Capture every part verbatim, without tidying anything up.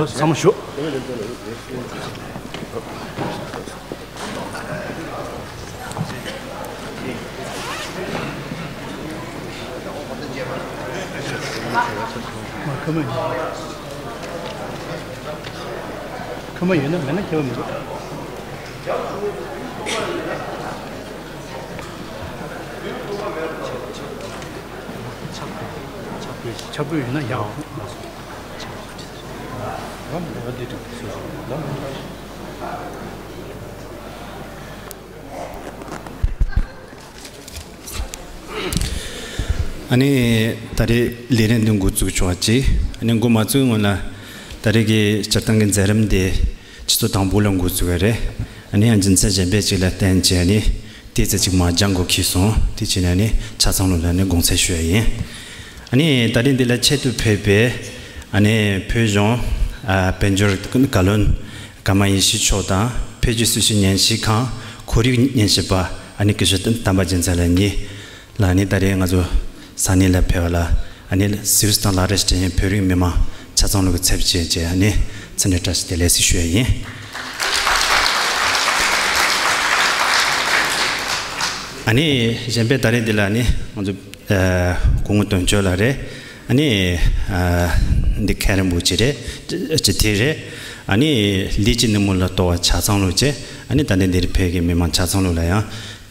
ཚང་མ་ཞོག་ཁ་མ་ཡིན་ན་མེད་ན་ཁྱད་པར་མི་འདུག་ཆག་པོ་ཡོད་ན་ཡག་པོ། ལམ་འདི་འགྲིག་སོ་སོ་ལམ། ཨ་ནི་ད་རེས་ལས་རིམ་འདི་འགོ་བཙུགས་ཆོག་ཅིག་ཨ་ནི་འགོ་མ་བཙུགས་སྔོན་ལ་ད་རེས་ཀྱི་སྤྱིར་བཏང་གི་མཛད་རིམ་འདི་ཆུ་ཚོད་དང་པོ་ལ་འགོ་བཙུགས་པ་རེད། ཨ་ནི་ཡང་རྒྱུ་མཚན་གཞན་པ་ཅིག་ལ་བརྟེན་བྱས་ཨ་ནི་དེ་ཚེ་ཅིག་མ་འགྱངས་དགོས་ཁེལ་སོང་། དེ་བྱས་ནས་ཨ་ནི་ཆ་ཚང་ལུགས་ལ་ཨ་ནི་དགོངས་སེལ་ཞུ་ཡ་ཡིན། ཨ་ནི་ད་རེས་འདི་ལ་ཆེད་དུ་ཕེབས་པའི་ཨ་ནི་བོད་གཞུང་ཨ་དཔལ་འབྱོར་བཀའ་བློན་ཀརྨ་ཡེ་ཤེས་མཆོག་དང་། བོད་ཀྱི་སྲི་ཞུ་ཉན་ཞིབ་ཁང་ཁོར་ཡུག་ཉན་ཞིབ་པ་ཨ་ནི་སྐུ་ཞབས་དམ་པ་རྒྱལ་མཚན་ལགས་གཉིས་ལ་ཨ་ནི་ད་རེས་ང་ཚོ་ས་གནས་ལ་ཕེབས་པ་ལ་ཨ་ནི་གཟིགས་རོགས་དང་ལག་རེས་སྤྲད་མཁན་བོད་རིགས་མི་མང་ཆ་ཚང་ལུགས་ཀྱི་ཚབ་བྱས་བྱས་ཨ་ནི་འཚམས་འདྲི་བཀྲ་ཤིས་བདེ་ལེགས་ཞེས་ཞུ་ཡ་ཡིན། ཨ་ནི་གཞན་པའི་ད་རེས་འདི་ལ་ཨ་ནི་ང་ཚོ་སྐུ་ངོ་དོན་གཅོད་ལགས་རེད། ཨ་ནི་འདི་མཁན་རིན་པོ་ཆེ་རེད། ཅི་དེ་རེད། ཨ་ནི་ལས་ཀྱི་ནུབ་མོ་ལ་གཏོགས་པ་ཆ་ཚང་ལུགས་བྱས། ཨ་ནི་ད་ནི་འདིར་ཕེབས་མཁན་མི་མང་ཆ་ཚང་ལུགས་ལ་ཡང་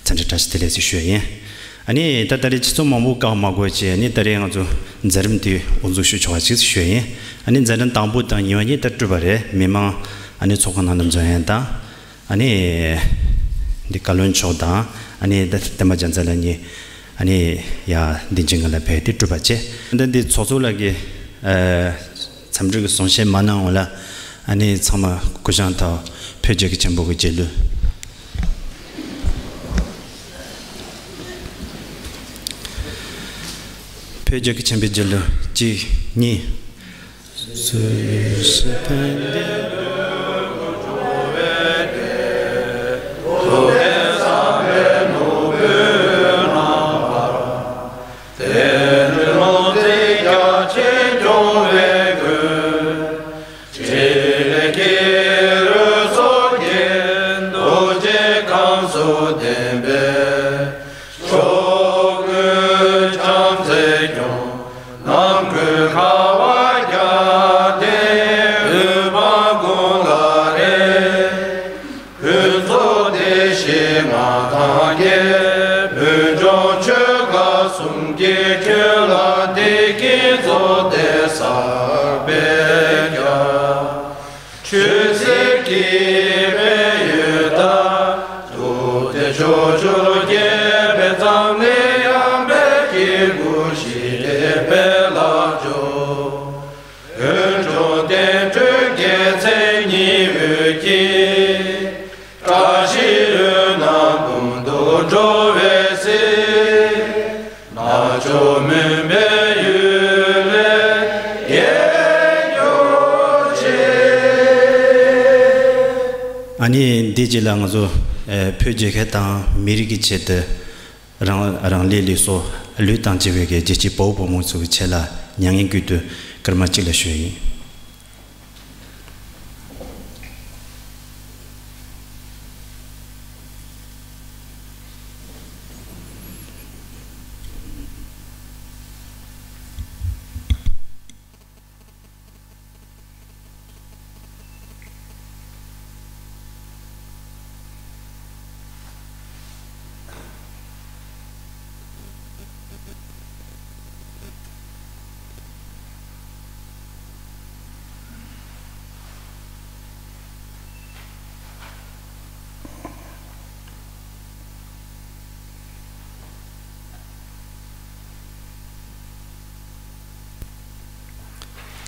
འཚམས་འདྲི་བཀྲ་ཤིས་བདེ་ལེགས་ཞེས་ཞུ་ཡ་ཡིན། ཨ་ནི་ད་ད་རེས་ཆུ་ཚོད་མང་པོ་བཀག་མ་དགོས་བྱས། ཨ་ནི་ད་རེས་ང་ཚོ་མཛད་རིམ་དེ་དབུ་འཛུགས་ཞུ་ཆོག་པ་ཞིག་ཞུ་ཡ་ཡིན། ཨ་ནི་མཛད་རིམ་དང་པོ་དང་གཉིས་པ་གཉིས་ད་གྲུབ་པ་རེད། མི་མང་ཨ་ནི་ཚོགས་ཁང་ནང་དུ་འཛུལ་ཡ་དང་། ཨ་ནི་འདི་བཀའ་བློན་མཆོག་དང་ཨ་ནི་ད་དམ་པ་རྒྱལ་མཚན་ལགས་གཉིས་ཨ་ནི་ཡ་འདི་འཇིགས་ངང་ལ་ཕེབས་ཏེ་གྲུབ་པ་བྱས། ད་འདི་ཚོགས་གཙོ་ལགས་ཀྱིས་ཨ་འཚམས་འདྲི་གི་གསུང་བཤད་མ་གནང་འོང་ལ། ཨ་ནི་ཚང་མ་སྐུ་བཞེངས་ཐོག་བོད་རྒྱལ་ཁབ་ཆེན་པོ་གི་རྗེས་ལུས། བོད་རྒྱལ་ཁབ་ཆེན་པོའི་རྗེས་ལུས་གཅིག་གཉིས། ཕུན་ཚོགས་བདེ་གཤེགས་མངའ་ཐང་རྒྱས། བོད་ལྗོངས་ཆོལ་ཁ་གསུམ་གྱི་ཁྱོན་ལ་བདེ་སྐྱིད་འཚོ་སྡེ་བསགས་པའི་རྒྱ། ཆོས་སྲིད་ཀྱི་དཔལ་ཡོན་དང་། ཐུབ་བསྟན་ཕྱོགས་བཅུར་རྒྱས་པའི་འཛམ་གླིང་ཡངས་པའི་དཀྱིལ་འཁོར་ཞི་བདེ་འཕེལ་ལ་འཇོ། བོད་འབྲུག་བསྟན་སྲིད་རྒྱལ་མཚན་གཉིས་འོད་ཀྱིས། བཀྲ་ཤིས་འོད་རྣམས་ཀུན་ཏུ་འགྲོ་བའི་ཚེ། རྣལ་འབྱོར་མུན་པའི་གཡུལ་ལས་རྒྱལ་གྱུར་ཅིག། ཨ་ནི་འདི་རྗེས་ལ་ང་ཚོ་ཨེ་བོད་རྒྱལ་ཁབ་དང་མི་རིགས་ཀྱི་ཆེད་དུ། རང་རང་ལས་ལུས་སྲོག་བློས་བཏང་བྱས་པའི་གི་རྒྱལ་གཅེས་དཔའ་བོ་དཔའ་མོ་ཚོ་གི་ཆེད་ལ་མྱ་ངན་གུས་འདུད་སྐར་མ་གཅིག་ལ་ཞུ་ཡ་ཡིན།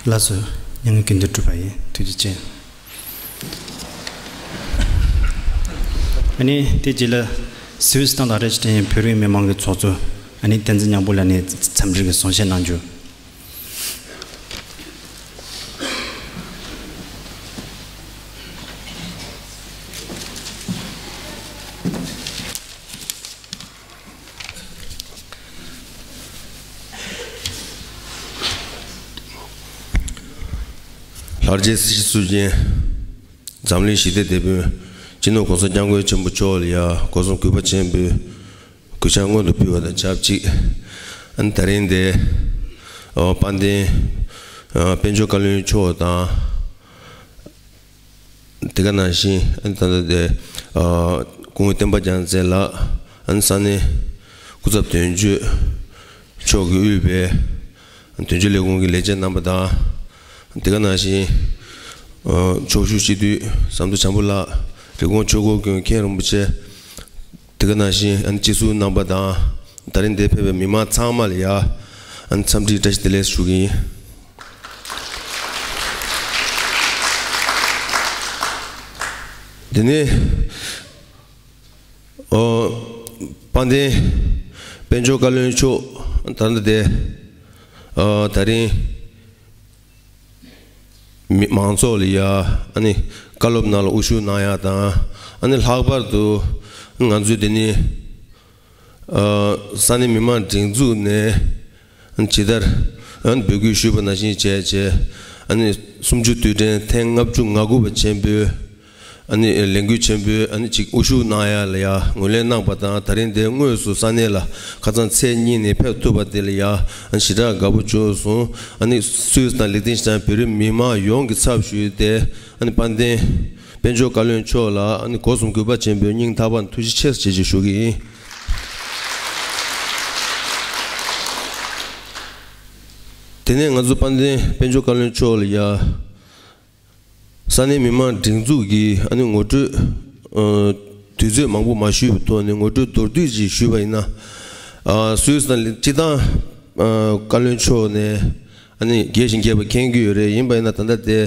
ལགས་སོ། མྱ་ངན་གུས་འདུད་གྲུབ་པ་ཡིན། ཐུགས་རྗེ་ཆེ། ཨ་ནི་དེ་རྗེས་ལ་སུད་སི་དང་ལ་རེ་ཅི་ཏན་བོད་རིགས་མི་མང་གི་ཚོགས་གཙོ་ཨ་ནི་བསྟན་འཛིན་ཉང་པོ་ལགས་ནས་འཚམས་འདྲི་གི་གསུང་བཤད་གནང་རྒྱུ། ལྷར་བཅས་སྲིད་ཞིའི་སྲོལ་འབྱེད། འཛམ་གླིང་ཞི་བདེའི་དེད་དཔོན། སྤྱི་ནོར་༸གོང་ས་༸སྐྱབས་མགོན་ཆེན་པོ་མཆོག་ལ་ཡ་སྒོ་གསུམ་གུས་པ་ཆེན་པོས་གུས་ཕྱག་སྔོན་དུ་ཕུལ་བ་དང་ཆབས་ཅིག་ཨ་ནི་ད་རིང་འདིར་ཨ་དཔལ་ལྡན་ཨ་དཔལ་འབྱོར་བཀའ་བློན་མཆོག་དང་། དེ་ག་ནང་བཞིན་ཨ་ནི་ད་ལྟ་དེ་ཨ་སྐུ་ངོ་བསྟན་པ་རྒྱལ་མཚན་ལགས། ཨ་ནི་ས་གནས་སྐུ་ཚབ་དོན་གཅོད་མཆོག་གིས་དབུས་པའི་དོན་གཅོད་ལས་ཁུངས་ཀྱི་ལས་བྱེད་རྣམ་པ་དང་། དེ་ག་ནང་བཞིན་ཨ་ཕྱོགས་བཞུགས་སྤྱི་འཐུས་ཟམ་གདོང་བྱམས་པ་ལགས། རི་ཀོན་ཆོས་འཁོར་དགོན་མཁན་རིན་པོ་ཆེ། དེ་ག་ནང་བཞིན་ཨ་ནི་སྤྱི་ཟུར་རྣམ་པ་དང་། ད་རིང་འདིར་ཕེབས་པའི་མི་མང་ཚང་མ་ལ་ཡ་ཨ་ནི་འཚམས་འདྲི་བཀྲ་ཤིས་བདེ་ལེགས་ཞུ་གི་ཡིན། དེ་ནས་ཨོ་དཔལ་ལྡན་དཔལ་འབྱོར་བཀའ་བློན་མཆོག་ད་ལྟ་དེ་ཨོ་ད་རིང་མི་མང་ཚོགས་ལ་ཡ་ཨ་ནི་བཀའ་སློབ་ནང་ལ་དབུ་བཞུགས་གནང་ཡ་དང་། ཨ་ནི་ལྷག་པར་དུ་ང་ཚོས་དེ་ནི་ཨ་ས་གནས་མི་མང་སྒྲིག་འཛུགས་ནས་ཇི་ལྟར་ཨ་ནི་འབོད་སྐུལ་ཞུས་པ་ནང་བཞིན་བྱས་བྱས། ཨ་ནི་གསུམ་བཅུ་དུས་དྲན་ཐེངས་ལྔ་བཅུ་ང་དགུ་པ་ཆེན་པོའི་ཨ་ནི་ལས་འགུལ་ཆེན་པོའི་ཨ་ནི་ཅིག་དབུ་བཞུགས་གནང་ཡ་ལ་ཡ་ངོས་ལེན་གནང་པ་དང་། ད་རིང་འདིར་དངོས་སུ་ས་གནས་ལ་ཁ་སང་ཚེས་གཉིས་ནས་ཕེབས་ཐུབ་པ་དེ་ལ་ཡ་ཨ་ནི་ཞེ་དྲག་དགའ་པོ་བྱུང་སོང་། ཨ་ནི་སུད་སི་དང་ལིག་ཏེན་ཤི་ཏན་བོད་རིགས་མི་མང་ཡོངས་ཀྱི་ཚབ་ཞུས་ཏེ། ཨ་ནི་དཔལ་ལྡན་དཔལ་འབྱོར་བཀའ་བློན་མཆོག་ལ་ཨ་ནི་སྒོ་གསུམ་གུས་པ་ཆེན་པོས་སྙིང་ཐག་པ་ནས་ཐུགས་རྗེ་ཆེ་ཞེས་ཞུ་གི་ཡིན། དེ་ནས་ང་ཚོ་དཔལ་ལྡན་དཔལ་འབྱོར་བཀའ་བློན་མཆོག་ལ་ཡ་ས་གནས་མི་མང་སྒྲིག་འཛུགས་ཀྱི་ཨ་ནི་ངོ་སྤྲོད་ཨ་དུས་ཚོད་མང་པོ་མ་ཞུས་པའི་ཐོག་ནས་ངོ་སྤྲོད་མདོར་བསྡུས་ཅིག་ཞུས་པ་ཡིན་ན། ཨ་སུད་སི་དང་སྤྱིར་བཏང་ཨ་བཀའ་བློན་མཆོག་ནས་ཨ་ནི་རྒྱས་ཤིང་རྒྱས་པ་མཁྱེན་གྱི་ཡོད་རེད། ཡིན་པ་ཡིན་ན་ད་ལྟ་དེ་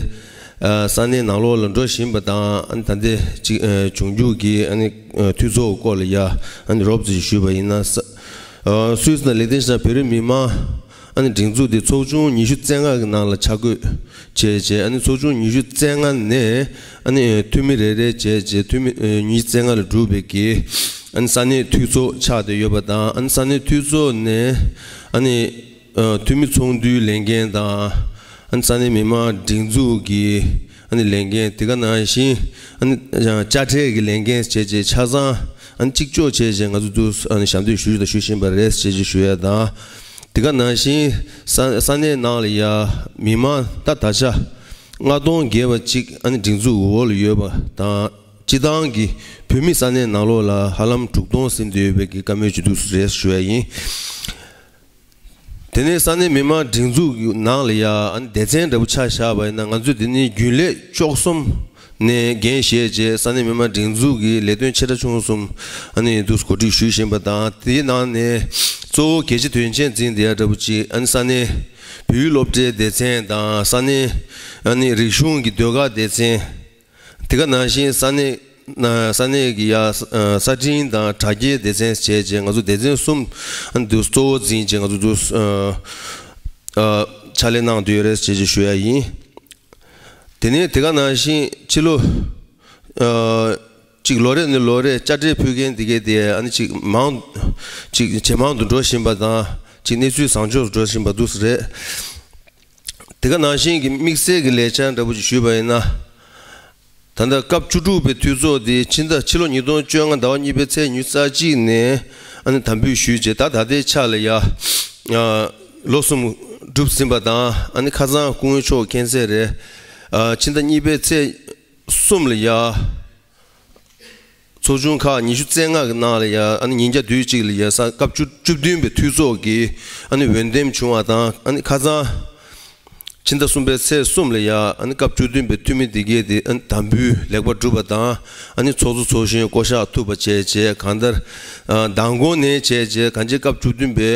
ཨ་ས་གནས་ནང་ལོགས་ལ་འགྲོ་བཞིན་པ་དང་། ཨ་ནི་ད་ལྟའི་ཅིག་ཨ་འབྱུང་འགྱུར་གྱི་ཨ་ནི་ཨ་འཐུས་ཚོགས་སྐོར་ལ་ཡ་ཨ་ནི་རོབ་ཙམ་ཞུས་པ་ཡིན་ན། ས་ཨ་སུད་སི་དང་ལིག་ཏེན་ཤི་ཏན་བོད་རིགས་མི་མང་ཨ་ནི་སྒྲིག་འཛུགས་དེ་ཚོགས་ཆུང་ཉི་ཤུ་རྩ་ལྔ་གི་ནང་ལ་ཆ་བགོས་བྱས་བྱས། ཨ་ནི་ཚོགས་ཆུང་ཉི་ཤུ་རྩ་ལྔ་ནས་ཨ་ནི་འཐུས་མི་རེ་རེ་བྱས་བྱས། འཐུས་མི་ཨ་ཉི་ཤུ་རྩ་ལྔ་ལས་གྲུབ་པའི་གི་ཨ་ནི་ས་གནས་འཐུས་ཚོགས་ཆགས་བསྡད་ཡོད་པ་དང་། ཨ་ནི་ས་གནས་འཐུས་ཚོགས་ནས་ཨ་ནི་ཨ་འཐུས་མི་ཚོགས་འདུའི་ལས་འགན་དང་། ཨ་ནི་ས་གནས་མི་མང་སྒྲིག་འཛུགས་ཀྱི་ཨ་ནི་ལས་འགན། དེ་ག་ནང་བཞིན་ཨ་ནི་དཔྱ་ཁྲལ་གྱི་ལས་འགན་བྱས་བྱས་ཆ་ཚང་ཨ་ནི་གཅིག་ལྕོགས་བྱས་བྱས་ང་ཚོ་འདུ་ཨ་ནི་ཞབས་འདེགས་ཞུ་དང་ཞུ་བཞིན་པ་རེད་ཅེས་ཅིག་ཞུ་ཡ་དང་། དེ་ག་ནང་བཞིན་ས་ས་གནས་ནང་ལ་ཡ་མི་མང་ད་ད་ཆ་ལྔ་སྟོང་བརྒལ་བ་ཅིག་ཨ་ནི་སྒྲིག་འཛུགས་འོག་ལ་ཡོད་པ་དང་། སྤྱི་བཏང་གི་བོད་མི་ས་གནས་ནང་ལོགས་ལ་ཧ་ལམ་དྲུག་སྟོང་ཟིན་བསྡད་ཡོད་པའི་གི་བཀའ་མོལ་ཅིག་འདུག་རེད་ཞུ་ཡ་ཡིན། དེ་ནས་ས་གནས་མི་མང་སྒྲིག་འཛུགས་ནང་ལ་ཡ་ཨ་ནི་སྡེ་ཚན་འདྲ་པོ་ཆ་བཞག་པ་ཡིན་ན། ང་ཚོས་དེ་ནི་རྒྱུན་ལས་བཅུ་གསུམ་ནས་འགན་བཞེས་བྱས། ས་གནས་མི་མང་སྒྲིག་འཛུགས་ཀྱི་ལས་དོན་ཆེ་ཕྲ་ཆུང་གསུམ་ཨ་ནི་འདུག་གོ་སྒྲིག་ཞུས་བཞིན་པ་དང་། དེའི་ནང་ནས་གཙོ་བོ་གལ་ཆེ་དོན་ཆེན་འཛིན་བསྡད་ཡ་འདྲ་པོ་ཅིག་ཨ་ནི་ས་གནས་བོད་ཡིག་སློབ་གྲྭའི་སྡེ་ཚན་དང་། ས་གནས་ཨ་ནི་རིག་གཞུང་གི་ཟློས་གར་སྡེ་ཚན། དེ་ག་ནང་བཞིན་ས་གནས་ས་གནས་ཀྱི་ཡ་ས་ས་འཕྲིན་དང་དྲ་རྒྱའི་སྡེ་ཚན་བྱས་རྗེས། ང་ཚོ་སྡེ་ཚན་གསུམ་འདུ་གཙོ་བོ་འཛིན་བྱས་ང་ཚོ་འདུ་ཕྱག་ལས་གནང་བསྡད་ཡོད་རེད་ཅེས་ཅིག་ཞུ་ཡ་ཡིན། དེ་ནས་དེ་ག་ནང་བཞིན་ཕྱི་ལོ་གཅིག་ལོ་རེ་ནས་ལོ་རེ་དཔྱ་ཁྲལ་ཕུལ་མཁན་དེ་གས་དེ་ཨ་ནི་གཅིག་མང་གཅིག་ཇེ་མང་དུ་འགྲོ་བཞིན་པ་དང་། གཅིག་གནས་ཚུལ་བཟང་ཕྱོགས་སུ་འགྲོ་བཞིན་པ་འདུག་ས་རེད། དེ་ག་ནང་བཞིན་གྱི་དམིགས་བསལ་གྱི་ལས་འཆར་འདྲ་པོ་ཅིག་ཞུས་པ་ཡིན་ན། ད་ལྟ་སྐབས་བཅུ་དྲུག་པའི་འཐུས་ཚོགས་དེ་ཕྱི་ཟླ་ཕྱི་ལོ་ཉིས་སྟོང་བཅོ་ལྔ་ཟླ་བ་གཉིས་པའི་ཚེས་ཉི་ཤུ་རྩ་གཅིག་ནས་ཨ་ནི་དམ་འབུལ་ཞུས་རྗེས། ད་ད་ལྟའི་ཆ་ལ་ཡ་ཨ་ལོ་གསུམ་གྲུབ་ཟིན་པ་དང་། ཨ་ནི་ཁ་སང་སྐུ་ངོ་མཆོག་མཁྱེན་གསལ་རེད། ཨ་ཕྱི་ཟླ་གཉིས་པའི་ཚེས་གསུམ་ལ་ཡ་ཚོགས་ཆུང་ཁག་ཉི་ཤུ་རྩ་ལྔ་གི་ནང་ལ་ཡ་ཨ་ནི་ཉིན་གྱ་དུས་གཅིག་ལ་ཡ་ས་སྐབས་བཅུ་བཅུ་བདུན་པའི་འཐུས་ཚོགས་ཀྱི་ཨ་ནི་འོས་འདེམས་བྱུང་བ་དང་། ཨ་ནི་ཁ་སང་ཕྱི་ཟླ་གསུམ་པའི་ཚེས་གསུམ་ལ་ཡ་ཨ་ནི་སྐབས་བཅུ་བདུན་པའི་འཐུས་མི་འདི་གས་དེ་ཨ་ནི་དམ་འབུལ་ལེགས་པར་གྲུབ་པ་དང་། ཨ་ནི་ཚོགས་གཙོ་ཚོགས་གཞོན་བསྐོ་གཞག་ཐུབ་པ་བྱས་རྗེས། གང་ལྟར་ཨ་མདང་དགོང་ནས་བྱས་རྗེས་གང་ཅི་སྐབས་བཅུ་བདུན་པའི་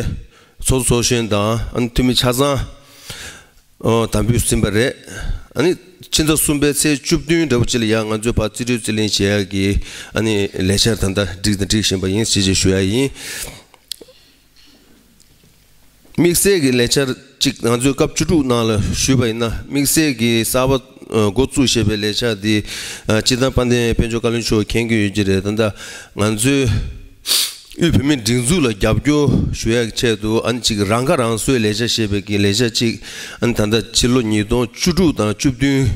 ཚོགས་གཙོ་ཚོགས་གཞོན་དང་ཨ་ནི་འཐུས་མི་ཆ་ཚང་ ཨོ། དམ་འབུལ་ཟིན་པ་རེད། ཨ་ནི་ཕྱི་ཟླ་གསུམ་པའི་ཚེས་བཅུ་བདུན་འདྲ་པོ་ཅིག་ལ་ཡང་ང་ཚོས་ཕར་རྩིས་སྤྲོད་རྩིས་ལེན་བྱེད་ཡག་གི་ཨ་ནི་ལས་འཆར་ད་ལྟ་སྒྲིག་དང་སྒྲིག་བཞིན་པ་ཡིན་ཞེས་ཞེས་ཞུ་ཡ་ཡིན། དམིགས་བསལ་གྱི་ལས་འཆར་གཅིག་ང་ཚོས་སྐབས་བཅུ་དྲུག་ནང་ལ་ཞུས་པ་ཡིན་ན། དམིགས་བསལ་གྱི་གསར་པ་ཨ་འགོ་བཙུགས་བཞིན་པའི་ལས་འཆར་འདི་ཨ་སྤྱིར་བཏང་དཔལ་ལྡན་དཔལ་འབྱོར་བཀའ་བློན་མཆོག་མཁྱེན་གྱི་ཡོད་ཀྱི་རེད། ད་ལྟ་ང་ཚོས་དབུས་བོད་མིའི་སྒྲིག་འཛུགས་ལ་རྒྱབ་སྐྱོར་ཞུ་ཡག་ཆེད་དུ་ཨ་ནི་གཅིག་རང་ཁ་རང་གསོའི་ལས་འཆར་ཞེས་པའི་གི་ལས་འཆར་གཅིག་ཨ་ནི་ད་ལྟ་ཕྱི་ལོ་ཉིས་སྟོང་བཅུ་དྲུག་དང་བཅུ་བདུན་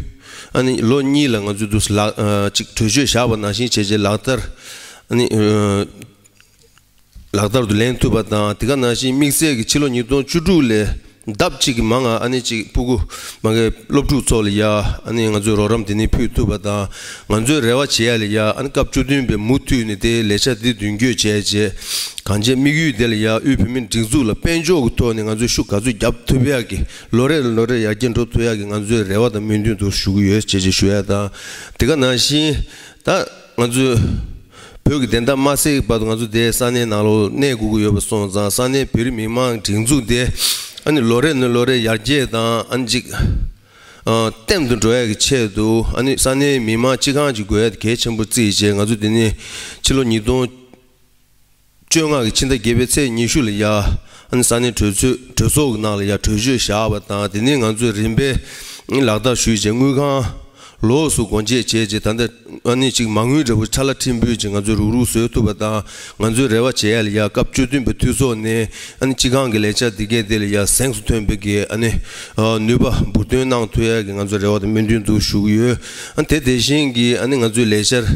ཨ་ནི་ལོ་གཉིས་ལ་ང་ཚོས་འདུག་ལག་ཨ་གཅིག་གྲོས་ཆོད་བཞག་པ་ནང་བཞིན་བྱས་རྗེས་ལག་བསྟར་ཨ་ནི་ཨ་ལག་བསྟར་དུ་ལེན་ཐུབ་པ་དང་། དེ་ག་ནང་བཞིན་དམིགས་བསལ་གྱི་ཕྱི་ལོ་ཉིས་སྟོང་བཅུ་དྲུག་ལས་ལྡབ་གཅིག་གི་མང་ང་ཨ་ནི་གཅིག་སྤུ་གུ་མ་གི་སློབ་ཕྲུག་ཚོ་ལ་ཡ་ཨ་ནི་ང་ཚོས་རོགས་རམ་དེ་ནི་ཕུལ་ཐུབ་པ་དང་། ང་ཚོས་རེ་བ་བྱེད་ཡ་ལ་ཡ་ཨ་ནི་སྐབས་བཅུ་བདུན་པའི་མུ་མཐུད་ནས་དེ་ལས་འཆར་འདི་མདུན་སྐྱོད་བྱས་རྗེས་གང་ཅིའི་དམིགས་ཡུལ་དེ་ལ་ཡ་དབུས་བོད་མིའི་སྒྲིག་འཛུགས་ལ་དཔལ་འབྱོར་གྱི་ཐོག་ནས་ང་ཚོས་ཤུགས་ག་ཚོད་རྒྱབ་ཐུབ་ཡ་གི་ལོ་རེ་ལ་ལོ་རེ་ཡར་རྒྱས་འགྲོ་ཐུབ་ཡ་གི་ང་ཚོས་རེ་བ་དང་སྨོན་འདུན་དུ་ཞུ་གི་ཡོད་ཅེས་ཅེས་ཞུ་ཡ་དང་། དེ་ག་ནང་བཞིན་ད་ང་ཚོས་བོད་ཀྱི་བདེན་མཐའ་མ་གསལ་བར་དུ་ང་ཚོ་དེའི་ས་གནས་ནང་ལོགས་གནས་དགོས་ཀྱི་ཡོད་པ་སོང་ཙང་། ས་གནས་བོད་རིགས་མི་མང་སྒྲིག་འཛུགས་དེ་ཨ་ནི་ལོ་རེ་ནས་ལོ་རེ་ཡར་རྒྱས་དང་ཨ་ནི་ཅིག་ཨ་བརྟན་དུ་འགྲོ་ཡ་གི་ཆེད་དུ་ཨ་ནི་ས་གནས་མི་མང་སྤྱི་ཁང་གཅིག་དགོས་ཡ་དེ་གལ་ཆེན་པོ་བརྩིས་བྱས། ང་ཚོ་དེ་ནས་ཕྱི་ལོ་ཉིས་སྟོང་བཅོ་ལྔ་གི་ཕྱི་ཟླ་བརྒྱད་པའི་ཚེས་ཉི་ཤུ་ལ་ཡ་ཨ་ནི་ས་གནས་གྲོས་ཚོགས་གྲོས་ཚོགས་ཀྱི་ནང་ལ་ཡ་གྲོས་ཆོད་བཞག་པ་དང་། དེ་ནས་ང་ཚོས་རིམ་པས་ཨ་ནི་ལག་བསྟར་ཞུས་བྱས་དངུལ་ཁང་ལོགས་སུ་སྒོ་འབྱེད་བྱས་རྗེས་ད་ལྟ་ཨ་ནི་ཅིག་མ་དངུལ་འདྲ་པོ་ཁྲ་ལ་ཁྲིམས་འབུལ་ཅིག་ང་ཚོས་རུག་རུག་བཟོས་ཐུབ་པ་དང་། ང་ཚོས་རེ་བ་བྱེད་ཡ་ལ་ཡ་སྐབས་བཅུ་བདུན་པའི་འཐུས་ཚོགས་ནས་ཨ་ནི་སྤྱི་ཁང་གི་ལས་འཆར་འདི་གས་དེ་ལ་ཡ་གཟེངས་སུ་ཐོན་པའི་གི་ཨ་ནི་ཨ་ནུས་པ་འབུར་འདོན་གནང་ཐུབ་ཡ་གི་ང་ཚོས་རེ་བ་དང་སྨོན་འདུན་དུ་ཞུ་གི་ཡོད། ཨ་ནི་དེ་དེ་བཞིན་གྱི་ཨ་ནི་ང་ཚོའི་ལས་འཆར་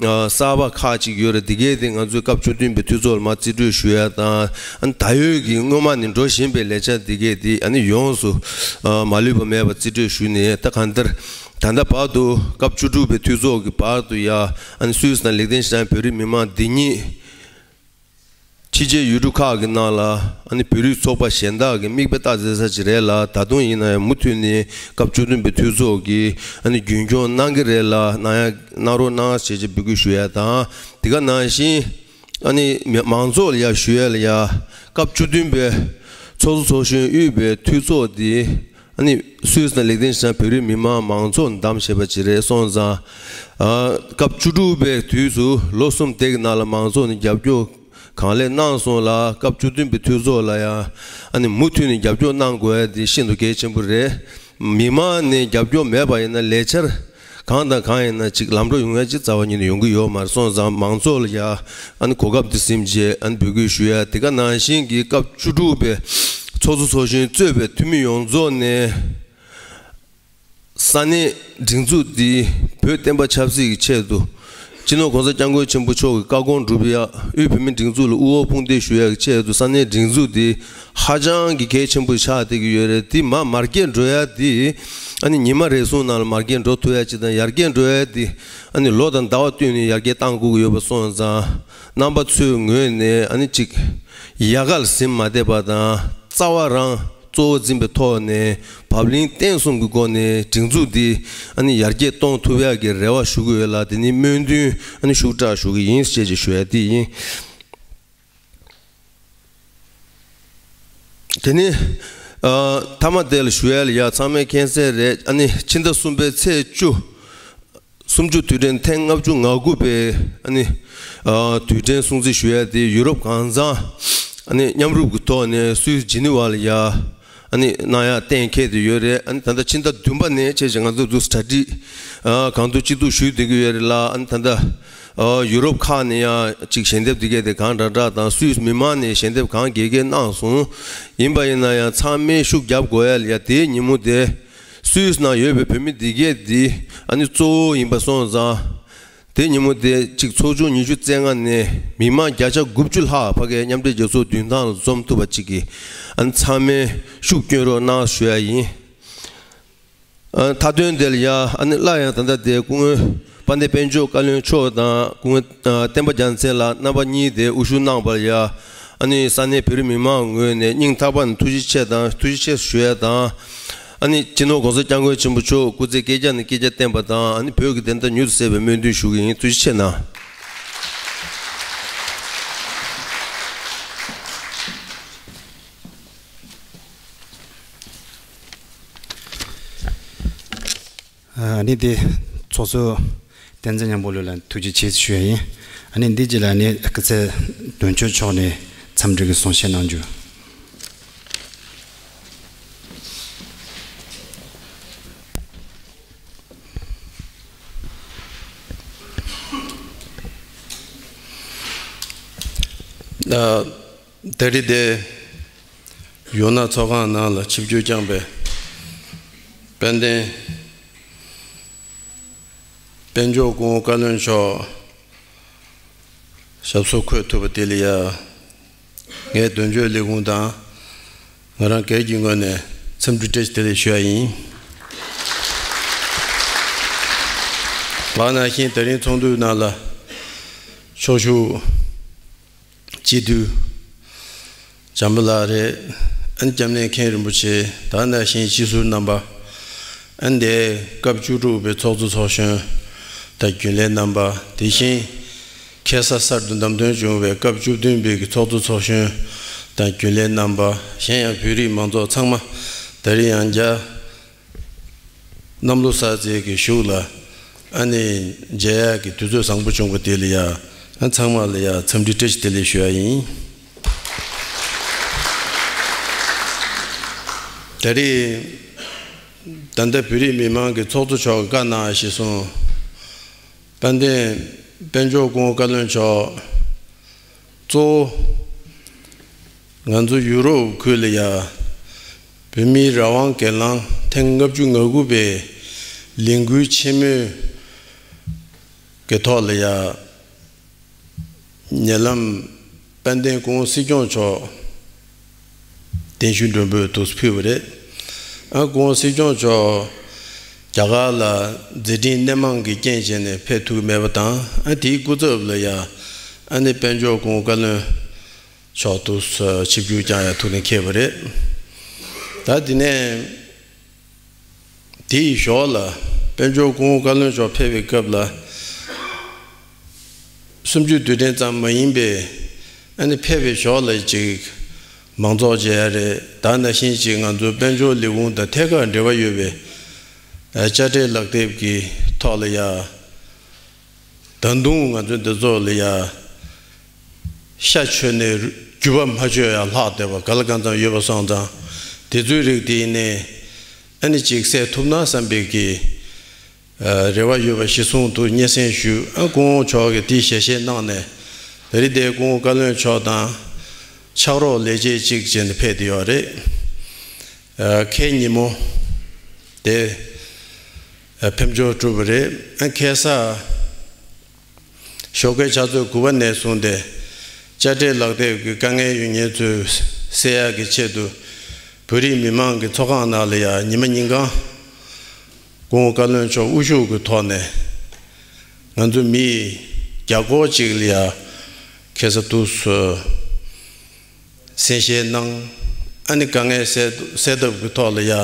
ཨ་གསར་པ་ཁག་ཅིག་ཡོད་རེད། འདི་གས་དེ་ང་ཚོས་སྐབས་བཅུ་བདུན་པའི་འཐུས་ཚོགས་ལ་མར་རྩིས་སྤྲོད་ཞུ་ཡ་དང་། ཨ་ནི་ད་ཡོད་ཀྱི་སྔོན་མ་ནས་འགྲོ་བཞིན་པའི་ལས་འཆར་འདི་གས་དེ་ཨ་ནི་ཡོངས་སུ་ཨ་མ་ལུས་པ་མེད་པར་རྩིས་སྤྲོད་ཞུས་ནས། ད་གང་ལྟར་ད་ལྟ་བར་དུ་སྐབས་བཅུ་དྲུག་པའི་འཐུས་ཚོགས་ཀྱི་བར་དུ་ཡ་ཨ་ནི་སུད་སི་དང་ལིག་ཏེན་ཤི་ཏན་བོད་རིགས་མི་མང་འདི་ཉིད་ཕྱི་རྒྱལ་ཡུལ་གྲུ་ཁག་གི་ནང་ལ་ཨ་ནི་བོད་རིགས་ཚོགས་པ་གཞན་དག་གི་མིག་དཔེ་ལྟ་མཛད་ས་ཅིག་རེད་ལ། ད་དུང་ཡིན་ན་ཡང་མུ་མཐུད་ནས་སྐབས་བཅུ་བདུན་པའི་འཐུས་ཚོགས་ཀྱིས་ཨ་ནི་རྒྱུན་འཁྱོངས་གནང་གི་རེད་ལ། གནང་ཡ་གནང་རོགས་གནང་ཞེས་ཅིག་འབོད་སྐུལ་ཞུ་ཡ་དང་། དེ་ག་ནང་བཞིན་ཨ་ནི་མི་མང་ཚོགས་ལ་ཡ་ཞུ་ཡ་ལ་ཡ་སྐབས་བཅུ་བདུན་པའི་ཚོགས་གཙོ་ཚོགས་གཞོན་དབུས་པའི་འཐུས་ཚོགས་དེ་ཨ་ནི་སུད་སི་དང་ལིག་ཏེན་ཤི་ཏན་བོད་རིགས་མི་མང་མང་ཚོགས་ནས་བདམས་བྱས་པ་ཅིག་རེད་སོང་ཙང་། ཨ་སྐབས་བཅུ་དྲུག་པའི་དུས་སུ་ལོ་གསུམ་དེ་གི་ནང་ལ་མང་ཚོགས་ནས་རྒྱབ་སྐྱོར་གང་ལེགས་གནང་སོང་ལ། སྐབས་བཅུ་བདུན་པའི་འཐུས་ཚོགས་ལ་ཡང་ཨ་ནི་མུ་མཐུད་ནས་རྒྱབ་སྐྱོར་གནང་དགོས་ཡ་དེ་ཤིན་ཏུ་གལ་ཆེན་པོ་རེད། མི་མང་ནས་རྒྱབ་སྐྱོར་མེད་པ་ཡིན་ན་ལས་འཆར་གང་དང་གང་ཡིན་ན་ཅིག་ལམ་འགྲོ་ཡོང་ཡ་ཅིག་རྩ་བ་ཉིད་ནས་ཡོང་གི་ཡོད་མ་རེད་སོང་ཙང་། མང་ཚོགས་ལ་ཡ་ཨ་ནི་གོ་སྐབས་འདི་ཟིན་བྱས་ཨ་ནི་འབོད་སྐུལ་ཞུ་ཡ། དེ་ག་ནང་བཞིན་གྱི་སྐབས་བཅུ་དྲུག་པའི་ཚོགས་གཙོ་ཚོགས་གཞོན་གཙོས་པའི་འཐུས་མི་ཡོངས་རྫོགས་ནས་ས་གནས་སྒྲིག་འཛུགས་འདིའི་བོད་བསྟན་པ་ཆབ་སྲིད་ཀྱི་ཆེད་དུ་སྤྱི་ནོར་༸གོང་ས་༸སྐྱབས་མགོན་ཆེན་པོ་མཆོག་གི་བཀའ་དགོངས་སྒྲུབ་ཡ། དབུས་བོད་མིའི་སྒྲིག་འཛུགས་ལ་དབུ་འོག་དཔུང་འདེགས་ཞུ་ཡ་གི་ཆེད་དུ་ས་གནས་སྒྲིག་འཛུགས་འདི་ཧ་ཅང་གི་གལ་ཆེན་པོ་ཆགས་བསྡད་ཀྱི་ཡོད་རེད། འདི་མར་མར་རྒྱས་འགྲོ་ཡ་འདི་ཨ་ནི་ཉི་མ་རེ་ཟུང་ནང་ལ་མར་རྒྱས་འགྲོ་ཐུབ་ཡ་ཅིག་དང་། ཡར་རྒྱས་འགྲོ་ཡ་འདི་ཨ་ནི་ལོ་དང་ཟླ་བ་བསྟུན་ནས་ཡར་རྒྱས་གཏང་དགོས་ཀྱི་ཡོད་པ་སོང་ཙང་། རྣམ་པ་ཚོའི་ངོས་ནས་ཨ་ནི་ཅིག་ཡལ་ག་ལ་ཟིན་མ་བསྡད་པ་དང་། རྩ་བ་རང་གཙོ་བོ་འཛིན་པའི་ཐོག་ནས་བབ་བརླིང་བརྟན་གསུམ་གྱི་སྒོ་ནས་སྒྲིག་འཛུགས་འདི་ཨ་ནི་ཡར་རྒྱས་གཏོང་ཐུབ་ཡག་གི་རེ་བ་ཞུ་གི་ཡོད་ལ། དེ་ནི་སྨོན་འདུན་ཨ་ནི་ཤུགས་དྲག་ཞུ་གི་ཡིན་ཞེས་ཞུ་ཡ་དེ་ཡིན། དེ་ནི་ཨ་མཐའ་མ་དེ་ལ་ཞུ་ཡ་ལ་ཡ་ཚང་མས་མཁྱེན་གསལ་རེད། ཨ་ནི་ཕྱི་ཟླ་གསུམ་པའི་ཚེས་བཅུ། གསུམ་བཅུ་དུས་དྲན་ཐེངས་ལྔ་བཅུ་ང་དགུ་པའི་ཨ་ནི་ཨ་དུས་དྲན་སྲུང་བརྩི་ཞུ་ཡ་དེ་ཡུ་རོབ་གང་ཚང་ཨ་ནི་མཉམ་རུབ་ཀྱི་ཐོག་ནས་སུད་སི་ཇི་ནི་ཝ་ལ་ཡ་ཨ་ནི་གནང་ཡ་གཏན་འཁེལ་དེ་ཡོད་རེད། ཨ་ནི་ད་ལྟ་ཕྱི་ཟླ་བདུན་པ་ནས་བྱས་ཙང་ང་ཚོ་འདུག་གྲ་སྒྲིག་ཨ་གང་ཐུབ་ཅི་ཐུབ་ཞུས་བསྡད་ཀྱི་ཡོད་རེད་ལ། ཨ་ནི་ད་ལྟ་ཨ་ཡུ་རོབ་ཁག་ནས་ཡང་ཅིག་ཞལ་འདེབས་དེ་གས་དེ་གང་དྲག་དྲག་དང་། སུད་སི་མི་མང་ནས་ཞལ་འདེབས་གང་རྒྱས་རྒྱས་གནང་སོང་། ཡིན་པ་ཡིན་ན་ཡང་ཚང་མས་ཤུགས་རྒྱབ་དགོས་ཡ་ལ་ཡ་དེའི་ཉིན་མོ་དེ། སུད་སི་ནང་ཡོད་པའི་བོད་མི་འདི་གས་འདི་ཨ་ནི་གཙོ་བོ་ཡིན་པ་སོང་ཙང་། དེ་ཉིན་མོ་དེ་གཅིག་ཚོགས་ཆུང་ཉི་ཤུ་རྩ་ལྔ་ནས་མི་མང་བརྒྱ་ཆ་དགུ་བཅུ་ལྷག་ཕ་གིའི་མཉམ་འབྲེལ་རྒྱལ་ཚོགས་མདུན་ཐང་ལ་འཛོམས་ཐུབ་པ་གཅིག་གིས་ཨ་ནི་ཚང་མས་ཤུགས་སྐྱོན་རོགས་གནང་ཞུ་ཡ་ཡིན། ཨ་མཐའ་དོན་དེ་ལ་ཡ་ཨ་ནི་སླར་ཡང་ད་ལྟ་དེ་སྐུ་ངོ་དཔལ་ལྡན་དཔལ་འབྱོར་བཀའ་བློན་མཆོག་དང་སྐུ་ངོ་ཨ་བསྟན་པ་རྒྱལ་མཚན་ལགས་རྣམ་པ་གཉིས་དེ་དབུ་བཞུགས་གནང་བར་ཡ། ཨ་ནི་ས་གནས་བོད་རིགས་མི་མང་ངོས་ནས་སྙིང་ཐག་པ་ནས་ཐུགས་རྗེ་ཆེ་དང་ཐུགས་རྗེ་ཆེ་ཞུ་ཡ་དང་། ཨ་ནི་སྤྱི་ནོར་༸གོང་ས་༸སྐྱབས་མགོན་ཆེན་པོ་མཆོག་སྐུ་ཚེ་བསྐལ་བརྒྱ་ནས་བསྐལ་བརྒྱ་བརྟན་པ་དང་། ཨ་ནི་བོད་ཀྱི་བདེན་མཐའ་མྱུར་དུ་གསལ་བའི་སྨོན་འདུན་ཞུ་གི་ཡིན། ཐུགས་རྗེ་ཆེ་གནང་། ཨ་ནི་དེ་ཚོགས་གཙོ་བསྟན་འཛིན་ཉང་པོ་ལོ་ལ་ཐུགས་རྗེ་ཆེ་ཞུ་ཡ་ཡིན། ཨ་ནི་འདི་རྗེས་ལ་ནི་སྐུ་ཚེ་དོན་གཅོད་མཆོག་ནས་འཚམས་འདྲི་གི་གསུང་བཤད་གནང་རྒྱུ། ད་རེས་དེ་ཡོ་ན་ཚོགས་ཁང་ནང་ལ་ཆིབས་བསྒྱུར་བསྐྱངས་པའི་དཔལ་ལྡན་དཔལ་འབྱོར་སྐུ་ངོ་བཀའ་བློན་མཆོག་ཞབས་སོར་འཁོད་ཐུབ་པ་དེ་ལ་ཡ། ངས་དོན་གཅོད་ལས་ཁུངས་དང་ང་རང་སྒེར་གྱི་ངོས་ནས་འཚམས་འདྲི་བཀྲ་ཤིས་བདེ་ལེགས་ཞུ་ཡ་ཡིན། ལགས་ན་བཞིན་དེ་རིང་ཚོགས་འདུའི་ནང་ལ་ཕྱོགས་བཞུགས་སྤྱི་འཐུས་བྱམས་པ་ལགས་རེད། ཨན་སྐྱབས་གནས་མཁན་རིན་པོ་ཆེ། ད་ནང་བཞིན་སྤྱི་ཟུར་རྣམ་པ། ཨན་དེ་སྐབས་བཅུ་དྲུག་པའི་ཚོགས་གཙོ་ཚོགས་གཞོན་དང་རྒྱུན་ལས་རྣམ་པ། དེ་བཞིན་ཁ་སང་གསར་དུ་བདམས་ཐོན་བྱུང་བའི་སྐབས་བཅུ་བདུན་པའི་གི་ཚོགས་གཙོ་ཚོགས་གཞོན་དང་རྒྱུན་ལས་རྣམ་པ། གཞན་ཡང་བོད་རིགས་མང་ཚོགས་ཚང་མ་ད་རེས་ཡང་བསྐྱར་གནམ་ལོ་གསར་ཚེས་ཀྱི་གཞུག་ལ་ཨ་ནི་མཇལ་ཡག་གི་དུས་ཚོད་བཟང་པོ་བྱུང་བ་དེ་ལ་ཡ་ཨ་ཚང་མ་ལ་ཡ་འཚམས་འདྲི་བཀྲ་ཤིས་བདེ་ལེགས་ཞུ་ཡ་ཡིན། ད་རེས་ད་ལྟ་བོད་རིགས་མི་མང་གི་ཚོགས་གཙོ་མཆོག་གིས་བཀའ་གནང་བ་གཞིར་བཟུང་། དཔལ་ལྡན་དཔལ་འབྱོར་སྐུ་ངོ་བཀའ་བློན་མཆོག་གཙོ་བོ་ང་ཚོ་ཡུ་རོབ་ཁུལ་ལ་ཡ་བོད་མིའི་རང་དབང་སྒེར་ལངས་ཐེངས་ལྔ་བཅུ་ང་དགུ་པའི་ལས་འགུལ་ཆེན་མོའི་གི་ཐོག་ལ་ཡ། ཉེ་ལམ་དཔལ་ལྡན་སྐུ་ངོ་སྲིད་སྐྱོང་མཆོག་གདན་ཞུ་མགྲོན་འབོད་དུ་ཕུལ་བ་རེད། ཨ་སྐུ་ངོ་སྲིད་སྐྱོང་མཆོག་རྒྱ་གར་ལ་མཛད་འཕྲིན་སྣེ་མང་གི་རྐྱེན་བྱས་ནས་ཕེབས་ཐུབ་ཀྱི་མེད་པ་དང་། ཨ་དེའི་སྐུ་ཚབ་ལ་ཡ་ཨ་ནི་དཔལ་འབྱོར་སྐུ་ངོ་བཀའ་བློན་མཆོག་ཏུ་ཆིབས་བསྒྱུར་བསྐྱངས་ཡ་ཐུགས་གཏན་འཁེལ་བ་རེད། ད་དེ་ནས། དེའི་ཞོར་ལ་དཔལ་འབྱོར་སྐུ་ངོ་བཀའ་བློན་མཆོག་ཕེབས་པའི་སྐབས་ལ། གསུམ་བཅུའི་དུས་དྲན་ཙམ་མ་ཡིན་པའི་ཨ་ནི་ཕེབས་པའི་ཞོར་ལ་ཅིག་མང་ཚོགས་མཇལ་ཡ་རེད། ད་ནང་བཞིན་ཅིག་ང་ཚོ་དཔལ་འབྱོར་ལས་ཁུངས་དང་ཐད་ཀར་འབྲེལ་བ་ཡོད་པའི་ཨ་དཔྱ་ཁྲལ་ལག་དེབ་ཀྱི་ཐོག་ལ་ཡ། ད་དུང་ང་ཚོ་འདི་ཚོ་ལ་ཡ་ཤ་མཆོད་ནས་རྒྱུ་བ་མ་མཆོད་ཡ་ལྷག་བསྡད་པ་ག་ལ་གང་འཚམ་ཡོད་པ་སོང་ཙང་། དེ་ཚོའི་རིགས་དེ་ནས་ཨ་ནི་ཅིག་སེལ་ཐུབ་ན་བསམ་པའི་གི་ཨ་རེ་བ་ཡོད་པ་གཞིར་བཟུང་དུ་སྙན་སེང་ཞུས། ཨ་སྐུ་ངོ་མཆོག་གིས་དེའི་ཞལ་བཞེས་གནང་ནས། ད་རེས་དེ་སྐུ་ངོ་བཀའ་བློན་མཆོག་དང་ཕྱག་རོགས་ལས་བྱེད་ཅིག་བྱས་ནས་ཕེབས་བསྡད་ཡོད་རེད། ཨ་ཁའི་ཉིན་མོ་དེ་ཨ་ཕེབས་འབྱོར་གྲུབ་པ་རེད། ཨ་ཁ་སང་ཞོགས་ཀའི་ཕྱག་ཚོད་དགུ་པ་ནས་བཟུང་སྟེ་དཔྱ་ཁྲལ་ལག་དེབ་ཀྱི་དཀའ་ངལ་ཡོད་མཁན་ཚོ་སེལ་ཡག་གི་ཆེད་དུ་བོད་རིགས་མི་མང་གི་ཚོགས་ཁང་ནང་ལ་ཡ་ཉི་མ་ཉིན་གང་སྐུ་ངོ་བཀའ་བློན་མཆོག་དབུ་བཞུགས་ཀྱི་ཐོག་ནས་ང་ཚོ་མི་བརྒྱ་སྐོར་ཅིག་ལ་ཡ་ཁ་སང་དུས་སུ། གསན་བཞེས་གནང་། ཨ་ནི་དཀའ་ངལ་སེལ་སེལ་ཐབས་ཀྱི་ཐོག་ལ་ཡ་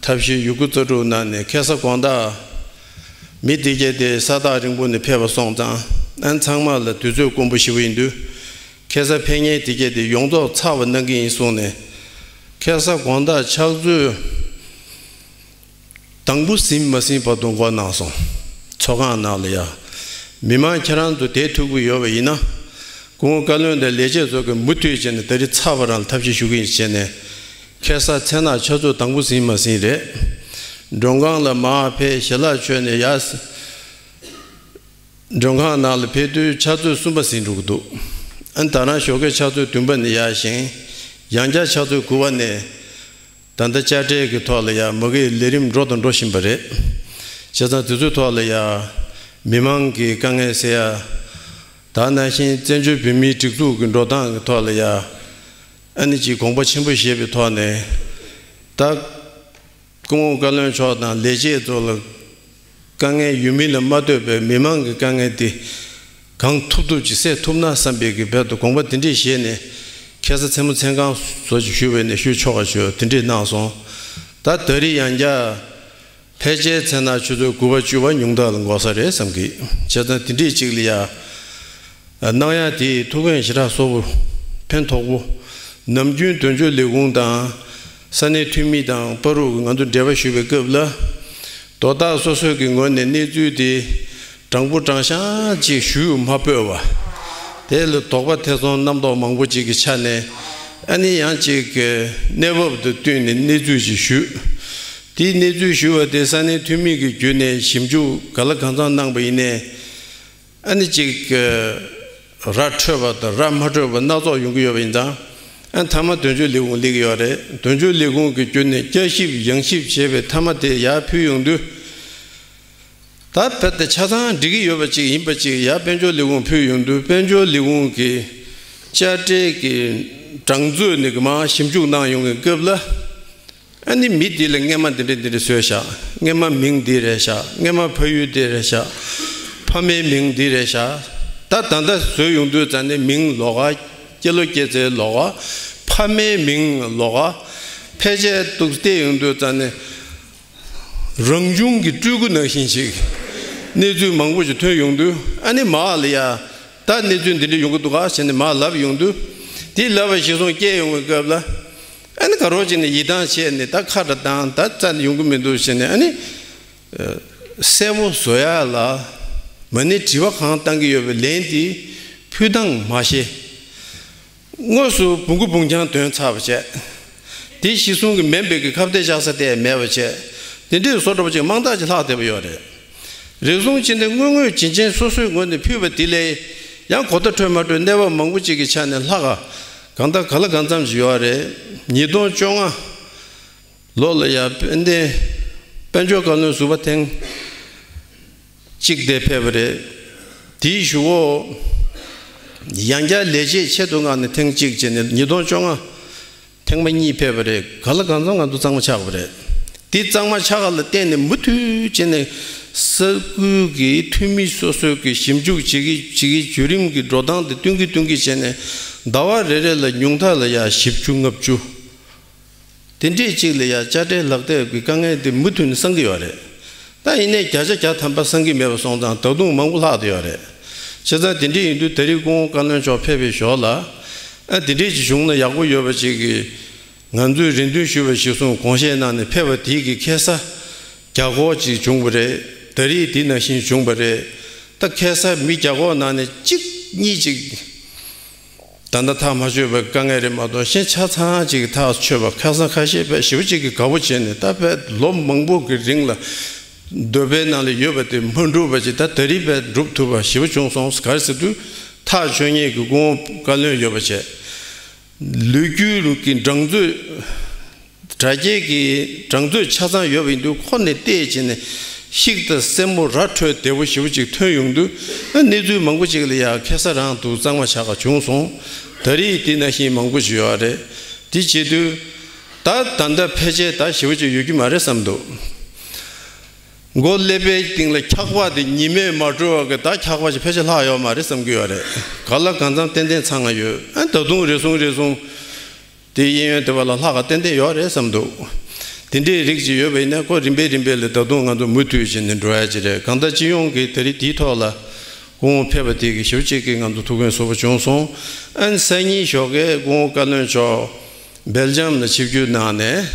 ཐབས་ཤེས་ཡོད་རྒུ་རྩལ་སྤྲུགས་གནང་ནས། ཁ་སང་དགོང་དག་མི་དེ་གྱད་དེ་ས་ཐག་རིང་པོ་ནས་ཕེབས་པ་སོང་ཙང་། ཨ་ནི་ཚང་མ་ལ་དུས་ཚོད་དཀོན་པོ་ཞེ་པོ་ཡིན་དུས། ཁ་སང་ཕེབས་མཁན་དེ་གྱད་དེ་ཡོངས་རྫོགས་ཚར་བ་གནང་གི་ཡིན་གསུངས་ནས། ཁ་སང་དགོང་དག་ཕྱག་ཚོད་དང་པོ་ཟིན་མ་ཟིན་བར་དུ་འགོར་གནང་སོང་། ཚོགས་ཁང་ནང་ལ་ཡ། མི་མང་ཁྱེད་རང་ཚོ་བསྡད་ཐུབ་ཀྱི་ཡོད་པ་ཡིན་ན། སྐུ་ངོ་བཀའ་བློན་དང་ལས་བྱེད་ཚོ་གིས་མུ་མཐུད་བྱས་ནས་ད་རེས་ཚར་བ་རང་ལ་ཐབས་ཤེས་ཞུ་གི་ཡིན་བྱས་ནས། ཁ་སང་མཚན་ནག་ཆུ་ཚོད་དང་པོ་ཟིན་མ་ཟིན་རེད། མགྲོན་ཁང་ལ་མར་ཕེབས་ཞལ་ལག་མཆོད་ནས་ཡར། མགྲོན་ཁང་ནང་ལ་ཕེབས་དུས་ཕྱག་ཚོད་གསུམ་པ་ཟིན་འགྲོ་གི་འདུག་ཨ་ནི་ད་རང་ཞོགས་ཀའི་ཕྱག་ཚོད་བདུན་པ་ནས་ཡར་བཞེངས། ཡང་བསྐྱར་ཕྱག་ཚོད་དགུ་པ་ནས། ད་ལྟ་དཔྱ་ཁྲལ་གྱི་ཐོག་ལ་ཡ་མ་གིའི་ལས་རིམ་འགྲོ་དང་འགྲོ་བཞིན་པ་རེད། བྱས་ཙང་དེ་ཚོའི་ཐོག་ལ་ཡ་མི་མང་གི་དཀའ་ངལ་སེལ་ཡ། ད་ནང་བཞིན་བཙན་བྱོལ་བོད་མིའི་སྒྲིག་འཛུགས་ཀྱི་འགྲོ་སྟངས་ཀྱི་ཐོག་ལ་ཡ་ཨ་ནི་ཅིག་དགོངས་པ་ཆེན་པོ་བཞེས་པའི་ཐོག་ནས། ད་སྐུ་ངོ་བཀའ་བློན་མཆོག་དང་ལས་བྱེད་ཚོ་ལ། དཀའ་ངལ་ཡོད་མིན་ལ་མ་ལྟོས་པའི་མི་མང་གི་དཀའ་ངལ་དེ་གང་ཐུབ་ཐུབ་ཅིག་སེལ་ཐུབ་ན་བསམ་པའི་གི་དཔལ་དུ་དགོངས་པ་དེ་འདྲས་བཞེས་ནས། ཁ་སང་མཚན་མོ་མཚན་གང་བཟོ་ཅིག་ཞུ་བས་ནས་ཞུ་ཆོག་ག་ཞུ་དེ་འདྲས་གནང་སོང་། ད་ད་རེས་ཡང་བསྐྱར་ཕལ་ཆེར་མཚན་ནག་ཆུ་ཚོད་དགུ་པ་བཅུ་པ་ཉུང་མཐའ་ལ་འགོར་ས་རེད་བསམ་གི། བྱས་ཙང་དེ་འདྲས་ཅིག་ལ་ཡ། གནང་ཡ་དེ་ཐུགས་ཕན་ཞེ་དྲག་གསོ་བོ། ཕན་ཐོགས་པོ། ནམ་རྒྱུན་དོན་གཅོད་ལས་ཁུངས་དང་ས་གནས་འཐུས་མི་དང་བར་དུ་ང་ཚོ་འབྲེལ་བ་ཞུ་བའི་སྐབས་ལ། དོ་བདག་སོ་སོའི་གི་ངོས་ནས་གནས་ཚུལ་དེ་དྲང་པོ་དྲང་གཞག་ཅིག་ཞུ་མ་ཕོད་པ། དེ་ལ་དོགས་པ་ཐེ་ཚོམ་རྣམ་རྟོག་མང་པོ་ཅིག་གི་ཆ་ནས། ཨ་ནི་ཡང་ཅིག་གི་གནས་བབ་དང་བསྟུན་ནས་གནས་ཚུལ་ཅིག་ཞུས། དེའི་གནས་ཚུལ་ཞུས་པ་དེ་ས་གནས་འཐུས་མི་གི་བརྒྱུད་ནས་ཞིབ་འཇུག་ག་ལ་གང་འཚམ་གནང་པ་ཡིན་ནའི། ཨ་ནི་ཅིག་གི་ར་འཕྲོད་པ་དང་ར་མ་འཕྲོད་པ་སྣ་ཚོགས་ཡོང་གི་ཡོད་པ་ཡིན་ཙང་། ཨ་ནི་མཐའ་མ་དོན་གཅོད་ལས་ཁུངས་སླེབས་ཀྱི་ཡོད་རེད། དོན་གཅོད་ལས་ཁུངས་ཀྱི་བརྒྱུད་ནས་བསྐྱར་ཞིབ་ཡང་ཞིབ་བྱས་པའི་མཐའ་མ་དེ་ཡར་ཕུལ་ཡོང་དུས། ད་རྦད་དེ་ཆ་ཚང་འགྲིག་གི་ཡོད་པ་ཅིག་ཡིན་པ་ཅིག་ཡར་དཔལ་འབྱོར་ལས་ཁུངས་ཕུལ་ཡོང་དུས། དཔལ་འབྱོར་ལས་ཁུངས་ཀྱི་དཔྱ་ཁྲལ་གྱི་གྲངས་མཛོད་ནས་གི་མར་ཞིབ་འཇུག་གནང་ཡོང་གི་སྐབས་ལ། ཨ་ནི་མི་འདི་ལ་སྔས་མ་འདི་འདྲ་འདི་འདྲ་བཟོས་བཞག། སྔས་མ་མིང་འདི་རེད་བཞག། སྔས་མ་ཕ་ཡུལ་འདི་རེད་བཞག། ཕ་མའི་མིང་འདི་རེད་བཞག། ད་ད་ལྟ་བཟོས་ཡོང་དུས་ཙང་ནས་མིང་ལོགས་ཀ། སྐྱེས་ལོ་སྐྱེས་ཚེས་ལོགས་ཀ། ཕ་མའི་མིང་ལོགས་ཀ། ཕལ་ཆེར་འདུག་བལྟས་ཡོང་དུས་ཙང་ནས། རང་བྱུང་གི་སྤྲུལ་སྐུ་ནང་བཞིན་ཞིག་གནས་ཚུལ་མང་པོ་ཞིག་ཐོན་ཡོང་དུས། ཨ་ནི་མར་ལ་ཡ། ད་གནས་ཚུལ་འདི་འདྲ་ཡོང་གི་འདུག་ག་ཟེར་ནས་མར་ལབ་ཡོང་དུས། དེ་ལབ་པ་གཞིར་བཟུང་སྐྱེལ་ཡོང་བའི་སྐབས་ལ། ཨ་ནི་ག་རོ་བྱས་ནས་ཡིད་ཐང་ཆད་ནས། ད་ཁ་ར་བཏང་། ད་རྩ་ནས་ཡོང་གི་མི་འདུག་ཟེར་ནས། ཨ་ནི་གསལ་པོ་བཟོ་ཡ་ལ་མ་ཎི་དྲི་བ་གང་བཏང་གི་ཡོད་པའི་ལན་དེ་ཕུལ་སྟངས་མ་ཤེས། དངོས་སུ་བུང་གུ་བུང་རྐྱང་དོན་ཚར་བ་བྱས། དེ་གཞིར་བཟུང་གི་མིན་པའི་གི་ཁ་གཏད་བཅག་ས་དེ་མེད་པ་བྱས། དེ་འདྲའི་བཟོ་འདྲ་པོ་ཅིག་མང་དག་ཅིག་ལྷག་བསྡད་པ་ཡོད་རེད། རེ་ཟུང་བྱས་ནས་དངོས་དངོས་བྱིན་ཅན་སོ་སོའི་ངོས་ནས་ཕུལ་བ་དེ་ལས་ཡང་གོ་བརྡ་འཕྲོད་མ་འཕྲོད་གནས་བབ་མང་པོ་ཅིག་གི་ཆ་ནས་ལྷག་ག་གང་ལྟར་ག་ལ་གང་འཚམ་ཞིག་ཡོད་རེད། ཉིས་སྟོང་བཅོ་ལྔ་ལོ་ལ་ཡ་དཔལ་ལྡན་དཔལ་འབྱོར་བཀའ་བློན་ཟུར་པ་ཐེངས་གཅིག་དེ་ཕེབས་པ་རེད། དེའི་གཞུག་གུ་ཡང་བསྐྱར་ལས་བྱེད་ཆེད་དུ་མངགས་ནས་ཐེངས་གཅིག་བྱས་ནས་ཉིས་སྟོང་བཅོ་ལྔ་ཐེངས་མ་གཉིས་ཕེབས་པ་རེད། གང་ལ་གང་འཚམ་ང་ཚོ་གཙང་མ་ཆགས་པ་རེད། དེ་གཙང་མ་ཆགས་པ་ལ་བརྟེན་ནས་མུ་མཐུད་བྱས་ནས་ས་ཁུལ་གྱི་འཐུས་མི་སོ་སོའི་གི་ཞིབ་འཇུག་བྱེད་ཀྱི་བྱེད་ཀྱི་བརྒྱུད་རིམ་གྱི་འགྲོ་སྟངས་དེ་སྟོན་གྱི་སྟོན་གྱི་བྱས་ནས། ཟླ་བ་རེ་རེ་ལ་ཉུང་མཐའ་ལ་ཡ་བཞི་བཅུ་ལྔ་བཅུ། དེ་འདྲས་ཅིག་ལ་ཡ་དཔྱ་ཁྲལ་ལག་དེབ་ཀྱི་དཀའ་ངལ་དེ་མུ་མཐུད་ནས་སངས་ཀྱི་ཡོད་རེད། ད་ཡིན་ནའི་བརྒྱ་ཆ་བརྒྱ་ཐམ་པ་སངས་ཀྱི་མེད་པ་སོང་ཙང་ད་དུང་མང་པོ་ལྷག་བསྡད་ཡོད་རེད། བྱས་ཙང་དེ་འདྲས་ཡིན་དུས་ད་རེས་སྐུ་ངོ་བཀའ་བློན་མཆོག་ཕེབས་པའི་ཞོར་ལ། ཨ་དེ་འདྲས་ཅིག་བྱུང་ན་ཡག་པོ་ཡོད་པ་ཅིག་གི། ང་ཚོས་རེ་འདུན་ཞུས་པ་གཞིར་བཟུང་དགོངས་བཞེས་གནང་ནས་ཕེབས་པ་དེ་གི་ཁ་སང་བརྒྱ་སྐོར་ཅིག་བྱུང་བ་རེད། ད་རེས་དེ་ནང་བཞིན་བྱུང་བ་རེད། ད་ཁ་སང་མི་བརྒྱ་སྐོར་ནང་ནས་གཅིག་གཉིས་ཅིག་ད་ལྟ་ཐག་མ་ཆོད་པའི་དཀའ་ངལ་རེད་མ་གཏོགས། གཞན་ཆ་ཚང་ཅིག་ཐག་ཆོད་པ། ཁ་སང་ཁ་ཤས་དཔེ་ཞེ་པོ་ཅིག་གིས་དགའ་པོ་བྱས་ནས། ད་དཔེ་ལོ་མང་པོ་གི་རིང་ལ་འདོད་པའི་ནང་ལ་ཡོད་པ་དེ་མ་འགྲུབ་པ་ཅིག་ད་ད་རེས་དཔེ་འགྲུབ་ཐུབ་པ་ཞེ་པོ་བྱུང་སོང་། ག་རེ་ཟེར་དུས་ཐག་ཆོད་མཁན་གྱི་སྐུ་ངོ་བཀའ་བློན་ཡོད་པ་བྱས། ལོ་རྒྱུས་ཀྱི་གྲངས་མཛོད། དྲ་རྒྱའི་གི་གྲངས་མཛོད་ཆ་ཚང་ཡོད་པ་ཡིན་དུས། ཁོ་ནས་བལྟས་བྱས་ནས་ཤིག་ད་སེན་མོ་ར་འཕྲོད་བདེ་པོ་ཞེ་པོ་ཅིག་ཐོན་ཡོང་དུས། ཨ་གནས་ཚུལ་མང་པོ་ཅིག་ལ་ཡ་ཁ་སང་རང་འདུག་གཙང་མ་ཆགས་པ་བྱུང་སོང་། ད་རེས་དེ་ནང་བཞིན་མང་པོ་ཞིག་ཡོད་རེད། དེ་བྱེད་དུས་ད་ད་ལྟ་ཕལ་ཆེར་ད་ཞེ་པོ་ཅིག་ཡོད་རྒྱུ་མ་རེད་བསམ་འདུག་མགོ་ཀླད་པའི་སྟེང་ལ་འཁྱག་པ་དེ་ཉི་མས་མ་བཀྲུས་པ་གི་ད་འཁྱག་པ་ཞིག་ཕལ་ཆེར་ལྷག་ཡོད་མ་རེད་བསམ་གྱི་ཡོད་རེད། ག་ལ་གང་འཚམ་ཏན་ཏན་ཚང་ང་ཡོད། ཨ་ད་དུང་རེ་ཟུང་རེ་ཟུང་དེ་གཡས་གཡོན་དེ་བ་ལ་ལྷག་ག་ཏན་ཏན་ཡོད་རེད་བསམ་འདུག་དེ་འདྲའི་རིགས་ཅིག་ཡོད་པ་ཡིན་ན། ཁོ་རིམ་པས་རིམ་པས་ལ་ད་དུང་ང་ཚོ་མུ་མཐུད་བྱས་ནས་འགྲོ་ཡ་ཅིག་རེད། གང་ལྟར་སྤྱི་ཡོངས་ཀྱི་ད་རེས་དེའི་ཐོག་ལ་སྐུ་ངོ་ཕེབས་པ་དེ་གི་ཞེ་པོ་ཅིག་གིས་ང་ཚོ་ཐུགས་ཕན་གསོས་པོ་བྱུང་སོང་། ཨ་ནི་སང་ཉིན་ཞོགས་ཀས་སྐུ་ངོ་བཀའ་བློན་མཆོག་སྦེལ་ཇམ་ལ་ཆིབས་བསྒྱུར་གནང་ནས།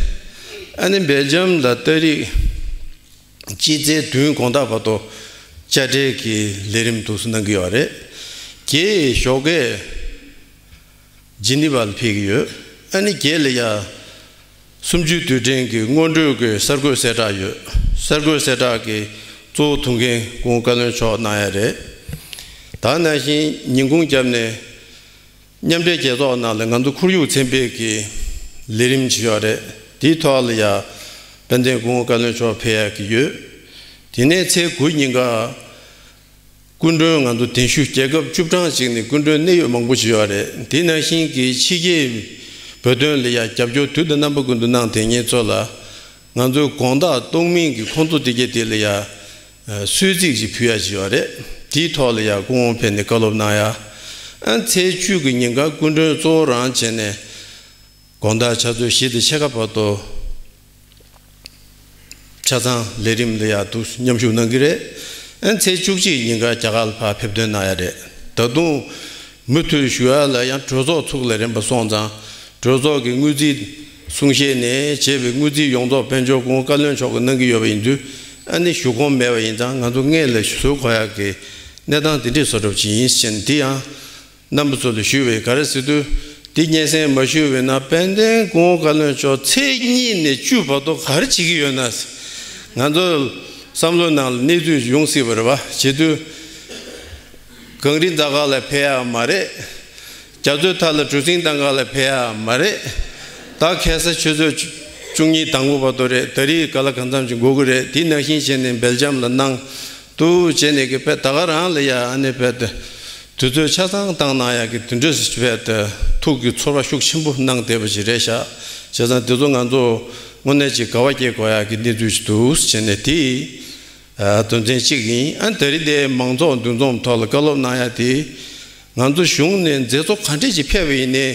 ཨ་ནི་སྦེལ་ཇམ་ལ་ཏ་རིག་སྤྱི་ཚེས་བདུན་དགོང་དག་བར་དུ་དཔྱ་ཁྲལ་གྱི་ལས་རིམ་འདུག་སེ་གནང་གི་ཡོད་རེད། བརྒྱད་ཞོགས་ཀས་ཇི་ནི་ཝ་ལ་ཕེབས་ཀྱི་ཡོད། ཨ་ནི་བརྒྱད་ལ་ཡ་གསུམ་བཅུའི་དུས་དྲན་གྱི་སྔོན་འགྲོའི་གི་གསར་འགོད་གསལ་བསྒྲགས་ཡོད། གསར་འགོད་གསལ་བསྒྲགས་ཀྱི་གཙོ་བོ་ཐུགས་འགན་སྐུ་ངོ་བཀའ་བློན་མཆོག་གནང་ཡ་རེད། ད་ནང་བཞིན་ཉིན་གུང་རྒྱབ་ནས་མཉམ་འབྲེལ་རྒྱལ་ཚོགས་ནང་ལ་ང་ཚོ་ཁོར་ཡུག་ཚན་པའི་གི་ལས་རིམ་ཅིག་ཡོད་རེད། དེའི་ཐོག་ལ་ཡ་དཔལ་ལྡན་སྐུ་ངོ་བཀའ་བློན་མཆོག་ཕེབས་ཡག་གི་ཡོད། དེ་ནས་ཚེས་དགུ་ཉིན་ཀ་སྐུ་མགྲོན་ང་ཚོ་གདན་ཞུ་རྒྱལ་ཁབ་བཅུ་གྲངས་ཅིག་ནས་སྐུ་མགྲོན་གནད་ཡོད་མང་པོ་ཅིག་ཡོད་རེད། དེ་ནང་བཞིན་གྱི་ཕྱི་རྒྱལ་བོད་དོན་ལ་ཡ་རྒྱབ་སྐྱོར་དུས་དང་རྣམ་པ་ཀུན་ཏུ་གནང་བསྡད་མཁན་ཚོ་ལ། ང་ཚོའི་དགོང་དག་གཏོང་མིན་གྱི་ཁོང་ཚོ་དེ་གའི་དེ་ལ་ཡ་གསོལ་ཚིགས་ཅིག་ཕུལ་ཡ་ཅིག་ཡོད་རེད། དེའི་ཐོག་ལ་ཡ་སྐུ་ངོ་ཕེབས་ནས་བཀའ་སློབ་གནང་ཡ། ཨ་ཚེས་བཅུ་གི་ཉིན་ཀ་སྐུ་མགྲོན་གཙོ་བོ་རང་བྱས་ནས་དགོང་དག་ཕྱག་ཚོད་བཞི་དང་ཕྱེད་ཀ་བར་དུ་ཆ་ཚང་ལས་རིམ་ལ་ཡ་འདུག་མཉམ་ཞུགས་གནང་གི་རེད། ཨ་ཚེས་བཅུ་གཅིག་ཉིན་ཀ་རྒྱ་གར་ལ་ཕར་ཕེབས་ཐོན་གནང་ཡ་རེད། ད་དུང་མུ་མཐུད་ཞུ་ཡ་ལ་ཡང་གྲོས་ཚོགས་ཚུགས་ལས་རན་པ་སོང་ཙང་། གྲོས་ཚོགས་ཀྱི་དངུལ་རྩིས་གསུང་བཤད་ནས་བྱས་པའི་དངུལ་རྩིས་ཡོངས་རྫོགས་དཔལ་འབྱོར་སྐུ་ངོ་བཀའ་བློན་མཆོག་གིས་གནང་གི་ཡོད་པ་ཡིན་དུས། ཨ་ནི་ཞུ་ཁོམ་མེད་པ་ཡིན་ཙང་ང་ཚོ་སྔོན་ལ་ཞུ་གསོལ་གོ་ཡག་གི་གནས་སྟངས་དེ་འདྲས་བཟོ་འདྲ་ཅིག་ཡིན་ཟེར་ནས་དེ་ཡང་རྣམ་པ་ཚོ་ལ་ཞུས་པས། ག་རེ་ཟེར་དུས་འདི་སྙན་སེང་མ་ཞུས་པས་ན་དཔལ་ལྡན་སྐུ་ངོ་བཀའ་བློན་མཆོག་ཚེས་གཉིས་ནས་བཅུ་བར་དུ་ག་རེ་བྱེད་ཀྱི་ཡོད་ན། ང་ཚོ་བསམ་བློའི་ནང་ལ་གནས་ཚུལ་ཡོང་སྲིད་པ་རེད་པ། བྱེད་དུས་གངས་རི་འཛེག་ག་ལ་ཕེབས་ཡག་མ་རེད། རྒྱ་མཚོའི་མཐའ་ལ་གྲུ་གཟིངས་བཏང་ག་ལ་ཕེབས་ཡག་མ་རེད། ད་ཁ་སང་ཆུ་ཚོད་བཅུ་གཉིས་དང་པོ་བར་དུ་རེད། ད་རེས་ག་ལ་གང་འཚམ་ཅིག་འགོར་གི་རེད། དེ་ནང་བཞིན་བྱས་ནས་སྦེལ་ཇམ་ལ་གནང་འདུག་བྱས་ནས་གི་དཔེ་ད་ག་རང་ལ་ཡ་ཨ་ནི་དཔེ་དུས་ཚོད་ཆ་ཚང་བཏང་གནང་ཡག་གི་དེ་འདྲ་ཞིག་དཔེ་ཐུགས་ཀྱི་ཚོར་བ་ཤུགས་ཆེན་པོ་གནང་བསྡད་པ་ཞིག་རེད་ཤག་བྱས་ཙང་དེ་ཚོ་ང་ཚོ་དངོས་གནས་ཅིག་དགའ་བ་སྐྱེ་དགོས་ཡག་གི་གནས་ཚུལ་ཞིག་འདུག་བྱས་ནས་དེ། ཨ། དོན་ཚན་གཅིག་ཡིན། ཨ། ད་རེས་འདི་མང་ཚོགས་འདུ་འཛོམས་ཐོག་ལ་བཀའ་སློབ་གནང་ཡ་དེ། ང་ཚོ་གཞུང་ནས་མཛད་གཙོ་ག་འདྲས་ཅིག་ཕེབས་པ་ཡིན་ནའི།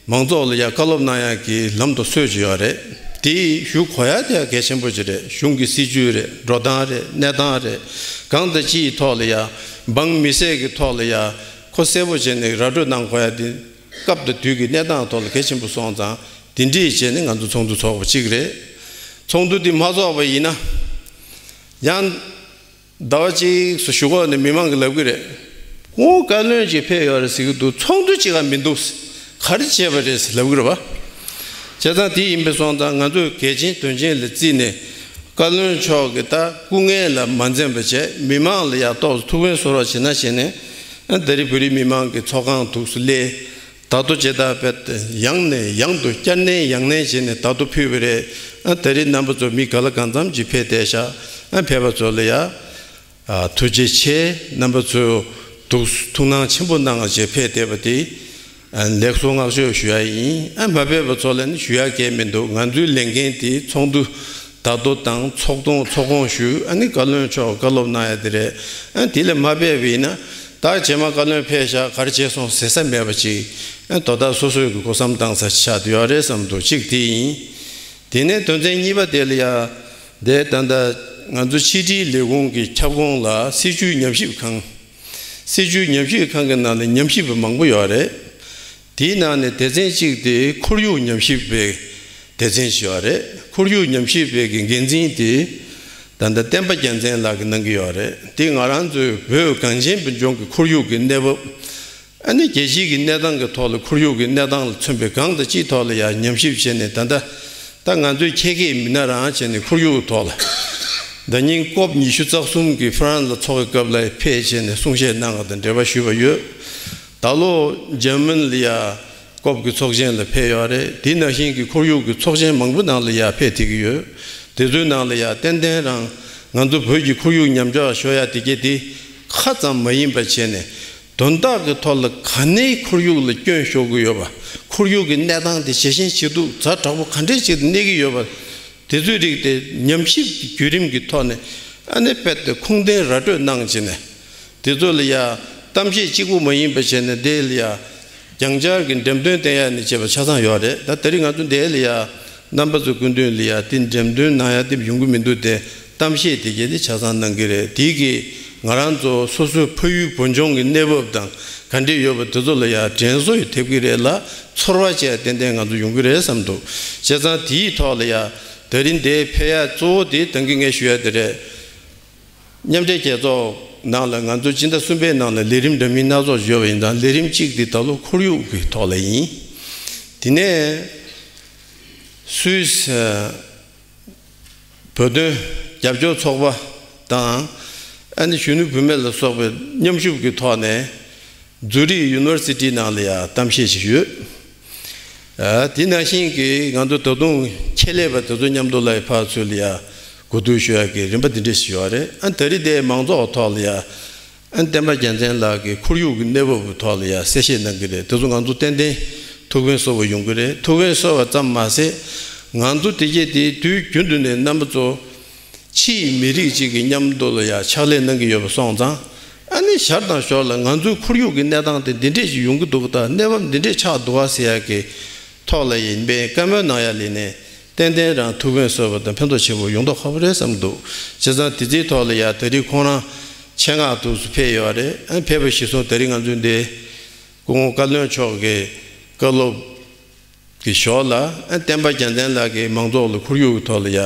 མང་ཚོགས་ལ་ཡ་བཀའ་སློབ་གནང་ཡ་གི་ལམ་དང་སྲོལ་ཅིག་ཡོད་རེད། དེ་ཞུ་དགོས་ཡ་དེ་ཡ་གལ་ཆེན་པོ་ཅིག་རེད། གཞུང་གི་སྲིད་ཇུས་རེད། འགྲོ་སྟངས་རེད། གནས་སྟངས་རེད། གང་དང་ཅིའི་ཐོག་ལ་ཡ། འབངས་མི་སེར་གྱི་ཐོག་ལ་ཡ། ཁོ་གསལ་པོ་བྱས་ནས་ར་སྤྲོད་གནང་དགོས་ཡ་དེ། སྐབས་དང་དུས་ཀྱི་གནས་སྟངས་ཐོག་ལ་གལ་ཆེན་པོ་སོང་ཙང་། དེ་འདྲས་བྱས་ནས་ང་ཚོ་ཚོགས་འདུ་ཚོགས་པ་གཅིག་རེད། ཚོགས་འདུ་འདི་མ་ཚོགས་པ་ཡིན་ན། ཡང་ཟླ་བ་གཅིག་སུ་གཞུག་གུ་ནས་མི་མང་གིས་ལབ་ཀྱི་རེད། ཁོང་བཀའ་བློན་གཅིག་ཕེབས་ཡོད་རེད་ཟེར་གྱི་འདུག་ཚོགས་འདུ་གཅིག་ག་མི་འདུག་ག་རེ་བྱས་པ་རེད་ཟེར་ལབ་ཀྱི་རེད་པ། བྱས་ཙང་དེ་ཡིན་པ་སོང་ཙང་ང་ཚོས་གལ་ཆེན་དོན་ཆེན་ལ་བརྩིས་ནས། བཀའ་བློན་མཆོག་གི་ད་སྐུ་ངལ་ལ་མ་འཛེམས་པ་བྱས། མི་མང་ལ་ཡ་ཏོག་ཙམ་ཐུགས་ཕན་གསོས་རོགས་བྱེད་ན་བྱས་ནས། ཨ། ད་རེས་བོད་རིགས་མི་མང་གི་ཚོགས་ཁང་འདུག་སེ་སླེབས། ད་དུང་ཇི་ལྟར་དཔེ་ཡང་ནས་ཡང་དུ་བསྐྱར་ནན་ཡང་ནན་བྱས་ནས་ད་དུང་ཕུལ་བ་རེད། ཨ། ད་རེས་རྣམ་པ་ཚོ་མི་ག་ལ་གང་འཚམ་ཅིག་ཕེབས་བསྡད་ཤག་ཨ། ཕེབས་པ་ཚོ་ལ་ཡ། ཨ། ཐུགས་རྗེ་ཆེ། རྣམ་པ་ཚོས་ཐུགས་ཐུགས་སྣང་ཆེན་པོ་གནང་བྱས་ཕེབས་བསྡད་པ་དེ། ཨ། ལེགས་སོ་བསྔགས་བརྗོད་ཞུ་ཡ་ཡིན། ཨ། མ་ཕེབས་པ་ཚོ་ལ་ནི་ཞུ་ཡ་གང་ཡང་མི་འདུག་ང་ཚོའི་ལས་འགན་དེ་ཚོགས་འདུ་ད་དུང་དང་ཚོགས་ཐོག་ཚོགས་ཁང་ཞུས། ཨ་ནི་བཀའ་བློན་མཆོག་བཀའ་སློབ་གནང་ཡ་དེ་རེད། ཨ། དེ་ལས་མ་ཕེབས་པ་ཡིན་ན། ད་རྗེས་མ་བཀའ་བློན་ཕེབས་ཤག་ག་རེ་བྱས་སོང་ཟེར་ས་མེད་པ་ཅིག་ཨ། དོ་བདག་སོ་སོའི་གི་སྒོ་བསམ་བཏང་ས་ཆགས་བསྡད་ཡོད་རེད་བསམ་འདུག་གཅིག་དེ་ཡིན། དེ་ནས་དོན་ཚན་གཉིས་པ་དེ་ལ་ཡ། དེ་ད་ལྟ་ང་ཚོ་ཕྱི་དྲིལ་ལས་ཁུངས་ཀྱི་ཁྱབ་ཁོངས་ལ་སྲིད་བྱུས་ཉམས་ཞིབ་ཁང་། སྲིད་བྱུས་ཉམས་ཞིབ་ཁང་གི་ནང་ལ་ཉམས་ཞིབ་པ་མང་པོ་ཡོད་རེད། དེའི་ནང་ནས་སྡེ་ཚན་གཅིག་དེ་ཁོར་ཡུག་ཉམས་ཞིབ་པའི་སྡེ་ཚན་ཞིག་ཡོད་རེད། ཁོར་ཡུག་ཉམས་ཞིབ་པའི་གི་འགན་འཛིན་དེ་ད་ལྟ་བསྟན་པ་རྒྱལ་མཚན་ལགས་ཀྱིས་གནང་གི་ཡོད་རེད། དེ་ང་རང་ཚོའི་བོད་གངས་ཅན་པོ་ལྗོངས་ཀྱི་ཁོར་ཡུག་གི་གནས་བབ། ཨ་ནི་རྒྱལ་སྤྱིའི་གི་གནས་སྟངས་ཀྱི་ཐོག་ལ་ཁོར་ཡུག་གི་གནས་སྟངས་ལ་མཚོན་པའི་གང་དང་ཅིའི་ཐོག་ལ་ཡང་ཉམས་ཞིབ་བྱས་ནས། ད་ལྟ་ད་ང་ཚོའི་ཁྱད་ཁྱད་མི་སྣ་རང་བྱས་ནས་ཁོར་ཡུག་གི་ཐོག་ལ། ཟླ་ཉིན་ཀོབ་ཉི་ཤུ་རྩ་གསུམ་གི་ཧྥ་རན་སི་ལ་ཚོགས་ཀྱི་སྐབས་ལ་ཕེབས་བྱས་ནས་གསུང་བཤད་གནང་བ་དང་འབྲེལ་བ་ཞུས་པ་ཡོད། ད་ལོ་འཇར་མན་ལ་ཡ་ཀོབ་ཀྱི་ཚོགས་ཆེན་ལ་ཕེབས་ཡོད་རེད། དེ་ནང་བཞིན་གྱི་ཁོར་ཡུག་གི་ཚོགས་ཆེན་མང་པོ་ནང་ལ་ཡ་ཕེབས་བསྡད་ཀྱི་ཡོད། དེ་ཚོའི་ནང་ལ་ཡ་ཏན་ཏན་རང་ང་ཚོ་བོད་ཀྱི་ཁོར་ཡུག་ཉམས་ཆག་ཤོར་ཡ་དེ་གྱད་དེ་ཁ་ཙམ་མ་ཡིན་པ་བྱས་ནས། དོན་དག་གི་ཐོག་ལ་ག་ནས་ཁོར་ཡུག་ལ་སྐྱོན་ཤོར་གྱི་ཡོད་པ། ཁོར་ཡུག་གི་གནས་སྟངས་དེ་ཇེ་ཞན་ཇེ་སྡུག་ཛ་དྲག་པོ་ག་འདྲས་ཅིག་གནས་ཀྱི་ཡོད་པ། དེ་ཚོའི་རིགས་དེ་ཉམས་ཞིབ་ཀྱི་བརྒྱུད་རིམ་གྱི་ཐོག་ནས། ཨ་ནི་དཔེ་དེ་ཁུངས་ལྡན་ར་སྤྲོད་གནང་བྱས་ནས། དེ་ཚོ་ལ་ཡ་གཏམ་བཤད་གཅིག་པུ་མ་ཡིན་པ་བྱས་ནས་དེ་ལ་ཡ། རྒྱང་བསྐྱར་གྱི་འགྲེམས་སྟོན་བསྟན་ཡ་ནས་བྱས་པ་ཆ་ཚང་ཡོད་རེད། ད་དེ་རིང་ང་ཚོ་འདིར་ལ་ཡ་རྣམ་པ་ཚོ་སྐུ་མདུན་ལ་ཡ་དེ་འགྲེམས་སྟོན་གནང་ཡ་དེ་ཡོང་གི་མི་འདུག་སྟེ། གཏམ་བཤད་དེ་གྱད་དེ་ཆ་ཚང་གནང་གི་རེད། དེ་གིས་ང་རང་ཚོ་སོ་སོའི་ཕ་ཡུལ་བོད་ལྗོངས་ཀྱི་གནས་བབ་དང་ག་འདྲས་ཡོད་པ་དེ་ཚོ་ལ་ཡ་དྲན་གསོ་ཡང་ཐེབས་ཀྱི་རེད་ལ། ཚོར་བ་བཅས་ཏན་ཏན་ང་ཚོ་ཡོང་གི་རེད་བསམ་འདུག་བྱས་ཙང་དེའི་ཐོག་ལ་ཡ་དེ་རིང་འདིར་ཕེབས་ཡ་གཙོ་བོ་དེ་ད་གིན་ངས་ཞུ་ཡ་དེ་རེད། མཉམ་འབྲེལ་རྒྱལ་ཚོགས་ནང་ལ་ང་ཚོ་སྤྱི་ཟླ་གསུམ་པའི་ནང་ལ་ལས་རིམ་འདྲ་མིན་སྣ་ཚོགས་ཡོད་པ་ཡིན་ཙང་། ལས་རིམ་གཅིག་དེ་ད་ལོ་ཁོར་ཡུག་གི་ཐོག་ལ་ཡིན། དེ་ནས་སུད་སི་བོད་དོན་རྒྱབ་སྐྱོར་ཚོགས་པ་དང་། ཨ་ནི་གཞོན་ནུ་བུད་མེད་ལ་སོགས་པའི་མཉམ་ཞུགས་ཀྱི་ཐོག་ནས། ཛུ་རིག་ཡུ་ནི་ཝར་སི་ཊི་ནང་ལ་ཡང་གཏམ་བཤད་ཞིག་ཡོད། ཨ། དེ་ནང་བཞིན་གྱི་ང་ཚོ་ད་དུང་ཆེད་ལས་པ་དེ་ཚོ་མཉམ་དུ་ལ་ཕར་ཚུར་ལ་ཡང་གོ་བསྡུར་ཞུ་ཡག་གི་རིམ་པ་འདི་འདྲ་ཞིག་ཡོད་རེད། ཨ། ད་རེས་དེ་མང་ཚོགས་ཐོག་ལ་ཡང་། ཨ། བསྟན་པ་རྒྱལ་མཚན་ལགས་ཀྱིས་ཁོར་ཡུག་གི་གནས་བབ་ཀྱི་ཐོག་ལ་ཡང་གསལ་བཤད་གནང་གི་རེད། དེ་ཚོ་ང་ཚོ་ཏན་ཏན་ཐུགས་ཕན་གསོས་པ་ཡོང་གི་རེད། ཐུགས་ཕན་གསོས་པ་ཙམ་མ་ཟད། ང་ཚོ་དེ་གྱད་དེ་དུས་རྒྱུན་དུ་ནས་རྣམ་པ་ཚོ། ཕྱིའི་མི་རིགས་གཅིག་གི་མཉམ་དུ་ལ་ཡང་ཕྱག་ལས་གནང་གི་ཡོད་པ་སོང་ཙང་། ཨ་ནི་ཞར་དང་ཞོར་ལ་ང་ཚོའི་ཁོར་ཡུག་གི་གནས་སྟངས་དེ་འདི་འདྲས་ཞིག་ཡོང་གི་འདུག་ད་གནས་བབ་འདི་འདྲས་ཆགས་འདུག་ག་ཟེར་ཡག་གི་ཐོག་ལ་ཡིན་པའི་བཀའ་མོལ་གནང་ཡ་ལས་ནས་ཏན་ཏན་རང་ཐུགས་ཕན་གསོས་པ་དང་ཕན་ཐོགས་ཆེན་པོ་ཡོང་མདོག་ཁ་པོ་རེད་བསམ་འདུག་བྱས་ཙང་དེ་ཚོའི་ཐོག་ལ་ཡང་ད་རེས་ཁོང་རང་ཆེད་མངགས་ཐོག་སུ་ཕེབས་ཡོད་རེད། ཨ། ཕེབས་པ་གཞིར་བཟུང་ད་རེས་ང་ཚོའི་འདི་སྐུ་ངོ་བཀའ་བློན་མཆོག་གི་བཀའ་སློབ། གི་ཞོར་ལ་ཨ་བསྟན་པ་རྒྱལ་མཚན་ལགས་ཀྱིས་མང་ཚོགས་ལ་ཁོར་ཡུག་གི་ཐོག་ལ་ཡ་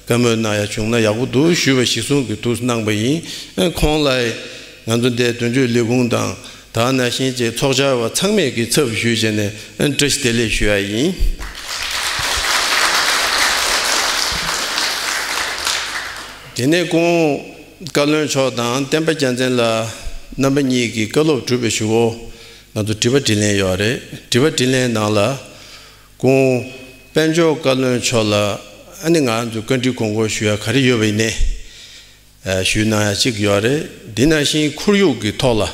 བཀའ་མོལ་གནང་ཡ་བྱུང་ན་ཡག་པོ་འདུག་ཞུས་པ་གཞིར་བཟུང་གིས་འདུག་སེ་གནང་པ་ཡིན། ཨ་ཁོང་ལ་ང་ཚོ་འདིར་དོན་གཅོད་ལས་ཁུངས་དང་ད་ག་ནང་བཞིན་བཅས་ཚོགས་བཅར་བ་ཚང་མས་ཀྱི་ཚབ་ཞུས་བྱས་ནས་ཨ་བཀྲ་ཤིས་བདེ་ལེགས་ཞུ་ཡ་ཡིན། དེ་ནས་སྐུ་ངོ་བཀའ་བློན་མཆོག་དང་བསྟན་པ་རྒྱལ་མཚན་ལགས་རྣམ་པ་གཉིས་ཀྱིས་བཀའ་སློབ་གྲུབ་པའི་གཞུག་གུ་ང་ཚོ་དྲི་བ་དྲིས་ལན་ཡོད་རེད། དྲི་བ་དྲིས་ལན་ནང་ལ། སྐུ་ངོ་དཔལ་འབྱོར་བཀའ་བློན་མཆོག་ལ་ཨ་ནི་ང་ཚོས་བཀའ་འདྲི་དགོངས་སྐོར་ཞུ་ཡ་ག་རེ་ཡོད་པ་ཡིན་ནའི་ཞུས་གནང་ཡ་གཅིག་ཡོད་རེད། འདི་ནང་བཞིན་ཁོར་ཡུག་གི་ཐོག་ལ་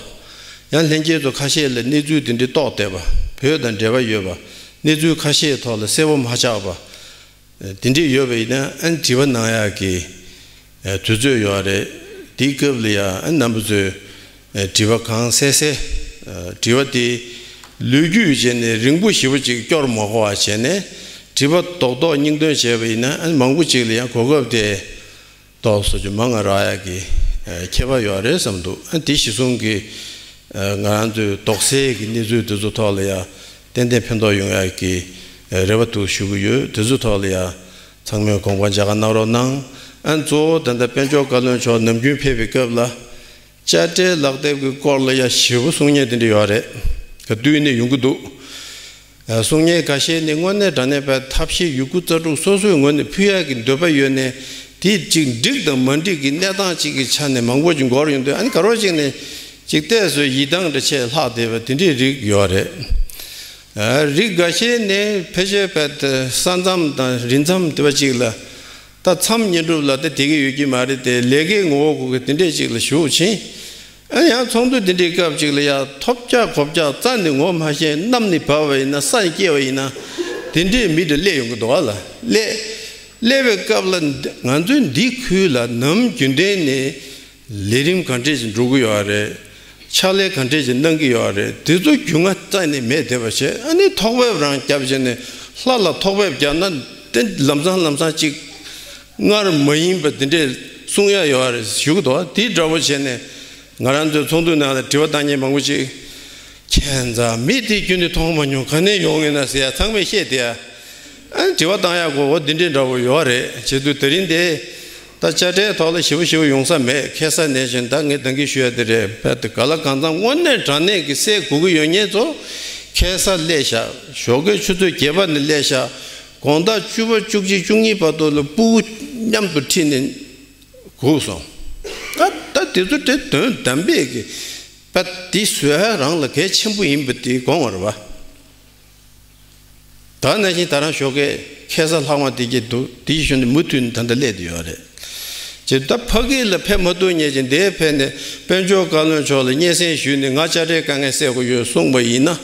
ཡང་ལྷན་རྒྱས་ཚོ་ཁ་ཤས་ལ་གནས་ཚུལ་དེ་འདྲའི་རྟོགས་བསྡད་པ། བོད་དང་འབྲེལ་བ་ཡོད་པ། གནས་ཚུལ་ཁ་ཤས་ཐོག་ལ་གསལ་བོ་མ་ཆགས་པ། དེ་འདྲས་ཡོད་པ་ཡིན་ན་ཨ་ནི་དྲི་བ་གནང་ཡག་གི་དུས་ཚོད་ཡོད་རེད། དེའི་སྐབས་ལ་ཡང་ཨ་ནི་རྣམ་པ་ཚོས་དྲི་བ་གང་གསལ་གསལ། དྲི་བ་དེ་ལོ་རྒྱུས་བྱས་ནས་རིང་པོ་ཞེ་པོ་ཅིག་སྐྱོར་མ་དགོས་པ་བྱས་ནས་དྲི་བ་རྡོག་རྡོག་སྙིང་དོན་བྱས་པ་ཡིན་ན་ཨ་ནི་མང་པོ་ཅིག་ལ་ཡང་གོ་སྐབས་དེ་ཏོག་ཙམ་མང་ང་རག་ཡག་གི་ཨ་ཁྱད་པར་ཡོད་རེད་བསམ་འདུག་ཨ་དེ་གཞི་བཟུང་གི་ཨ་ང་རང་ཚོའི་དོགས་སེལ་གྱི་གནས་ཚུལ་དེ་ཚོ་ཐོག་ལ་ཡང་ཏན་ཏན་ཕན་ཐོགས་ཡོང་ཡག་གི་ཨ་རེ་བ་འདུག་ཞུ་གི་ཡོད། དེ་ཚོ་ཐོག་ལ་ཡང་ཚང་མས་དགོངས་པ་འཇགས་གནང་རོགས་གནང་། ཨ་གཙོ་བོ་ད་ལྟ་དཔལ་འབྱོར་བཀའ་བློན་མཆོག་ནམ་རྒྱུན་ཕེབས་པའི་སྐབས་ལ་དཔྱ་ཁྲལ་ལག་དེབ་ཀྱི་སྐོར་ལ་ཡང་ཞེ་པོ་གསུང་མཁན་དེ་འདྲ་ཡོད་རེད། ག་དུས་ནས་ཡོང་གི་འདུག་གསུང་མཁན་འགའ་ཤས་ནི་དངོས་གནས་དྲང་གནས་པའི་ཐབས་ཤེས་ཡོད་རྒུ་རྩལ་སྤྲུགས་སོ་སོའི་ངོས་ནས་ཕུལ་ཡག་གི་འདོད་པ་ཡོད་ནས་དེ་གཅིག་འགྲིག་དང་མ་འགྲིག་གི་གནས་སྟངས་གཅིག་གི་ཆ་ནས་མང་པོ་ཅིག་འགོར་ཡོང་དུས་ཨ་ནི་ག་རེ་ཅིག་ནས་ཅིག་བལྟས་སོ་ཡིད་ཐང་འདྲ་ཆེ་ལྷག་བསྡད་པ་དེ་འདྲའི་རིགས་ཡོད་རེད། རིགས་འགའ་ཤས་ནི་ཕལ་ཆེར་བས་ས་མཚམས་དང་རི་མཚམས་དེ་བ་གཅིག་ལ་ད་མཚམས་བསྙེན་སྒྲུབ་ལ་ད་དེ་གི་ཡོད་ཀྱི་མ་རེད་དེ་ལས་ཀའི་ངོ་བོ་གུ་གི་དེ་འདྲས་ཅིག་ལ་ཞུགས་ཕྱིན། ཨ་ཡང་ཚོགས་འདུ་འདི་འདྲའི་སྐབས་ཅིག་ལ་ཡང་ཐོབ་རྒྱག་གོ་རྒྱག་རྩ་ནས་ངོ་མ་ཤེས་གནམ་ནས་བབས་པ་ཡིན་ན་ས་ནས་སྐྱེས་པ་ཡིན་ན་དེ་འདྲའི་མི་དེ་སླེབས་ཡོང་གི་འདུག་བ་ལ་སླེབས། སླེབས་པའི་སྐབས་ལ་ང་ཚོའི་འདི་ཁུལ་ལ་ནམ་རྒྱུན་ལྡན་ནས་ལས་རིམ་ག་འདྲས་ཅིག་འགྲོ་གི་ཡོད་རེད། ཕྱག་ལས་ག་འདྲས་ཅིག་གནང་གི་ཡོད་རེད། དེ་ཚོ་རྒྱུས་མངའ་རྩ་ནས་མེད་བསྡད་པ་བྱས་ཨ་ནི་ཐོག་དཔེ་རང་བརྒྱབ་བྱས་ནས་ལྷ་ལ་ཐོག་དཔེ་བརྒྱབ་ན་དེ་ལམ་སང་ལམ་སང་ཅིག་སྔར་མ་ཡིན་པ་དེ་འདྲས་གསུང་ཡ་ཡོད་རེད་ཞུ་གི་འདུག་དེ་འདྲ་བོ་བྱས་ནས་ང་རང་ཚོའི་ཚོགས་འདུ་ནང་ལ་དྲི་བ་བཏང་མཁན་མང་པོ་ཅིག་ཁྱད་མཚར་མི་དེ་ཁྱོན་ནས་མཐོང་མ་མྱོང་ག་ནས་ཡོང་ངེས་ན་ཟེར་ཡ་ཚང་མས་བཤད་དེ་ཡ། ཨ་ནི་དྲི་བ་བཏང་ཡ་གོ་བོ་འདི་འདྲའི་འདྲ་བོ་ཡོད་རེད་བྱེད་དུས་དེ་རིང་འདི་ད་དཔྱ་ཁྲལ་ཐོག་ལ་ཞེ་པོ་ཞེ་པོ་ཡོང་ས་མེད་ཁེ་ས་ནས་བཞིན་ད་ངས་འདང་གི་ཞུ་ཡ་དེ་རེད་བས་དེ་ག་ལ་གང་འཚམ་དངོས་གནས་དྲང་གནས་ཀྱི་སེལ་དགོས་ཀྱི་ཡོད་མཁན་ཚོ་ཁེ་ས་སླེབས་ཤག་ཞོགས་ཀའི་ཆུ་ཚོད་བརྒྱད་པ་ནས་སླེབས་ཤག་དགོང་དག་བཅུ་པ་བཅུ་གཅིག་བཅུ་གཉིས་བར་དུ་ལ་སྤུ་གུ་མཉམ་དུ་ཁྲིད་ནས་སྒུག་སོང་། ད་ད་དེ་ཚོ་དེ་དོན་དམ་པས་ཀྱི་པ་དེ་བཟོ་ཡ་རང་ལ་གལ་ཆེན་པོ་ཡིན་པ་དེ་དགོངས་པ་རེད་བ། ད་ནང་བཞིན་ད་རང་ཞོགས་ཀས་ཁ་སང་ལྷག་མ་དེ་གྱད་འདུག་དེའི་ཞོར་ནས་མུ་མཐུད་ནས་ད་ལྟ་སླེབས་བསྡད་ཡོད་རེད། ཅེས་ད་ཕ་གི་ལ་ཕེབས་མ་ཐུབ་མཁན་ཅིག་འདིར་ཕེབས་ནས་དཔལ་འབྱོར་བཀའ་བློན་མཆོག་ལ་སྙན་སེང་ཞུས་ནས་ང་དཔྱ་ཁྲལ་དཀའ་ངལ་སེལ་དགོས་ཡོད་གསུངས་པ་ཡིན་ན།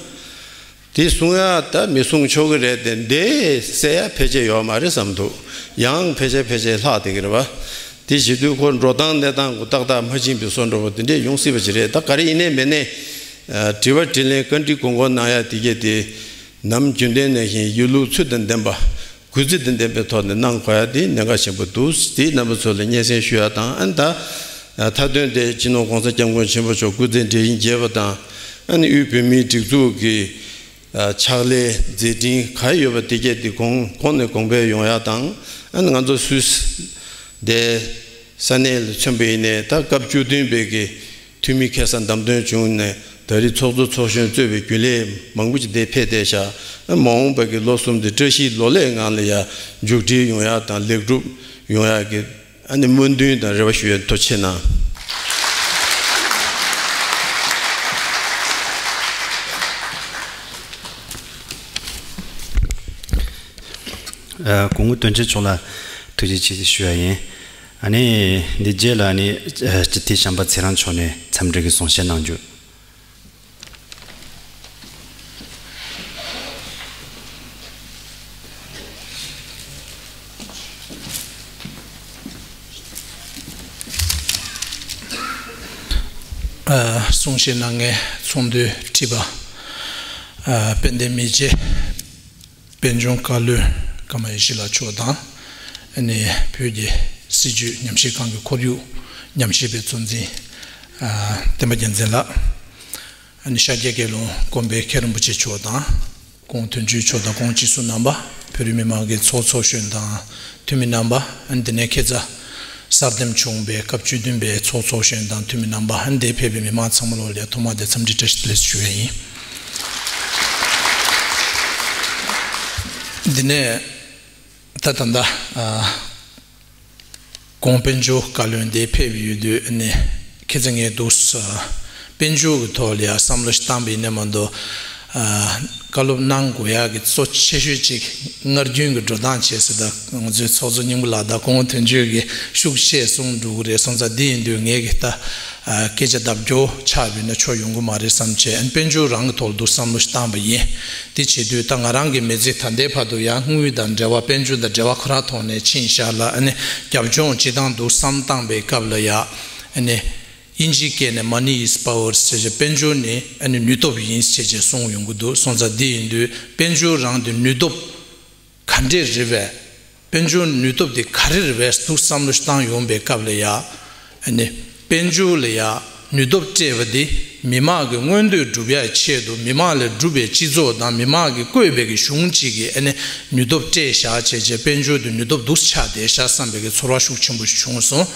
དེ་གསུང་ཡག་ད་མི་གསུང་ཆོག་གི་རེད་དེ་འདིར་སེལ་ཡག་ཕལ་ཆེར་ཡོད་མ་རེད་བསམ་འདུག་ཡང་ཕལ་ཆེར་ཕལ་ཆེར་ལྷག་བསྡད་ཀྱི་རེད་བ། དེ་བྱེད་དུས་ཁོ་འགྲོ་སྟངས་གནས་སྟངས་གུ་ཏག་ཏག་མ་ཕྱིན་པའི་བཟོ་འདྲ་བོ་དེ་འདྲས་ཡོང་སྲིད་པ་ཅིག་རེད། ད་ག་རེ་ཡིན་ནའི་མིན་ནའི། དྲི་བ་དྲིས་ལན་བཀའ་འདྲི་དགོངས་སྐོར་གནང་ཡག་དེ་གྱད་དེ། ནམ་རྒྱུན་ལྡན་ནང་བཞིན་ཡིན་ལུགས་ཚུལ་དང་ལྡན་པ། གུས་བརྩི་དང་ལྡན་པའི་ཐོག་ནས་གནང་དགོས་ཡ་དེ་གནད་འགག་ཆེན་པོ་འདུག་དེ་རྣམ་པ་ཚོ་ལ་སྙན་སེང་ཞུ་ཡ་དང་ཨ་ནི་ད། མཐའ་དོན་དེ་སྤྱི་ནོར་༸གོང་ས་༸སྐྱབས་མགོན་ཆེན་པོ་མཆོག་སྐུ་ཚེ་བགྲེས་རིམ་རྒྱས་པ་དང་ཨ་ནི་དབུས་བོད་མིའི་སྒྲིག་འཛུགས་ཀྱི་ཕྱག་ལས་མཛད་འཕྲིན་ག་ཡོད་པ་དེ་གྱད་དེ་གོང་གོང་ནས་གོང་འཕེལ་ཡོང་ཡ་དང་ཨ་ནི་ང་ཚོ་སུད་སི་དེ་ས་གནས་ལ་མཚོན་པ་ཡིན་ནའི་ད་སྐབས་བཅུ་བདུན་པའི་གི་འཐུས་མི་ཁ་སང་བདམས་ཐོན་བྱུང་ནས་ད་རེས་ཚོགས་གཙོ་ཚོགས་གཞོན་གཙོས་པའི་རྒྱུན་ལས་མང་པོ་ཅིག་འདིར་ཕེབས་བསྡད་ཤག་མ་འོངས་པ་གི་ལོ་གསུམ་དེ་བཀྲ་ཤིས་ལོ་ལེགས་ངང་ལ་ཡ་མཇུག་སྒྲིལ་ཡོང་ཡག་དང་ལེགས་གྲུབ་ཡོང་ཡག་གི་ཨ་ནི་སྨོན་འདུན་དང་རེ་བ་ཞུ་ཡ། ཐུགས་རྗེ་གནང་། ཨ། སྐུ་ངོ་དོན་གཅོད་མཆོག་ལ་ཐུགས་རྗེ་ཆེ་ཞུ་ཡ་ཡིན། ཨ་ནི་འདི་རྗེས་ལ་ཨ་ནི་སྤྱི་འཐུས་བྱམས་པ་ཚེ་རིང་མཆོག་ནས་འཚམས་འདྲི་གི་གསུང་བཤད་གནང་རྒྱུ། ཨ། གསུང་བཤད་གནང་མཁན་ཚོགས་འདུའི་ཁྲི་པ། ཨ། དཔལ་ལྡན་མི་རྗེ་དཔལ་འབྱོར་བཀའ་བློན་ཀརྨ་ཡེ་ཤེས་ལགས་མཆོག་དང་། ཨ་ནི་བོད་ཀྱི་སྲིད་བྱུས་ཉམས་ཞིབ་ཁང་གི་ཁོར་ཡུག་ཉམས་ཞིབ་པའི་གཙོ་འཛིན། ཨ། བསྟན་པ་རྒྱལ་མཚན་ལགས། ཨ་ནི་ཤཱཀྱའི་དགེ་སློང་ཀོང་པོའི་མཁན་རིན་པོ་ཆེ་མཆོག་དང་། ཁོང་དོན་གཅོད་མཆོག་དང་ཁོང་སྤྱི་ཟུར་རྣམ་པ། བོད་རིགས་མི་མང་གི་ཚོགས་གཙོ་གཞོན་དང་འཐུས་མི་རྣམ་པ། ཨ་ནི་དེ་ནས་ཁ་སང་གསར་འདེམས་བྱུང་བའི་སྐབས་བཅུ་བདུན་པའི་ཚོགས་གཙོ་གཞོན་དང་འཐུས་མི་རྣམ་པ། ཨ་ནི་དེར་ཕེབས་པའི་མི་མང་ཚང་མ་ལོག་ལ་ཐོག་མར་དེ་འཚམས་འདྲི་བཀྲ་ཤིས་བདེ་ལེགས་ཞུ་ཡ་ཡིན། དེ་ནས་ད་ད་ལྟ་ཨ། གོང་དཔལ་འབྱོར་བཀའ་བློན་དེ་ཕེབས་ཡོད་དུས་ནི། ཁྱེད་ཚོ་ངས་འདུག་ས་དཔལ་འབྱོར་གྱི་ཐོག་ལ་ཡང་བསམ་བློ་ཞིག་བཏང་བ་ཡིན་ན་མ་གཏོགས། ཨ། བཀའ་སློབ་གནང་དགོས་ཡག་གི་གཙོ་ཆེ་ཤོས་གཅིག་སྔར་རྒྱུན་གྱི་འགྲོ་སྟངས་བྱས་ཟེར། ད་ང་ཚོའི་ཚོགས་གཙོ་སྙིང་པོ་ལགས་དང་ཁོང་དོན་གཅོད་ཀྱིས་ཤུགས་ཆེ་གསུངས་འགྲོ་གི་རེད། སོང་ཙང་འདི་ཡིན་དུས་ངས་ཀྱི་ད། ཨ། སྐད་ཆ་ལྡབ་སྐྱོར་ཆགས་པ་ཡིན་ན་ཆོ་ཡོང་གི་མ་རེད་བསམ་བྱས། ཨ་ནི་དཔལ་འབྱོར་རང་གི་ཐོག་ལ་འདུག་བསམ་བློ་ཞིག་བཏང་བ་ཡིན། དེ་བྱེད་དུས་ད་ང་རང་གི་མི་ཚེ་ད་ལྟའི་བར་དུ་ཡང་དངུལ་དང་འབྲེལ་བ། དཔལ་འབྱོར་དང་འབྲེལ་བ་ཁོ་རང་ཐོག་ནས་ཕྱིན་བཞག་ལ། ཨ་ནི་རྒྱབ་ལྗོངས་སྤྱི་བཏང་འདུག་བསམ་བཏང་པའི་སྐབས་ལ་ཡ། ཨ་ནི་དབྱིན་ཇིའི་སྐད་ནས་Money is power ཟེར་བྱས། དཔལ་འབྱོར་ནི་ཨ་ནི་ནུས་སྟོབས་ཡིན་ཟེར་བྱས་གསུངས་ཡོང་གི་འདུག་སོང་ཙང་འདི་ཡིན་དུས་དཔལ་འབྱོར་རང་དེ་ནུས་སྟོབས་ག་འདྲས་རེད་པས། དཔལ་འབྱོར་ནུས་སྟོབས་དེ་ག་རེ་རེད་པས་འདུག་བསམ་བློ་ཞིག་བཏང་ཡོང་པའི་སྐབས་ལ་ཡ། ཨ་ནི་དཔལ་འབྱོར་ལ་ཡ་ནུས་སྟོབས་སྤྲད་པ་དེ་མི་མང་གི་མངོན་འདོད་སྒྲུབ་ཡག་ཆེད་དུ། མི་མང་ལས་གྲུབ་པའི་སྤྱི་ཚོགས་དང་མི་མང་གིས་བསྐོས་པའི་གི་གཞུང་གཅིག་གིས་ཨ་ནི་ནུས་སྟོབས་སྤྲད་བཞག་བྱས་བྱས། དཔལ་འབྱོར་དེ་ནུས་སྟོབས་འདུག་ཆགས་བསྡད་ཤག་བསམ་པའི་གི་ཚོར་བ་ཤུགས་ཆེན་པོ་ཞིག་བྱུང་སོང་།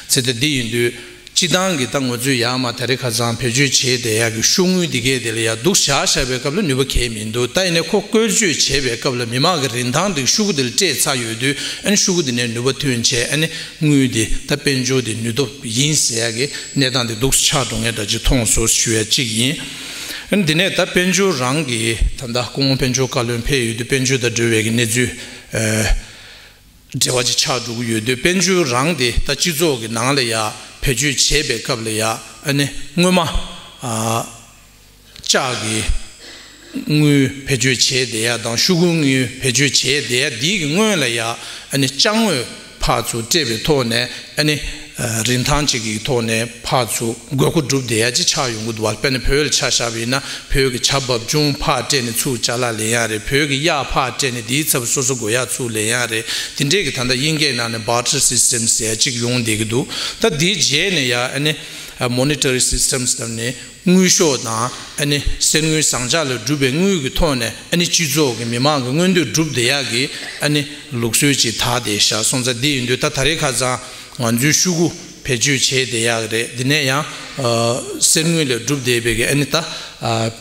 ཚེ་འདི་འདི་ཡིན་དུས། སྤྱི་བཏང་གི་ད་ང་ཚོས་ཡར་མར་ད་རེས་ཁ་སང་བེད་སྤྱོད་བྱས་བསྡད་ཡག་གི་ཤོག་དངུལ་འདི་གས་དེ་ལ་ཡ་འདུག་བཞག་བཞག་པའི་སྐབས་ལ་ནུས་པ་གས་མི་འདུག་ད་ཡིན་ནའི་ཁོ་བཀོལ་སྤྱོད་བྱས་པའི་སྐབས་ལ་མི་མང་གི་རིན་ཐང་དེ་ཤོག་གུ་དེ་ལ་སྤྲད་ཚར་ཡོད་དུས། ཨ་ནི་ཤོག་གུ་དེ་ནས་ནུས་པ་ཐོན་བྱས། ཨ་ནི་དངུལ་དེ་ད་དཔལ་འབྱོར་དེ་ནུས་སྟོབས་ཡིན་ཟེར་ཡག་གི་གནས་སྟངས་དེ་འདུག་ཆགས་འགྲོ་ངེས་འདྲ་ཅིག་མཐོང་སོང་ཞུ་ཡ་གཅིག་ཡིན། ཨ་ནི་དེ་ནས་ད་དཔལ་འབྱོར་རང་གི་ད་ལྟ་སྐུ་ངོ་དཔལ་འབྱོར་བཀའ་བློན་ཕེབས་ཡོད་དུས་དཔལ་འབྱོར་དང་འབྲེལ་བའི་གི་གནས་ཚུལ། ཨ། འབྲེལ་བ་ཅིག་ཆགས་འགྲོ་གི་ཡོད་དུས། དཔལ་འབྱོར་རང་དེ་ད་སྤྱི་ཚོགས་ཀྱི་ནང་ལ་ཡ་བེད་སྤྱོད་བྱེད་པའི་སྐབས་ལ་ཡ། ཨ་ནི་སྔོན་མ། ཨ། ལྕགས་ཀྱི་དངུལ་བེད་སྤྱོད་བྱས་བསྡད་ཡ་དང་། ཤོག་གུ་དངུལ་བེད་སྤྱོད་བྱས་བསྡད་ཡ་འདི་གི་སྔོན་ལ་ཡ། ཨ་ནི་ལྕགས་དངོས་ཕར་ཚུར་སྤྲད་པའི་ཐོག་ནས། ཨ་ནི་རིན་ཐང་གཅིག་གི་ཐོག་ནས་ཕར་ཚུར་དགོས་མཁོ་སྒྲུབ་བསྡད་ཡ་ཅིག་ཆགས་ཡོང་གི་འདུག་བ། དཔེར་ན་བོད་ལ་ཆ་བཞག་པ་ཡིན་ན། བོད་ཀྱི་ཇ་བབ་ཆུང་ཕར་སྤྲད་ནས་ཚུར་ཅ་ལག་ལེན་ཡ་རེད། བོད་ཀྱི་གཡག་ཕར་སྤྲད་ནས་དེའི་ཚབ་སོ་སོ་དགོས་ཡ་ཚུར་ལེན་ཡ་རེད། དེ་འདྲས་ཀྱི་ད་ལྟ་དབྱིན་སྐད་ནང་ནས་barter system ཟེར་ཡ་ཅིག་ཡོང་བསྡད་ཀྱི་འདུག་ད་དེའི་རྗེས་ནས་ཡ། ཨ་ནི་monetary systems ལབ་ནས་དངུལ་ཤོག་དང་། ཨ་ནི་གསེར་དངུལ་ཟངས་ལྕགས་ལས་གྲུབ་པའི་དངུལ་གྱི་ཐོག་ནས། ཨ་ནི་སྤྱི་ཚོགས་ཀྱི་མི་མང་གི་མངོན་འདོད་སྒྲུབ་བསྡད་ཡག་གི། ཨ་ནི་ལུགས་སྲོལ་ཅིག་དར་བསྡད་ཤག་སོང་ཙང་འདི་ཡིན་དུས་ད་ད་རེས་ཁ་སང་ང་ཚོའི་ཤོག་གུ་བེད་སྤྱོད་བྱས་བསྡད་ཡག་རེད། འདི་ནས་ཡང་། ཨ། གསེར་དངུལ་ལས་གྲུབ་བསྡད་པའི་གི། ཨ་ནི་ད། ཨ།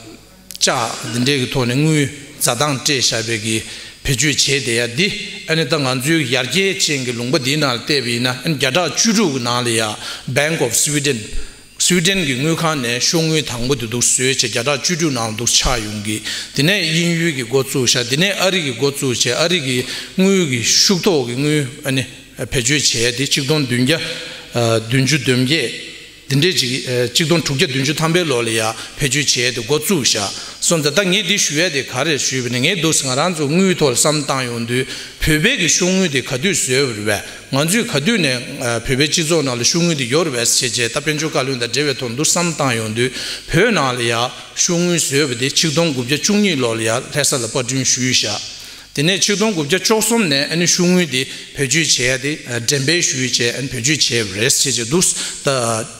ལྕགས་འདི་འདྲའི་གི་ཐོག་ནས་དངུལ་བཟའ་བཏང་སྤྲད་བཞག་པའི་གི་བེད་སྤྱོད་བྱས་བསྡད་ཡ་འདི། ཨ་ནི་ད་ང་ཚོའི་ཡར་རྒྱས་ཅན་གྱི་ལུང་པ་འདིའི་ནང་ལ་བལྟས་པ་ཡིན་ན། ཨ་ནི་བརྒྱ་ཕྲག་བཅུ་དྲུག་གི་ནང་ལ་ཡ་Bank of Sweden། སུའེ་ཏེན་གྱི་དངུལ་ཁང་ནས་ཤོག་དངུལ་དང་པོ་དེ་འདུག་བཟོས་བྱས། བརྒྱ་ཕྲག་བཅུ་དྲུག་ནང་འདུག་ཆགས་ཡོང་གི། དེ་ནས་དབྱིན་ཡུལ་གྱིས་འགོ་བཙུགས་ཤག་དེ་ནས་ཨ་རི་གིས་འགོ་བཙུགས་བྱས། ཨ་རི་གི་དངུལ་གྱི་ཤུགས་ཐོག་གི་དངུལ། ཨ་ནི་བེད་སྤྱོད་བྱས་ཏེ་ཆིག་སྟོང་བདུན་བརྒྱ། ཨ། བདུན་ཅུ་དོན་བརྒྱད། དེ་འདྲས་ཅིག་ཨ། ཆིག་སྟོང་དྲུག་བརྒྱ་བདུན་ཅུ་ཐམ་པའི་ལོ་ལ་ཡ་བེད་སྤྱོད་བྱས་ཏེ་འགོ་བཙུགས་ཤག་སོང་ཙང་ད་ངས་འདི་ཞུ་ཡ་དེ་ག་རེ་ཞུས་པ་ནི། ངས་འདུག་སེ་ང་རང་ཚོ་དངུལ་ཐོག་ལ་བསམ་བཏང་ཡོང་དུས། བོད་པའི་གི་ཤོག་དངུལ་དེ་ག་དུས་བཟོས་པ་རེད་པས། ང་ཚོས་ག་དུས་ནས། ཨ། བོད་པའི་སྤྱི་ཚོགས་ནང་ལ་ཤོག་དངུལ་དེ་ཡོད་རེད་པས་ཟེར་བྱས། ད་དཔལ་འབྱོར་བཀའ་བློན་དང་འབྲེལ་བའི་ཐོག་འདུག་བསམ་བཏང་ཡོང་དུས། བོད་ནང་ལ་ཡ་ཤོག་དངུལ་བཟོས་པ་དེ་ཆིག་སྟོང་དགུ་བརྒྱ་བཅུ་གཉིས་ལོ་ལ་ཡ་ལྷ་ས་ལ་པར་སྐྲུན་ཞུས་ཤག་དེ་ནས་ཆིག་སྟོང་དགུ་བརྒྱ་བཅུ་གསུམ་ནས་ཨ་ནི་ཤོག་དངུལ་དེ་བེད་སྤྱོད་བྱས་ཏེ། ཨ། འགྲེམས་སྤེལ་ཞུས་བྱས། ཨ་ནི་བེད་སྤྱོད་བྱས་པ་རེད་ཟེར་བྱས་འདུག་ད།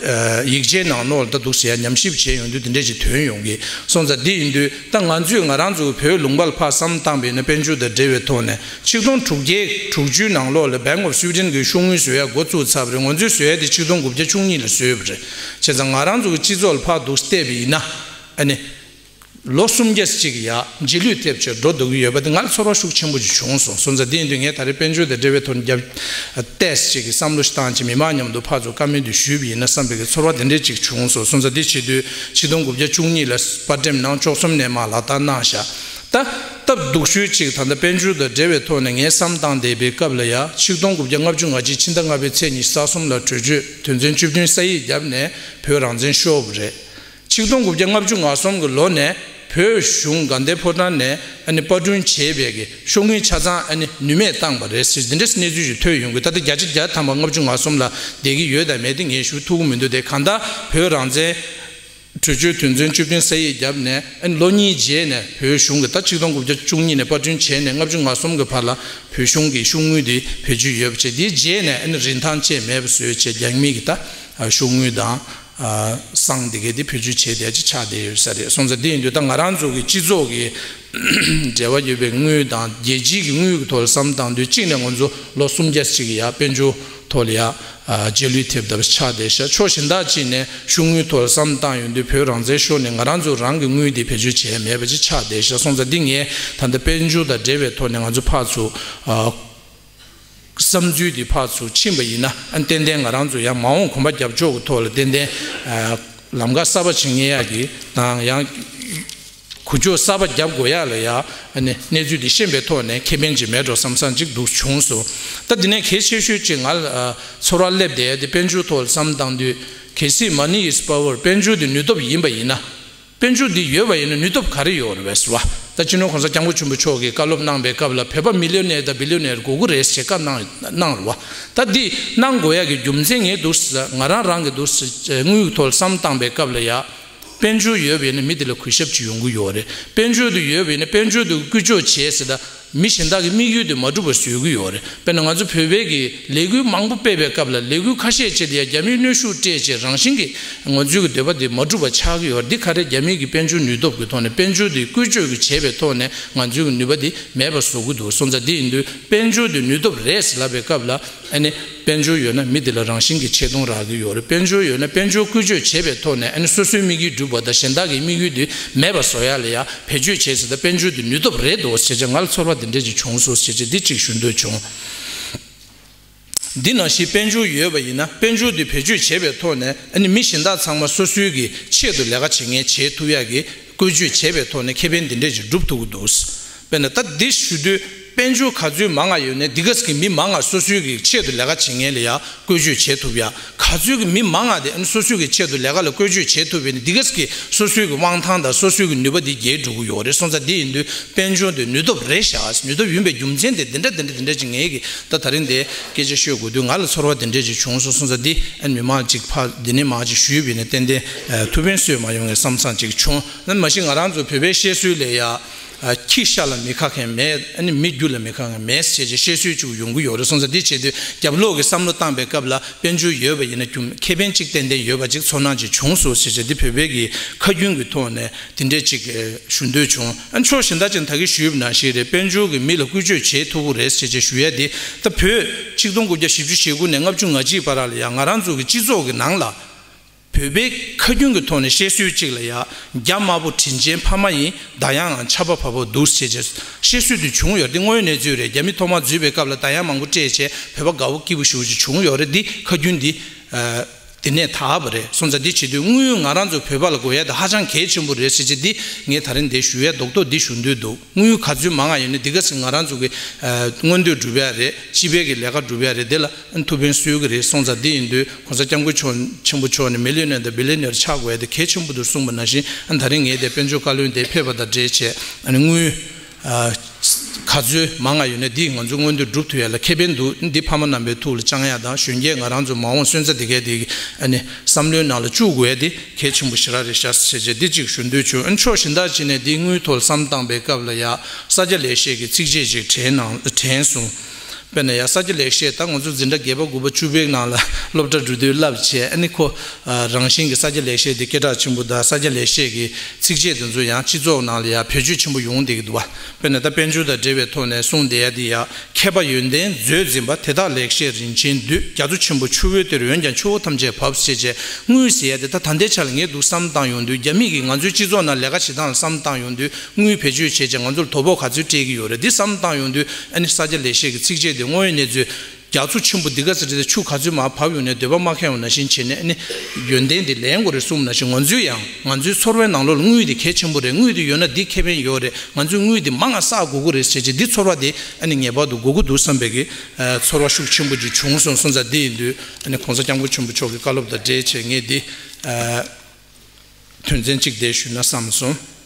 ཨ། ཡིག་ཆའི་ནང་ལོགས་ལ་ད་འདུག་སེ་ཡ་ཉམས་ཞིབ་བྱས་ཡོང་དུས་དེ་འདྲས་ཅིག་ཐོན་ཡོང་གི། སོང་ཙང་འདི་ཡིན་དུས་ད་ང་ཚོས་ང་རང་ཚོ་བོད་ལུང་པ་ལ་ཕར་བསམ་བཏང་བ་ཡིན་ན། དཔལ་འབྱོར་དང་འབྲེལ་བའི་ཐོག་ནས་ཆིག་སྟོང་དྲུག་བརྒྱ་དྲུག་ཅུའི་ནང་ལོགས་ལ་Bank of Sweden གི་ཤོག་དངུལ་བཟོ་ཡ་འགོ་བཙུགས་ཚར་བ་རེད། ང་ཚོས་བཟོ་ཡ་དེ་ཆིག་སྟོང་དགུ་བརྒྱ་བཅུ་གཉིས་ལ་བཟོས་པ་རེད། བྱས་ཙང་ང་རང་ཚོ་གི་སྤྱི་ཚོགས་ལ་ཕར་འདུག་བལྟས་པ་ཡིན་ན། ཨ་ནི་ལོ་སུམ་བརྒྱ་ཅིག་ཡ་རྗེས་ལུས་ཐེབས་བྱས་འགྲོ་འདུག་གི་ཡོད་པ་དེ་ང་ལ་ཚོར་བ་ཤུགས་ཆེན་པོ་ཅིག་བྱུང་སོང་། སོང་ཙང་འདི་ཡིན་དུས་ངས་ད་རེས་དཔལ་འབྱོར་དང་འབྲེལ་བའི་ཐོག་ནས་རྒྱབ་ཏོག་ཙམ་ཅིག་གི་བསམ་བློ་ཞིག་བཏང་བྱས། མི་མང་མཉམ་དུ་ཕར་ཚུར་བཀའ་མོལ་འདི་ཞུས་པ་ཡིན་ན་བསམ་པའི་གི་ཚོར་བ་དེ་འདྲས་ཅིག་བྱུང་སོང་། སོང་ཙང་འདི་བྱེད་དུས་ཆིག་སྟོང་དགུ་བརྒྱ་བཅུ་གཉིས་ལ་པར་འགྲེམས་གནང་། བཅུ་གསུམ་ནས་མར་ལག་བསྟར་གནང་ཤག་ད་སྟབས་སྡུག་ཤོས་ཅིག་ད་ལྟ་དཔལ་འབྱོར་དང་འབྲེལ་བའི་ཐོག་ནས་ངས་བསམ་བཏང་བསྡད་པའི་སྐབས་ལ་ཡ། ཆིག་སྟོང་དགུ་བརྒྱ་ལྔ་བཅུ་ང་གཅིག་ཕྱི་ཟླ་ལྔ་པའི་ཚེས་ཉི་ཤུ་རྩ་གསུམ་ལ་གྲོས་ཆོད་དོན་ཚན་བཅུ་བདུན་ས་ཡིག་བརྒྱབ་ནས་བོད་རང་བཙན་ཤོར་བ་རེད། ཆིག་སྟོང་དགུ་བརྒྱ་ལྔ་བཅུ་ང་གསུམ་གྱི་ལོ་ནས་བོད་གཞུང་དགའ་ལྡན་ཕོ་བྲང་ནས་ཨ་ནི་པར་སྐྲུན་བྱས་པའི་གི་ཤོག་དངུལ་ཆ་ཚང་ཨ་ནི་ནུས་མེད་བཏང་པ་རེད་ཟེར། འདི་འདྲའི་གནས་ཚུལ་ཞིག་ཐོན་ཡོང་གི། ད་ལྟ་བརྒྱ་ཆ་བརྒྱ་ཐམ་པ་ལྔ་བཅུ་ང་གསུམ་ལ་བསྡད་ཀྱི་ཡོད་དམ་མེད་དེ་ངས་ཞུ་ཐུབ་ཀྱི་མི་འདུག་དེ་གང་ལྟར་བོད་རང་བཙན་གྲོས་ཆོད་དོན་ཚན་བཅུ་བདུན་ས་ཡིག་བརྒྱབ་ནས་ཨ་ནི་ལོ་གཉིས་རྗེས་ནས་བོད་གཞུང་གིས། ད་ཆིག་སྟོང་དགུ་བརྒྱ་བཅུ་གཉིས་ནས་པར་སྐྲུན་བྱས་ནས་ལྔ་བཅུ་ང་གསུམ་གྱི་བར་ལ་བོད་གཞུང་གིས་ཤོག་དངུལ་དེ་བེད་སྤྱོད་ཡོད་པ་བྱས། དེའི་རྗེས་ནས་ཨ་ནི་རིན་ཐང་ཅན་མེད་པ་བཟོས་བྱས། རྒྱ་མི་གི་ད་ཤོག་དངུལ་དང་། ཨ། བསང་དེ་གས་དེ་བེད་སྤྱོད་བྱས་བསྡད་ཅིག་ཆགས་བསྡད་ཡོད་ས་རེད། སོང་ཙང་འདི་ཡིན་དུས་ད་ང་རང་ཚོ་གི་སྤྱི་ཚོགས་ཀྱི་ འབྲེལ་བ་ཡོད་པའི་དངུལ་དང་རྒྱལ་སྤྱིའི་གི་དངུལ་གྱི་ཐོག་ལ་བསམ་བཏང་དུས་གཅིག་ནས་ང་ཚོ་ལོ་སུམ་བརྒྱ་ཅིག་ཡ་དཔལ་འབྱོར་ཐོག་ལ་ཡ་རྗེས་ལུས་ཐེབས་ཐབས་ཆགས་བསྡད་ཤག་ཕྱོགས་གཞན་དག་ཅིག་ནས་གཞུང་དངུལ་ཐོག་ལ་བསམ་བཏང་ཡོང་དུས་བོད་རང་བཙན་ཤོར་ནས་ང་རང་ཚོ་རང་གི་དངུལ་དེ་བེད་སྤྱོད་བྱས་མེད་པ་ཅིག་ཆགས་བསྡད་ཤག་སོང་ཙང་འདི་ངས་ད་ལྟ་དཔལ་འབྱོར་དང་འབྲེལ་བའི་ཐོག་ནས་ང་ཚོ་ཕར་ཚུར་བསམ་ཚུལ་འདི་ཕར་ཚུར་ཕྱིན་པ་ཡིན་ན་ཨ་ཏན་ཏན་ང་རང་ཚོ་ཡང་མ་འོངས་གོམ་པ་རྒྱབ་ཕྱོགས་ཀྱི་ཐོག་ལ་ཏན་ཏན་ལམ་ཁ་གསར་པ་བྱེད་ངེས་ཡག་གི་དང་ཡང་། གུ་ཅོ་གསར་པ་རྒྱབ་དགོས་ཡག་ལ་ཡ་ཨ་ནི་གནས་ཚུལ་འདི་ཤེས་པའི་ཐོག་ནས་ཁེ་ཕན་ཅིག་མེད་འགྲོ་བསམ་བསམ་ཅིག་འདུག་བྱུང་སོང་། ད་འདི་ནས་གལ་ཆེ་ཤོས་ཅིག་ང་ལ་ཚོར་བ་སླེབས་བསྡད་ཡ་དེ་དཔལ་འབྱོར་ཐོག་ལ་བསམ་བཏང་དུས་གལ་སྲིད་money is power དཔལ་འབྱོར་འདི་ནུས་སྟོབས་ཡིན་པ་ཡིན་ན། དཔལ་འབྱོར་འདི་ཡོད་པ་ཡིན་ན་ནུས་སྟོབས་ག་རེ་ཡོད་རེད་པས་ཟེར་བ། ད་སྤྱི་ནོར་༸གོང་ས་༸སྐྱབས་མགོན་ཆེན་པོ་མཆོག་གིས་བཀའ་སློབ་གནང་པའི་སྐབས་ལ་བོད་པ་མི་ལི་ཡོ་ནེར་དང་བི་ལི་ཡོ་ནེར་དགོས་ཀྱི་རེད་ཟེར་བཀའ་གནང་གནང་རེད་བ། ད་འདི་གནང་དགོས་ཡག་གི་རྒྱུ་མཚན་ངས་འདུག་ཟེར་ང་རང་རང་གི་འདུག་ཟེར་དངུལ་ཐོག་ལ་བསམ་བཏང་པའི་སྐབས་ལ་ཡ། དཔལ་འབྱོར་ཡོད་པ་ཡིན་ན་མི་དེ་ལ་གུས་ཞབས་ཅིག་ཡོང་གི་ཡོད་རེད། དཔལ་འབྱོར་དེ་ཡོད་པ་ཡིན་ན་དཔལ་འབྱོར་དེ་བཀོལ་སྤྱོད་བྱས་ཟེར་ད་མི་གཞན་དག་གི་དམིགས་ཡུལ་དེ་མ་འགྲུབ་པ་བཟོ་གི་ཡོད་རེད། དཔེར་ན་ང་ཚོ་བོད་པའི་གི་ལས་འགུལ་མང་པོ་སྤེལ་བའི་སྐབས་ལ་ལས་འགུལ་ཁ་ཤས་ཅིག་ལ་ཡ་རྒྱ་མིའི་གནོན་ཤུགས་སྤྲད་བྱས་རང་བཞིན་གྱི་ང་ཚོའི་གི་འདོད་པ་དེ་མ་འགྲུབ་པ་ཆགས་ཀྱི་ཡོད་རེད། འདི་ག་རེ་རྒྱ་མིའི་གི་དཔལ་འབྱོར་ནུས་སྟོབས་ཀྱི་ཐོག་ནས་དཔལ་འབྱོར་དེ་བཀོལ་སྤྱོད་གི་བྱས་པའི་ཐོག་ནས་ང་ཚོའི་གི་ནུས་པ་དེ་མེད་པ་བཟོ་གི་འདུག་སོང་ཙང་འདི་ཡིན་དུས་དཔལ་འབྱོར་དེ་ནུས་སྟོབས་རེད་ཟེར་ལབ་པའི་སྐབས་ལ། ཨ་ནི་དཔལ་འབྱོར་ཡོད་ན་མི་དེ་ལ་རང་བཞིན་གྱི་ཆེ་མཐོང་རག་གི་ཡོད་རེད། དཔལ་འབྱོར་ཡོད་ན་དཔལ་འབྱོར་བཀོལ་སྤྱོད་བྱེད་པའི་ཐོག་ནས་ཨ་ནི་སོ་སོའི་དམིགས་ཡུལ་འགྲུབ་པ་དང་གཞན་དག་གི་དམིགས་ཡུལ་དེ་མེད་པ་བཟོ་ཡ་ལ་ཡ་བེད་སྤྱོད་བྱས་ཟེར་ད་དཔལ་འབྱོར་དེ་ནུས་སྟོབས་རེད་འདུག་ཟེར་བྱས་ང་ལ་ཚོར་བ་དེ་འདྲས་ཅིག་བྱུང་སོང་ཟེར་བྱས་འདི་གཅིག་ཞུ་འདོད་བྱུང་། འདི་ནང་བཞིན་དཔལ་འབྱོར་ཡོད་པ་ཡིན་ན་དཔལ་འབྱོར་དེ་བེད་སྤྱོད་བྱེད་པའི་ཐོག་ནས་ཨ་ནི་མི་གཞན་དག་ཚང་མ་སོ་སོའི་གི་ཆེད་དུ་ལས་ཀ་བྱེད་མཁན་བྱེད་ཐུབ་ཡ་གི་བཀོལ་སྤྱོད་བྱས་པའི་ཐོག་ནས་ཁེ་ཕན་འདི་འདྲས་ཅིག་སྒྲུབ་ཐུབ་ཀྱི་འདུག་དཔེར་ན་ད་འདི་ཞུ་དུས་དཔལ་འབྱོར་ག་ཚོད་མང་ང་ཡོད་ནའི་འདི་ག་ཙམ་གྱི་མི་མང་ང་སོ་སོའི་གི་ཆེད་དུ་ལས་ཀ་བྱེད་མཁན་ལ་ཡ་བཀོལ་སྤྱོད་བྱེད་ཐུབ་ཡ། ག་ཚོད་ཀྱི་མི་མང་ང་དེ་ཨ་ནི་སོ་སོའི་གི་ཆེད་དུ་ལས་ཀ་ལ་བཀོལ་སྤྱོད་བྱེད་ཐུབ་པས་ནི་འདི་ག་ཙམ་གྱི་སོ་སོའི་གི་དབང་ཐང་དང་སོ་སོའི་གི་ནུས་པ་འདི་རྒྱས་འགྲོ་གི་ཡོད་རེད། སོང་ཙང་འདི་ཡིན་དུས་དཔལ་འབྱོར་དེ་ནུས་སྟོབས་རེད་ཤག་ནུས་སྟོབས་ཡིན་པའི་རྒྱུ་མཚན་དེ་འདི་འདྲ་འདི་འདྲ་འདི་འདྲ་ཅིག་ངས་གི་ད་ད་རིང་འདི་སྐད་ཆ་ཤོད་དགོས་དུས་ང་ལ་ཚོར་བ་འདི་འདྲ་ཅིག་བྱུང་སོང་། སོང་ཙང་འདི་ཨ་ནི་མི་མང་ཅིག་ཕ་འདི་ནས་མང་ཅིག་ཞུས་པ་ཡིན་ན་ཏན་ཏན་ཐུགས་ཕན་གསོས་མ་ཡོང་ངས་བསམ་བསམ་ཅིག་བྱུང་། ཨ་ནི་མ་གཞི་ང་རང་ཚོ་བོད་པའི་བཤད་སྲོལ་ལས་ཡ། ཨ། ཁྱི་ཤ་ལ་མི་ཁ་མཁན་མེད། ཨ་ནི་མི་རྒྱུ་ལ་མི་ཁ་མཁན་མེད་ཟེར་བྱས་བཤད་སྲོལ་ཅིག་ཡོང་གི་ཡོད་རེད། སོང་ཙང་འདི་བྱེད་དུས་རྒྱབ་ལོག་གི་བསམ་བློ་བཏང་པའི་སྐབས་ལ་དཔལ་འབྱོར་ཡོད་པ་ཡིན་ན་རྒྱུ་ཁེ་ཕན་གཅིག་ཏན་ཏན་ཡོད་པ་ཅིག་ཚོར་སྣང་ཅིག་བྱུང་སོང་ཟེར་བྱས་འདི་བོད་པའི་གི་ཁ་རྒྱུན་གྱི་ཐོག་ནས་དེ་འདྲས་ཅིག་ཞུ་འདོད་བྱུང་། ཨ། ཕྱོགས་གཞན་དག་ཅིག་ད་གིན་ཞུས་པ་ནང་བཞིན་རེད། དཔལ་འབྱོར་གྱི་མི་ལ་བཀོལ་སྤྱོད་བྱེད་ཐུབ་ཀྱི་རེད་ཟེར་བྱས་ཞུ་ཡ་འདི་ད་བོད་ཆིག་སྟོང་དགུ་བརྒྱ་བཞི་བཅུ་ཞེ་དགུ་ནས་ལྔ་བཅུ་ང་གཅིག་བར་ལ་ཡང་ང་རང་ཚོ་གི་སྤྱི་ཚོགས་ཀྱི་ནང་ལ། བོད་པའི་ཁ་རྒྱུན་གྱི་ཐོག་ནས་བཤད་སྲོལ་གཅིག་ལ་ཡ། རྒྱ་དམར་པོ་དྲིན་ཅན་ཕ་མ་ཡིན། ད་ཡང་ཆབ་པ་བབ་པོ་འདུག་ཟེར་བྱས་བཤད་སྲོལ་དེ་བྱུང་ཡོད་རེད། དེ་དངོས་ཡོད་གནས་ཚུལ་རེད། རྒྱ་མི་ཐོག་མར་འཛུལ་བའི་སྐབས་ལ་ད་ཡང་མང་པོ་སྤྲད་བྱས་བོད་པ་དགའ་པོ་སྐྱིད་པོ་ཞེ་པོ་ཅིག་བྱུང་ཡོད་རེད། འདི་ཁ་རྒྱུན་འདི། ཨ། དེ་ནས་དར་བ་རེད། སོང་ཙང་འདི་བྱེད་དུས་དངུལ་ང་རང་ཚོ་བོད་པ་ལ་དགོས་ཡ་དེ་ཧ་ཅང་གལ་ཆེན་པོ་རེད་ཟེར་བྱས་འདི་ངས་ད་རིང་འདི་ཞུ་ཡ་རྡོག་རྡོག་འདི་ཞུ་འདོད་འདུག་དངུལ་ག་ཚོད་མང་ང་ཡོད་ནའི་འདི་ག་ཚོད་ང་རང་ཚོ་གི་ཨ། མངོན་འདོད་སྒྲུབ་ཡ་རེད། སྤྱི་པའི་གི་ལས་ཀ་སྒྲུབ་ཡ་རེད། དེ་ལ་ཐུགས་ཕན་གསོས་གི་རེད། སོང་ཙང་འདི་ཡིན་དུས་༸གོང་ས་༸སྐྱབས་མགོན་མཆོག་ཆེན་པོ་མཆོག་ནས་མི་ལི་ཡོ་ནེར་དང་བི་ལི་ཡོ་ནེར་ཆགས་དགོས་ཡ་དེ་གལ་ཆེན་པོ་འདུག་གསུངས་པ་ནང་བཞིན། ཨ། ད་རིང་ངས་དེ་དཔལ་འབྱོར་བཀའ་བློན་དེ་ཕེབས་པ་དང་འབྲེལ་བྱས་ཨ་ནི་དངུལ་ཨ། ག་ཚོད་མང་ང་ཡོད་ནའི་འདི་ང་ཚོ་མངོན་འདོད་སྒྲུབ་ཐུབ་ཡ་ལ་ཁེ་ཕན་འདུག་འདི་ཕ་མ་རྣམ་པའི་ཐུགས་ལ་བཅངས་ཡ་དང་གཞོན་སྐྱེས་ང་རང་ཚོ་མ་འོངས་སོན་རྩ་འདི་གའི་དེ་ཨ་ནི་བསམ་བློའི་ནང་ལ་བཅུག་དགོས་ཡ་དེ་གལ་ཆེན་པོ་ཞེ་དྲག་རེད་ཤག་ཟེར་བྱས་འདི་གཅིག་ཞུ་འདོད་བྱུང་། ཨ་ནི་ཕྱོགས་གཞན་དག་ཅིག་ནས་འདི་དངུལ་ཐོག་ལ་བསམ་བཏང་པའི་སྐབས་ལ་ཡ་ས་སྐྱ་ལེགས་བཤད་ཀྱི་ཚིགས་བཅད་ཅིག་དྲན་གནང་དྲན་སོང་། དཔེར་ན་ཡང་ས་སྐྱ་ལེགས་བཤད་ད་ང་ཚོ་འཛིན་གྲྭ་བརྒྱད་པ་དགུ་པ་བཅུ་པའི་ནང་ལ་སློབ་གྲྭ་འགྲོ་དུས་བསླབ་བྱས། ཨ་ནི་ཁོ་ཨ་རང་བཞིན་གྱི་ས་སྐྱ་ལེགས་བཤད་དེ་སྐད་གྲགས་ཆེན་པོ་དང་ས་སྐྱ་ལེགས་བཤད་ཀྱི་ཚིགས་བཅད་དེ་ཚོ་ཡང་སྤྱི་ཚོགས་ནང་ལ་ཡང་བེད་སྤྱོད་ཆེན་པོ་ཡོང་བསྡད་ཀྱི་འདུག་བ། དཔེར་ན་ད་དཔལ་འབྱོར་དང་འབྲེལ་བའི་ཐོག་ནས་གསུངས་བསྡད་ཡ་དེ་ཡང་མཁས་པ་ཡོན་ཏན་མཛོད་འཛིན་པ། དེ་དག་ལེགས་བཤད་རིན་ཆེན་བསྡུས། རྒྱ་མཚོ་ཆེན་པོ་ཆུ་བོའི་གཏེར། འོན་ཀྱང་ཆུ་བོ་ཐམས་ཅད་བབས། ཞེས་བྱས་དངུལ་ཟེར་ཡ་དེ་ད་ད་ལྟའི་ཆ་ལ་ངས་འདུག་བསམ་བཏང་ཡོང་དུས་རྒྱ་མི་གིས་ང་ཚོའི་སྤྱི་ཚོགས་ནང་ལས་ཀ་བྱེད་སྟངས་ལ་བསམ་བཏང་ཡོང་དུས། དངུལ་བེད་སྤྱོད་བྱས་ཀྱང་ང་ཚོར་དོ་ཕོག་ག་ཚོད་སྤྲད་ཀྱི་ཡོད་རེད། འདི་བསམ་བཏང་ཡོང་དུས་ཨ་ནི་ས་སྐྱ་ལེགས་བཤད་ཀྱི་ཚིགས་བཅད་འདི་དངོས་ཡོད་གནས་ཚུལ་རྒྱ་མཚོ་ཆེན་པོ་འདི་ག་ཚོད་རེད། ཆུ་ག་ཚོད་མར་བབས་ཡོང་ནས་འདོད་པ་མ་ཁེངས་པ་ནང་བཞིན་བྱས་ནས་ཨ་ནི་ཡོན་ཏན་འདི་ལེན་དགོས་རེད་གསུངས་པ་ནང་བཞིན། ང་ཚོས་ཡང་ང་ཚོའི་ཚོར་བའི་ནང་ལོགས་ལ་དངུལ་འདི་གལ་ཆེན་པོ་རེད། དངུལ་འདི་ཡོད་ན་འདི་ཁེ་ཕན་ཡོད་རེད། ང་ཚོས་དངུལ་འདི་མང་ང་བསགས་དགོས་ཀྱི་རེད་ཟེར་བྱས་འདི་ཚོར་བ་འདི་ཨ་ནི་ངེས་པར་དུ་དགོས་ཀྱི་འདུག་བསམ་པའི་གི་ཚོར་བ་ཤུགས་ཆེན་པོ་ཅིག་བྱུང་སོང་། སོང་ཙང་འདི་ཡིན་དུས་ཨ་ནི་གོང་ས་སྐྱབས་མགོན་ཆེན་པོ་མཆོག་གི་བཀའ་སློབ་དང་འབྲེལ་བྱས་ངས་འདི། དོན་ཚན་གཅིག་དེ་ཞུས་ན་བསམ་སོང་།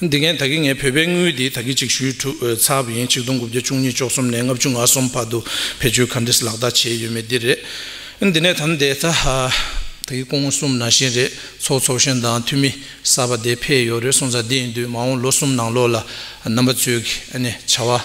འདི་གན་ད་གིན་ངས་བོད་པའི་དངུལ་འདི་ད་གིན་གཅིག་ཞུས་གྲུབ་ཚར་བ་ཡིན། ཆིག་སྟོང་དགུ་བརྒྱ་བཅུ་གཉིས་བཅུ་གསུམ་ནས་ལྔ་བཅུ་ང་གསུམ་བར་དུ་བེད་སྤྱོད་ག་འདྲས་ལག་བསྟར་བྱས་ཡོད་མེད་འདི་རེད། འདི་ནས་ད་ནི་དེ་ད་ཧ་ད་གིན་སྐུ་ངོ་གསུངས་ནང་བཞིན་རེད། ཚོགས་ཚོགས་གཞོན་དང་འཐུས་མི་གསར་པ་དེ་ཕེབས་ཡོད་རེད། སོང་ཙང་འདི་ཡིན་དུས་མ་འོངས་ལོ་གསུམ་ནང་ལོགས་ལ་རྣམ་པ་ཚོས་ཀྱི་ཨ་ནི་བྱ་བ་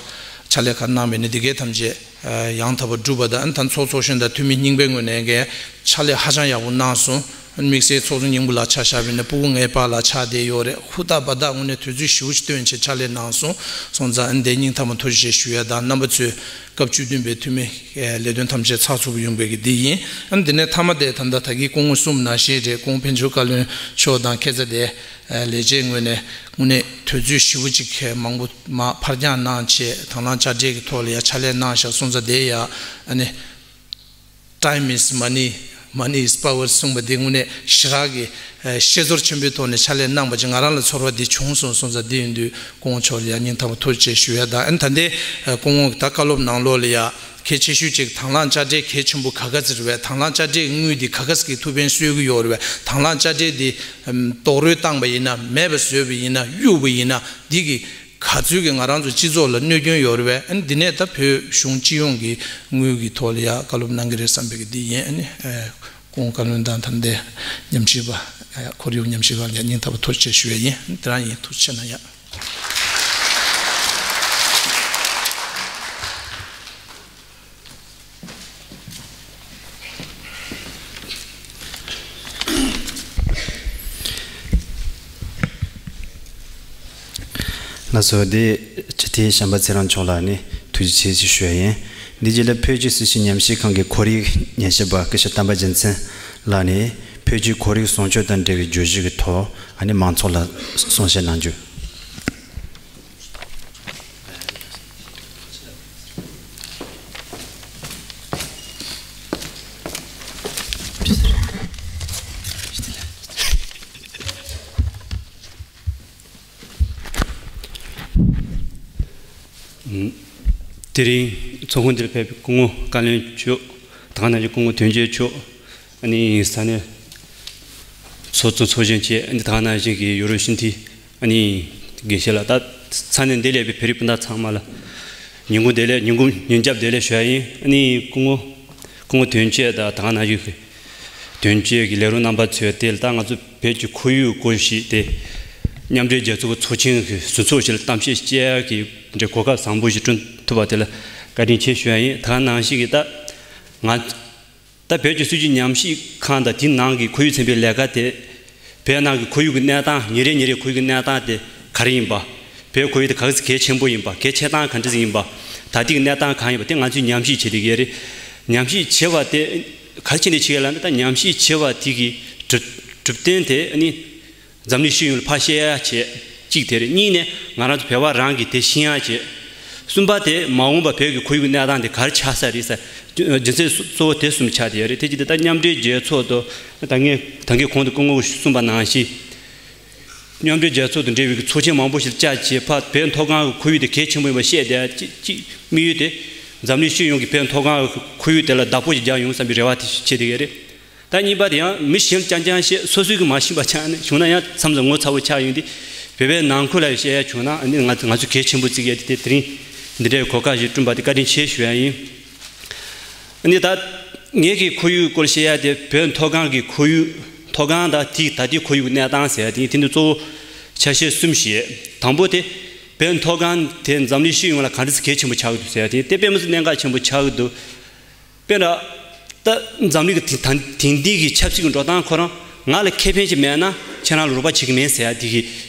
ཕྱག་ལས་ག་གནང་མེད་ནི་འདི་གའི་ཐམས་ཅད་ཡང་དག་པར་བསྒྲུབས་པ་དང་ཨ་ནི་ད་ཚོགས་ཚོགས་གཞོན་དང་འཐུས་མི་རྙིང་པའི་ངོས་ནས་ཀྱི་ཕྱག་ལས་ཧ་ཅང་ཡག་པོ་གནང་སོང་། དམིགས་བསལ་ཚོགས་གཙོ་སྙིང་པོ་ལགས་ཆ་བཞག་པ་ཡིན་ན་སྤུ་གུ་ལྔའི་བར་ལ་ཆགས་བསྡད་ཡོད་རེད། ཧུར་ཐག་འབད་ཐག་དངོས་གནས་དུས་ཚོད་ཞེ་པོ་ཅིག་བཏོན་བྱས་ཕྱག་ལས་གནང་སོང་། སོང་ཙང་ཨ་ནི་དེ་སྙིང་ཐག་པ་ཐུགས་རྗེ་ཆེ་ཞུ་ཡ་དང་། རྣམ་པ་ཚོས་སྐབས་བཅུ་བདུན་པའི་འཐུས་མི་ལས་དོན་ཐམས་ཅད་ཚགས་ཚུད་པོ་ཡོང་བའི་གི་འདི་ཡིན། ཨ་ནི་དེ་ནས་མཐའ་མ་དེ་ད་ལྟ་ད་གིན་སྐུ་ངོ་གསུངས་པ་ནང་བཞིན་རེད། སྐུ་ངོ་ཕན་ཚུན་བཀའ་བློན་མཆོག་དང་ཁ་སང་དེ་ལས་བྱེད་ངོས་ནས་དངོས་གནས་དུས་ཚོད་ཞེ་པོ་ཅིག་མང་པོ་མར་ཕར་འགྱངས་གནང་བྱས་དང་བླངས་དཔྱ་ཁྲལ་གྱི་ཐོག་ལ་ཡ་ཕྱག་ལས་གནང་བཞག་སོང་ཙང་དེ་ཡ་ཨ་ནི། Time is money, money is power གསུངས་པ་འདི་དངོས་གནས་ཞེ་དྲག་གི་ཤེས་ཚོར་ཆེན་པོའི་ཐོག་ནས་ཕྱག་ལས་གནང་བ་ཅིག་ང་རང་ལ་ཚོར་བ་འདི་བྱུང་སོང་། སོང་ཙང་འདི་ཡིན་དུས་སྐུ་ངོ་མཆོག་ལ་ཡང་སྙིང་ཐག་པ་ཐུགས་རྗེ་ཆེ་ཞུ་ཡ་དང་། ཨ་ནི་ད་ལྟའི་སྐུ་ངོ་ད་བཀའ་སློབ་ནང་ལོགས་ལ་ཡ་གལ་ཆེ་ཤོས་ཅིག་དང་བླངས་དཔྱ་ཁྲལ་གལ་ཆེན་པོ་ག་ག་ཚོད་རེད་པས། དང་བླངས་དཔྱ་ཁྲལ་དངུལ་འདི་ག་ག་ཚོད་ཀྱི་ཐུགས་ཕན་གསོས་ཀྱི་ཡོད་རེད་པས། དང་བླངས་དཔྱ་ཁྲལ་འདི་རྡོག་རོལ་བཏང་པ་ཡིན་ན། མེད་པ་བཟོས་པ་ཡིན་ན། གཡུགས་པ་ཡིན་ན། འདི་གི་ག་ཚོད་ཀྱི་ང་རང་ཚོ་སྤྱི་ཚོགས་ལ་གནོད་སྐྱོན་ཡོད་རེད་པས། ཨ་ནི་འདི་ནས་ད་བོད་གཞུང་སྤྱི་ཡོངས་ཀྱི་དངུལ་གྱི་ཐོག་ལ་ཡ་བཀའ་སློབ་གནང་གི་རེད་བསམ་པའི་གི་འདི་ཡིན། ཨ་ནི་ཨ་སྐུ་ངོ་བཀའ་བློན་དང་ད་ལྟའི་ཉམས་ཞིབ་པ། ཨ་ཁོར་ཡུག་ཉམས་ཞིབ་པ་ལ་ཡ་སྙིང་ཐག་པ་ཐུགས་རྗེ་ཆེ་ཞུ་ཡ་ཡིན། དེ་རང་ཡིན། ཐུགས་རྗེ་ཆེ་གནང་ཡ། ལགས་སོ། དེ་སྤྱི་འཐུས་བྱམས་པ་ཚེ་རིང་མཆོག་ལགས་ནས་ཐུགས་རྗེ་ཆེ་ཞུ་ཞུ་ཡ་ཡིན། འདི་རྗེས་ལ་བོད་ཀྱི་སྲིད་བྱུས་ཉམས་ཞིབ་ཁང་གི་ཁོར་ཡུག་ཉམས་ཞིབ་པ་སྐུ་ཞབས་དམ་པ་རྒྱལ་མཚན་ལགས་ནས་བོད་ཀྱི་ཁོར་ཡུག་སྲུང་སྐྱོབ་དང་འབྲེལ་བའི་བརྗོད་གཞི་གི་ཐོག་ཨ་ནི་མང་ཚོགས་ལ་གསུང་བཤད་གནང་རྒྱུ། དེ་རིང་ཚོགས་ཁང་འདིར་ཕེབས་པའི་སྐུ་ངོ་བཀའ་བློན་མཆོག་དང་ནང་བཞིན་སྐུ་ངོ་དོན་གཅོད་མཆོག་ཨ་ནི་ས་གནས་ཚོགས་གཙོ་ཚོགས་གཞོན་བཅས། ཨ་ནི་དེ་ག་ནང་བཞིན་གྱི་ཡུ་རོབ་སྤྱི་འཐུས། ཨ་ནི་དགེ་བཤེས་ལགས། ད་ས་གནས་འདི་སླེབས་པའི་བོད་རིགས་སྤུན་ཟླ་ཚང་མ་ལ་ཉིན་གུང་བདེ་ལེགས། ཉིན་གུང་ཉིན་རྒྱབ་བདེ་ལེགས་ཞུ་ཡ་ཡིན། ཨ་ནི་སྐུ་ངོ་སྐུ་ངོ་དོན་གཅོད་དང་དེ་ག་ནང་བཞིན་གྱི་དོན་གཅོད་ཀྱི་ལས་རོགས་རྣམ་པ་ཚོས་དེ་ལ་ད་ང་ཚོ་བོད་ཀྱི་ཁོར་ཡུག་སྐོར་ཞིག་དེ་མཉམ་འབྲེལ་རྒྱལ་ཚོགས་ཀྱི་ཚོགས་ཆེན་གྱི་ཟུར་ཚོགས་ཞིག་ལ་གཏམ་བཤད་བྱེད་ཡ་གི་འདྲ་གོ་སྐབས་བཟང་པོ་ཞིག་བསྐྲུན་ཐུབ་པ་དེ་ལ་བཀའ་དྲིན་ཆེ་ཞུ་ཡ་ཡིན། དེ་ག་ནང་བཞིན་གྱི་ད་ང་ད་བོད་ཀྱི་སྲིད་བྱུས་ཉམས་ཞིབ་ཁང་དང་དེའི་ནང་གི་ཁོར་ཡུག་ཚན་པའི་ལས་ཀ་དེ། བོད་ནང་གི་ཁོར་ཡུག་གི་གནས་སྟངས། ཉིན་རེ་ཉིན་རེའི་ཁོར་ཡུག་གི་གནས་སྟངས་དེ་ག་རེ་ཡིན་པ། བོད་ཁོར་ཡུག་དེ་ག་ཚོད་གལ་ཆེན་པོ་ཡིན་པ། གལ་ཆེ་སྟངས་ག་འདྲ་ཞིག་ཡིན་པ། ད་ལྟའི་གནས་སྟངས་གང་ཡིན་པ་དེ་ང་ཚོས་ཉམས་ཞིབ་བྱེད་ཀྱི་ཡོད་རེད། ཉམས་ཞིབ་བྱེད་པ་དེ་ག་རེ་བྱས་ནས་བྱེད་ཀྱི་ཡོད་ལབ་ན། ད་ཉམས་ཞིབ་བྱེད་པ་དེ་གི་གྲུབ་གྲུབ་དོན་དེ་ནི་འཛམ་གླིང་སྤྱི་ཡོངས་ལ་ཕར་བཤད་ཡ་བྱས། གཅིག་དེ་རེད། གཉིས་ནས་ང་རང་ཚོ་བོད་པ་རང་གིས་དེ་ཤེས་ཡ་བྱས། གསུམ་པ་དེ་མ་འོངས་པ་བོད་ཀྱི་ཁོར་ཡུག་གི་གནས་སྟངས་དེ་ག་རེ་ཆགས་ས་རེད་ཟེར། རྒྱུ་མཚན་གཙོ་བོ་དེ་གསུམ་ཆགས་བསྡད་ཡོད་རེད། དེ་གཅིག་དེ་ད་མཉམ་འབྲེལ་རྒྱལ་ཚོགས་དང་ད་ངས་ད་གིན་གོང་དུ་སྐུ་ངོ་གསུངས་པ་ནང་བཞིན། མཉམ་འབྲེལ་རྒྱལ་ཚོགས་དང་འབྲེལ་བའི་ཚོགས་ཆེན་མང་པོ་ཞིག་བཅར་བྱས། ཕར་བོད་མཐོ་སྒང་གི་ཁོར་ཡུག་དེ་གལ་ཆེན་པོ་ཡིན་པ་བཤད་བསྡད་ཡ་གཅིག་གཅིག་དམིགས་ཡུལ་དེ། འཛམ་གླིང་སྤྱི་ཡོངས་ཀྱིས་བོད་མཐོ་སྒང་གི་ཁོར་ཡུག་དེ་ལ་བདག་པོ་ཞིག་རྒྱག་ཡོང་བསམ་པའི་རེ་བ་དེ་བྱེད་བསྡད་ཡོད་རེད། ད་གཉིས་པ་དེ་ཡང་མི་གཞན་ལ་རྐྱང་རྐྱང་བཤད། སོ་སོས་ཀྱིས་མ་ཤེས་པ་ཆགས་ནས་བྱུང་ན་ཡང་མཚམས་མཚམས་ངོ་ཚ་བོ་ཆགས་ཡོང་དུས། བོད་པའི་ནང་ཁུལ་ལ་བཤད་ཡ་བྱུང་ན་ཨ་ནི་ང་ང་ཚོ་གལ་ཆེན་པོ་བརྩི་གི་ཡ་དེ། དེ་དེ་རིང་འདི་འདྲའི་གོ་སྐབས་ཤིག་བསྐྲུན་པ་དེ་བཀའ་དྲིན་ཆེ་ཞུ་ཡ་ཡིན། ཨ་ནི་ད་ངེད་ཀྱི་ཁོར་ཡུག་སྐོར་བཤད་ཡ་དེ་བོད་མཐོ་སྒང་གི་ཁོར་ཡུག་མཐོ་སྒང་དང་དེའི་ད་ལྟའི་ཁོར་ཡུག་གནས་སྟངས་ཟེར་ཡ་དེ་ཡིན། དེ་ནི་གཙོ་བོ་ཆ་ཤས་གསུམ་ཞིག་དང་པོ་དེ་བོད་མཐོ་སྒང་དེ་འཛམ་གླིང་སྤྱི་ཡོངས་ལ་ག་འདྲ་གལ་ཆེན་པོ་ཆགས་ཀྱི་འདུག་ཟེར་ཡ་དེ། དེ་དཔེ་མི་སྲིད་གནད་འགག་ཆེན་པོ་ཆགས་ཀྱི་འདུག་དཔེར་ན། ད་འཛམ་གླིང་གི་དེང་དེང་དེང་དུས་ཀྱི་ཆབ་སྲིད་ཀྱི་འགྲོ་སྟངས་ཁོ་རང་ང་ལ་ཁེ་ཕན་ཞིག་མེད་ན་ཁྱེད་རང་ལ་རོགས་པ་བྱེད་ཀྱི་མེད་ཟེར་ཡ་དེ་གི་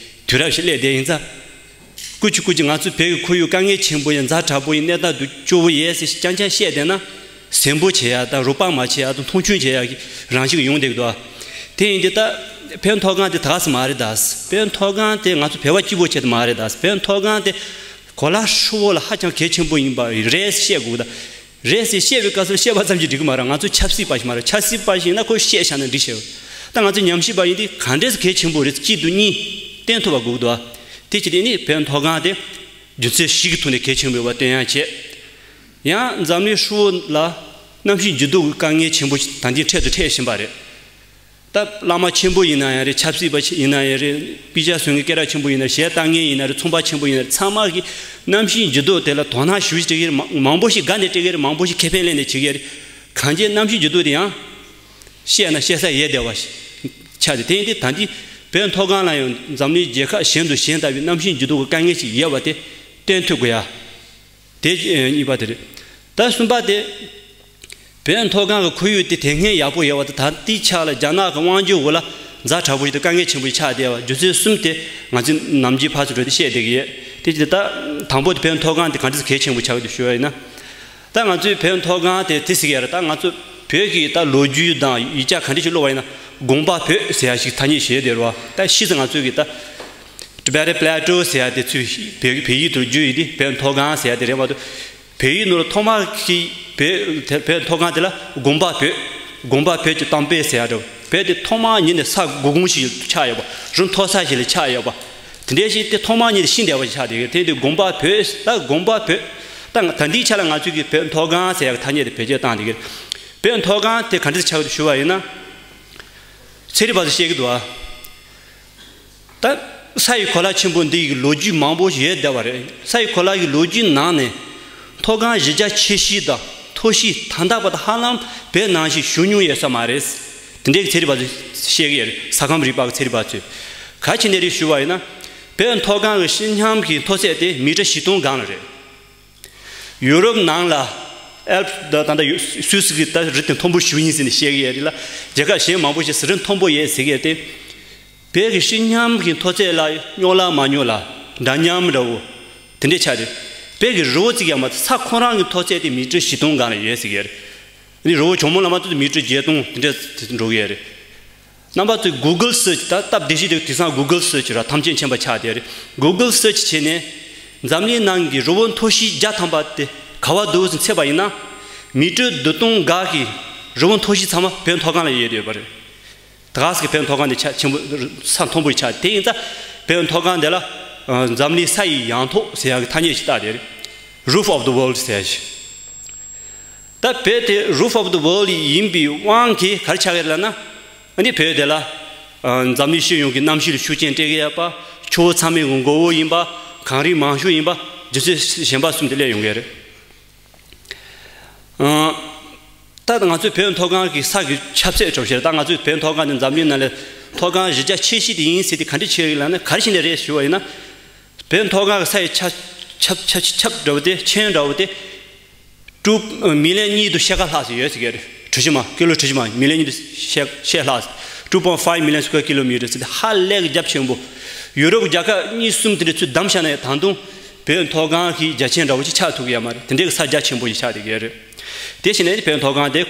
དུས་རབས་ཤིག་སླེབས་བསྡད་ཡིན་ཙང་། སྐུ་མཁྱེན་སྐུ་མཁྱེན། ང་ཚོ་བོད་ཀྱི་ཁོར་ཡུག་དཀའ་ངལ་ཆེན་པོ་ཡིན། ཛ་དྲག་པོ་ཡིན། གནས་སྟངས་སྐྱོ་བོ་ཡིན་ཟེར་རྐྱང་རྐྱང་བཤད་བསྡད་ན། གཟན་པོ་བྱེད་ཡ་དང་རོགས་པ་མ་བྱེད་ཡ་དང་མཐོང་ཆུང་བྱེད་ཡ་གི་རང་བཞིན་གྱིས་ཡོང་བསྡད་ཀྱི་འདུག་དེ་ཡིན་དུས་ད་བོད་མཐོ་སྒང་དེ་ད་ག་སེ་མ་རེད་ད། བོད་མཐོ་སྒང་དེ་ང་ཚོ་བོད་པ་གཅིག་པོ་བྱས་ཏེ་མ་རེད་ད། བོད་མཐོ་སྒང་དེ་གོ་ལ་ཧྲིལ་བོ་ལ་ཧ་ཅང་གལ་ཆེན་པོ་ཡིན་པ་རེད་ཟེར་བཤད་དགོས་ད། རེད་ཟེར་བཤད་པའི་སྐབས་སུ་བཤད་པ་ཙམ་གྱིས་འགྲིག་གི་མ་རེད། ང་ཚོ་ཆབ་སྲིད་པ་ཞིག་མ་རེད། ཆབ་སྲིད་པ་ཞིག་ཡིན་ན་ཁོས་བཤད་བཞག་ན་འགྲིག་ཤག་ད་ང་ཚོ་ཉམས་ཞིབ་པ་ཡིན་དུས་ག་འདྲས་སེ་གལ་ཆེན་པོ་རེད། གཅིག་དང་གཉིས་བསྟན་ཐུབ་པ་དགོས་ཀྱི་འདུག་དེ་བྱས་དུས་ནི་བོད་མཐོ་སྒང་དེ་རྒྱུ་མཚན་བཞི་གི་ཐོག་ནས་གལ་ཆེན་པོ་ཡིན་པ་བསྟན་ཡ་བྱས། ཡང་འཛམ་གླིང་ཧྲིལ་བོ་ལ་གནམ་གཤིས་འགྱུར་ལྡོག་གི་དཀའ་ངལ་ཆེན་པོ་ཞིག་ད་ལྟའི་འཕྲལ་དུ་འཕྲད་བཞིན་པ་རེད། ད་བླ་མ་ཆེན་པོ་ཡིན་ན་ཡང་རེད། ཆབ་སྲིད་པ་ཡིན་ན་ཡང་རེད། དཔེ་ཆ་བཟོ་མཁན་སྐད་གྲགས་ཆེན་པོ་ཡིན་ན། གཞས་བཏང་མཁན་ཡིན་ན་རེད། ཚོང་པ་ཆེན་པོ་ཡིན་ན་རེད། ཚང་མ་གིས་གནམ་གཤིས་འགྱུར་ལྡོག་དེ་ལ་དོ་སྣང་ཞེ་པོ་ཅིག་སྤྲད་ཀྱི་རེད། མང་མང་པོ་ཞིག་དགའ་ནས་སྤྲད་ཀྱི་རེད། མང་པོ་ཞིག་ཁེ་ཕན་ལེན་ནས་བྱེད་ཀྱི་རེད། གང་ཅི་གནམ་གཤིས་འགྱུར་ལྡོག་དེ་ཡང་བཤད་ན་བཤད་ས་ཡལ་བསྡད་པ་ཞིག་ཆགས་ཏེ། དེ་ཡིན་དུས་ད་འདི་བོད་མཐོ་སྒང་ལ་ཡང་འཛམ་གླིང་རྒྱལ་ཁབ་གཞན་དང་གཞན་ལྟ་བུའི་གནམ་གཤིས་འགྱུར་ལྡོག་གི་དཀའ་ངལ་ཞིག་ཡོད་པ་དེ་བསྟན་ཐུབ་དགོས་ཡ། དེ་གཉིས་པ་དེ་རེད། ད་གསུམ་པ་དེ། བོད་མཐོ་སྒང་གི་ཁོར་ཡུག་དེ་དེ་སྔའི་ཡག་པོ་ཡོད་པ་དང་། ད་ལྟའི་ཆ་ལ་རྒྱ་ནག་གི་དབང་སྒྱུར་འོག་ལ་ཛ་དྲག་པོ་ཞིག་དང་དཀའ་ངལ་ཆེན་པོ་ཞིག་ཆགས་བསྡད་པ། རྒྱུ་མཚན་གསུམ་དེ་ང་ཚོས་ནམ་རྒྱུན་ཕར་ཚུར་འགྲོ་དུས་བཤད་བསྡད་ཀྱི་ཡོད། དེ་བཞིན་ད་དང་པོ་དེ་བོད་མཐོ་སྒང་དེ་ག་འདྲ་གལ་ཆེན་པོ་ཆགས་ཀྱི་འདུག་ཞུ་བ་ཡིན་ན། ད་ང་ཚོས་བོད་མཐོ་སྒང་དེ་དེ་ཟེར་གྱི་ཡོད་རེད། ད་ང་ཚོ་བོད་ཀྱི་ད་ལོ་རྒྱུས་དང་ཡིག་ཆ་ག་འདྲ་ཞིག་ཀློག་པ་ཡིན་ན། དགོན་པ་བོད་ཟེར་ཡ་ཞིག་ཐ་སྙད་བཞག་བསྡད་རེད་པ། ད་ཕྱིས་སུ་ང་ཚོས་ཀྱི་ད་Tibetan Plateau ཟེར་ཡ་དེ་ཚུར་བོད་བོད་ཡིག་ཏུ་བསྒྱུར་ཡོད་དེ། བོད་མཐོ་སྒང་ཟེར་ཡ་དེ་རེད་མ་གཏོགས། བོད་ཡིག་ནང་ལ་ཐོག་མར་གྱི་བོད་བོད་མཐོ་སྒང་དེ་ལ་དགོན་པ་བོད། དགོན་པ་བོད་ཀྱི་གཏམ་དཔེ་ཟེར་ཡ་འདྲ་བོ། བོད་དེ་ཐོག་མར་ཉིད་ནས་ས་སྒོ་གང་ཞིག་ཆགས་ཡོད་པ། རི་མཐོ་ས་ཞིག་ལ་ཆགས་ཡོད་པ། དེ་འདྲ་ཞིག་དེ་ཐོག་མར་ཉིད་ནས་ཤི་བསྡད་པ་ཞིག་ཆགས་བསྡད་ཡོད། དེ་དེ་དགོན་པ་བོད། ད་དགོན་པ་བོད། ད་ད་ལྟའི་ཆ་ལ་ང་ཚོས་ཀྱི་བོད་མཐོ་སྒང་ཟེར་ཡ་གི་ཐ་སྙད་དེ་བེད་སྤྱོད་བཏང་བསྡད་ཀྱི་རེད། བོད་མཐོ་སྒང་དེ་ག་འདྲ་ཆགས་ཀྱི་འདུག་ཞུ་བ་ཡིན་ན། ཚེ་རིང་བ་ཚོས་བཤད་ཀྱི་འདུག་ཨ། ད་ས་ཡི་གོ་ལ་ཆེན་པོ་འདི་ཡི་ལོ་རྒྱུས་མང་པོ་ཡོད་བསྡད་པ་རེད། ས་ཡི་གོ་ལ་ཡི་ལོ་རྒྱུས་ནང་ནས་མཐོ་སྒང་གཞི་རྒྱ་ཆེ་ཤོས་དང་མཐོ་ཤོས་ད་ལྟ་བར་དུ་ཧ་ལམ་བོད་ནང་བཞིན་བྱུང་མྱོང་ཡོད་ས་མ་རེད། དེ་འདྲའི་ཚེ་རིང་བ་ཚོས་བཤད་ཀྱི་ཡོད་རེད། ས་ཁམས་རིག་པ་གི་ཚེ་རིང་བ་ཚོས། ག་རེ་བྱས་ནས་རེད་ཞུ་བ་ཡིན་ན། བོད་མཐོ་སྒང་གི་སྤྱི་ཁྱབ་ཀྱི་མཐོ་ཚད་དེ་མི་ཊར་བཞི་སྟོང་སྒང་ལ་རེད། ཡུ་རོབ་ནང་ལ་ཨལ་པ་ད་ད་ད་སུད་སི་གི་ད་རི་དེ་མཐོན་པོ་ཞིག་ཡིན་ཟེར་ནས་བཤད་ཀྱི་ཡོད་རེད་ལ། རྒྱལ་ཁབ་གཞན་མང་པོ་ཞིག་རི་མཐོན་པོ་ཡོད་ཟེར་གྱི་ཡོད་དེ། བོད་ཀྱི་སྤྱི་ཁྱབ་ཀྱི་མཐོ་ཚད་ལ་རྙོག་ལ་མ་རྙོག་ལ་འདྲ་མཉམ་འདྲ་བོ་དེ་འདྲས་ཆགས་ཏེ། བོད་ཀྱི་རི་བོ་ཙིག་ཡ་མ་ས་ཁོ་རང་གི་མཐོ་ཚད་དེ་མི་ཊར་བཞི་སྟོང་སྒང་ལ་ཡོད་ཟེར་གྱི་ཡོད་རེད། རི་བོ་ཇོ་མོ་ལ་མ་ཐུག་མི་ཊར་བརྒྱད་སྟོང་དེ་འདྲས་འགྲོ་གི་ཡོད་རེད། རྣམ་པ་ཚོས་Google Search ད་སྟབས་བདེ་ཤོས་དེ་དེང་སང་Google Search ར་ཐམས་ཅད་མཁྱེན་པ་ཆགས་བསྡད་རེད། Google Search བྱས་ནས་འཛམ་གླིང་ནང་གི་རི་བོ་མཐོ་ཤོས་བརྒྱ་ཐམ་པ་དེ་ག་བ་འདུག་ཟེར་འཚོལ་བ་ཡིན་ན། མི་ཊར་བདུན་སྟོང་སྒང་གི་རི་བོ་མཐོ་ཤོས་ཚང་མ་བོད་མཐོ་སྒང་ལ་ཡོད་ཡོད་པ་རེད། ད་ག་ཟེ་གི་བོད་མཐོ་སྒང་དེ་ཆ་ཆེན་པོ་ས་མཐོན་པོ་ཆགས། དེ་ཡིན་ཙང་བོད་མཐོ་སྒང་དེ་ལ་འཛམ་གླིང་ས་ཡི་ཡང་ཐོག་ཟེར་ཡག་གི་ཐ་སྙད་ཞིག་བཏགས་བསྡད་རེད། Roof of the World ཟེར་ཡག་ཞིག་ད་བོད་དེ་Roof of the World ཡིན་པའི་དབང་གིས་ག་རེ་ཆགས་ཀྱི་རེད་ལབ་ན། ཨ་ནི་བོད་དེ་ལ་ཨ་འཛམ་གླིང་སྤྱི་ཡོངས་ཀྱི་གནམ་གཤིས་ལ་ཤུགས་རྐྱེན་སྤྲད་ཀྱི་ཡོད་པ། ཆུ་བོ་ཚང་མའི་མགོ་བོ་ཡིན་པ། གངས་རི་མང་ཤོས་ཡིན་པ། རྒྱུ་མཚན་གཞན་པ་གསུམ་དེ་སླེབས་ཡོང་གི་རེད། ཨ་ད་ང་ཚོའི་བོད་མཐོ་སྒང་གི་ས་གི་ཁྱབ་ཚད་གྲུབ་ཕྱིར། ད་ང་ཚོའི་བོད་མཐོ་སྒང་ནི་འཛམ་གླིང་ནང་ལ་མཐོ་སྒང་གཞི་རྒྱ་ཆེ་ཤོས་དེ་ཡིན་ཟེར་དེ་ག་འདྲ་ཆགས་ཀྱི་ལབ་ན། ག་རེ་བྱས་ནས་རེད་ཞུ་བ་ཡིན་ན། བོད་མཐོ་སྒང་གི་ས་ཡི་ཁྱབ་ཁྱབ་ཁྱབ་ཁྱབ་འདྲ་བོ་དེ། ཁྱོན་འདྲ་བོ་དེ། ཀྲུ་མི་ལི་ཡོན་གཉིས་དང་ཕྱེད་ཀ་ལྷག་ཙམ་ཡོད་ཟེར་གྱི་རེད། གྲུ་བཞི་མ་ཀི་ལོ་གྲུ་བཞི་མ་མི་ལི་ཡོན་གཉིས་དང་ཕྱེད་ཕྱེད་ལྷག་ཙམ། two point five million square kilometers ཟེར་དེ་ཧ་ལས་ཀྱི་རྒྱ་ཆེན་པོ། ཡུ་རོབ་རྒྱལ་ཁབ་གཉིས་གསུམ་དེ་འདྲ་ཚུར་བསྡམས་བཞག་ན་ཡང་ད་དུང་བོད་མཐོ་སྒང་གི་རྒྱ་ཁྱོན་འདྲ་བོ་ཅིག་ཆགས་ཐུབ་ཀྱི་ཡོད་མ་རེད། དེ་འདྲའི་གི་ས་རྒྱ་ཆེན་པོ་ཞིག་ཆགས་བསྡད་ཀྱི་ཡོད་རེད། དེ་བྱས་ནས་བོད་མཐོ་སྒང་དེ་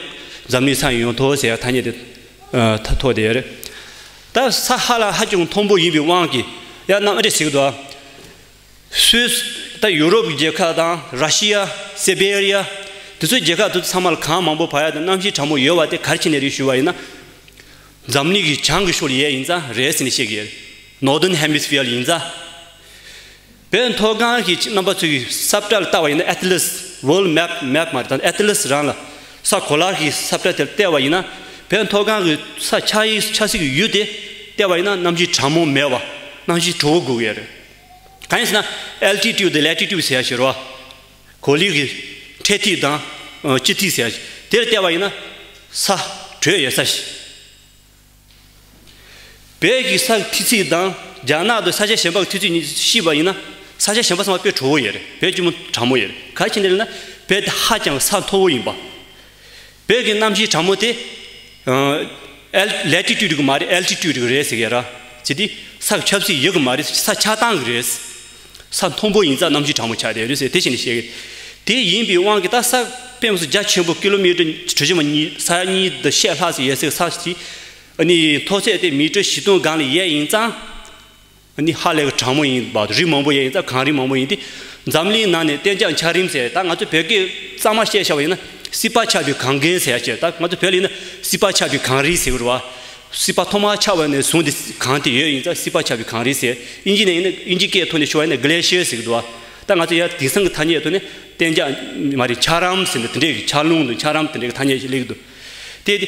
འཛམ་གླིང་ས་ཡི་ཡང་ཐོག་ཟེར་ཡག་ཐ་སྙད་དེ་ཐོགས་བསྡད་ཡོད་རེད། ད་ས་ཧ་ལ་ཧ་ཅང་མཐོན་པོ་ཡིན་པའི་དབང་གིས་ཡང་གནམ་ཨ་འདྲས་ཟེར་གི་འདུག་ཨ། སུད་སི། ད་ཡུ་རོབ་ཀྱི་རྒྱལ་ཁབ་དང་ར་ཤི་ཡ། སེ་བེ་རི་ཡ། དེ་ཚོའི་རྒྱལ་ཁབ་དེ་ཚོ་ཚང་མ་ལ་གངས་མང་པོ་བབས་ཡ་དང་གནམ་གཤིས་གྲང་མོ་ཡོད་པ་དེ་ག་རེ་བྱས་ནས་རེད་ཞུ་བ་ཡིན་ན། འཛམ་གླིང་གི་བྱང་གི་ཕྱོགས་ལ་ཡོད་ཡིན་ཙང་རེད་ཟེར་ནས་བཤད་ཀྱི་ཡོད། Northern Hemisphere ལ་ཡིན་ཙང་། བོད་མཐོ་སྒང་གི་རྣམ་པ་ཚོ་གི་ས་བཀྲ་ལ་བལྟས་པ་ཡིན་ན། Atlas World Map མེབ་མ་རེད། ད་Atlas རང་ལ་ས་གོ་ལ་གི་ས་བཀྲ་དེར་བལྟས་པ་ཡིན་ན། བོད་མཐོ་སྒང་གི་ས་ཆགས་ཡུལ་ཆགས་སྲིད་ཀྱི་ཡུལ་དེ་བལྟས་པ་ཡིན་ན་གནམ་གཤིས་གྲང་མོ་མེད་པ། གནམ་གཤིས་དྲོ་པོ་དགོས་ཀྱི་ཡོད་རེད། གང་ཡིན་ཟེར་ན། Altitude Latitude ཟེར་ཡ་ཞིག་རེད་པ། གོ་ལའི་གི་འཕྲེད་ཐིག་དང་ཨ་དཔྱི་ཐིག་ཟེར་ཡ་ཞིག་དེར་བལྟས་པ་ཡིན་ན་ས་དྲོད་ཡོད་ས་ཞིག་བོད་ཀྱི་ས་ཐིག་ཚད་དང་རྒྱ་ནག་དང་ས་ཆ་གཞན་པ་གི་ཐིག་ཚད་གཉིས་བཤུས་པ་ཡིན་ན། ས་ཆ་གཞན་པ་ཚང་མ་དཔེ་དྲོ་པོ་ཡོད་རེད། བོད་ལྗིད་མོ་གྲང་མོ་ཡོད་རེད། ག་རེ་བྱས་ནས་ལབ་ན་བོད་དེ་ཧ་ཅང་ས་མཐོ་པོ་ཡིན་པ། བོད་ཀྱི་གནམ་གཤིས་གྲང་མོ་དེ་ཨ་ཨལ་Latitude གི་མ་རེད། Altitude གི་རེད་ཟེར་གི་ར། ཅི་སྟེ་ས་གི་ཁྱབ་ཚད་ཡོད་གི་མ་རེད། ས་ཆགས་སྟངས་གི་རེད། ས་མཐོན་པོ་ཡིན་ཙང་གནམ་གཤིས་གྲང་མོ་ཆགས་བསྡད་རེད་ཟེར་དེ་བྱས་ནས་བཤད་གི། དེ་ཡིན་པའི་དབང་གིས་ད་ས་དཔེ་མི་སྲིད་རྒྱ་ཆེན་པོ་ཀི་ལོ་མི་ཊར་གྲུ་བཞི་མ་གཉིས་ས་ཡ་གཉིས་དང་ཕྱེད་ལྷག་ཙམ་ཡོད་སའི་ས་ཞིག་ཨ་ནི་མཐོ་ཚད་དེ་མི་ཊར་བཞི་སྟོང་སྒང་ལ་ཡོད་ཡིན་ཙང་། ཨ་ནི་ཧ་ལས་ཀྱི་གྲང་མོ་ཡིན་པ། རི་མང་པོ་ཡོད་ཡིན་ཙང་གངས་རི་མང་པོ་ཡིན་ཏེ། འཛམ་གླིང་ནང་ནས་གཏན་འཇགས་འཁྱགས་རོམ་ཟེར། ད་ང་ཚོ་བོད་སྐད་གཙང་མ་བཤད་བཞག་པ་ཡིན་ན་སྲིད་པ་ཆགས་པའི་གངས་རྒན་ཟེར་ཡ་བྱས། ད་ང་ཚོ་བོད་ལ་ཡིན་ན་སྲིད་པ་ཆགས་པའི་གངས་རི་ཟེར་གི་རེད་པ། སྲིད་པ་ཐོག་མར་ཆགས་པ་ནས་བཟུང་སྟེ་གངས་དེ་ཡོད་ཡིན་ཙང་སྲིད་པ་ཆགས་པའི་གངས་རི་ཟེར། དབྱིན་ཇི་ནས་ཡིན་ན་དབྱིན་ཇི་སྐད་ཐོག་ནས་ཞུ་བ་ཡིན་ན་གི་ལེ་ཤི་ཡར་ཟེར་གི་འདུག་པ། ད་ང་ཚོ་ཡར་དེང་སང་གི་ཐ་སྙད་ཐོག་ནས་གཏན་འཇགས་མ་རེད། འཁྱགས་རོམ་ཟེར་ནས་དེ་འདྲའི་གི་འཁྱགས་རླུང་དང་འཁྱགས་རོམ་དེ་འདྲའི་གི་ཐ་སྙད་ཞིག་སླེབས་ཀྱི་འདུག་དེ་དེ།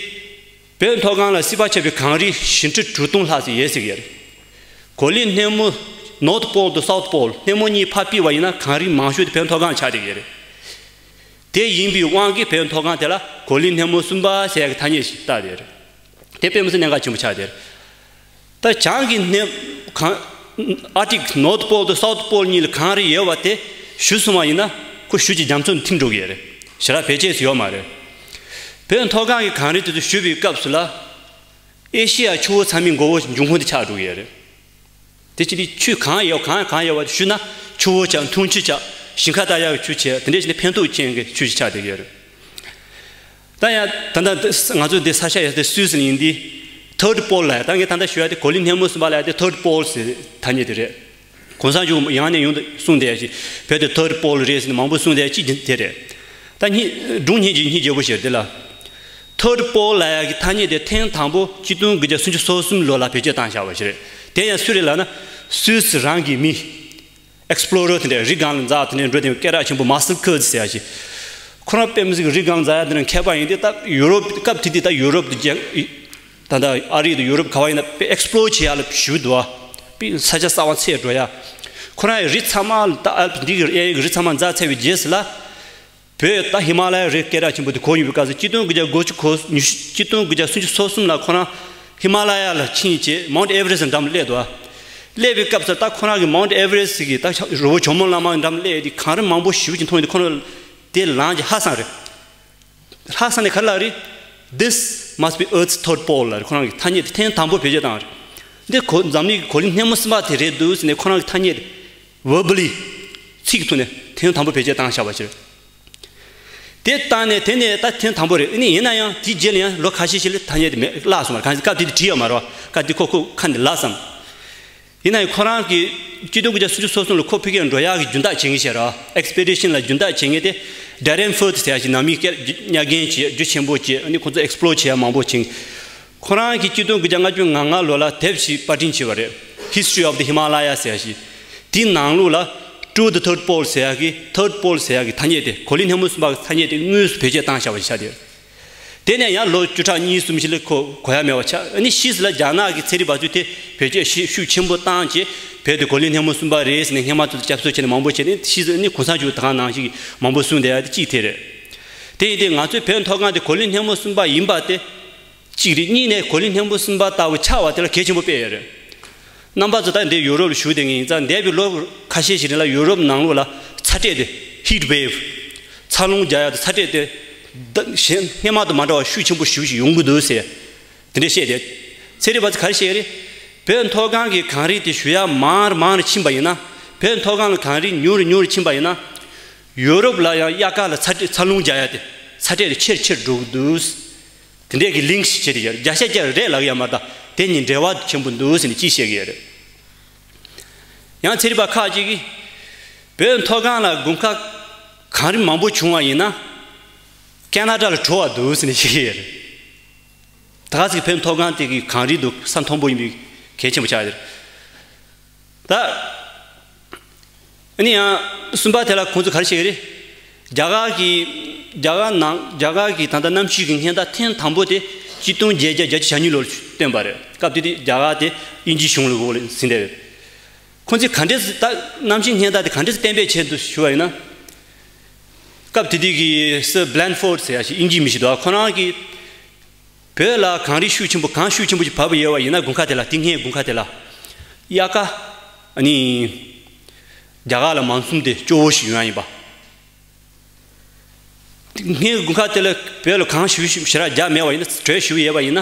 བོད་མཐོ་སྒང་ལ་སྲིད་པ་ཆགས་པའི་གངས་རི་བཞི་ཁྲི་དྲུག་སྟོང་ལྷག་ཙམ་ཡོད་ཟེར་གྱི་ཡོད་རེད། གོ་ལའི་སྣེ་མོ་North Pole དང་South Pole སྣེ་མོ་གཉིས་ཕར་ཕུད་པ་ཡིན་ན་གངས་རི་མང་ཤོས་དེ་བོད་མཐོ་སྒང་ཆགས་བསྡད་ཀྱི་ཡོད་རེད། དེ་ཡིན་པའི་དབང་གིས་བོད་མཐོ་སྒང་དེ་ལ་གོ་ལའི་སྣེ་མོ་གསུམ་པ་ཟེར་ཡག་གི་ཐ་སྙད་ཞིག་བཏགས་བསྡད་ཡོད་རེད། དེ་དཔེ་མི་སྲིད་གནད་འགག་ཆེན་པོ་ཆགས་བསྡད་ཡོད་རེད། ད་བྱང་གི་སྣེ་གངས་Arctic North Pole དང་South Pole གཉིས་ལ་གངས་རི་ཡོད་པ་དེ་གཞུ་སོང་བ་ཡིན་ན་ཁོ་གཞུ་གི་རྒྱ་མཚོ་ནང་ཐིམ་འགྲོ་གི་ཡོད་རེད། ཞེ་དྲག་བེད་སྤྱོད་ཡོད་མ་རེད། བོད་མཐོ་སྒང་གི་གངས་རི་དེ་ཚོ་ཞུ་བའི་སྐབས་སུ་ལ། ཨེ་ཤེ་ཡ་ཆུ་བོ་ཚང་མའི་མགོ་བོ་འབྱུང་ཁུངས་དེ་ཆགས་འགྲོ་གི་ཡོད་རེད། དེ་ཅི་སྟེ་ཆུ་གང་ཡོད་གང་གང་ཡོད་པ་དེ་ཞུ་ན་ཆུ་བོ་ཆགས། འཐུང་ཆུ་ཆགས། ཞིང་ཁ་བཏབ་ཡག་གི་ཆུ་བྱས། དེ་འདྲས་བྱས་ནས་ཕན་ཐོགས་ཅན་གྱི་ཆུ་ཞིག་ཆགས་བསྡད་ཀྱི་ཡོད་རེད། ད་ཡང་ད་ལྟ་ང་ཚོ་འདི་ས་ཆ་ཡོད་དེ་སུད་སི་ཡིན་དུས། ཐར་ཌི་པོལ་ལ་ད་ངས་ད་ལྟ་ཞུ་ཡ་དེ་གོ་ལའི་སྣེ་མོ་གསུམ་པ་ལ་ཡ་དེ་ཐར་ཌི་པོལ་ཟེར་ཐ་སྙད་དེ་རེད། གོང་ས་མཆོག་ཡང་ནས་ཡང་དུ་གསུངས་བསྡད་ཡ་ཞིག་བོད་དེ་ཐར་ཌི་པོལ་རེད་ཟེར་ནས་མང་པོ་གསུངས་བསྡད་ཡ་གཅིག་དེ་རེད། ད་སྙིང་སྒྲུང་སྙིང་རྗེ་སྙིང་རྗེ་པོ་ཞིག་རེད་དེ་ལ། ཐར་ཌི་པོལ་ལབ་ཡ་གི་ཐ་སྙད་དེ་ཐེངས་དང་པོ་གཅིག་སྟོང་དགུ་བརྒྱ་སུམ་ཅུ་སོ་གསུམ་ལོ་ལ་བེད་སྤྱོད་བཏང་བཞག་པ་ཞིག་རེད། དེ་ཡང་སུ་རེད་ལབ་ན། སུད་སི་རང་གི་མི། ཨེག་སི་པི་ལོ་རར་དེ་འདྲ་རི་སྒང་ལ་འཛེགས་དེ་འདྲ་འགྲོ་དེ་སྐད་གྲགས་ཆེན་པོ་མཱ་སལ་ཁུར་ཟེར་ཡ་ཞིག་ཁོ་རང་དཔེ་མི་སྲིད་རི་སྒང་འཛེགས་ཡ་དེ་འདྲ་མཁས་པ་ཡིན་དུས། ད་ཡུ་རོབ་སྐབས་དེ་དུས་ད་ཡུ་རོབ་དེ་རྒྱ། ད་ལྟ་ཨ་རི་དང་ཡུ་རོབ་ག་བ་ཡིན་ན་དཔེ་ཨེག་སི་པི་ལོར་བྱེད་ཡ་ལ་ཞུ་འདུག་བ། དཔེ་ས་ཆ་གསར་པ་འཚོལ་འགྲོ་ཡ། ཁོ་རང་ཡི་རི་ཚང་མ་ད་ཨལ་པི་འདི་གི་གཡས་གཡོན་གྱི་རི་ཚང་མ་འཛེགས་ཚར་བའི་རྗེས་སུ་ལ། བོད་ད་ཧི་མ་ལ་ཡ་རི་སྐད་གྲགས་ཆེན་པོ་དེ་གོ་ཡོད་པའི་སྐབས་སུ། གཅིག་སྟོང་དགུ་བརྒྱ་གོ་གཅིག་གོ་ཉི་ཤུ། གཅིག་སྟོང་དགུ་བརྒྱ་སུམ་ཅུ་སོ་གསུམ་ལ་ཁོ་རང་ཧི་མ་ལ་ཡ་ལ་ཕྱིན་བྱས་མའུནཊ་ཨེ་ཝ་རེ་སི་ཊི་འགྲམ་སླེབས་འདུག་བ། སླེབས་པའི་སྐབས་སུ་ད་ཁོ་རང་གི་མའུནཊ་ཨེ་ཝ་རེ་སི་ཊི་གི་ད་རི་བོ་ཇོ་མོ་གླང་མ་འགྲམ་སླེབས་དེ་གངས་རི་མང་པོ་ཞེ་པོ་ཅིག་མཐོང་ཡོང་དུས། ཁོ་རང་དེ་ལངས་ཀྱི་ཧ་སང་རེད། ལྷག་བསམ་ནས་ག་རེ་ལབ་རེད། This must be Earth's third pole ལབ་རེད། ཁོ་རང་གི་ཐ་སྙད་དེ་ཐེངས་དང་པོ་བེད་སྤྱོད་བཏང་རེད། འདི་གོ་འཛམ་གླིང་གི་གོ་ལའི་སྣེ་མོ་གསུམ་པ་དེ་རེད་འདུག་ཟེར་ནས་ཁོ་རང་གི་ཐ་སྙད་དེ་verbally ཚིག་གི་ཐོག་ནས་ཐེངས་དང་པོ་བེད་སྤྱོད་བཏང་བཞག་པ་ཞིག་རེད། དེ་བཏང་ནས་དེ་ནས་ད་ཐེངས་དང་པོ་རེད། ཨ་ནི་ཡིན་ན་ཡང་དེའི་རྗེས་ལ་ཡང་ལོ་ཁ་ཤས་ཤིག་ལ་ཐ་སྙད་དེ་མེད་བརླག་སོང་བ་རེད། གང་ཟེར་སྐབས་དེ་དུས་བྲིས་ཡོད་མ་རེད་བ། སྐབས་དེ་ཁོ་ཁོ་ཁ་ནས་བརླག་སོང་། ཡིན་ན་ཡང་ཁོ་རང་གིས་གཅིག་སྟོང་དགུ་བརྒྱ་སུམ་ཅུ་སོ་གསུམ་ལ་ཁོ་ཕ་གིར་འགྲོ་ཡག་གི་རྒྱུན་ཐག་བྱེད་མཁན་ཞིག་རེད། ཨེག་སི་པི་ཌི་ཤན་ལ་རྒྱུན་ཐག་བྱེད་མཁན་དེ་ཌེ་རན་ཕོར་ཌི་ཟེར་ཡ་ཞིག་ནང་མི་སྐད་རྒྱ་རྒན་བྱས། རྒྱུ་ཆེན་པོ་བྱས། ཨ་ནི་ཁོ་ཚོ་ཨེག་སི་པི་ལོར་བྱེད་ཡ་མང་པོ་བྱེད། ཁོ་རང་གིས་གཅིག་སྟོང་དགུ་བརྒྱ་ལྔ་བཅུ་ང་ལྔ་ལོ་ལ་དེབ་ཞིག་པར་སྐྲུན་བྱས་པ་རེད། History of the Himalaya ཟེར་ཡ་ཞིག་དེའི་ནང་ལོགས་ལ་To the Third Pole ཟེར་ཡ་གི་ཐར་ཌི་པོལ་ཟེར་ཡ་གི་ཐ་སྙད་དེ། གོ་ལའི་སྣེ་མོ་གསུམ་པ་གི་ཐ་སྙད་དེ་དངོས་སུ་བེད་སྤྱོད་བཏང་བཞག་པ་ཞིག་ཆགས་བསྡད་ཡོད། དེ་ནས་ཡང་ལོ་བཅུ་ཕྲག་གཉིས་གསུམ་ཞིག་ལ་ཁོ་གོ་ཡ་མེད་པ་ཆགས། ཨ་ནི་ཕྱིས་སུ་ལ་རྒྱ་ནག་གི་ཚན་རིག་པ་ཚོས་དེ་བེད་སྤྱོད་ཤུགས་ཤུགས་ཆེན་པོ་བཏང་བྱས། བོད་དེ་གོ་ལའི་སྣེ་མོ་གསུམ་པ་རེད་ཟེར་ནས་སྔོན་མ་ཚོ་སྐྱབས་བཅོལ་བྱས་ནས་མང་པོ་བྱས་ནས། ཕྱིས་སུ་ཨ་ནི་གོང་ས་མཆོག་ད་ག་ནང་བཞིན་མང་པོ་གསུངས་བསྡད་ཡ་དེ་གཅིག་དེ་རེད། དེ་ཡིན་དུས་ང་ཚོའི་བོད་མཐོ་སྒང་དེ་གོ་ལའི་སྣེ་མོ་གསུམ་པ་ཡིན་པ་དེ་གཅིག་རེད། གཉིས་ནས་གོ་ལའི་སྣེ་མོ་གསུམ་པ་ལྟ་བུ་ཆགས་པ་དེ་ལ་གལ་ཆེན་པོ་དཔེ་ཡོད་རེད། རྣམ་པ་ཚོ་ད་འདི་ཡུ་རོབ་ལ་བཞུགས་བསྡད་མཁན་ཡིན་ཙང་། འདས་པའི་ལོ་ཁ་ཤས་ཤིག་རིང་ལ་ཡུ་རོབ་ནང་ལོགས་ལ་ཚ་དྲོད་དེ། Heat wave འཚར་ལོངས་རྒྱག་ཡ་དེ། ཚ་དྲོད་དེ་ད་གཞན་སྔོན་མ་དང་མ་འདྲ་བ་ཤུགས་ཆེན་པོ་ཞེ་པོ་ཞིག་ཡོང་གི་འདུག་ཟེར། དེ་འདྲ་བཤད་དེ། ཚན་རིག་པ་ཚོས་ག་རེ་བཤད་ཀྱི་རེད། བོད་མཐོ་སྒང་གི་གངས་རི་དེ་ཞུ་ཡག་མང་རུ་མང་རུ་ཕྱིན་པ་ཡིན་ན། བོད་མཐོ་སྒང་ལ་གངས་རི་ཉུང་རུ་ཉུང་རུ་ཕྱིན་པ་ཡིན་ན། ཡུ་རོབ་ལ་ཡང་དབྱར་ཁ་ལ་ཚ་དྲོད་འཚར་ལོངས་རྒྱག་ཡ་དེ། ཚ་དྲོད་དེ་ཆེར་ཆེར་འགྲོ་གི་འདུག་དེ་འདྲས་ཀྱི་ལིང་ཞིག་བྱས་ཏེ་ཡོད། བརྒྱ་ཆ་བརྒྱ་རེད་ལབ་ཀྱི་ཡོད་མ་རེད། ད་དེ་གཉིས་འབྲེལ་བ་ཆེན་པོ་འདུག་ཟེར་ནས་གཅིག་བཤད་ཀྱི་ཡོད་རེད། ཡང་ཚན་རིག་པ་ཁག་ཅིག་གིས། བོད་མཐོ་སྒང་ལ་དགུན་ཁ་གངས་རི་མང་པོ་བྱུང་བ་ཡིན་ན། ཁེ་ན་ཌ་ལ་དྲོ་བ་འདུག་ཟེར་ནས་བཤད་ཀྱི་ཡོད་རེད། ད་ག་ཟེ་བོད་མཐོ་སྒང་དེ་གི་གངས་རི་དེ་ས་མཐོན་པོ་ཡིན་པའི་གལ་ཆེན་པོ་ཆགས་ཡོད་རེད། ད། ཨ་ནི་ཡང་གསུམ་པ་དེ་ལ་ཁོང་ཚོས་ག་རེ་བཤད་ཀྱི་རེད། རྒྱ་གར་གྱི། རྒྱ་གར་ནང་རྒྱ་གར་གྱི་ད་ལྟ་གནམ་གཤིས་ཀྱི་སྔོན་བརྡ་ཐེངས་དང་པོ་དེ་གཅིག་སྟོང་བརྒྱད་བརྒྱ་བརྒྱད་ཅུ་གྱ་གཉིས་ལོར་བཏོན་པ་རེད། སྐབས་དེ་དུས་རྒྱ་གར་དེ་དབྱིན་ཇིའི་གཞུང་ལ་འོག་ལ་ཟིན་བསྡད་ཡོད། ཁོང་ཚོས་ག་འདྲས་ད་གནམ་གཤིས་སྔོན་བརྡ་དེ་ག་འདྲས་གཏན་འབེབས་བྱས་འདུག་ཞུ་བ་ཡིན་ན། སྐབས་དེ་དུས་ཀྱི་སར་བྷི་ལན་ཕོར་ཌི་ཟེར་ཡ་ཞིག་དབྱིན་ཇིའི་མི་ཞིག་འདུག་ཁོ་རང་གིས། བོད་ལ་གངས་རི་ཤུགས་ཆེན་པོ། གངས་ཤུགས་ཆེན་པོ་ཞིག་བབས་ཡོད་པ་ཡིན་ན། དགུན་ཁ་དེ་ལ། དེ་སྔའི་དགུན་ཁ་དེ་ལ། དབྱར་ཁ། ཨ་ནི། རྒྱ་གར་ལ་མོན་སུན་དེ་སྐྱོ་བོ་ཞིག་ཡོང་ཡ་ཡིན་པ། དེ་སྔའི་དགུན་ཁ་དེ་ལ་བོད་ལ་གངས་ཞེ་པོ་ཞེ་དྲག་རྒྱག་མེད་པ་ཡིན་ན། དྲོད་ཞེ་པོ་ཡོད་པ་ཡིན་ན།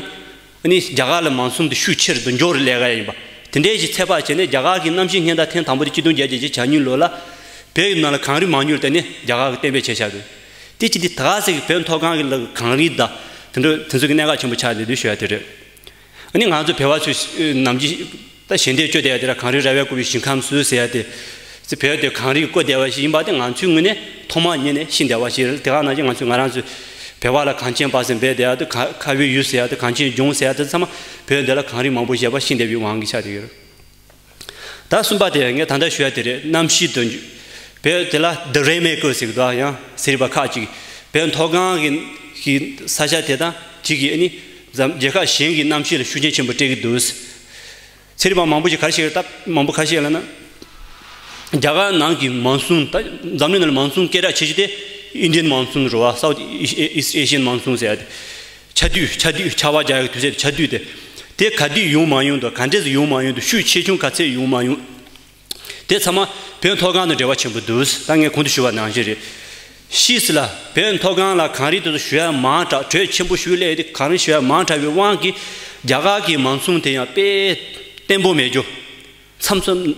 ཨ་ནི་རྒྱ་གར་ལ་མོན་སུན་དེ་ཤུགས་ཆེ་རུ་དང་མགྱོགས་རུ་སླེབས་ཡ་ཡིན་པ། དེ་འདྲའི་ཞིག་ཚོད་དཔག་བྱས་ནས། རྒྱ་གར་གྱི་གནམ་གཤིས་སྔོན་བརྡ་ཐེངས་དང་པོ་དེ་གཅིག་སྟོང་བརྒྱད་བརྒྱ་བརྒྱད་ཅུ་གྱ་གཉིས་ལོ་ལ། བོད་ཀྱི་ནང་ལ་གངས་རི་མང་ཉུང་ལ་བརྟེན་ནས་རྒྱ་གར་གྱིས་གཏན་འབེབས་བྱས་བཞག་འདུག་དེ་ཅི་སྟེ་ད་ག་ཟེ་བོད་མཐོ་སྒང་གི་ལ་གངས་རི་དང་དེ་འདྲ་དེ་ཚོ་གི་གནད་འགག་ཆེན་པོ་ཆགས་བསྡད་འདུག་ཞུ་ཡ་དེ་རེད། ཨ་ནི་ང་ཚོ་བོད་པ་ཚོས་ནམ་རྒྱུན་ད་ཞལ་འདེབས་སྤྲོད་བསྡད་ཡ་དེ་ལ། གངས་རི་ར་བས་བསྐོར་བའི་ཞིང་ཁམས་སུ་ཟེར་ཡ་དེ། བོད་དེ་གངས་རིས་བསྐོར་བསྡད་པ་ཞིག་ཡིན་པ་དེ་ང་ཚོའི་ངོས་ནས་ཐོག་མར་ཉིད་ནས་ཤེས་བསྡད་པ་ཞིག་རེད། དེ་ག་ནང་བཞིན་ང་ཚོས་ང་རང་ཚོའི་བོད་པ་ལ་གངས་ཅན་པ་ཟེར་འབོད་བསྡད་ཡ་དེ། ཁ་ཁ་བའི་ཡུལ་ཟེར་ཡ་དེ། གངས་ཅན་ལྗོངས་ཟེར་ཡ་དེ་ཚང་མ་བོད་འདི་ལ་གངས་རི་མང་པོ་ཡོད་པ་ཤེས་བསྡད་པའི་དབང་གིས་ཆགས་བསྡད་ཡོད་རེད། ད་གསུམ་པ་དེ་ངས་ད་ལྟ་ཞུ་ཡ་དེ་རེད། གནམ་གཤིས་དང་། བོད་དེ་ལ་The Rainmaker ཟེར་གི་འདུག་ཡང་ཟེར་བ་ཁག་ཅིག་བོད་མཐོ་སྒང་གི་གི་ས་ཆ་དེ་དང་གཅིག་གིས་ཨ་ནི་འཛམ་རྒྱལ་ཁབ་གཞན་གྱི་གནམ་གཤིས་ལ་ཤུགས་རྐྱེན་ཆེན་པོ་སྤྲད་ཀྱི་འདུག་ཚན་རིག་པ་མང་པོ་ཞིག་ག་རེ་བཤད་ཀྱི་རེད། ད་མང་པོ་ག་རེ་བཤད་ལབ་ན། རྒྱ་གར་ནང་གི་མོན་སུན། ད་འཛམ་གླིང་ནང་ལ་མོན་སུན་སྐད་གྲགས་ཆེ་ཤོས་དེ་Indian monsoon རེད་བ། South East Asian monsoon ཟེར་ཡ་དེ། ཆར་དུས། ཆར་དུས། ཆར་པ་རྒྱག་ཡག་དུས་ཚོད། ཆར་དུས་དེ། དེ་ག་དུས་ཡོང་མ་ཡོང་དང་། ག་འདྲས་སེ་ཡོང་མ་ཡོང་དང་། ཤུགས་ཆེ་ཆུང་ག་ཚད་ཡོང་མ་ཡོང་། དེ་ཚང་མ་བོད་མཐོ་སྒང་དང་འབྲེལ་བ་ཆེན་པོ་འདུག་ད་ངས་གོང་དུ་ཞུས་པ་ནང་བཞིན་རེད། ཤེས་ལ་བོད་མཐོ་སྒང་ལ་གངས་རི་དེ་ཚོ་ཞུ་ཡ་མང་དྲགས། དྲོད་ཆེན་པོ་ཞུ་སླེབས་ཏེ་གངས་རི་ཞུ་ཡ་མང་དྲགས་པའི་དབང་གིས་རྒྱ་གར་གྱི་མོན་སུན་དེ་ཡང་དཔེ་བརྟན་པོ་མེད་རྒྱུ། མཚམས་མཚམས་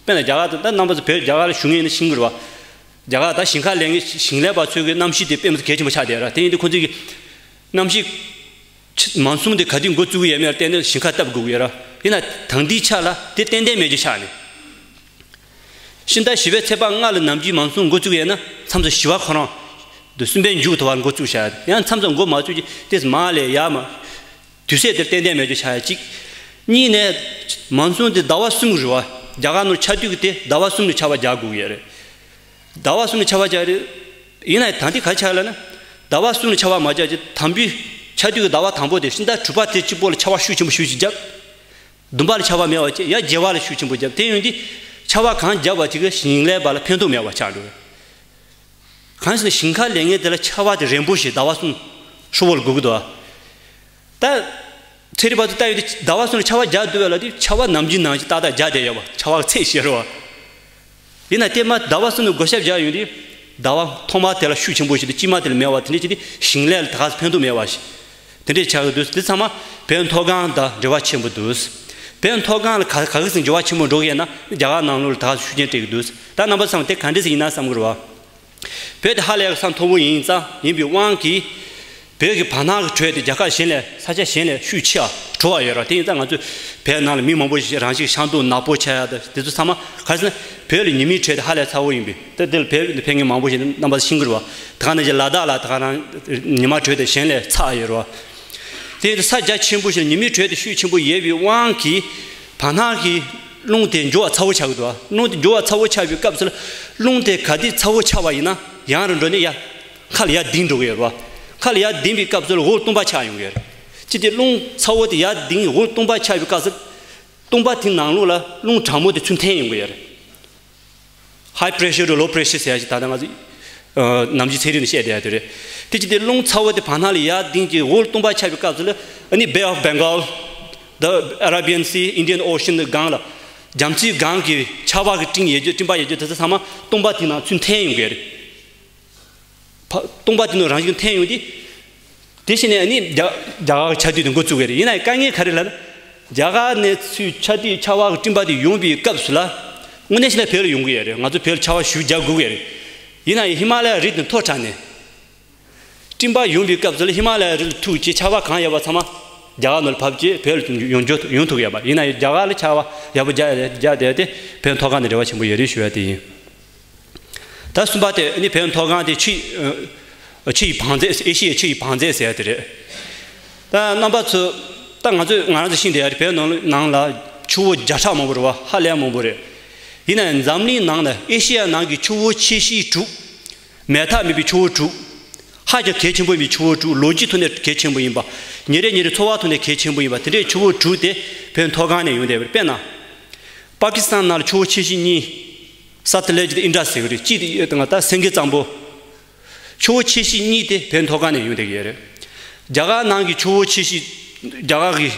དཔེར་ན་རྒྱ་གར་དང་ད་རྣམ་པ་ཚོ་བོད་རྒྱ་གར་ལ་བཞུགས་མཁན་ཡིན་ན་ཤེས་ཀྱི་རེད་བ། རྒྱ་གར་ད་ཞིང་ཁ་ལས་མཁན་ཞིང་ལས་པ་ཚོའི་གི་གནམ་གཤིས་དེ་དཔེ་མི་སྲིད་གལ་ཆེན་པོ་ཆགས་བསྡད་ར། དེ་ཡིན་དུས་ཁོང་ཚོའི་གི་གནམ་གཤིས་མོན་སུན་དེ་ག་དུས་འགོ་བཙུགས་ཡོད་མེད་ལ་བརྟེན་ནས་ཞིང་ཁ་བཏབ་དགོས་ཀྱི་ཡོད་ར། ཡིན་ན་ད་ལྟའི་ཆ་ལ་དེ་ཏན་ཏན་མེད་རྒྱུ་ཆགས་ནས། ཕྱི་ཟླ་བཞི་པའི་ཚེས་པ་ལྔ་ལ་ནམ་རྒྱུན་མོན་སུན་འགོ་བཙུགས་ཡོད་ན་མཚམས་མཚམས་བཞི་པ་ཁོ་རང་དུ་གསུམ་པའི་མཇུག་ཐོག་ལ་འགོ་བཙུགས་བཞག་ཡང་མཚམས་མཚམས་འགོ་མ་བཙུགས་ཀྱི་དེ་མ་ལས་ཡར་མ། དུས་ཚོད་དེར་ཏན་ཏན་མེད་རྒྱུ་ཆགས་ཡ་གཅིག་གཉིས་ནས་མོན་སུན་དེ་ཟླ་བ་གསུམ་རེད་བ། རྒྱ་གར་ནང་ཆར་དུས་ཀྱི་དེ་ཟླ་བ་གསུམ་ནས་ཆར་པ་རྒྱག་དགོས་ཀྱི་ཡོད་རེད། ཟླ་བ་གསུམ་ནས་ཆར་པ་རྒྱག་རེད། ཡིན་ན་ད་འདི་ག་ཆགས་ལ་ན། ཟླ་བ་གསུམ་ནས་ཆར་པ་མ་རྒྱག་ཅིག་དམ་བུའི་ཆར་དུས་ཀྱི་ཟླ་བ་དང་པོ་དེ་ཕྱི་ཟླ་དྲུག་པ་དེ་གཅིག་པོ་ལ་ཆར་པ་ཤུགས་ཆེན་པོ་ཞེ་ཅིག་བརྒྱབ། བདུན་པ་ལ་ཆར་པ་མེད་པ་བྱས། ཡང་བརྒྱད་པ་ལ་ཤུགས་ཆེན་པོ་བརྒྱབ། དེ་ཡོང་དུས་ཆར་པ་གང་བརྒྱབ་པ་དེ་གི་ཞིང་ལས་པ་ལ་ཕན་ཐོགས་མེད་པ་ཆགས་འགྲོ། གང་ཟེར་ན་ཞིང་ཁ་ལས་མཁན་དེ་ལ་ཆར་པ་དེ་རན་པོ་ཞིག་ཟླ་བ་གསུམ་ཧྲིལ་པོ་ལ་དགོས་ཀྱི་འདུག་ཨ། ད་ཚན་རིག་པ་ཚོ་ལྟ་ཡོང་དུས་ཟླ་བ་གསུམ་ལ་ཆར་པ་རྒྱག་འདུག་པས་ལབ་དུས་ཆར་པ་ནམ་རྒྱུན་ནང་བཞིན་ཏག་ཏག་རྒྱག་བསྡད་ཡོད་པ། ཆར་པ་གི་ཚད་ཤེས་རེད་བ། ཡིན་ན་དེ་མ་ཟླ་བ་གསུམ་ནས་བགོ་བཤའ་རྒྱག་ཡོང་དུས་ཟླ་བ་ཐོག་མ་དེ་ལ་ཤུགས་ཆེན་པོ་ཞིག་དང་དཀྱིལ་མ་དེ་ལ་མེད་པ། དེ་འདྲ་བྱས་དུས་ཞིང་ལས་ལ་ད་ག་ཚོད་ཕན་ཐོགས་མེད་པ་ཞིག་དེ་འདྲས་ཆགས་ཀྱི་འདུག་དེ་ཚང་མ་བོད་མཐོ་སྒང་དང་འབྲེལ་བ་ཆེན་པོ་འདུག་བོད་མཐོ་སྒང་ལ་ག་ག་གི་ཟིན་འབྲེལ་བ་ཆེན་པོ་འགྲོ་གི་ཡོད་ན་རྒྱ་གར་ནང་ལོགས་ལ་ད་ག་ཚོད་ཤུགས་རྐྱེན་སྤྲད་ཀྱི་འདུག་ད་རྣམ་པ་ཚང་མ་དེ་ག་འདྲས་ཟིན་ཡིན་ན་བསམ་གྱི་རེད་བ། བོད་དེ་ཧ་ལས་ས་མཐོ་པོ་ཡིན་ཙང་ཡིན་པའི་དབང་གིས། བོད་ཀྱི་བར་སྣང་གི་དྲོད་དེ་རྒྱལ་ཁབ་གཞན་ལས་ས་ཆ་གཞན་ལས་ཤུགས་ཆེ་བ་བྲོ་བ་ཡོད་ར། དེ་ཡིན་ཙང་ང་ཚོས་བོད་ནང་ལ་མི་མང་པོ་ཞིག་རང་ཤི་ཤ་མདོག་ནག་པོ་ཆགས་ཡ་དང་དེ་ཚོ་ཚང་མ་ག་རེ་ཟེར་ན་བོད་ལ་ཉི་མའི་དྲོད་དེ་ཧ་ལས་ཚ་པོ་ཡིན་པས། དེ་དེ་ལ་བོད་ནས་ཕེབས་མཁན་མང་པོ་ཞིག་རྣམ་པ་ཤེས་ཀྱི་རེད་བ། དེ་ག་ནང་བཞིན་ལ་དྭགས་ལ་དེ་ག་རང་ཉི་མ་དྲོད་དེ་གཞན་ལས་ཚ་ཡོད་རེད་བ། དེ་ཡིན་ཙང་ས་རྒྱ་ཆེན་པོ་ཞིག་ལ་ཉི་མའི་དྲོད་དེ་ཤུགས་ཆེན་པོ་ཡོད་པའི་དབང་གིས་བར་སྣང་གི་རླུང་དེ་འགྱུར་བ་ཚ་པོ་ཆགས་ཀྱི་འདུག་རླུང་དེ་འགྱུར་བ་ཚ་པོ་ཆགས་པའི་སྐབས་སུ་ལ་རླུང་དེ་ག་དུས་ཚ་པོ་ཆགས་པ་ཡིན་ན་ཡང་རུ་འགྲོ་ནས་ཡ། མཁའ་ལ་ཡར་ལྡིང་འགྲོ་གི་ཡོད་རེད་བ། མཁའ་ལ་ཡར་ལྡིང་པའི་སྐབས་སུ་ལ་འོག་སྟོང་པ་ཆགས་ཡོང་གི་ཡོད་རེད། ཅི་སྟེ་རླུང་ཚ་པོ་དེ་ཡར་ལྡིང་འོག་སྟོང་པ་ཆགས་པའི་སྐབས་སུ། སྟོང་པ་དེ་ནང་ལོགས་ལ་རླུང་གྲང་མོ་དེ་ཚུར་འཐེན་ཡོང་གི་ཡོད་རེད། High pressure to low pressure ཟེར་ཡ་ཅིག་ད་ལྟ་ང་ཚོ་ནམ་རྒྱུན་ཚན་རིག་ནས་བཤད་བསྡད་ཡ་དེ་རེད། དེ་ཅི་སྟེ་རླུང་ཚ་པོ་དེ་བར་སྣང་ལ་ཡར་ལྡིང་གི་འོག་སྟོང་པ་ཆགས་པའི་སྐབས་སུ་ལ་ཨ་ནི་Bay of Bengal, the Arabian Sea, Indian Ocean གི་སྒང་ལ་རྒྱ་མཚོའི་སྒང་གི་ཆར་པ་གི་སྤྲིན་ཡོད་རྒྱུ་སྤྲིན་པ་ཡོད་རྒྱུ་དེ་ཚོ་ཚང་མ་སྟོང་པ་དེ་ནང་ཚུར་འཐེན་ཡོང་གི་ཡོད་རེད། ཕ་སྟོང་པ་དེ་ནང་རང་བཞིན་འཐེན་ཡོང་དུས། དེ་བཞིན་ནས་ནི་རྒྱ་རྒྱ་གར་གྱི་ཆར་དུས་དེ་འགོ་བཙུགས་པ་རེད། ཡིན་ན་ཡང་དཀའ་ངལ་ག་རེ་ལབ་ན། རྒྱ་གར་ནས་ཚུར་ཆར་དུས་ཆར་པ་གི་སྤྲིན་པ་དེ་ཡོང་པའི་སྐབས་སུ་ལ། དངོས་གནས་བྱས་ན་བོད་ལ་ཡོང་གི་ཡོད་རེད། ང་ཚོ་བོད་ལ་ཆར་པ་ཞེ་པོ་རྒྱག་དགོས་ཀྱི་ཡོད་རེད། ཡིན་ན་ཡང་ཧི་མ་ལ་ཡའི་རི་དེ་མཐོ་དྲགས་ནས། སྤྲིན་པ་ཡོང་པའི་སྐབས་སུ་ལ་ཧི་མ་ལ་ཡའི་རི་ལ་ཐུག་རྗེས་ཆར་པ་གང་ཡོད་པ་ཚང་མ་རྒྱ་གར་ནང་ལ་བབས་རྗེས་བོད་ལ་ཡོང་རྒྱུ་ཡོང་ཐུབ་ཡོད་པ། ཡིན་ན་ཡང་རྒྱ་གར་ལ་ཆར་པ་ཡག་པོ་རྒྱག་རྒྱག་བསྡད་དེ་བོད་མཐོ་སྒང་དང་འབྲེལ་བ་ཆེན་པོ་ཡོད་རེད་ཞུ་ཡ་དེ་ཡིན། ད་གསུམ་པ་དེ་ནི་བོད་མཐོ་སྒང་དེ་ཆུ་ཡི་ཆུ་ཡི་བང་མཛོད། ཨེ་ཤི་ཡའི་ཆུ་ཡི་བང་མཛོད་ཟེར་ཡ་དེ་རེད། ད་རྣམ་པ་ཚོ། ད་ང་ཚོས་ང་རང་ཚོ་ཤེས་བསྡད་ཡ་རེད། བོད་ནང་ལ་ནང་ལ་ཆུ་བོ་བརྒྱ་ཕྲག་མང་པོ་རེད་བ། ཧ་ལས་མང་པོ་རེད། ཡིན་ན་ཡང་འཛམ་གླིང་ནང་ལ་ཨེ་ཤི་ཡ་ནང་གི་ཆུ་བོ་ཆེ་ཤོས་དྲུག་མེད་ཐབས་མེད་པའི་ཆུ་བོ་དྲུག་ཧ་ཅང་གལ་ཆེན་པོ་ཡིན་པའི་ཆུ་བོ་དྲུག་ལོ་རྒྱུས་ཐོག་ནས་གལ་ཆེན་པོ་ཡིན་པ། ཉིན་རེ་ཉིན་རེ་འཚོ་བ་ཐོག་ནས་གལ་ཆེན་པོ་ཡིན་པ། དེ་འདྲའི་ཆུ་བོ་དྲུག་དེ་བོད་མཐོ་སྒང་ནས་ཡོང་བསྡད་པ་རེད། དཔེར་ན། པ་ཀི་སི་ཐན་ནང་ལ་ཆུ་བོ་ཆེ་ཤོས་གཉིས། སད་ལེཇ་དང་ཨིན་ཌ་སི་ཟེར་གྱི་རེད། གཅིག་དེ་ད་སེང་གེ་གཙང་པོ། ཆུ་བོ་ཆེ་ཤོས་གཉིས་དེ་བོད་མཐོ་སྒང་ནས་ཡོང་བསྡད་ཀྱི་ཡོད་རེད། རྒྱ་གར་ནང་གི་ཆུ་བོ་ཆེ་ཤོས། རྒྱ་གར་གྱི་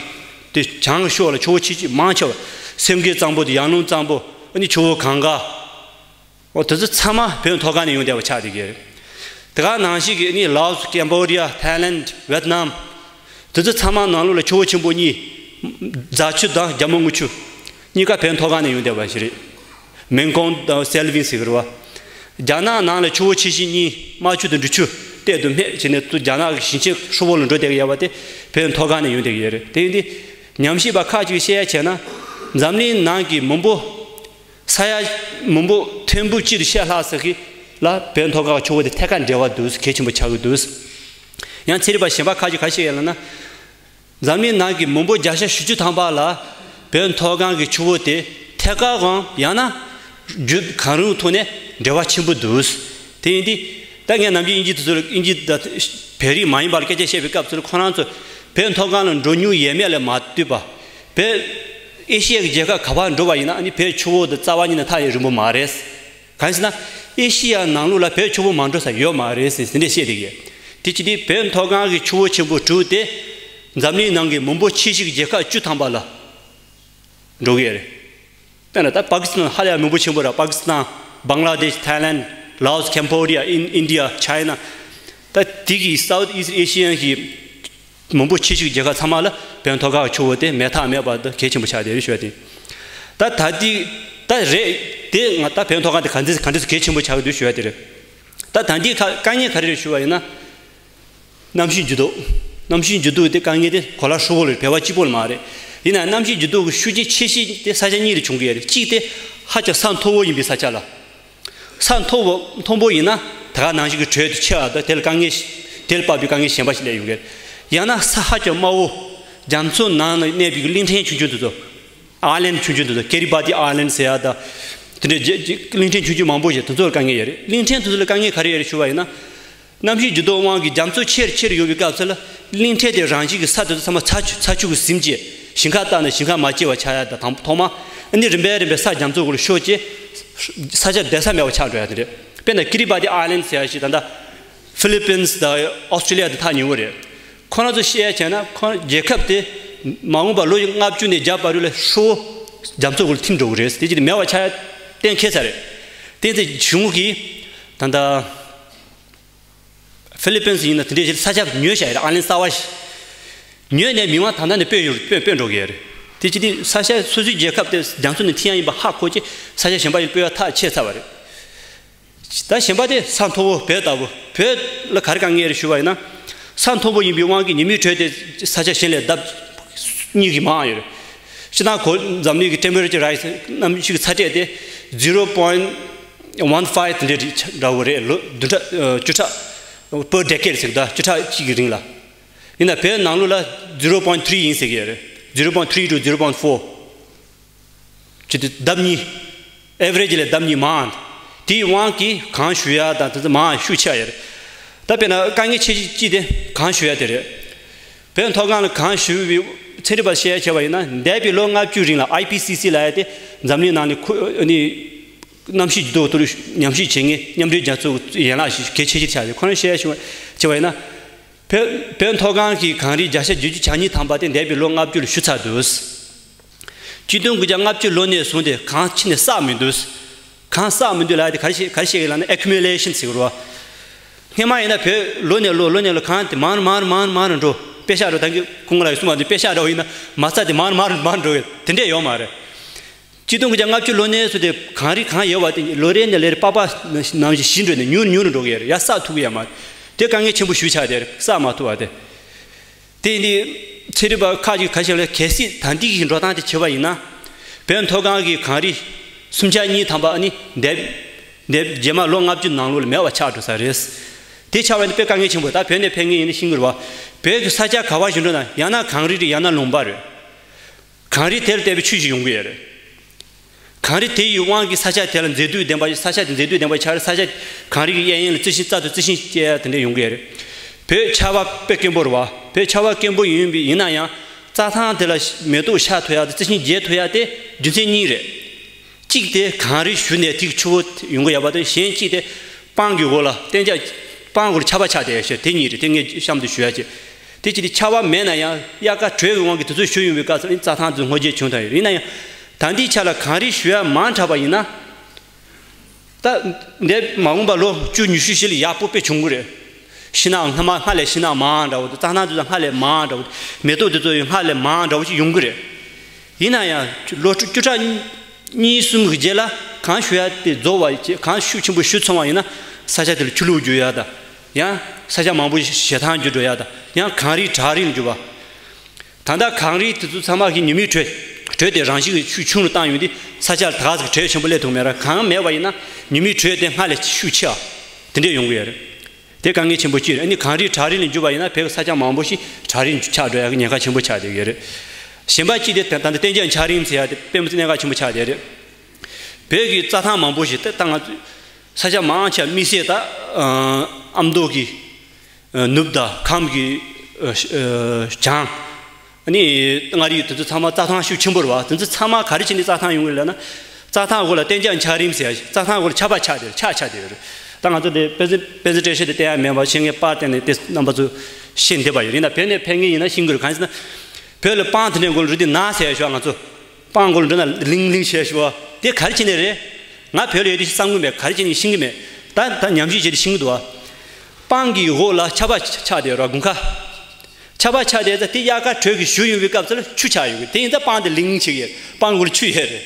དེ་བྱང་ཕྱོགས་ལ་ཆུ་བོ་ཆེ་ཤོས་མང་ཆེ་བ་སེང་གེ་གཙང་པོ་དང་ཡར་ཀླུང་གཙང་པོ། ཨ་ནི་ཆུ་བོ་གངྒཱ། འོ་དེ་ཚོ་ཚང་མ་བོད་མཐོ་སྒང་ནས་ཡོང་བསྡད་པ་ཆགས་བསྡད་ཀྱི་རེད། དེ་ག་ནང་བཞིན་གྱི་ནི་ལའོ་སི། ཀེམ་བོ་ཌི་ཡ། ཐའི་ལེན་ཌི། ཝེ་ཏི་ནམ། དེ་ཚོ་ཚང་མ་ནང་ལོགས་ལ་ཆུ་བོ་ཆེན་པོ་གཉིས། རྫ་ཆུ་དང་རྒྱ་མོ་རྔུལ་ཆུ། གཉིས་ཀ་བོད་མཐོ་སྒང་ནས་ཡོང་བསྡད་པ་ཞིག་རེད། མེ་ཀོང་དང་སེལ་ཝིན་ཟེར་གྱི་རེད་བ། རྒྱ་ནག་ནང་ལ་ཆུ་བོ་ཆེ་ཤོས་གཉིས་རྨ་ཆུ་དང་འབྲི་ཆུ་གཏད་དུ་སྨད་བྱས་ནས་ཚུར་རྒྱ་ནག་གི་ཞིང་ཆེན་ཧྲིལ་པོ་ལ་འགྲོ་བསྡད་ཀྱི་ཡོད་པ་དེ་བོད་མཐོ་སྒང་ནས་ཡོང་བསྡད་ཀྱི་ཡོད་རེད། དེ་ཡིན་དུས་ཉམས་ཞིབ་པ་ཁག་ཅིག་བཤད་ཡ་བྱས་ན། འཛམ་གླིང་ནང་གི་མི་འབོར། ས་ཡ་མི་འབོར་ཐེར་འབུམ་གཅིག་དང་ཕྱེད་ལྷག་ཙམ་ཞིག་ལ་བོད་མཐོ་སྒང་གི་ཆུ་བོ་དེ་ཐད་ཀར་འབྲེལ་བ་འདུག་གལ་ཆེན་པོ་ཆགས་ཀྱི་འདུག་ཡང་ཚན་རིག་པ་གཞན་པ་ཁག་ཅིག་ག་རེ་བཤད་ཡོད་ལབ་ན། འཛམ་གླིང་ནང་གི་མི་འབོར་བརྒྱ་ཆ་བཞི་བཅུ་ཐམ་པ་ལ་བོད་མཐོ་སྒང་གི་ཆུ་བོ་དེ་ཐད་ཀར་གང་ཡང་ན་བརྒྱུད་གང་རུང་ཐོག་ནས་འབྲེལ་བ་ཆེན་པོ་འདུག་དེ་ཡིན་དུས་ད་ངས་ནམ་རྒྱུན་དབྱིན་ཇི་དེ་ཚོ་ལ། དབྱིན་ཇི་ད་བོད་རིགས་མ་ཡིན་པ་ལ་སྐད་ཆ་བཤད་པའི་སྐབས་སུ་ཁོ་རང་ཚོ་བོད་མཐོ་སྒང་ལ་འགྲོ་མྱོང་ཡོད་མེད་ལ་མ་ལྟོས་པ། བོད་ཨེ་ཤི་ཡའི་རྒྱལ་ཁབ་ག་པར་འགྲོ་བ་ཡིན་ན་ཨ་ནི་བོད་ཆུ་བོ་དེ་རྩ་བ་ཉིད་ནས་ཐག་ཡང་རིང་པོ་མ་རེད། གང་ཡིན་ཟེར་ན། ཨེ་ཤི་ཡ་ནང་ལོགས་ལ་བོད་ཆུ་བོ་མ་འགྲོ་ས་ཡོད་མ་རེད་ཟེར་དེ་འདྲས་བཤད་བསྡད་ཀྱི་ཡོད། དེ་ཅི་སྟེ་བོད་མཐོ་སྒང་གི་ཆུ་བོ་ཆེན་པོ་དྲུག་དེ་འཛམ་གླིང་ནང་གི་མི་འབོར་ཆེ་ཤོས་ཀྱི་རྒྱལ་ཁབ་བཅུ་ཐམ་པ་ལ་འགྲོ་གི་ཡོད་རེད། དཔེར་ན་ད་པ་ཀི་སི་ཐན་ཧ་ལས་ཡ་མི་འབོར་ཆེན་པོ་ར། པ་ཀི་སི་ཐན། བང་ལ་དེཤ། ཐའི་ལེན་ཌི། Laos, Cambodia, In- India, China། ད་དེ་གི་South East Asian གི་མང་པོ་ཆེ་ཤོས་ཀྱི་རྒྱལ་ཁབ་ཚང་མ་ལ་བོད་མཐོ་སྒང་ཆུ་བོ་དེ་མེད་ཐབས་མེད་པ་དང་གལ་ཆེན་པོ་ཆགས་བསྡད་རེད་ཞུ་བ་དེ། ད་ད་དེ་ད་རེད་དེ། ང་ད་བོད་མཐོ་སྒང་དེ་ག་འདྲ་ག་འདྲ་གལ་ཆེན་པོ་ཆགས་ཀྱི་འདུག་ཞུ་བ་དེ་རེད། ད་ད་འདི་ཁ་དཀའ་ངལ་ག་རེ་རེད་ཞུ་བ་ཡིན་ན། གནམ་གཤིས་འགྱུར་ལྡོག་གནམ་གཤིས་འགྱུར་ལྡོག་དེ་དཀའ་ངལ་དེ་གོ་ལ་ཧྲིལ་པོ་ལ་རེད། བལ་བ་གཅིག་པོ་ལ་མ་རེད། ཡིན་ན་གནམ་གཤིས་འགྱུར་ལྡོག་གི་ཤུགས་རྐྱེན་ཆེ་ཤོས་དེ་ས་ཆ་གཉིས་ལ་བྱུང་གི་ཡོད་རེད། གཅིག་དེ་ཧ་ཅང་ས་མཐོ་བོ་ཡིན་པའི་ས་ཆ་ལ། ས་མཐོ་བོ་མཐོ་པོ་ཡིན་ན་ད་ག་ནང་བཞིན་གྱི་དྲོད་དེ་ཆེ་བ་དང་། དེ་ལ་དཀའ་ངལ་ཞིག་དེ་ལ་དཔག་པའི་དཀའ་ངལ་གཞན་པ་ཞིག་སླེབས་ཡོང་གི་རེད། ཡང་ན་ས་ཧ་ཅང་དམའ་བོ། རྒྱ་མཚོ་ནང་ན་གནས་པའི་གླིང་ཕྲན་ཆུང་ཆུང་དེ་ཚོ། Island ཆུང་ཆུང་དེ་ཚོ། Kiribati Island ཟེར་ཡ་དང་། དེ་འདྲའི་རྒྱ- རྒྱ- གླིང་ཕྲན་ཆུང་ཆུང་མང་པོ་ཞིག་དེ་ཚོ་ལ་དཀའ་ངལ་ཡོད་རེད། གླིང་ཕྲན་དེ་ཚོ་ལ་དཀའ་ངལ་ག་རེ་ཡོད་རེད་ཞུ་བ་ཡིན་ན། གནམ་གཤིས་འགྱུར་ལྡོག་དབང་གིས་རྒྱ་མཚོ་ཆེར་ཆེར་ཡོང་བའི་སྐབས་སུ་ལ། གླིང་ཕྲན་དེ་རང་བཞིན་གྱི་ས་དེ་ཚོ་ཚང་མ་ཚ་ཆུ- ཚ་ཆུ་གིས་ཟིན་བྱས། ཞིང་ཁ་བཏབ་ནས་ཞིང་ཁ་མ་སྐྱེ་བ་ཆགས་ཡ་དང་། དང་ཐོག་མ་ཨ་ནི་རིམ་པས་རིམ་པས་ས་རྒྱ་མཚོ་གུ་ལ་ཤོར་བྱས། ས་ཆ་བསྡད་ས་མེད་པ་ཆགས་འགྲོ་ཡ་དེ་རེད། དཔེར་ན་Kiribati Island ཟེར་ཡ་ཞིག་ད་ལྟ་Philippines དང་Australia དེ་ཐག་ཉེ་བོ་རེད། ཁོ་རང་ཚོ་བཤད་ཡ་བྱས་ན། ཁོ་རྒྱལ་ཁབ་དེ་མ་འོངས་པ་ལོ་ལྔ་བཅུ་ནས་བརྒྱ་བར་དུ་ལ་ཧྲིལ་པོ་རྒྱ་མཚོ་གུ་ལ་ཐིམ་འགྲོ་གི་རེད། དེ་ཅི་སྟེ་མེད་པ་ཆགས་ཡ་གཏན་འཁེལ་ཚར་རེད། དེ་ཚེ་གཞུང་གིས་ད་ལྟ་Philippines ཡིན་ན་དེ་འདྲའི་ས་ཆ་ཉོས་བཞག་ཡོད་རེད། Island གསར་པ་ཞིག་ཉོས་ནས་མི་མང་ད་ལྟ་ནས་སྤོས་ཡོང་སྤོས་སྤོས་འགྲོ་གི་ཡོད་རེད། དེ་ཅི་སྟེ་ས་ཆ་སོ་སོའི་རྒྱལ་ཁབ་དེ་རྒྱ་མཚོ་ནས་ཐིམ་ཡ་ཡིན་པ་ཧ་གོ་བྱས་ས་ཆ་གཞན་པ་ཞིག་སྤོས་ཡ་ཐག་ཆད་ཚར་བ་རེད། ད་གཞན་པ་དེ་ས་མཐོ་བོ་བོད་ལྟ་བུ། བོད་ལ་ག་རེ་དཀའ་ངལ་རེད་ཞུ་བ་ཡིན་ན། ས་མཐོ་བོ་ཡིན་པའི་དབང་གིས་ཉི་མའི་དྲོད་དེ་ས་ཆ་གཞན་ལས་ལྡབ་གཉིས་ཀྱིས་མང་ཡོད་རེད། སྤྱིར་བཏང་གོ- འཛམ་གླིང་གི་temperature rise གནམ་གཤིས་ཀྱི་ཚ་དྲོད་དེ་zero point one five དེ་འདྲ་འདྲ་བོ་རེད། ལོ་བདུན་ཕྲག་ཨ་བཅུ་ཕྲག per decade ཟེར་གི་ད་བཅུ་ཕྲག་གཅིག་གི་རིང་ལ། ཡིན་ན་བོད་ནང་ལོགས་ལ་zero point three ཡིན་ཟེར་གི་ཡོད་རེད། zero point three to zero point four ཅི་སྟེ་ལྡབ་གཉིས། average ལས་ལྡབ་གཉིས་མང་། དེའི་དབང་གིས་གངས་ཞུ་ཡ་དང་དེ་ཚོ་མང་ཤུགས་ཆེ་བ་ཡོད་རེད། ད་དཔེར་ན་དཀའ་ངལ་ཆེ་ཤོས་གཅིག་དེ་གངས་ཞུ་ཡ་དེ་རེད། བོད་མཐོ་སྒང་ལ་གངས་ཞུ་བའི་ཚན་རིག་པ་བཤད་ཡ་བྱས་པ་ཡིན་ན། འདས་པའི་ལོ་ལྔ་བཅུ་རིང་ལ་I P C C ལབ་ཡ་དེ་འཛམ་གླིང་ནང་ནས་ཁོ- ཨ་ནི་གནམ་གཤིས་འགྱུར་ལྡོག་ཐོག་ཉམས་ཞིབ་བྱེད་མཁན་མཉམ་འབྲེལ་རྒྱལ་ཚོགས་ཡན་ལག་ཞིག་གལ་ཆེ་ཤོས་ཆགས་ཡོད། ཁོ་རང་བཤད་ཡ་བྱས་པ་ཡིན་ན། བོད- བོད་མཐོ་སྒང་གི་གངས་རིའི་བརྒྱ་ཆ་བརྒྱད་ཅུ་གྱ་གཉིས་ཐམ་པ་དེ་འདས་པའི་ལོ་ལྔ་བཅུ་ལ་ཞུ་ཚར་འདུག་གཅིག་སྟོང་དགུ་བརྒྱ་ལྔ་བཅུ་ལོ་ནས་བཟུང་སྟེ་གངས་ཕྱི་ནས་བསགས་མི་འདུག་གངས་བསགས་མི་འདུག་ལབ་ཡ་དེ་ག་རེ་བཤད- ག་རེ་བཤད་ཀྱི་ལབ་ན། accumulation ཟེར་གི་རེད་བ། སྔོན་མ་ཡིན་ན་བོད་ལོ་ནས་ལོ་ལོ་ནས་ལོ་གངས་དེ་མང་རུ་མང་རུ་མང་རུ་མང་རུ་འགྲོ། དཔེ་ཤག་འདྲ་བོ། ད་གིན་སྐུ་ངོ་ལགས་ཀྱིས་གསུངས་པ་དེ་དཔེ་ཤག་འདྲ་བོ་ཡིན་ན་མ་རྩ་དེ་མང་རུ་མང་རུ་མང་རུ་འགྲོ་གི། དེ་འདྲས་ཡོད་མ་རེད། གཅིག་སྟོང་དགུ་བརྒྱ་ལྔ་བཅུ་ལོ་ནས་བཟུང་སྟེ་གངས་རི་གངས་ཡོད་པ་དེ་ལོ་རེ་ནས་ལོ་རེ་པགས་པ་ནང་བཞིན་ཞིག་འགྲོ་ནས་ཉུང་རུ་ཉུང་རུ་འགྲོ་གི་ཡོད་རེད། ཡར་བསགས་ཐུབ་ཀྱི་ཡོད་མ་རེད། དེ་དཀའ་ངལ་ཆེན་པོ་ཞིག་ཆགས་བསྡད་རེད། བསགས་མ་ཐུབ་པ་དེ། དེ་ནི་ཚན་རིག་པ་ཁག་ཅིག་ག་རེ་བཤད་ལབ་ན། གལ་སྲིད་ད་ལྟའི་གི་འགྲོ་སྟངས་དེ་བྱས་པ་ཡིན་ན། བོད་མཐོ་སྒང་གི་གངས་རི་སུམ་ཆ་གཉིས་ཐམ་པ་ཨ་ནི་འདས་འདས་རྗེས་མ་ལོ་ལྔ་བཅུ་ནང་ལོགས་ལ་མེད་པ་ཆགས་འགྲོ་ས་རེད། དེ་ཆགས་པ་ཡིན་ན་དཔེ་དཀའ་ངལ་ཆེན་པོ། ད་བོད་ནས་ཕེབས་མཁན་ཡིན་ན་ཤེས་ཀྱི་རེད་བ། བོད་ཀྱི་ས་ཆ་ག་པར་ཞིག་འགྲོ་ན་ཡང་ན་གངས་རི་རེད། ཡང་ན་ལུང་པ་རེད། གངས་རི་དེ་ལ་བལྟས་པའི་ཆུ་ཞིག་ཡོང་གི་ཡོད་རེད། གངས་རི་དེ་ཡི་དབང་གིས་ས་ཆ་དེ་ལ་མཛེས་སྡུག་ལྡན་པ། ས་ཆ་དེ་མཛེས་སྡུག་ལྡན་པ་ཆགས་རེད། ས་ཆ་གངས་རི་གི་གཡས་གཡོན་ལ་རྩི་ཤིང་རྩྭ་དང་རྩི་ཤིང་སྐྱེ་ཡ་དེ་འདྲ་ཡོང་གི་ཡོད་རེད། བོད་ཆར་པ་དཔེ་དཀོན་པོ་རེད་བ། བོད་ཆར་པ་དཀོན་པོ་ཡིན་པའི་ཡིན་ན་ཡང་རྩྭ་ཐང་དེ་ལ་མེ་ཏོག་ཤར་ཐུབ་ཡ་དང་རྩི་ཤིང་རྒྱས་ཐུབ་ཡ་དེ་རྒྱུ་མཚན་གཉིས་རེད། གཅིག་དེ་གངས་རི་བཞུར་ནས་དེ་གི་ཆུ་བོ་ཡོང་གི་ཡོད་པ་དང་། གཞན་གཅིག་དེ་སྤང་གི་འོག་ལ་གཏན་འཇགས་སྤང་གུ་ལ་ཆར་པ་ཆགས་བསྡད་ཡོད་ཤག་དེ་གཉིས་རེད། དེ་ངས་གཤམ་དུ་ཞུ་ཡ་བྱས། དེ་གཅིག་དེ་ཆར་པ་མེད་ན་ཡང་དབྱར་ཁ་དྲོད་ཀྱི་དབང་གིས་དེ་ཚོ་བཞུར་ཡོང་བའི་སྐབས་སུ་ནི་རྩྭ་ཐང་དེ་སྔོ་སྐྱེས་བྱུང་ཐལ་ཡོད་རེད། ཡིན་ན་ཡང་ད་ལྟའི་ཆ་ལ་གངས་རི་བཞུར་ཡ་མང་དྲགས་པ་ཡིན་ན། ད་འདས་མ་འོངས་པ་ལོ་བཅུ་ཉི་ཤུ་ཞིག་ལ་ཡག་པོ་དཔེ་བྱུང་གི་རེད། ཤིང་ནགས་སྔ་མ་སྔར་ལས་ཤིང་ནགས་མང་དྲགས་པ་དང་། རྩྭ་ཐང་དེ་ཚོ་སྔར་ལས་མང་དྲགས་པ། མེ་ཏོག་དེ་ཚོ་ཡང་སྔར་ལས་མང་དྲགས་པ་ཞིག་ཡོང་གི་རེད། ཡིན་ན་ཡང་ལོ་བཅུ་ཕྲག་གཉིས་གསུམ་གྱི་རྗེས་ལ་གངས་བཞུར་ཡ་དེ་རྫོགས་པ་བྱས། གངས་ཤུགས་ཆེན་པོ་བཞུར་ཚར་བ་ཡིན་ན་ས་ཆ་དེ་ལ་ཆུ་ལོག་རྒྱུག་ཡ་དང་། ཡང་ས་ཆ་མང་པོ་ཞེ་ཐང་འགྱུར་འགྲོ་ཡ་དང་། ཡང་གངས་རི་བྲག་རི་ལ་འགྱུར་བ། ད་ལྟ་གངས་རི་དེ་ཚོ་ཚང་མ་གི་ཉི་མའི་དྲོད། དྲོད་དེ་རང་བཞིན་གྱིས་ཤུགས་ཆུང་རུ་བཏང་ཡོང་དུས་ས་ཆ་ལ་ད་ག་ཟེ་གི་དྲོད་ཆེན་པོ་སླེབས་ཐུབ་མེད་ར། གངས་མེད་པ་ཡིན་ན་ཉི་མའི་དྲོད་དེ་སྔར་ལས་ཤུགས་ཆེ་བ་དེ་འདྲས་ཡོང་གི་ཡོད་རེད། དེ་དཀའ་ངལ་ཆེན་པོ་གཅིག་རེད། ཨ་ནི་གངས་རི་བྲག་རི་ལ་འགྱུར་བ་ཡིན་ན་བོད་ཀྱི་ས་ཆ་མང་པོ་ཞིག་བྲག་རི་ཆགས་འགྲོ་ཡ་གི་ཉེན་ཁ་ཆེན་པོ་ཆགས་བསྡད་ཡོད་རེད། གཞན་པ་གཅིག་དེ་ད་ལྟ་གཏན་འཇགས་འཁྱགས་རོམ་ཟེར་ཡ་དེ་དཔེ་མི་སྲིད་གནད་འགག་ཆེན་པོ་ཆགས་བསྡད་རེད། བོད་ཀྱི་རྩྭ་ཐང་མང་པོ་ཞིག་ད་ལྟ་ང་ཚོ་ས་ཆ་མང་ཆེ་བ་དམིགས་བསལ་ད་ཨ་མདོ་གི་ནུབ་དང་ཁམས་ཀྱི་ཨ་ཨ་བྱང་། ཨ་ནི་མངའ་རིས་དེ་ཚོ་ཚང་མ་རྩྭ་ཐང་ཤུགས་ཆེན་པོ་རེད་བ། དེ་ཚོ་ཚང་མ་ག་རེ་བྱས་ནས་རྩྭ་ཐང་ཡོང་གི་ལབ་ན། རྩྭ་ཐང་འོག་ལ་གཏན་འཇགས་འཁྱགས་རོམ་ཟེར་ཡ་ཞིག་རྩྭ་ཐང་འོག་ལ་ཆར་པ་ཆགས་བསྡད། ཆར་ཆགས་བསྡད་ཡོད་རེད། ད་ང་ཚོ་དེ་པེ་ཛེན་པེ་ཛེན་ཊེ་ཤན་དེ་བསྟན་ཡ་མེད་པ་བཤད་མཁན་པར་བསྟན་ནས་དེ་རྣམ་པ་ཚོ་ཤེས་བསྡད་པ་ཡོད། ཡིན་ན་བོད་ནས་ཕེབས་མཁན་ཡིན་ན་ཤེས་ཀྱི་རེད། གང་ཡིན་ཟེར་ན། བོད་ལ་སྤང་དེ་འདྲའི་མགོ་ལ་རི་དེ་ན་ཟེར་ཡ་ཞོག་ང་ཚོ་སྤང་མགོ་ལ་འགྲོ་ན་ལིང་ལིང་བྱས་ཞོག་དེ་ག་རེ་བྱས་ནས་རེད། ང་བོད་ལ་ཡོད་དུས་བསམ་གྱི་མེད། ག་རེ་བྱས་ནས་ཤེས་ཀྱི་མེད། ད་ད་ཉམས་ཞིབ་བྱས་ཏེ་ཤེས་ཀྱི་འདུག་བ། སྤང་གི་འོག་ལ་ཆར་པ་ཆགས་བསྡད་ར་དགུན་ཁ། ཆར་པ་ཆགས་བསྡད་ཙང་དེ་དབྱར་ཁ་དྲོད་ཀྱིས་ཞུ་ཡོང་བའི་སྐབས་སུ་ལ་ཆུ་ཆགས་ཡོང་གི། དེ་ཡིན་ཙང་སྤང་དེ་ལིང་ལིང་བྱེད་ཀྱི། སྤང་གུ་ལ་ཆུ་ཡོད་རེད།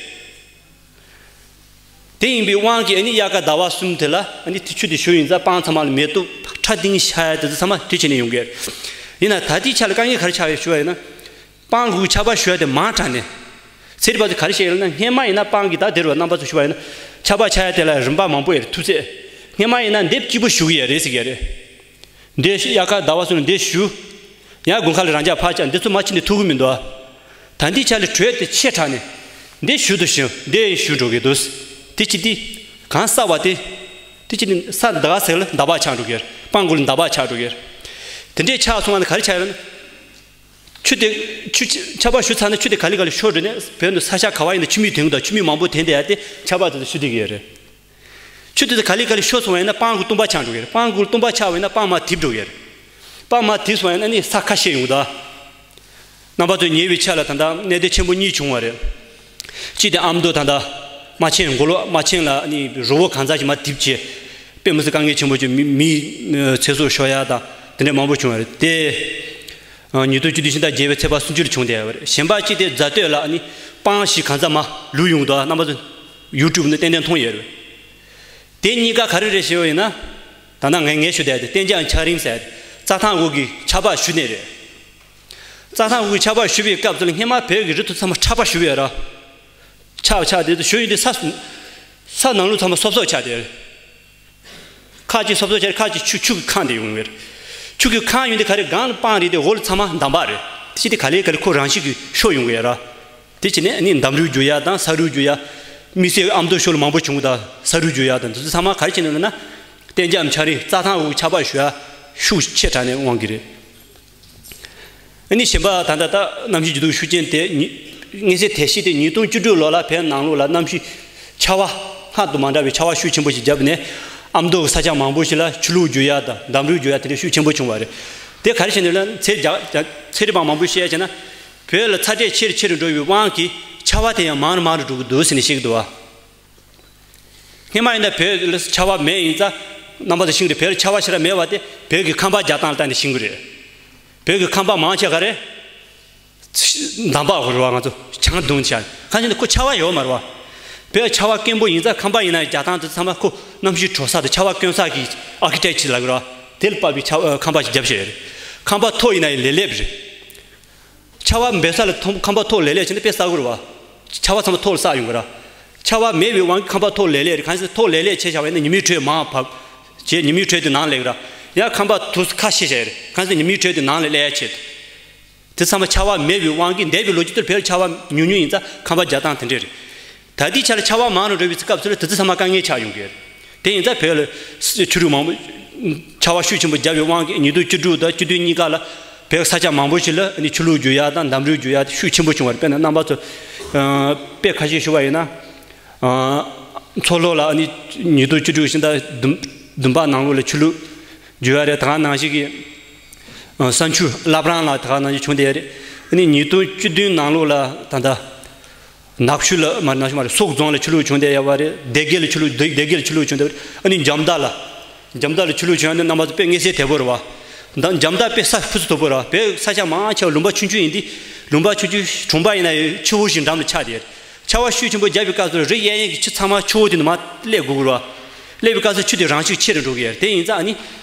དེ་ཡིན་པའི་དབང་གིས་ཨ་ནི་དབྱར་ཁ་ཟླ་བ་གསུམ་དེ་ལ་ཨ་ནི་དེ་ཆུ་དེ་ཞུ་ཡོང་ཙང་སྤང་ཚང་མ་ལ་མེ་ཏོག་ཁྲ་ཐིང་ཤར་ཡ་དེ་ཚོ་ཚང་མ་དེ་བྱས་ནས་ཡོང་གི་རེད། ཡིན་ན་ད་ལྟའི་ཆ་ལ་དཀའ་ངལ་ག་རེ་ཆགས་ཡོད་ཞུ་བ་ཡིན་ན། སྤང་གུ་ཆར་པ་ཞུ་ཡ་དེ་མང་དྲགས་ནས། ཚེ་རིང་པ་ཚོས་ག་རེ་བཤད་ཡོད་ན། སྔན་མ་ཡིན་ན་སྤང་གི་ད་དེ་རུ་རྣམ་པ་ཚོ་ཞུ་བ་ཡིན་ན། ཆར་པ་ཆགས་ཡ་དེ་ལ་རིམ་པ་མང་པོ་ཡོད་རེད། ཐུབ་ཚད། སྔན་མ་ཡིན་ན་འདི་གཅིག་པུ་ཞུ་གི་ཡོད་རེད་ཟེར་གི་ཡོད་རེད། འདི་དབྱར་ཁ་ཟླ་བ་གསུམ་ལ་འདི་ཞུ། ཡང་དགུན་ཁ་ལ་རང་འཇགས་ཕར་བཅར། འདི་ཚོ་མ་ཕྱིན་ནས་ཐུབ་གི་མི་འདུག་ཨ། ད་ལྟའི་ཆ་ལ་དྲོད་དེ་ཆེ་དྲགས་ནས། འདི་ཞུ་དུ་ཞུ། འདི་ཞུ་འགྲོ་གི་འདུག་དེ་ཅི་སྟེ། གང་ས་བ་དེ། དེ་ཅི་ནི་ས་འདག་ཟེར་ལ་འདག་པ་ཆགས་འགྲོ་གི་ཡོད་རེད། སྤང་གུ་ལ་འདག་པ་ཆགས་འགྲོ་གི་ཡོད་རེད། དེ་འདྲས་ཆགས་སོང་བ་ནི་ག་རེ་ཆགས་ཡོད་ན། ཆུ་དེ། ཆུ་ཆ་ཆར་པ་ཞུ་ཚར་ན་ཆུ་དེ་ག་ལེ་ག་ལེ་ཤོར་འགྲོ་ནས། བོད་དུ་ས་ཆ་ག་བ་ཡིན་ན་ཆུ་མིག་ཐོན་གི་འདུག་ཆུ་མིག་མང་པོ་ཐོན་བསྡད་ཡ་དེ་ཆར་པ་དེ་ཚོ་ཞུ་བསྡད་ཀྱི་ཡོད་རེད། ཆུ་དེ་ཚོ་ག་ལེ་ག་ལེ་ཤོར་སོང་བ་ཡིན་ན་སྤང་གུ་སྟོང་པ་ཆགས་འགྲོ་གི་རེད། སྤང་གུ་སྟོང་པ་ཆགས་པ་ཡིན་ན་སྤང་མར་རྡིབ་འགྲོ་གི་རེད། སྤང་མར་རྡིབ་སོང་བ་ཡིན་ན་ནི་ས་ཁ་ཤས་ཡོང་གི་འདུག་རྣམ་པ་ཚོས་ཉེ་བའི་ཆར་ལ་ད་ལྟ་གནད་དོན་ཆེན་པོ་གཉིས་བྱུང་བ་རེད། གཅིག་དེ་ཨ་མདོ་ད་ལྟ་རྨ་ཆེན། མགོ་ལོག་རྨ་ཆེན་ལ་ནི་རི་བོ་གངས་ཚ་ཞིག་མར་རྡིབ་བྱས། དཔེ་མི་སྲིད་དཀའ་ངལ་ཆེན་པོ་བྱུང་། མི་མིའི་ཚེ་སྲོག་ཤོར་ཡ་དང་དེ་འདྲ་མང་པོ་བྱུང་བ་རེད་དེ། ཉིས་སྟོང་བཅུ་བདུན་ཕྱི་ཟླ་བརྒྱད་པའི་ཚེས་པ་སུམ་ཅུ་ལ་བྱུང་བསྡད་ཡོད་རེད། གཞན་པ་གཅིག་དེ་རྫ་སྟོད་ལ་ནི་སྤང་ཞིག་གངས་ཚ་མར་ལུད་ཡོང་འདུག་རྣམ་པ་ཚོ་ཡུ་ཊུབ་ནས་ཏན་ཏན་མཐོང་ཡོད་རེད། དེ་གཉིས་ཀ་ག་རེ་རེད་ཞུས་པ་ཡིན་ན། ད་ལྟ་ངས་ངས་ཞུ་བསྡད་དེ་གཏན་འཇགས་འཁྱགས་རོམ་ཟེར། རྩྭ་ཐང་འོག་གི་ཆར་པ་ཞུ་ནི་རེད། རྩྭ་ཐང་འོག་གི་ཆར་པ་ཞུ་བའི་སྐབས་སུ་ལ་སྔན་མ་བོད་ཀྱི་རི་དེ་ཚང་མ་ཁྲ་པ་ཞུ་བས་ར། ཆར་ཆར་དེ་ཞུ་ཡོང་དུས་ས་ས་ནང་ལོགས་ཚང་མ་སོབ་སོབ་ཆགས་དེ། ཁ་ཅིག་སོབ་སོབ་ཆགས། ཁ་ཅིག་ཆུ་ཆུ་གིས་ཁེངས་ཏེ་ཡོང་བས། ཆུ་གིས་ཁེངས་ཡོང་དུས་ག་རེ། སྒང་ལ་སྤང་རེད་དེ་འོག་ལ་ཚང་མ་འདམ་པ་རེད། དེ་ཅི་སྟེ་ག་ལེ་ག་ལེ་ཁོ་རང་བཞིན་གྱིས་ཤོར་ཡོང་གི་ཡོད་ར། དེ་བྱས་ནས་ནི་འདམ་རུད་རྒྱུག་ཡ་དང་ས་རུད་རྒྱུག་ཡ། དམིགས་བསལ་ཨ་མདོ་ཕྱོགས་ལ་མང་པོ་བྱུང་གི་འདུག་ས་རུད་རྒྱུག་ཡ་དང་དེ་ཚོ་ཚང་མ་ག་རེ་བྱས་ནས་ལབ་ན། གཏན་འཇགས་འཁྱགས་རོམ། རྩྭ་ཐང་འོག་ཆར་པ་ཞུ་ཡ་ཤུགས་ཆེ་དྲགས་ནས་དབང་གི་རེད། ཨ་ནི་གཞན་པ་ད་ལྟ་ད་གནམ་གཤིས་འགྱུར་ལྡོག་ཤུགས་རྐྱེན་དེ་ཉི་མངོན་གསལ་དོད་ཤོས་དེ་ཉིས་སྟོང་བཅུ་དྲུག་ལོ་ལ་བོད་ནང་ལོགས་ལ་གནམ་གཤིས་ཆར་པ་སྔར་དང་མ་འདྲ་བའི་ཆར་པ་ཤུགས་ཆེན་པོ་ཞིག་བརྒྱབ་ནས། ཨ་མདོ་གི་ས་ཆ་མང་པོ་ཞིག་ལ་ཆུ་ལོག་རྒྱུག་ཡ་དང་འདམ་རུད་རྒྱུག་ཡ་དེ་འདྲ་ཤུགས་ཆེན་པོ་བྱུང་བ་རེད། དེ་ག་རེ་བྱས་ནས་ལབ་ན། ཚེ་རྒྱ་རྒྱ་ཚེ་རིང་པ་མང་པོས་བཤད་ཡ་བྱས་ན། བོད་ལ་ཚ་དྲོད་ཆེ་རུ་ཆེ་རུ་འགྲོ་བའི་དབང་གིས་ཆར་པ་དེ་ཡང་མང་རུ་མང་རུ་འགྲོ་གི་འདུག་ཟེར་ནས་བཤད་ཀྱི་འདུག་བ། སྔན་མ་ཡིན་ན་བོད་ལ་ཆར་པ་མེད་ཡིན་ཙང་། རྣམ་པ་ཚོ་ཤེས་ཀྱི་རེད། བོད་ལ་ཆར་པ་ཞེ་དྲག་མེད་པ་དེ་བོད་ཀྱི་ཁང་པ་རྒྱག་སྟངས་ལ་བལྟས་ནས་ཤེས་ཀྱི་རེད། བོད་ཀྱི་ཁང་པ་མང་ཆེ་ག་རེ། འདམ་པ་རེད་བ། ང་ཚོ་གྱང་བརྡུངས་བྱས། གང་ཡིན་ན་ཁོ་ཆར་པ་ཡོད་མ་རེད་བ། བོད་ཆར་པ་དཀོན་པོ་ཡིན་ཙང་ཁང་པ་ཡིན་ན་རྒྱག་སྟངས་དེ་ཚང་མ་ཁོ་གནམ་གཤིས་དྲོ་ས་དང་ཆར་པ་དཀོན་ས་གི་ཨར་ཀི་ཊེག་ཅར་ལབ་ཀྱི་རེད་བ། དེ་ལ་དཔག་པའི་ཆར་ཁང་པ་ཞིག་བརྒྱབ་བཞག་ཡོད་རེད། ཁང་པ་མཐོ་ཡིན་ན་ཡང་ལེབ་ལེབ་རེད། ཆར་པ་འབབ་ས་ལ་ཐོག་ཁང་པ་མཐོ་ལེབ་ལེབ་བྱས་ན་དཔེ་སྲ་པོ་རེད་བ། ཆར་པ་ཚང་མ་ཐོག་ལ་ཟག་ཡོང་གི་ར། ཆར་པ་མེད་པའི་དབང་གིས་ཁང་པ་མཐོ་ལེབ་ལེབ་རེད། གང་ཟེར་ཐོག་ལེབ་ལེབ་བྱས་བཞག་པ་ཡིན་ན་ཉི་མའི་དྲོད་མར་བབས། བྱས་ཉི་མའི་དྲོད་དེ་ནང་ལ་སླེབས་ར། ཡང་ཁང་པ་དུ་ཁ་ཕྱེ་བཞག་རེད། གང་ཟེར་ཉི་མའི་དྲོད་དེ་ནང་ལ་སླེབས་ཡ་ཆེད། དེ་ཚང་མ་ཆར་པ་མེད་པའི་དབང་གིས། འདས་པའི་ལོ་རྒྱུས་ལྟར་བོད་ལ་ཆར་པ་ཉུང་ཉུང་ཡིན་ཙང་ཁང་པ་རྒྱག་སྟངས་དེ་འདྲས་རེད། ད་ལྟའི་ཆར་ལ་ཆར་པ་མང་རུ་འགྲོ་བའི་སྐབས་སུ་ལ་དེ་ཚོ་ཚང་མ་དཀའ་ངལ་ཆགས་ཡོང་གི་རེད། དེ་ཡིན་ཙང་བོད་ལ་ཆུ་རུད་མང་པོ། ཆར་པ་ཤུགས་ཆེན་པོ་བརྒྱབ་པའི་དབང་གིས་ཉིས་སྟོང་བཅུ་དྲུག་དང་བཅུ་བདུན་གཉིས་ཀ་ལ་བོད་ས་ཆ་མང་པོ་ཞིག་ལ་ནི་ཆུ་ལོག་རྒྱུག་ཡ་དང་འདམ་རུད་རྒྱུག་ཡ་ཤུགས་ཆེན་པོ་བྱུང་བ་རེད། དཔེར་ན་རྣམ་པ་ཚོ་དཔེ་ཁ་ཤས་ཞུ་བ་ཡིན་ན། མཚོ་ལྷོ་ལ་ནི་ཉིས་སྟོང་བཅུ་དྲུག་ཕྱི་ཟླ་བདུན་པ་ནང་ལོགས་ལ་ཆུ་ལོག་རྒྱུག་ཡ་རེད། ད་ག་ནང་བཞིན་གྱི་ས་ཆུ་བླ་བྲང་ལ་ད་ག་ནང་བཞིན་བྱུང་བསྡད་ཡ་རེད། ནི་ཉིས་སྟོང་བཅུ་བདུན་ནང་ལོགས་ལ་ད་ལྟ། ནག་ཆུ་ལ་མ་ནག་ཆུ་མ་རེད། སོག་རྫོང་ལ་ཆུ་ལོག་བྱུང་བསྡད་ཡོད་པ་རེད། སྡེ་དགེ་ལ་ཆུ་ལོག་སྡེ་སྡེ་དགེ་ལ་ཆུ་ལོག་བྱུང་བསྡད་པ་རེད། ཨ་ནི་འཇམ་མདའ་ལ། འཇམ་མདའ་ལ་ཆུ་ལོག་བྱུང་ཡ་འདི་རྣམ་པ་ཚོ་དཔེ་མངོན་གསལ་དོད་པོ་རེད་བ། ད་འཇམ་མདའ་དཔེ་ས་ཕུན་སུམ་ཚོགས་པོ་རེད་བ། བོད་ས་ཆ་མང་ཆེ་བ་ལུང་པ་ཆུང་ཆུང་ཡིན་དུས། ལུང་པ་ཆུང་ཆུང་གྲོང་པ་ཡིན་ན་ཡང་ཆུ་བོ་ཞིག་འགྲམ་དུ་ཆགས་བསྡད་ཡོད། ཆར་པ་ཤུགས་ཆེན་པོ་བརྒྱབ་པའི་སྐབས་སུ་རི་གཡས་གཡོན་གྱི་ཆུ་ཚང་མ་ཆུ་བོ་དེ་ནང་མར་སླེབས་དགོས་ཀྱི་རེད་བ། སླེབས་པའི་སྐབས་སུ་ཆུ་དེ་རང་ཤུགས་ཆེ་རུ་འགྲོ་གི་ཡོད་རེད། དེ་ཡིན་ཙང་ཨ་ནི།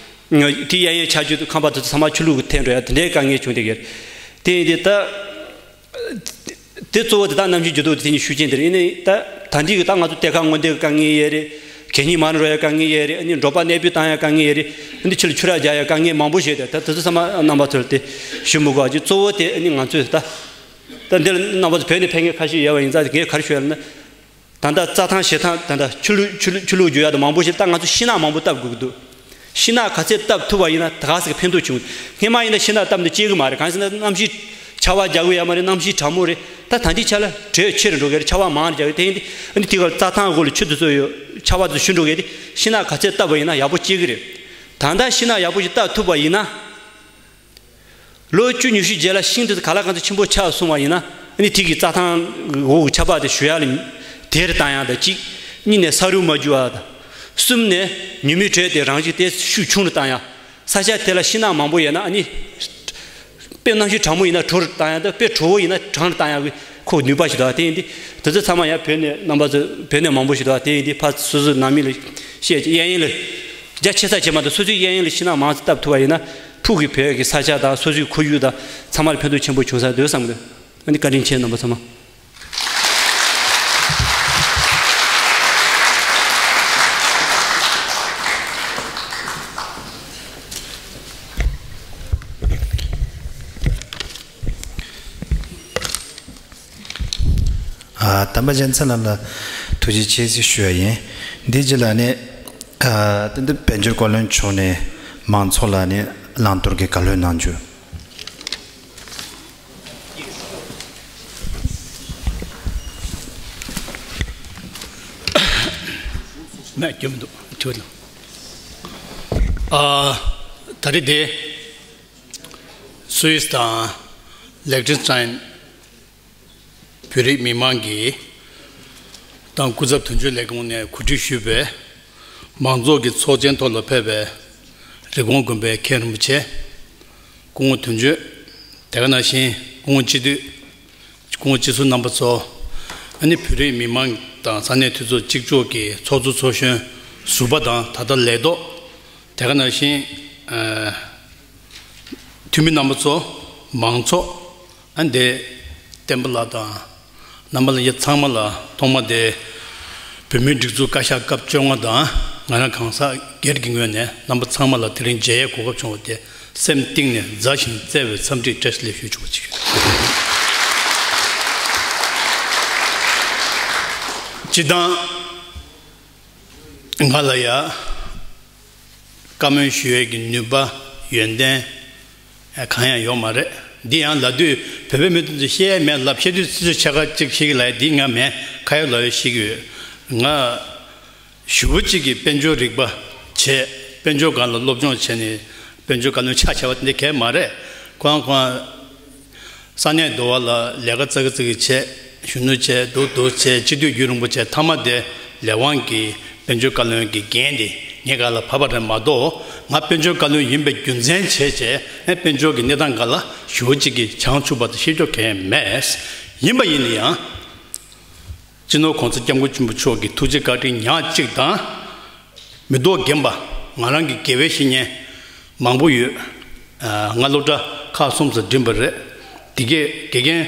དེ་གཡས་གཡོན་ཆགས་རྒྱུ་དང་ཁང་པ་དེ་ཚོ་ཚང་མ་ཆུ་ལོག་གིས་འཐེན་འགྲོ་ཡ་དེ་འདྲའི་དཀའ་ངལ་བྱུང་བསྡད་ཀྱི་རེད། དེ་ཡིན་དུས་ད། དེ་གཙོ་བོ་དེ་དག་གནམ་གཤིས་འགྱུར་ལྡོག་དེ་ནི་ཤུགས་རྐྱེན་དེ་རེད། ཨ་ནི་ད་ད་ལྟའི་གི་ད་ང་ཚོ་གཏེར་ཁ་སྔོག་འདོན་གྱི་དཀའ་ངལ་ཡོད་རེད། གད་སྙིགས་མང་རུ་འགྲོ་ཡ་དཀའ་ངལ་ཡོད་རེད། ཨ་ནི་འབྲོག་པ་གནས་སྤོས་བཏང་ཡ་དཀའ་ངལ་ཡོད་རེད། ཨ་ནི་ཕྱི་ལ་ཆུ་རགས་རྒྱག་ཡ་དཀའ་ངལ་མང་པོ་ཞིག་ཡོད་དེ། ད་དེ་ཚོ་ཚང་མ་རྣམ་པ་ཚོར་དེ་ཞུ་མི་དགོས་པ་ཅིག་གཙོ་བོ་དེ་ཨ་ནི་ང་ཚོས་ད། ད་འདིར་རྣམ་པ་ཚོ་བོད་ནས་ཕེབས་མཁན་ཁ་ཤས་ཡོད་པ་ཡིན་ཙང་ངས་ག་རེ་ཞུ་ཡ་ལབ་ན། ད་ལྟ་རྩྭ་ཐང་བྱེ་ཐང་ད་ལྟ་ཆུ་ལུད་ཆུ་ལུད་ཆུ་ལུད་རྒྱུག་ཡ་དང་མང་པོ་ཞིག་ད་ང་ཚོ་ཤིང་ནགས་མང་པོ་བཏབ་དགོས་ཀྱི་འདུག་ཤིང་ནགས་ག་ཚད་བཏབ་ཐུབ་པ་ཡིན་ན་ད་ག་ཟེ་གི་ཕན་ཐོགས་བྱུང་། སྔན་མ་ཡིན་ན་ཤིང་ནགས་བཏབ་ནས་སྐྱེ་གི་མ་རེད། གང་ཟེར་ན་གནམ་གཤིས་ཆར་པ་རྒྱག་གི་ཡོད་མ་རེད། གནམ་གཤིས་གྲང་མོ་རེད། ད་ད་ལྟའི་ཆ་ལ་དྲོད་ཆེ་རུ་འགྲོ་གི་རེད། ཆར་པ་མང་རུ་རྒྱག་གི་དེ་ཡིན་དུས་ཨ་ནི་དེ་ག་རྩྭ་ཐང་འོག་ལ་ཆུ་དེ་ཚོ་ཡོད། ཆར་པ་དེ་ཚོ་ཞུ་འགྲོ་གི་དེ་ཤིང་ནགས་ག་ཚད་བཏབ་པ་ཡིན་ན་ཡག་པོ་སྐྱེ་གི་རེད། ད་ལྟ་ཤིང་ནགས་ཡག་པོ་ཞིག་བཏབ་ཐུབ་པ་ཡིན་ན། ལོ་བཅུ་ཉི་ཤུ་རྗེས་ལ་ཤིང་དེ་ཚོ་ག་ལ་གང་ཚོད་ཆེན་པོ་ཆགས་སོང་བ་ཡིན་ན། ཨ་ནི་དེ་གི་རྩྭ་ཐང་འོག་གི་ཆར་པ་དེ་ཞུ་ཡ་ལ་དལ་བཏང་ཡ་དང་གཅིག་གཉིས་ནས་ས་རུད་མ་རྒྱུག་པ་དང་། གསུམ་ནས་ཉུང་མི་བྲོས་ཏེ་རང་བཞིན་དེ་ཤུགས་ཆུང་རུ་བཏང་ཡ། ས་ཆ་དེ་ལ་ཤིང་ནགས་མང་པོ་ཡོད་ན་ཨ་ནི། དཔེ་གནམ་གཤིས་གྲང་མོ་ཡིན་ན་དྲོ་རུ་བཏང་ཡ་དང་དཔེ་དྲོ་བོ་ཡིན་ན་གྲང་རུ་བཏང་ཡ་གི་ཁོ་ནུས་པ་ཞིག་འདུག་དེ་ཡིན་དུས་དེ་ཚོ་ཚང་མ་ཡང་བོད་ནས་རྣམ་པ་ཚོ་བོད་ནས་མང་པོ་ཞིག་འདུག་དེ་ཡིན་དུས་ཕར་སོ་སོའི་ནང་མི་ལ་བཤད་ཀྱི་གཡས་གཡོན་ལ་རྒྱ་ཆེ་ས་བྱེད་མ་གཏོགས་སོ་སོའི་གཡས་གཡོན་ལ་ཤིང་ནགས་མང་ཙམ་བཏབ་ཐུབ་པ་ཡིན་ན་ཕུགས་ཀྱི་བོད་ཀྱི་ས་ཆ་དང་སོ་སོའི་ཁོར་ཡུག་དང་ཚང་མ་ལ་ཕན་ཐོགས་ཆེན་པོ་བྱུང་ས་འདུག་བསམ་གི་འདུག་ཨ་ནི་བཀའ་དྲིན་ཆེ་རྣམ་པ་ཚང་མ། ཨ། དམ་པ་རྒྱལ་མཚན་ལགས་ལ་ཐུགས་རྗེ་ཆེ་ཞེས་ཞུ་ཡ་ཡིན། འདིའི་རྗེས་ལ་ནི། ཨ། ཏན་ཏན་དཔལ་འབྱོར་བཀའ་བློན་མཆོག་ནས་མང་ཚོགས་ལ་ནི་བླང་དོར་གྱི་བཀའ་སློབ་གནང་རྒྱུ། མེད། རྒྱུ་མི་འདུག་ཐུགས་ལ། ཨ། ད་རེས་དེ་སུད་སི་དང་ལེག་ཊེན་སི་ཊན་བོད་རིགས་མི་མང་གི་དང་སྐུ་ཚབ་དོན་གཅོད་ལས་ཁུངས་ནས་གོ་སྒྲིག་ཞུས་པའི་མང་ཚོགས་ཀྱི་ཚོགས་ཆེན་ཐོག་ལ་ཕེབས་པའི་རི་ཀོན་དགོན་པའི་མཁན་རིན་པོ་ཆེ་སྐུ་ངོ་དོན་གཅོད། དེ་ག་ནང་བཞིན་སྐུ་ངོ་སྤྱི་འཐུས། སྐུ་ངོ་སྤྱི་ཟུར་རྣམ་པ་ཚོ། ཨ་ནི་བོད་རིགས་མི་མང་དང་ས་གནས་འཐུས་ཚོགས་གཅིག་ལྕོགས་ཀྱི་ཚོགས་གཙོ་ཚོགས་གཞོན་ཟུར་པ་དང་ད་ལྟ་ལས་ཐོག་དེ་ག་ནང་བཞིན། ཨ། འཐུས་མི་རྣམ་པ་ཚོ། མང་ཚོགས། ཨ་འདི་བསྟན་པ་ལགས་དང་རྣམ་པ་ལྷན་རྒྱས་ཚང་མ་ལ་ཐོག་མ་དེ་བོད་མིའི་སྒྲིག་འཛུགས་བཀའ་ཤག་སྐབས་བཅོ་ལྔ་དང་ང་རང་གང་ཟག་སྒེར་གྱི་ངོས་ནས་རྣམ་པ་ཚང་མ་ལ་དེ་རིང་མཇལ་ཡའི་གོ་སྐབས་བྱུང་བ་དེ་སེམས་གཏིང་ནས་མཛའ་ཞིང་བརྩེ་བའི་འཚམས་འདྲི་བཀྲ་ཤིས་བདེ་ལེགས་ཞུ་ཆོག་པ་ཅིག་སྤྱིར་བཏང་ང་ལ་ཡ། བཀའ་མོལ་ཞུ་ཡས་ཀྱི་ནུས་པ། ཡོན་ཏན། ཨ། གང་ཡང་ཡོད་མ་རེད། འདི་ཡང་ལབ་དུས་བོད་པའི་མི་དེ་ཚོས་བཤད་ཡས་མེད་ལབ། བཤད་དུས་སྲིད་ཇུས་ཆེ་ཁག་ཅིག་ཤེས་ཀྱི་ལབ་ཡས་འདི་ང་མེད། ཁ་ཡོད་ལག་ཡོད་ཤེས་ཀྱི་ཡོད། ང་ཞེ་པོ་ཅིག་གིས་དཔལ་འབྱོར་རིག་པ་བྱས། དཔལ་འབྱོར་སྒང་ལ་སློབ་སྦྱོང་བྱས་ནས་དཔལ་འབྱོར་བཀའ་བློན་ཆགས་བྱས་པ་འདི་གས་མ་རེད། ཁོ་རང་ཁོ་རང་། ས་གནས་འདུལ་བ་ལ་ལས་ཀ་ཙག་གི་ཙིག་གི་བྱས། གཞོན་ནུ་བྱས། སྡུག་སྡུག་བྱས། སྤྱི་འཐུས་རྒྱུན་རིང་པོ་བྱས། མཐའ་མ་དེ་ལས་དབང་གི་དཔལ་འབྱོར་བཀའ་བློན་གྱི་འགན་དེ་ངའི་སྒང་ལ་བབས་པ་རེད་མ་གཏོགས། ང་དཔལ་འབྱོར་བཀའ་བློན་ཡིན་པའི་རྒྱུ་མཚན་བྱས་བྱས། ཨེ། དཔལ་འབྱོར་གྱི་གནས་སྟངས་སྒང་ལ་ཞེ་པོ་ཅིག་གིས་བྱང་ཆུབ་པ་དང་ཤེས་འཇོག་གང་ཡང་མེད། ཡིན་པ་ཡིན་ན་ཡང་། སྤྱི་ནོར་༸གོང་ས་༸སྐྱབས་མགོན་ཆེན་པོ་མཆོག་གི་ཐུགས་རྗེ་བཀའ་དྲིན་ཉག་གཅིག་དང་། མི་ལྡོག་རྒན་པ། ང་རང་གི་དགེ་བའི་བཤེས་གཉེན་མང་པོ་ཡོད། ཨ། ང་སློབ་གྲྭ་ཁག་གསུམ་ཙམ་འགྲིམས་པ་རེད། དེ་གས་དགེ་རྒན་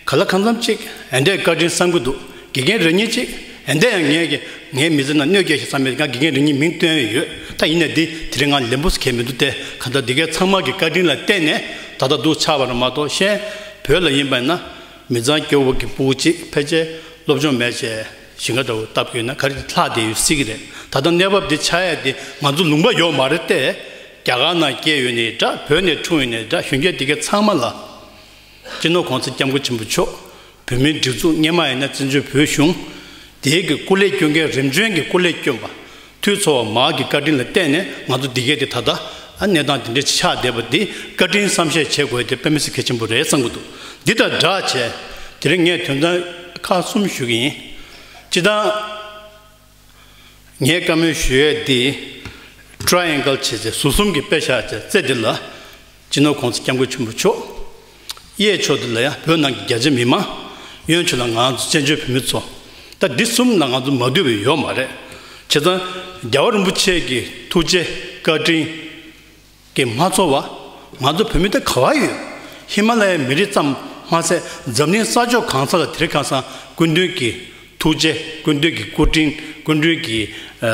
ག་ལ་གང་འཚམ་ཅིག་ཨ་འདྲས་བཀའ་དྲིན་བསམ་གྱི་འདུག་དགེ་རྒན་རང་ཉིད་ཅིག་ཨ་འདྲས་ཡང་ངས་ཀྱི་ངའི་མི་ཚེ་ནང་གནོད་སྐྱེལ་ཞིག་བསམ་པའི་ང་དགེ་རྒན་རང་ཉིད་མིང་བཏོན་ཡོད། ད་ཡིན་ནའི་འདི་དེ་རིང་ང་ལན་པོ་གལ་མི་འདུག་སྟེ། གང་ལྟར་དེ་གས་ཚང་མ་གི་བཀའ་དྲིན་ལ་བརྟེན་ནས་ད་ལྟ་འདུག་ཆགས་པ་རེད་མ་གཏོགས། གཞན་བོད་ལ་ཡིན་པ་ན་མི་ཚང་སྐྱོ་བོ་གི་སྤུ་གུ་ཅིག་ཕལ་ཆེར་སློབ་སྦྱོང་མེད་བྱས། ཞིང་ཁ་འདྲ་བོ་བཏབ་དགོས་ན་ག་རེ་ལྷག་བསྡད་ཡོད་སྲིད་ཀྱི་རེད། ད་ལྟ་གནས་བབ་འདི་ཆགས་ཡ་དེ་ང་ཚོ་ལུང་པ་ཡོད་མ་རེད་དེ། རྒྱ་གར་ནང་སྐྱེས་ཡོད་ནའི་འདྲ། བོད་ནས་འཁྲུངས་ཡོད་ནའི་འདྲ། གཞོན་སྐྱེས་འདི་གའི་ཚང་མ་ལ་སྤྱི་ནོར་༸གོང་ས་༸སྐྱབས་མགོན་ཆེན་པོ་མཆོག་བོད་མིའི་སྒྲིག་འཛུགས། སྔོན་མ་ཡིན་ན་བཙན་བྱོལ་བོད་གཞུང་དེའི་གི་སྐུ་ལས་སྐྱོན་མཁན། རིམ་བྱོན་གྱི་སྐུ་ལས་སྐྱོན་པ། འཐུས་ཚོགས་པ་མང་གི་བཀའ་དྲིན་ལ་བརྟེན་ནས་ང་ཚོ་འདི་གས་དེ་ད་ལྟ་ཨ་གནས་སྟངས་དེ་འདྲ་ཆགས་བསྡད་པ་འདི་བཀའ་དྲིན་བསམ་ཤེས་བྱེད་དགོས་དེ་དཔེ་མི་སྲིད་གལ་ཆེན་པོ་རེད་བསམ་གྱི་འདུག་འདི་དང་སྦྲགས་བྱས་དེ་རིང་ངས་དོན་ཚན་ཁག་གསུམ་ཞུ་གི་ཡིན། སྤྱིར་བཏང་ངས་བཀའ་མོལ་ཞུ་ཡས་འདི་ཊ་རའི་ཨེང་གལ་བྱས་ཚེ་ཟུར་གསུམ་གྱི་དཔེ་བཞག་བྱས་ཚེ་འདི་ལ། སྤྱི་ནོར་༸གོང་ས་༸སྐྱབས་མགོན་ཆེན་པོ་མཆོག་གཡས་ཕྱོགས་འདི་ལ་ཡང་བོད་ནང་གི་རྒྱ་ཆེ་མི་མང་། གཡོན་ཕྱོགས་ལ་ང་ཚོ་བཙན་བྱོལ་བོད་མི་ཚོ། ད་འདི་གསུམ་ལ་ང་ཚོ་མ་འདུས་པ་ཡོད་མ་རེད། བྱས་ཙང་རྒྱལ་བ་རིན་པོ་ཆེ་གི་ཐུགས་རྗེ་བཀའ་དྲིན་གྱིས་མ་ཚོར་བ་ང་ཚོ་བོད་མི་དེ་ག་བ་ཡོད། ཧི་མ་ལ་ཡའི་མི་རིགས་ཙམ་མ་ཟད་འཛམ་གླིང་ས་ཕྱོགས་གང་ས་ལ་དེ་རིང་ཁ་སང་སྐུ་མདུན་གྱི་ཐུགས་རྗེ། སྐུ་མདུན་གྱི་སྐུ་དྲིན། སྐུ་མདུན་གྱི་ཨ་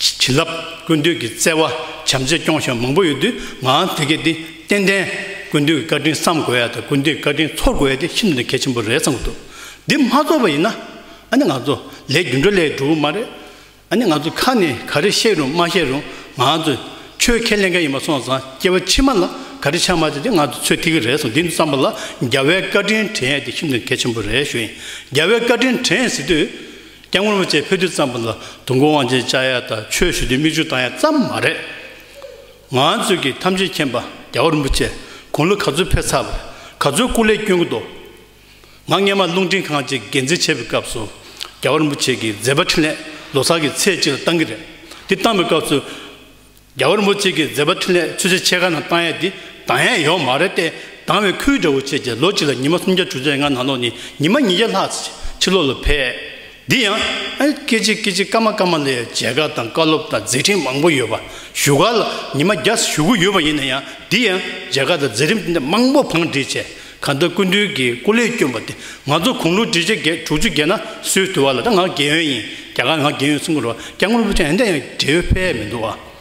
བྱིན་རླབས། སྐུ་མདུན་གྱི་བརྩེ་བ་བྱམས་བརྩེས་སྐྱོང་བཞིན་མང་པོ་ཡོད་དུས། ང་དེ་གས་འདི་ཏན་ཏན་སྐུ་མདུན་གྱི་བཀའ་དྲིན་བསམ་དགོས་ཡ་དང་། སྐུ་མདུན་གྱི་བཀའ་དྲིན་ཚོར་དགོས་ཡ་དེ་ཤིན་ཏུ་ནས་གལ་ཆེན་པོ་རེད་བསམ་གྱི་འདུག་འདི་མ་ཚོར་བ་ཡིན་ན་ཨ་ནི་ང་ཚོ་ལས་རྒྱུ་འབྲས་ལས་འགྲོ་གི་མ་རེད། ཨ་ནི་ང་ཚོ་ཁ་ནས་ག་རེ་བཤད་རུང་མ་བཤད་རུང་། ང་ཚོ་ཆོས་ཁས་ལེན་མཁན་ཡིན་པ་སོང་ཙང་སྐྱེ་བ་ཕྱི་མ་ལ་ག་རེ་ཆགས་མ་ཆགས་དེ་ང་ཚོ་ཚོད་ཐིག་གི་རེད་སོང་། དེ་ཙམ་པ་ལ་རྒྱལ་བའི་བཀའ་དྲིན་དྲན་ཡས་དེ་ཤིན་ཏུ་གལ་ཆེན་པོ་རེད་ཞུ་ཡིན། རྒྱལ་བའི་བཀའ་དྲིན་དྲན་ཟེར་དུས་སྐྱབས་མགོན་རིན་པོ་ཆེ་ཕེབས་དུས་ཙམ་པ་ལ་དུས་འཁོར་དབང་ཆེན་བཅའ་ཡ་དང་ཆོས་ཞུ་དུས་མིག་ཆུ་བཏང་ཡ་ཙམ་མ་རེད། ང་ཚོ་གི་ཐམས་ཅད་མཁྱེན་པ་རྒྱལ་བ་རིན་པོ་ཆེ་དགུང་ལོ་ག་ཚོད་ཕེབས་ཚར་བ་རེད། ག་ཚོད་སྐུ་ལས་བསྐྱོན་གྱི་འདུག་ང་སྔོན་མ་རླུང་འཕྲིན་ཁང་ཅིག་འགན་འཛིན་བྱེད་པའི་སྐབས་སུ་རྒྱལ་བ་རིན་པོ་ཆེ་གི་མཛད་པ་འཕྲིན་ལས་ལོ་གསར་གྱི་ཚེས་གཅིག་ལ་བཏང་གི་རེད། དེ་བཏང་བའི་སྐབས་སུ། རྒྱལ་བ་རིན་པོ་ཆེ་གི་མཛད་པ་འཕྲིན་ལས་ཆུ་ཚོད་ཕྱེད་ཀ་ནང་བཏང་ཡས་འདི་བཏང་ཡས་ཡོད་མ་རེད་དེ། བཏང་བའི་ཁུལ་འདྲ་བོ་བྱས་རྗེས་ལོ་གཅིག་ལ་ཉི་མ་སུམ་བརྒྱ་དྲུག་ཅུ་རེ་ལྔ་ནང་ལོགས་ནས་ཉི་མ་ཉིས་བརྒྱ་ལྷག་ཕྱི་ལོགས་ལ་ཕེབས། འདི་ཡང་ཨ་སྐད་ཅིག་སྐད་ཅིག་སྐར་མ་སྐར་མ་ལ་མཇལ་ཁ་དང་བཀའ་སློབ་དང་མཛད་འཕྲིན་མང་པོ་ཡོད་པ། བཞུགས་སྒར་ལ་ཉི་མ་བརྒྱ་བཞུགས་ཀྱི་ཡོད་པ་ཡིན་ན་ཡང་འདི་ཡང་མཇལ་ཁ་དང་མཛད་རིམ་དེ་འདྲ་མང་པོ་བང་བསྒྲིགས་བྱས། གང་ལྟར་སྐུ་མདུན་གྱི་སྐུ་ལས་བསྐྱོན་པ་དེ་ང་ཚོ་དགུང་ལོ་བགྲེས་ཆེ་བརྒྱད་དྲུག་ཅུ་བརྒལ་ན་སུའི་དུ་བ་ལ་ད་ང་རྒན་ཡོལ་ཡིན། རྒྱ་གར་ང་རྒན་ཡོལ་གསུང་གི་རེད་བ། སྐྱབས་མགོན་རིན་པོ་ཆེ་ཡང་འདི་ཡང་བགྲེས་ཡོལ་ཕེབས་མི་འདུག་བ།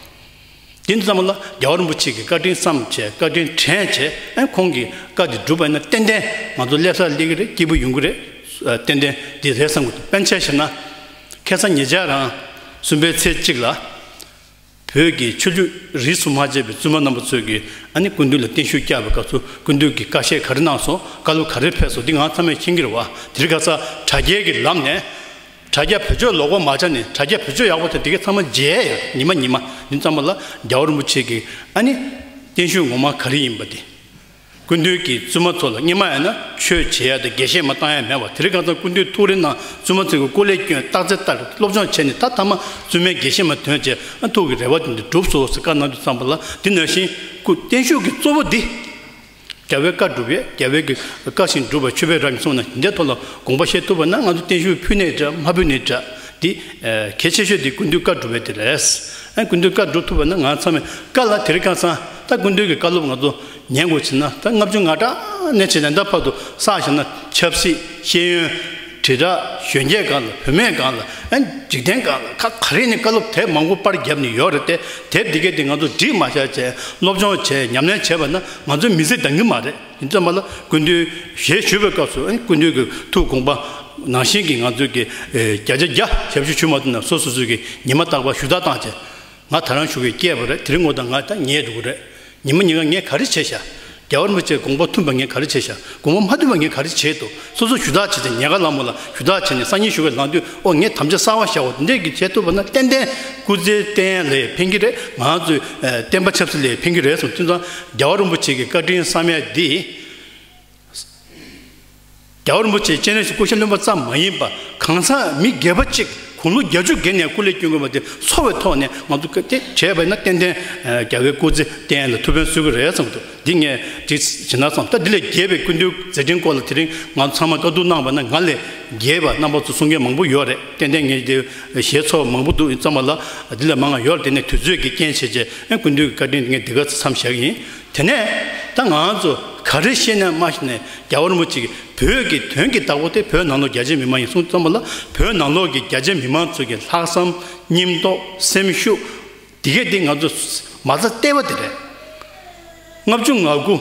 དེ་ཙམ་ལ་རྒྱལ་བ་རིན་པོ་ཆེ་གི་བཀའ་དྲིན་བསམ་བྱས་བཀའ་དྲིན་དྲན་བྱས་ཨ་ཁོང་གི་བཀའ་དེ་བསྒྲུབས་པ་ཡིན་ན་ཏན་ཏན་ང་ཚོ་སླེབས་ས་སླེབས་ཀྱི་རེད། སྐྱིད་པོ་ཡོང་གི་རེད། ཏན་ཏན་དེ་རེད་བསམ་གི་འདུག་དཔེར་ན་ཆ་བཞག་ན་ཁ་སང་ཉེ་ཆར་རང་གསུམ་པའི་ཚེས་གཅིག་ལ། བོད་ཀྱི་ཆོས་བརྒྱུད་རིས་སུ་མ་ཆད་པའི་བཙུན་མ་རྣམ་པ་ཚོས་ཀྱིས་ཨ་ནི་སྐུ་མདུན་ལ་བརྟན་བཞུགས་བསྐྱངས་པའི་སྐབས་སུ་སྐུ་མདུན་གྱིས་བཀའ་བཤད་ག་རེ་གནང་སོང་། བཀའ་སློབ་ག་རེ་ཕེབས་སོང་། འདི་ང་ཚང་མས་མཁྱེན་གྱི་རེད་བ། དེ་རིང་ཁ་སང་དྲ་རྒྱའི་གི་ལམ་ནས་དྲ་རྒྱ་བེད་སྤྱོད་ལོག་པ་མ་བྱས་ནས་དྲ་རྒྱ་བེད་སྤྱོད་ཡག་པོ་དང་དེ་ག་ཚང་མ་མཇལ་ཡོད། ཉི་མ་ཉི་མ་འདི་ཙམ་པ་ལ་རྒྱལ་བ་རིན་པོ་ཆེ་གིས་ཨ་ནི་བརྟན་བཞུགས་ངོ་མ་ག་རེ་ཡིན་པ་དེ། སྐུ་མདུན་གྱིས་བཙུན་མ་ཚོ་ལ་སྔོན་མ་ཡིན་ན་ཆོས་བྱེད་ཡ་དང་དགེ་བཤེས་མ་བཏང་ཡ་མེད་པ། དེ་རིང་ཁ་སང་སྐུ་མདུན་ཐུགས་རེ་གནང་བཙུན་མ་ཚོ་གི་སྐུ་ལས་བསྐྱོན་རྟགས་རྩེ་ལྟར་སློབ་སྦྱོང་བྱས་ནས་ད་ཐ་མ་བཙུན་མའི་དགེ་བཤེས་མ་ཐོན་བྱས་ཨ་ཐུགས་ཀྱི་རེ་བ་དེ་འདྲ་འགྲུབ་སོང་ཟེར་བཀའ་གནང་དུས་ཙམ་པ་ལ། དེ་ནང་བཞིན་སྐུ་བརྟན་བཞུགས་ཀྱི་གཙོ་བོ་འདི་རྒྱལ་བའི་བཀའ་སྒྲུབ་ཡས། རྒྱལ་བའི་གི་བཀའ་བཞིན་སྒྲུབ་པ་ཆོས་འཕེལ་རབ་ཀྱིས་གསུངས་ན་འདི་འདྲའི་ཐོག་ལ་དགོངས་པ་བཞེས་ཐུབ་པ་ན་ང་ཚོ་བརྟན་བཞུགས་ཕུལ་ནའི་འདྲ་མ་ཕུལ་ནའི་འདྲ། འདི་གལ་ཆེ་ཤོས་དེ་སྐུ་མདུན་བཀའ་སྒྲུབ་པའི་དེ་རེད། ཨ་སྐུ་མདུན་བཀའ་སྒྲུབ་ཐུབ་པ་ན་ང་ཚང་མས་བཀའ་ལ་དེ་རིང་ཁ་སང་ད་སྐུ་མདུན་གྱི་བཀའ་སློབ་ང་ཚོ་ཉན་དགོས་བྱས་ན་ད་ལྔ་བཅུ་ང་གྲངས་ནས་བྱས་ནས་ད་བར་དུ་བསགས་བཞག་ན་ཆབ་སྲིད་ཤེས་ཡོན་དྲིལ་བསྒྲགས་གཞོན་སྐྱེས་སྒང་ལ་བུད་མེད་སྒང་ལ་ཨ་འཇིག་རྟེན་སྒང་ལ་ཁ་ག་རེ་ནས་བཀའ་སློབ་དེབ་མང་པོ་པར་བརྒྱབ་ནས་ཡོད་རེད་དེ། དེབ་འདི་གས་དེ་ང་ཚོ་སྒྲིག་མ་བཞག་བྱས་སློབ་སྦྱོང་བྱས་ཉམས་ལེན་བྱས་པ་ན་ང་ཚོའི་མི་ཚེ་འདང་གི་མ་རེད། ཡིན་ཙམ་པ་ལ་སྐུ་མདུན་ཞལ་བཞུགས་པའི་སྐབས་སུ་ཨ་ནི་སྐུ་མདུན་གྱི་ཐུགས་དགོངས་པ་ནང་བཞིན་གྱི་ང་ཚོས་ཀྱི་ཨེ་བརྒྱ་ཆ་བརྒྱ་ཞབས་ཞུ་ཞུ་མ་ཐུབ་ན་སོ་སོ་སོ་གི་ཉི་མ་རྟག་པར་ཞུ་དག་བཏང་བྱས། ང་ད་རང་ཞུ་གི་སྐྱེས་པ་རེད། དེ་རིང་ངོ་ད་ང་ད་ཉལ་འགྲོ་གི་རེད། ཉི་མ་ཉི་མ་ངས་ག་རེ་བྱས་ཤག་རྒྱལ་བ་རིན་པོ་ཆེའི་དགོངས་པ་མཐུན་པ་ངས་ག་རེ་བྱས་ཤག་དགོངས་པ་མ་མཐུན་པ་ངས་ག་རེ་བྱས་འདུག་སོ་སོ་ཞུ་དག་བྱས་ཏེ་ཉལ་ཁ་ལ་མོ་ལ་ཞུ་དག་བྱས་ནས་སང་ཉིན་ཞུ་གི་ལངས་དུས་ཨོ་ངས་དམ་བཅའ་གསར་བ་བཞག་འོ་དེ་འདྲས་ཀྱི་བྱས་ཐུབ་པ་ན་ཏན་ཏན་སྐུ་ཚེ་བརྟན་ལ་ཕན་གྱི་རེད། ང་ཚོའི་ཨེ་བསྟན་པ་ཆབ་སྲིད་ལ་ཕན་གྱི་རེད་གསུངས་དུས་ཙང་རྒྱལ་བ་རིན་པོ་ཆེ་གི་བཀའ་དྲིན་བསམ་ཡས་འདི། རྒྱལ་བ་རིན་པོ་ཆེ་སྤྱན་རས་གཟིགས་སྐུ་ཤ་རློན་པ་ཙམ་མ་ཡིན་པ་གང་ཟག་མི་སྒེར་པ་གཅིག་དགུང་ལོ་བརྒྱད་ཅུ་བརྒལ་ནས་སྐུ་ལས་བསྐྱོན་དགོས་པ་དེ་ཚོར་བའི་ཐོག་ནས་ང་ཚོ་དེ་བྱས་པ་ཡིན་ན་ཏན་ཏན་རྒྱལ་བའི་སྐུ་ཚེ་བརྟན་ལ་ཐུགས་ཕན་གསོས་ཀྱི་རེད་བསམ་འདུག་འདི་ངས་འགྲིག་བྱེད་ན་བསམ། ད་འདི་ལས་རྒྱས་པའི་སྐུ་མདུན་མཛད་འཕྲིན་སྐོར་ལ་དེ་རིང་ང་ཚང་མ་བཀའ་བསྡུར་གནང་བ་ན་ང་ལས་རྒྱས་པ་རྣམ་པ་ཚོ་གསུང་མཁན་མང་པོ་ཡོད་རེད། ཏན་ཏན་ངས་དེ་ཞལ་ཚོགས་མང་པོ་འདུག་ཡིན་ཙམ་པ་ལ་འདི་ལས་མང་བ་ཡོད་རེད། དེ་ནས་དུས་ཚོད་ཀྱི་རྐྱེན་བྱས་རྗེས་སྐུ་མདུན་གྱི་བཀའ་དྲིན་ངས་འདི་ག་ཚོད་མཚམས་བཞག་གི་ཡིན། དེ་ནས་ད་ང་ཚོ་ག་རེ་ཤེས་ནས་མ་ཤེས་ནས་རྒྱལ་བ་རིན་པོ་ཆེ་གིས་བོད་ཀྱི་དོན་གྱི་བདག་པོ་དེ་བོད་ནང་ལོགས་རྒྱ་ཆེ་མི་མང་ཡིན་གསུངས་ཙམ་པ་ལ་བོད་ནང་ལོགས་ཀྱི་རྒྱ་ཆེ་མི་མང་ཚོ་གི་ལྷག་བསམ་སྙིང་སྟོབས་སེམས་ཤུགས་དེ་གས་དེ་ང་ཚོ་མ་རྩ་ལྟེ་བ་དེ་རེད། ལྔ་བཅུ་ང་དགུ་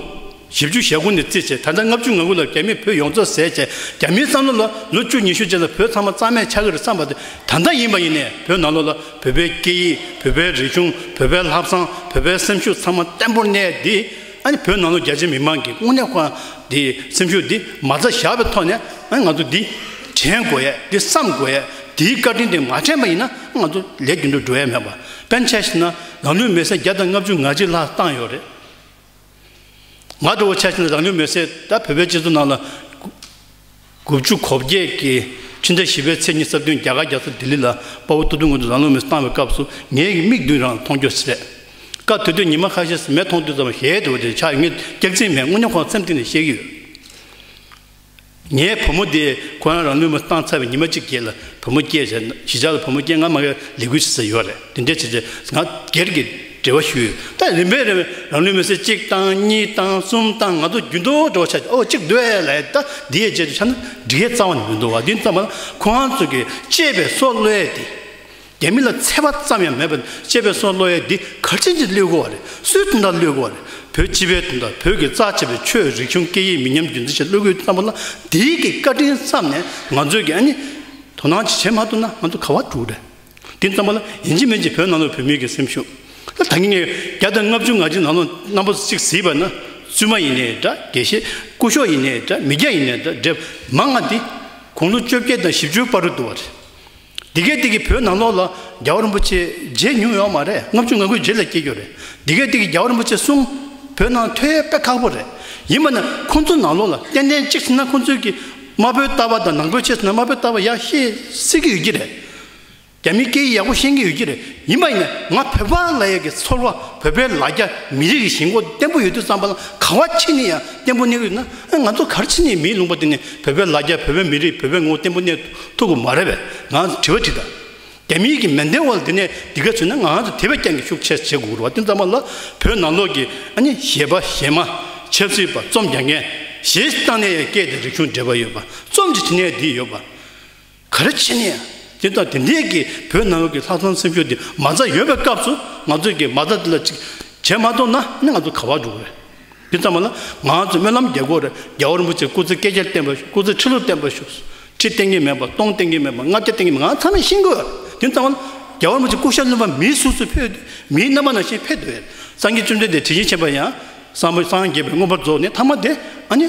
བཞི་བཅུ་ཞེ་དགུ་ནས་བརྩིས་བྱས་ད་ལྟ་ལྔ་བཅུ་ང་དགུ་ལ་རྒྱ་མི་བོད་ཡོངས་རྫོགས་ཟས་བྱས་རྒྱ་མིའི་བསམ་བློ་ལ་ལོ་བཅུ་ཉི་ཤུ་རྗེས་ལ་བོད་ཚང་མ་རྩ་མེད་ཆགས་ཀྱི་རེད་བསམ་པ་དེ་ད་ལྟ་ཡིན་པ་ཡིན་ནས་བོད་ནང་ལོགས་ལ་བོད་པའི་སྐད་ཡིག་བོད་པའི་རིག་གཞུང་བོད་པའི་ལྷག་བསམ་བོད་པའི་སེམས་ཤུགས་ཚང་མ་བརྟན་པོར་གནས་ཏེ་ཨ་ནི་བོད་ནང་ལོགས་རྒྱ་ཆེ་མི་མང་གི་དངོས་གནས་ཁོ་རང་འདི་སེམས་ཤུགས་འདི་མ་རྩ་བཞག་པའི་ཐོག་ནས་ཨ་ནི་ང་ཚོ་འདི་དྲན་དགོས་ཡས་འདི་བསམ་དགོས་ཡས་འདིའི་བཀའ་དྲིན་དེ་མ་དྲན་པ་ཡིན་ན་ང་ཚོ་ལས་རྒྱུ་འགྲོ་འགྲོ་ཡས་མེད་པ། དཔེར་ན་ཆ་བཞག་ན་རང་ལུས་མེར་སྲེག་བརྒྱ་དང་ལྔ་བཅུ་ང་གཅིག་ལྷག་བཏང་ཡོད་རེད། ང་འདྲ་བོ་ཆ་བཞག་ན་རང་ལུས་མེར་སྲེག་ད་བོད་པའི་སྤྱི་ཚོགས་ནང་ལ་དགུ་བཅུ་གོ་བརྒྱད་ཀྱི་ཕྱི་ཟླ་བཞི་པའི་ཚེས་ཉི་ཤུ་རྩ་བདུན་རྒྱ་གར་རྒྱལ་ས་ལྡི་ལི་ལ་དཔའ་བོ་ཐུབ་བསྟན་དངོས་གྲུབ་རང་ལུས་མེར་སྲེག་བཏང་བའི་སྐབས་སུ་ངའི་མིག་མདུན་རང་མཐོང་རྒྱུ་ཞིག་རེད། སྐབས་དེ་དུས་ཉི་མ་ཁ་ཤས་མེ་མཐོང་དུས་ཙམ་ཞལ་དེ་བ་དེ་ཆགས་ཡོད། ངས་སྐྱག་རྫུན་མེད། དངོས་གནས་ཁོང་སེམས་གཏིང་ནས་བཤད་ཀྱི་ཡོད། ངའི་བུ་མོ་དེ་ཁོ་རང་རང་ལུས་མེར་བཏང་ཚར་བའི་ཉི་མ་གཅིག་རྗེས་ལ་བུ་མོ་སྐྱེས་བྱས་གཞིས་ཆགས་ལ་བུ་མོ་སྐྱེས་ང་མ་གིར་ལས་འགུལ་བྱེད་ས་ཡོད་རེད། དེ་འདྲས་བྱས་རྗེས་ང་སྒེར་གྱི་འབྲེལ་བ་ཞུས་ཡོད། ད་རིམ་པས་རིམ་པས་རང་ལུས་མེར་སྲེག་གཅིག་བཏང་གཉིས་བཏང་གསུམ་བཏང་ང་ཚོ་རྒྱུན་དུ་འགྲོ་བ་ཆགས་ཨོ་གཅིག་སྡོད་ལ་ད་འདི་ཡས་རྗེས་དུ་ཆ་ན་འགྲིག་ཡས་རྩ་བ་ནས་མི་འདུག་བ། འདི་ཙམ་པ་ཁོ་རང་ཚོ་གི་གཅེས་པའི་སྲོག་བློས་ཏེ། རྒྱ་མི་ལ་ཚད་པ་ཙམ་ཡང་མེད་པར་གཅེས་པའི་སྲོག་བློ་ཡས་འདི་ག་རེ་བྱས་ཀྱི་བློས་དགོས་པ་རེད། སུའི་དོན་དག་བློས་དགོས་པ་རེད། བོད་སྤྱི་པའི་དོན་དག་བོད་ཀྱི་རྩ་ཆེ་བའི་ཆོས་རིག་གཞུང་སྐད་ཡིག་མི་ཉམས་རྒྱུན་འཛིན་བྱེད་བློས་དགོས་ཙམ་པ་ལ་འདིའི་གི་བཀའ་དྲིན་བསམ་ནས་ང་ཚོས་ཀྱི་ཨ་ནི་དོ་སྣང་ཅིག་བྱེད་མ་ཐུབ་ན་ང་ཚོ་ག་བ་འགྲོ་རེད། དེ་ཙམ་པ་ལ་ཡིན་གཅིག་མིན་གཅིག་བོད་ནང་ལོགས་བོད་མིའི་གི་སེམས་ཤུགས་ད་ད་གིན་ངས་བརྒྱ་དང་ལྔ་བཅུ་ང་གཅིག་ནང་ལོགས་རྣམ་པ་ཚོ་གཅིག་གཟིགས་པ་ན་བཙུན་མ་ཡིན་ནའི་འདྲ་དགེ་བཤེས་སྐུ་ཞབས་ཡིན་ནའི་འདྲ་མི་སྐྱ་ཡིན་ནའི་འདྲ་འདྲེ་མང་ང་འདི་དགུང་ལོ་བཅོ་བརྒྱད་དང་བཞི་བཅུའི་བར་དུ་འདུག་བ་རེད། འདི་གས་འདི་གི་བོད་ནང་ལོགས་ལ་རྒྱལ་བ་རིན་པོ་ཆེ་མཇལ་མྱོང་ཡོད་མ་རེད། ལྔ་བཅུ་ང་དགུའི་རྗེས་ལ་སྐྱེས་ཡོད་རེད། འདི་གས་འདི་གི་རྒྱལ་བ་རིན་པོ་ཆེ་གསུང་བོད་ནང་ཐོས་དཔེ་ཁག་པོ་རེད། ཡིན་པ་ན་ཁོང་ཚོ་ནང་ལོགས་ལ་ཏན་ཏན་གཅིག་ཟེར་ན་ཁོང་ཚོའི་གི་དམར་པོའི་ལྟ་བ་དང་ནག་པོའི་ཆེད་ཟེར་ན་དམར་པོའི་ལྟ་བ་ཡག་ཤེས་སྲིད་ཀྱི་ཡོད་ཀྱི་རེད། རྒྱ་མིའི་སྐད་ཡིག་ཡག་པོ་ཤེས་ཀྱི་ཡོད་ཀྱི་རེད། ཡིན་པ་ཡིན་ན་ང་བོད་པ་ལབ་ཡག་གི་ཚོར་བ། བོད་པའི་ལ་རྒྱ། མི་རིགས་ཀྱི་ཞེན་ཁོག་བརྟན་པོ་ཡོད་དུས་ཙམ་པ་ལ། ག་བ་ཕྱིན་ནས་ཡང་བརྟན་པོ་གནས་ཀྱི་ཡོད་ན། ཨ། ང་ཚོ་ག་རེ་ཕྱིན་ནས་མིའི་ལུང་པ་དེ་ནས་བོད་པའི་ལ་རྒྱ། བོད་པའི་མི་རིགས། བོད་པའི་ངོ་བོ་བརྟན་པོ་གནས་ཐུབ་ཀྱི་མ་རེད་པས། ང་དྲི་བ་དྲིས་དང་། རྒྱ་མིའི་གི་མེ་མདའི་འོག་ལ་འདི་ནས་འདི་ག་བྱུང་ན། ང་ཚོ་དེ་བས་ཀྱང་གི་ཤུགས་ཆེ་བྱེད་དགོས་རེད་བ། དེ་ཙམ་པ་ལ་བོད་ནང་ལོགས་ཀྱི། ཨ་ནི་གཞས་པ་གཞས་མ། ཆབ་སྲིད་པ། རྩོམ་རྒྱག་མཁན། གཞས་བཏང་ནས་ཡང་སྐད་དེ་རིག་གཞུང་འབྲེལ་བ་ཡོད་པ། རྩོམ་གྱི་དྲི་ནས་འདི་ཡོད་པ། ག་རེ་བྱས་ནས་ཡང་། དེ་དང་དེ་འདྲའི་གི་བོད་ནང་ལོགས་ཀྱི་ལྷག་བསམ་སེམས་ཤུགས་དེ་མ་རྩ་ཡོད་པའི་སྐབས་སུ། ང་ཚོས་ཀྱི་མ་རྩ་དེ་ལ་ཅིག་བྱེད་མ་ཐུབ་ན་ནི་ང་ཚོ་ག་བར་འགྲོ་གི་རེད། དེ་ཙམ་པ་ལ་ང་ཚོ་སྨོན་ལམ་རྒྱག་དགོས་རེད། རྒྱལ་བ་རིན་པོ་ཆེ་སྐུ་ཚེ་བསྐལ་བརྒྱར་བརྟན་པར་ཤོག་སྐུ་ཚེ་ཁྲི་ལོར་བརྟན་པར་ཤོག་ཁྲི་བརྟན་གྱི་མེད་པ། སྟོང་བརྟན་གྱི་མེད་པ། ལྔ་བརྒྱ་བརྟན་གྱི་མེད། ང་ཚང་མས་ཤེས་དགོས་རེད། དེ་ཙམ་པ་ལ་རྒྱལ་བ་རིན་པོ་ཆེ་སྐུ་ཤ་རློན་པ་མི་སོ་སོ་ཕེབས། མིའི་རྣམ་པ་ནང་བཞིན་ཕེབས་འདུག་ཡ། སངས་རྒྱས་བཅོམ་ལྡན་འདས་དྲིན་ཅན་མཁྱེན་པ་ཡང་སངས་པ། སངས་རྒྱས་པའི་མངོན་པར་རྫོགས་ནས་མཐའ་མ་དེ། ཨ་ནི་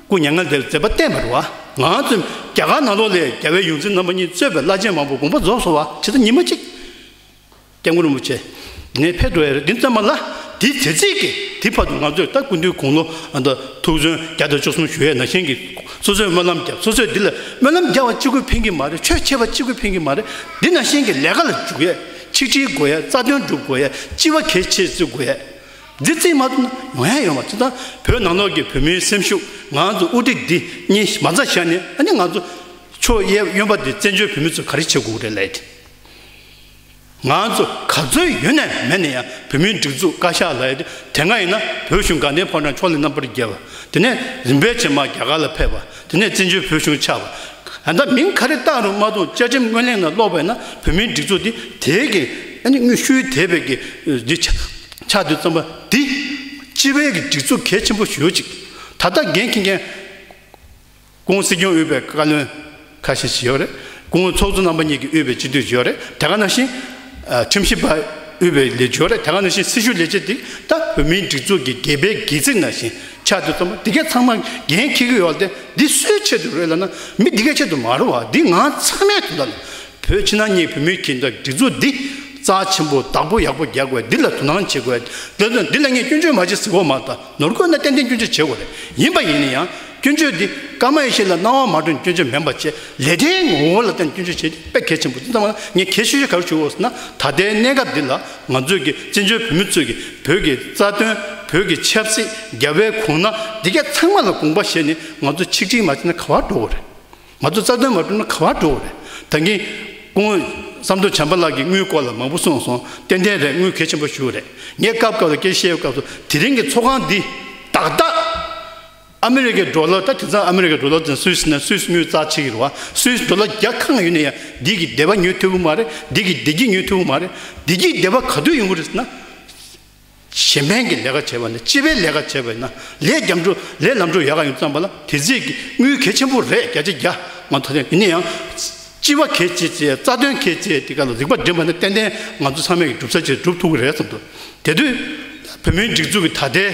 སྐུ་མྱ་ངན་ལས་འདས་པའི་མཛད་པ་བསྟན་པ་རེད་བ། ང་ཚོ་རྒྱ་གར་ནང་ལོགས་ལ་རྒྱལ་བའི་ཡོངས་འཛིན་རྣམ་པ་གཉིས་གཙོས་པའི་བླ་ཆེན་མང་པོ་དགོངས་པ་རྫོགས་སོང་བ། ཇི་ལྟར་ཉི་མ་གཅིག་སྐྱབས་མགོན་རིན་པོ་ཆེ་ནས་ཕེབས་འགྲོ་ཡ་རེད། དེ་ཙམ་པ་ལ་དེ་དེ་ཚིག་གི་དེ་བར་དུ་ང་ཚོས་ད་སྐུ་མདུན་དགུང་ལོ། ཨ། ད་ཐུགས་བརྩོན་བརྒྱ་དང་བཅུ་གསུམ་ཞུ་ཡས་ནང་བཞིན་གྱི། སོ་སོས་སྨོན་ལམ་བརྒྱབ། སོ་སོས་འདི་ལ་སྨོན་ལམ་རྒྱག་པ་གཅིག་པུས་ཕན་གྱི་མ་རེད། ཆོས་འཆད་པ་གཅིག་པུས་ཕན་གྱི་མ་རེད། འདི་ནང་བཞིན་གྱི་ལས་ཀ་ལ་འཇུག་ཡས། ཆིག་སྒྲིལ་དགོས་ཡས། རྩ་དོན་སྒྲུབ་དགོས་ཡས། སྤྱི་བ་གལ་ཆེ་བརྩི་དགོས་ཡས། འདི་བརྩི་མ་ཐུབ་ན་ཡོང་ཡ་ཡོད་མ་རེད། ད་བོད་ནང་ལོགས་ཀྱི་བོད་མིའི་སེམས་ཤུགས། ང་ཚོ་དབུ་ཁྲིད་འདི་གཉིས་མ་རྩ་བཞག་ནས། ཨ་ནི་ང་ཚོ་ཕྱོགས་གཡས་གཡོན་པ་འདི་བཙན་བྱོལ་བོད་མི་ཚོས་ག་རེ་བྱེད་དགོས་རེད་ལབ་ཡ་དེ། ང་ཚོ་ག་ཚོད་ཡོད་ནས་མེད་ནས་ཡང་བོད་མིའི་སྒྲིག་འཛུགས་བཀའ་ཤག་ལབ་ཡ་དེ། དེ་སྔ་ཡིན་ན་བོད་གཞུང་དགའ་ལྡན་ཕོ་བྲང་ཕྱོགས་ལས་རྣམ་པར་རྒྱལ་བ། དེ་ནས་རིམ་པས་རྗེས་མ་རྒྱ་གར་ལ་ཕེབས་པ། དེ་ནས་བཙན་བྱོལ་བོད་གཞུང་ཆགས་པ། ཨ། ད་མིང་ག་རེ་བཏགས་རུང་མ་གཏོགས། བཅའ་ཁྲིམས་སྔོན་གླེང་ལ་ཀློག་པ་ཡིན་ན་བོད་མིའི་སྒྲིག་འཛུགས་འདི་དེའི་གི། ཨ་ནི་དངོས་ཤུལ་དེ་བས་ཀྱི་འདི་ཆགས། ཆགས་དུས་ཙམ་པ་འདི་སྤྱི་པའི་གི་སྒྲིག་འཛུགས་གལ་ཆེན་པོ་ཞེ་པོ་ཅིག་ད་ལྟ་འགན་འཁྱེར་མཁན་སྐུ་ངོ་སྲིད་སྐྱོང་དབུས་པའི་བཀའ་བློན་ཁ་ཤས་ཤིག་ཡོད་རེད། སྐུ་ངོ་ཚོགས་གཙོ་རྣམ་པ་གཉིས་ཀྱིས་དབུས་པའི་སྤྱི་འཐུས་ཡོད་རེད། དེ་ག་ནང་བཞིན། ཨ། ཁྲིམས་ཞིབ་པ་དབུས་པའི་ལས་བྱེད་ཡོད་རེད། དེ་ག་ནང་བཞིན་སྲི་ཞུ་ལས་བྱེད་འདི་ད་བོད་མིའི་སྒྲིག་འཛུགས་ཀྱི་སྒེར་པའི་སྒེར་རྩིས་ནང་བཞིན་ཆགས་དུས་ཙམ་པ། འདི་གས་ཚང་མ་འགན་འཁྱེར་གྱི་ཡོད་རེད་དེ། འདི་སུའི་ཆེད་དུ་རེད་ལབ་ན། མི་འདི་གའི་ཆེད་དུ་མ་རེད་བ། འདི་ང་ཚང་མའི་དོན་དག་ལ། བོད་ཕྱི་ནང་གཉིས་བོད་མིའི་གི་འདི་སྒྲིག་འཛུགས་འདི་རྩ་ཆེན་པོ་བདག་པོ་ཡག་པོ་རྒྱག་དགོས། འདི་ལ་དོ་སྣང་བྱེད་དགོས། འདི་ལ་འདི་ལ་ངས་སྐྱོན་བརྗོད་མ་བྱེད་ཟེར་གོ་མ་གཏོགས། ནོར་བཀོད་ན་ཏན་ཏན་སྐྱོན་བརྗོད་བྱེད་དགོས་རེད། ཡིན་པ་ཡིན་ན་ཡང་སྐྱོན་བརྗོད་འདི་ཀརྨ་ཡེ་ཤེས་ལ་སྣང་བ་མ་འགྲོ་ནས་སྐྱོན་བརྗོད་མིན་པ་བྱས། ལས་དོན་ངོ་བོ་ལ་བརྟེན་སྐྱོན་བརྗོད་བྱེད་དེ་དཔེ་གལ་ཆེན་པོ། དེ་ཙམ་ལ་ངས་གལ་ཆེ་ཤོས་ག་རེ་ཞུ་དགོས་ཟེར་ན། ད་ལྟའི་གནས་སྐབས་འདི་ལ་ང་ཚོས་ཀྱི་བཙན་བྱོལ་བོད་མི་ཚོས་ཀྱི་བོད་ཀྱི་རྩ་དོན། བོད་ཀྱི་ཆབ་སྲིད། རྒྱལ་བའི་གོང་ན། འདི་གས་ཚང་མ་ལ་དགོངས་པ་བཞེས་ནས་ང་ཚོ་ཆིག་སྒྲིལ་མ་བྱས་ན་ག་བར་འགྲོ་དགོས་རེད། ང་ཚོ་རྩ་དོན་མ་གྲུབ་ན་ག་བར་འགྲོ་དགོས་རེད། ད་གིན་སྐུ་ངོ་བསམ་མདོ་བྱམས་པ་ལགས་ཀྱིས་དངུལ་སྐོར་ལ་མང་པོ་གསུངས་སོང་། ཏན་ཏན་རེད། དངུལ་གལ་ཆེན་པོ་ཞེ་པོ་རེད། ངས་སྐབས་སྐབས་ལ་སྐད་ཆ་བཤད་སྐབས་སུ། དེ་རིང་གི་ཚོགས་ཁང་འདི་ཏག་ཏག་ཨ་མི་རི་ཀའི་ཌོ་ལར། ད་དེང་སང་ཨ་མི་རི་ཀའི་ཌོ་ལར་དེ་སུད་སི་ན་སུད་སི་དངུལ་རྩ་ཆེ་གི་རེད་བ། སུད་སི་ཌོ་ལར་བརྒྱ་གང་ཡོད་ན་ཡང་འདི་གི་སྡེ་པ་ཉོ་ཐུབ་ཀྱི་མ་རེད། འདི་གི་བདེ་སྐྱིད་ཉོ་ཐུབ་ཀྱི་མ་རེད། བདེ་སྐྱིད་སྡེ་པ་ག་དུས་ཡོང་གི་རེད་ཟེར་ན། གཞན་ཕན་གྱི་ལས་ཀ་བྱས་པ་ན། སྤྱི་པའི་ལས་ཀ་བྱས་པ་ན། ལས་རྒྱབ་འགྲོ། ལས་ལམ་འགྲོ་ཡག་ག་ཡོང་ཙམ་པ་ལ། དེ་ཚིག་གི་དངུལ་གལ་ཆེན་པོ་རེད། བརྒྱ་ཆ་བརྒྱ། ང་ད་ཐེངས་ཡིན་ན་ཡང་སྤྱི་པ་གལ་ཆེ་ཆེ། རྩ་དོན་གལ་ཆེ། དེ་ག་ལ་གཟིགས་པ་འགྲིམ་པ་ན་ཏན་ཏན་ང་ཚོ་ཚང་མས་ཀྱི་གྲུབ་ས་ཆེ་གྲུབ་ཐུབ་ཀྱི་རེད་བསམ་འདུག་དེ་དུས་བོད་མིའི་སྒྲིག་འཛུགས་ཀྱི་ད་ལྟའི་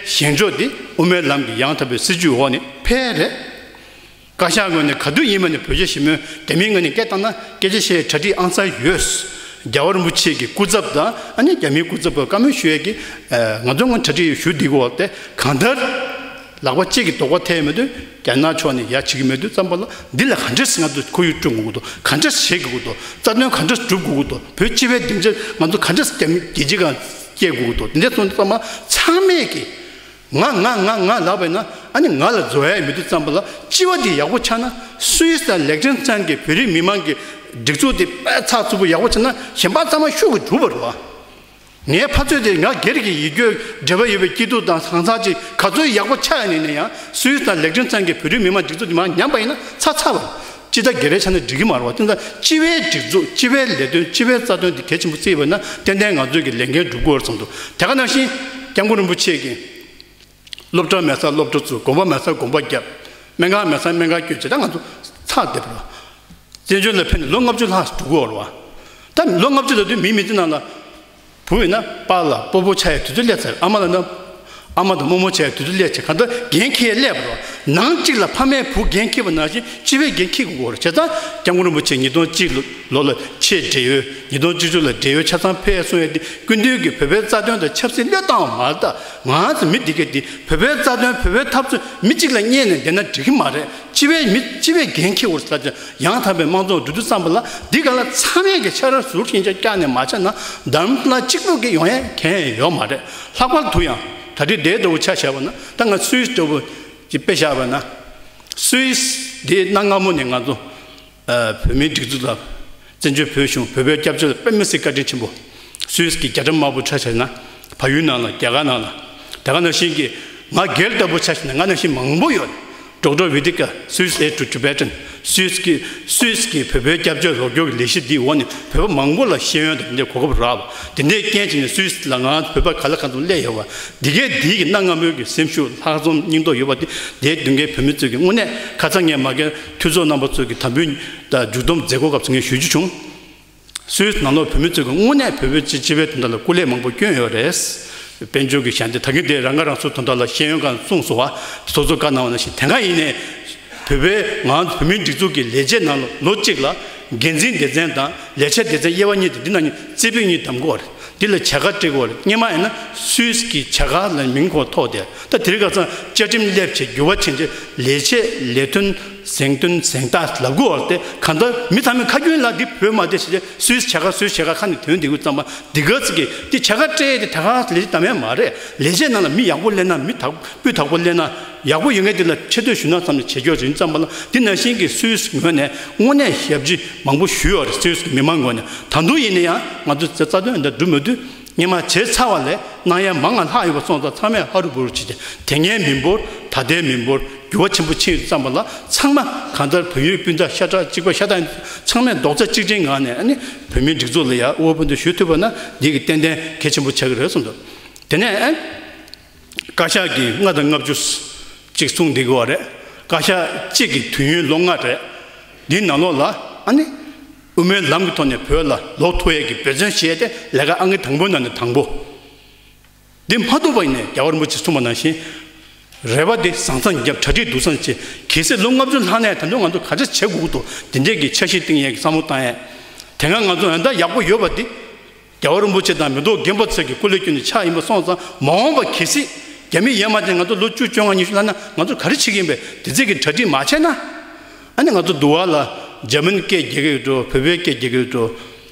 བཞེངས་ཕྱོགས་འདི་དབུ་མའི་ལམ་གྱི་ཡང་དག་པའི་སྲིད་བྱུས་འོག་ནས་ཕེབས་རེད། བཀའ་ཤག་ངོས་ནས་ག་དུས་ཡིན་མིན་ནས་བོད་རྒྱ་ཞི་མོལ། རྒྱ་མིའི་ངོས་ནས་སྐད་བཏང་ན་སྐད་ཆ་བཤད་གྲ་སྒྲིག་ཨང་གསར་ཡོད། རྒྱལ་བ་རིན་པོ་ཆེ་གི་སྐུ་ཚབ་དང་། ཨ་ནི་རྒྱ་མིའི་སྐུ་ཚབ་པ་བཀའ་མོལ་ཞུ་ཡས་ཀྱི། ཨ། ང་ཚོ་ངོས་གྲ་སྒྲིག་ཞུ་བསྡད་ཀྱི་ཡོད་དེ། གང་ལྟར་ལག་པ་གཅིག་གིས་རྡོག་པ་འཐེན་མི་འདུག་རྒྱ་ནག་ཕྱོགས་ནས་ཡ་བྱེད་ཀྱི་མི་འདུག་ཙམ་པ་ལ། འདི་ལ་ག་འདྲས་ང་ཚོ་ཁོར་ཡུག་བསྐྲུན་དགོས་ཀྱི་འདུག་ག་འདྲས་བྱེད་དགོས་ཀྱི་འདུག་རྩ་དོན་ག་འདྲས་སྒྲུབ་དགོས་ཀྱི་འདུག་བོད་སྤྱི་པའི་སྡིངས་ཆ་ང་ཚོ་ག་འདྲས་རྒྱལ་སྤྱི་ཁང་སྐྱེལ་དགོས་ཀྱི་འདུག་འདི་འདྲས་སོང་ཙང་མ་ཚང་མས་ཀྱི། ང་ང་ང་ང་ལབ་པ་ཡིན་ན། ཨ་ནི་ང་ལ་འཛོལ་ཡ་མི་འདུག་ཙམ་པ་ལ། སྤྱི་བ་འདི་ཡག་པོ་ཆགས་ན། སུད་སི་དང་ལིག་ཏེན་སི་ཏན་གྱི་བོད་རིགས་མི་མང་གི་སྒྲིག་འཛུགས་དེ་དཔེ་ཚགས་ཚུད་པོ་ཡག་པོ་ཆགས་ན། གཞན་པ་ཚང་མ་ཤུགས་ཀྱིས་གྲུབ་པ་རེད་བ། ངའི་ཕ་ཚོད་དེ། ང་སྒེར་གྱི་ཡིད་སྐྱོ་འབྲེལ་བ་ཡོད་པའི་སྐྱིད་སྡུག་དང་། གང་ཟག་ཅིག་ག་ཚོད་ཡག་པོ་ཆགས་ཡ་ཡིན་ན་ཡང་། སུད་སི་དང་ལིག་ཏེན་སི་ཏན་གྱི་བོད་རིགས་མི་མང་སྒྲིག་འཛུགས་དེ་མར་ཉམས་པ་ཡིན་ན་ཚར་ཚར་བ། སྤྱི་ཟླ་བརྒྱད་རེ་ཆགས་ན་འགྲིག་གི་མ་རེད་བ། དེ་ཚོ་སྤྱི་བའི་སྒྲིག་འཛུགས། སྤྱི་བའི་ལས་དོན། སྤྱི་བའི་རྩ་དོན་དེ་གལ་ཆེན་པོ་བརྩིས་པ་ན། ཏན་ཏན་ང་ཚོས་ཀྱི་ལས་འགན་སྒྲུབ་དགོས་བསམ་འདུག་དེ་ག་ནང་བཞིན་སྐྱབས་མགོན་རིན་པོ་ཆེ་གིས། སློབ་གྲྭ་མེད་སར་སློབ་གྲྭ་བཙུགས། དགོན་པ་མེད་སར་དགོན་པ་བརྒྱབ། སྨན་ཁང་མེད་སར་སྨན་ཁང་བསྐྱོད་བྱས། ད་ང་ཚོ་ཚར་བསྡད་པ་རེད། བཙན་བྱོལ་ལ་ཕེབས་ནས་ལོ་ལྔ་བཅུ་ལྷག་འགྲོ་གི་ཡོད་རེད་བ། ད་ལོ་ལྔ་བཅུ་ལ་དུས་མིའི་མི་ཚེ་ནང་ལ། བུ་ཡིན་ན་པཱ་ལགས་སྤོ་བོ་ཆགས་ཡའི་དུས་ཚོད་སླེབས་ཚར། ཨ་མ་ལབ་ན། ཨ་མ་དང་རྨོ་མོ་བྱས་དུས་ཚོད་སླེབས་བྱས་གང་ལྟར་འགན་འཁྱེར་སླེབས་པ་རེད། ནང་གཅིག་ལ་ཕ་མས་བུ་འགན་འཁྱེར་བ་ནང་བཞིན་སྤྱི་པའི་འགན་འཁྱེར་དགོས་པ་རེད། བྱས་ཙང་སྐྱབས་མགོན་རིན་པོ་ཆེ་ཉིས་སྟོང་གཅིག་ལོ་ལོ་ལ་ཆེས་བགྲེས་ཡོལ། ཉིས་སྟོང་བཅུ་གཅིག་ལ་བགྲེས་ཡོལ་ཆ་ཚང་ཕེབས་གསུང་ཡས་དེ་སྐུ་མདུན་གྱིས་བོད་པའི་རྩ་དོན་དང་ཆབ་སྲིད་བློས་བཏང་བ་མ་རེད། ད་ང་ཚོ་མི་འདི་གས་དེ་བོད་པའི་རྩ་དོན་བོད་པའི་འཐབ་རྩོད་མི་གཅིག་ལ་བསྙད་ནས་བསྡད་ན་འགྲིག་གི་མ་རེད། སྤྱི་པའི་མི་སྤྱི་པའི་འགན་འཁྱེར་དགོས་ཟེར་ལ་ཡང་དག་པའི་དམངས་གཙོ་འགྲོ་དུས་ཙམ་པ་ལ་འདི་ག་ལ་ཚང་མས་ཀྱི་ཕྱག་ར་ཟུར་ཞིང་ཆ་བཀྱག་ནས་མ་བྱས་ན་འདམ་ལ་གཅིག་པུ་གི་ཡོང་ཡས་གང་ཡང་ཡོད་མ་རེད། ལྷག་པར་དུ་ཡང་ད་རེས་འདས་ལྟ་བུ་ཆ་བཞག་པ་ན་ད་ང་སུད་སི་ལྟ་བུ་ཅིག་དཔེ་བཞག་པ་ན། སུད་སི་འདི་གནའ་སྔ་མོ་ནས་ང་ཚོ་ཨ་བོད་མིའི་སྒྲིག་འཛུགས་དང་བཙན་བྱོལ་བོད་གཞུང་བོད་པའི་སྐྱབས་བཅོལ་དཔེ་མི་སྲིད་བཀའ་དྲིན་ཆེན་པོ། སུད་སི་གི་རྒྱ་གྲམ་དམར་པོ་ཆ་བཞག་ན་བལ་ཡུལ་ནང་ལ་རྒྱ་གར་ནང་ལ་དེ་ག་ནང་བཞིན་གྱི་ང་སྒེར་ལྟ་བུ་ཆ་བཞག་ན་ང་ནང་བཞིན་མང་པོ་ཡོད། Doctor Vidika, Swiss Aid to Tibetan, སུད་སི་གི་སུད་སི་གི་བོད་པའི་སྐྱབས་བཅོལ་རོགས་སྐྱོར་གྱི་ལས་གཞི་འདིའི་འོག་ནས་བོད་པ་མང་པོ་ལ་ཤེས་ཡོན་དང་འདི་གོ་སྐབས་རག་པ་དེ་འདྲའི་རྐྱེན་བྱས་ནས་སུད་སི་ལ་ང་བོད་པ་ག་ལ་གང་འཚམ་སླེབས་ཡོད་པ་འདི་གའི་འདི་གི་གནའ་སྔ་མོའི་གི་སེམས་ཤུགས་ལྷག་བསམ་སྙིང་སྟོབས་ཡོད་པ་འདི་དེའི་མདུན་གྱི་བོད་མི་ཚོས་ཀྱི་དངོས་གནས་ཁ་ཚ་ངས་མ་གིར་འཐུས་ཚོགས་རྣམ་པ་ཚོས་ཀྱི་དམ་འབུལ་དང་མཇུག་སྡོམ་མཛད་སྒོ་སྐབས་སུ་ངས་ཞུ་རྒྱུ་བྱུང་། སུད་སི་ནང་ལོགས་བོད་མི་ཚོས་ཀྱི་དངོས་གནས་བོད་པའི་སྤྱི་སྤྱི་པའི་དོན་དག་ལ་སྐུ་ལས་མང་པོ་བསྐྱོན་ཡོད་རེད། དཔལ་འབྱོར་གྱི་ཞལ་འདེབས་ད་གིན་དེ་རང་ཁ་རང་གསོའི་དོན་དག་ལ་ཤེས་ཡོན་ཁག་གསུངས་སོང་བ། སོ་སོ་བཀའ་གནང་བ་ནང་བཞིན་དེ་སྔ་ཡིན་ནའི་བོད་པའི་ང་བོད་མིའི་སྒྲིག་འཛུགས་ཀྱི་ལས་བྱེད་ནང་ལོ་ལོ་གཅིག་ལ་འགན་འཛིན་སྡེ་ཚན་དང་ལས་བྱེད་སྡེ་ཚན་དབྱེ་བ་གཉིས་དེ་འདི་ནང་གཉིས་རྩེ་ཕུད་གཉིས་བདམས་དགོས་པ་རེད། འདི་ལ་བྱ་དགའ་སྤྲད་དགོས་པ་རེད། སྔོན་མ་ཡིན་ན་སུད་སི་གི་བྱ་དགའ་ལ་མིང་ཁོ་ཐོགས་ཏེ་ད་དེ་རིང་ཁ་སང་བཅའ་ཁྲིམས་སླེབས་བྱས་འགྱུར་བ་ཕྱིན་རྗེས་ལས་བྱེད་ལས་དོན་གཟེངས་དོན་གཟེངས་རྟགས་ལབ་དགོས་པ་རེད། དེ་གང་ལྟར་མི་ཚང་མས་ཁ་རྒྱུན་ལ་འདི་བོད་མ་བསྡད་བྱས་སུད་སི་བྱ་དགའ་སུད་སི་བྱ་དགའ་ཁ་ནས་དོན་འདི་གུ་བརྩམས་པ་འདི་ག་ཚིག་གི་འདི་བྱ་དགའ་སྤྲད་དེ་ད་ག་ལས་བྱེད་དམ་ཡང་མ་རེད། ལས་བྱེད་ནང་ལ་མི་ཡག་པོ་སླེབས་ན་མི་དག་སྤུས་དག་པོ་སླེབས་ན་ཡག་པོ་ཡོད་མཁན་དེ་ལ་ཆེ་བསྟོད་ཞུ་ན་ཙམ་ལ་བྱེད་སྐྱོར་ཡིན་ཙམ་པ་ལ་འདི་ནང་བཞིན་གྱི་སུད་སི་ངོས་ནས་དངོས་གནས་ཞབས་ཕྱི་མང་པོ་ཞུས་ཡོད་རེད། སུད་སི་གི་མི་མང་ངོས་ནས་ད་དུང་ཡིན་ན་ཡང་ང་ཚོ་རྩ་དོན་འདི་འགྲུབ་མི་འདུག་སྔོན་མ་བྱས་ཚར་བ་ལས་གནང་ཡ་མང་ང་ལྷག་ཡོད་པ་སོང་ཙང་ཚང་མས་ཧ་རུ་བུ་རུ་བྱས་ཏེ་དེ་སྔའི་མི་འབོར་ད་ལྟའི་མི་འབོར་འགྱུར་བ་ཆེན་པོ་ཕྱིན་ཡོད་ཙམ་པ་ལ་ཚང་མ་གང་ལྟར་བལ་ཡུལ་སྤུན་ཟླ་ཤ་ཁྲག་གཅིག་པ་ཤ་སྟག་ཚང་མས་རྡོག་རྩ་གཅིག་སྒྲིལ་ངང་ནས་ཨ་ནི་བོད་མིའི་སྒྲིག་འཛུགས་ལ་ཡ་དབུ་མ་དཔུང་འདེགས་ཞུ་ཐུབ་པ་ན་འདི་གི་ཏན་ཏན་གལ་ཆེན་པོ་ཆགས་ཀྱི་རེད་གསུངས་འདུག་དེ་ནས་ཨ། བཀའ་ཤག་གིས་ལྔ་དང་ལྔ་བཅུ་གཅིག་གསུངས་བསྡད་ཀྱི་ཡོད་རེད། བཀའ་ཤག་གཅིག་གི་དུས་ཡུན་ལོ་ལྔ་རེད། འདིའི་ནང་ལོགས་ལ་ཨ་ནི་དབུ་མའི་ལམ་གྱི་ཐོག་ནས་བོད་ལ་ལོག་ཐུབ་ཡས་ཀྱི་འབད་བརྩོན་བྱས་ཏེ་ལས་ཀ་ཨང་ཀི་དང་པོ་ནང་ནས་དང་པོ། འདི་མ་ཐུབ་པ་ཡིན་ནའི་རྒྱལ་བ་རིན་པོ་ཆེས་གསུངས་པ་ནང་བཞིན་རེ་བ་འདི་བཟང་ཙམ་བརྒྱབ་གྲ་སྒྲིག་སྡུག་ཙམ་བྱེད། གལ་སྲིད་ལོ་ལྔ་བཅུ་ལྷག་ནའི་ད་དུང་ང་ཚོ་ག་རེ་བྱེད་དགོས་ཀྱི་འདུག་དེ་འདྲས་ཀྱི་འཆར་གཞི་བཏིང་ཡས་ཀྱི་བསམ་བློ་བཏང་ཡས། དེ་སྔ་ང་ཚོ་ཡང་ད་ཡག་པོ་ཡོད་པ་འདི། རྒྱལ་བ་རིན་པོ་ཆེ་དང་མི་ཐོག་རྒན་པ་ཚོས་ཀྱི་སྐུ་ལས་བསྐྱོན་ནས་ཆགས་ཡིན་པ་སོང་ཙང་མ་འོངས་པ་གལ་སྲིད་རྒྱ་མི་ཡར་མར་དེ་ང་ཚོ་ལོ་བཅུ་བཅོ་ལྔ་ཉི་ཤུ་ལྷག་ན་ང་ཚོ་ག་རེ་བྱེད་ཀྱི་ཡིན་པས། དེ་ཚོས་ཀྱི་གྲ་སྒྲིག་མ་བྱས་ན། ཨ་ནི་ང་ཚོ་འདུག་བ་ལ་འཇར་མན་སྐད་རྒྱག་གི་ཡོད་འགྲོ། བོད་པའི་སྐད་རྒྱག་གི་ཡོད་འགྲོ།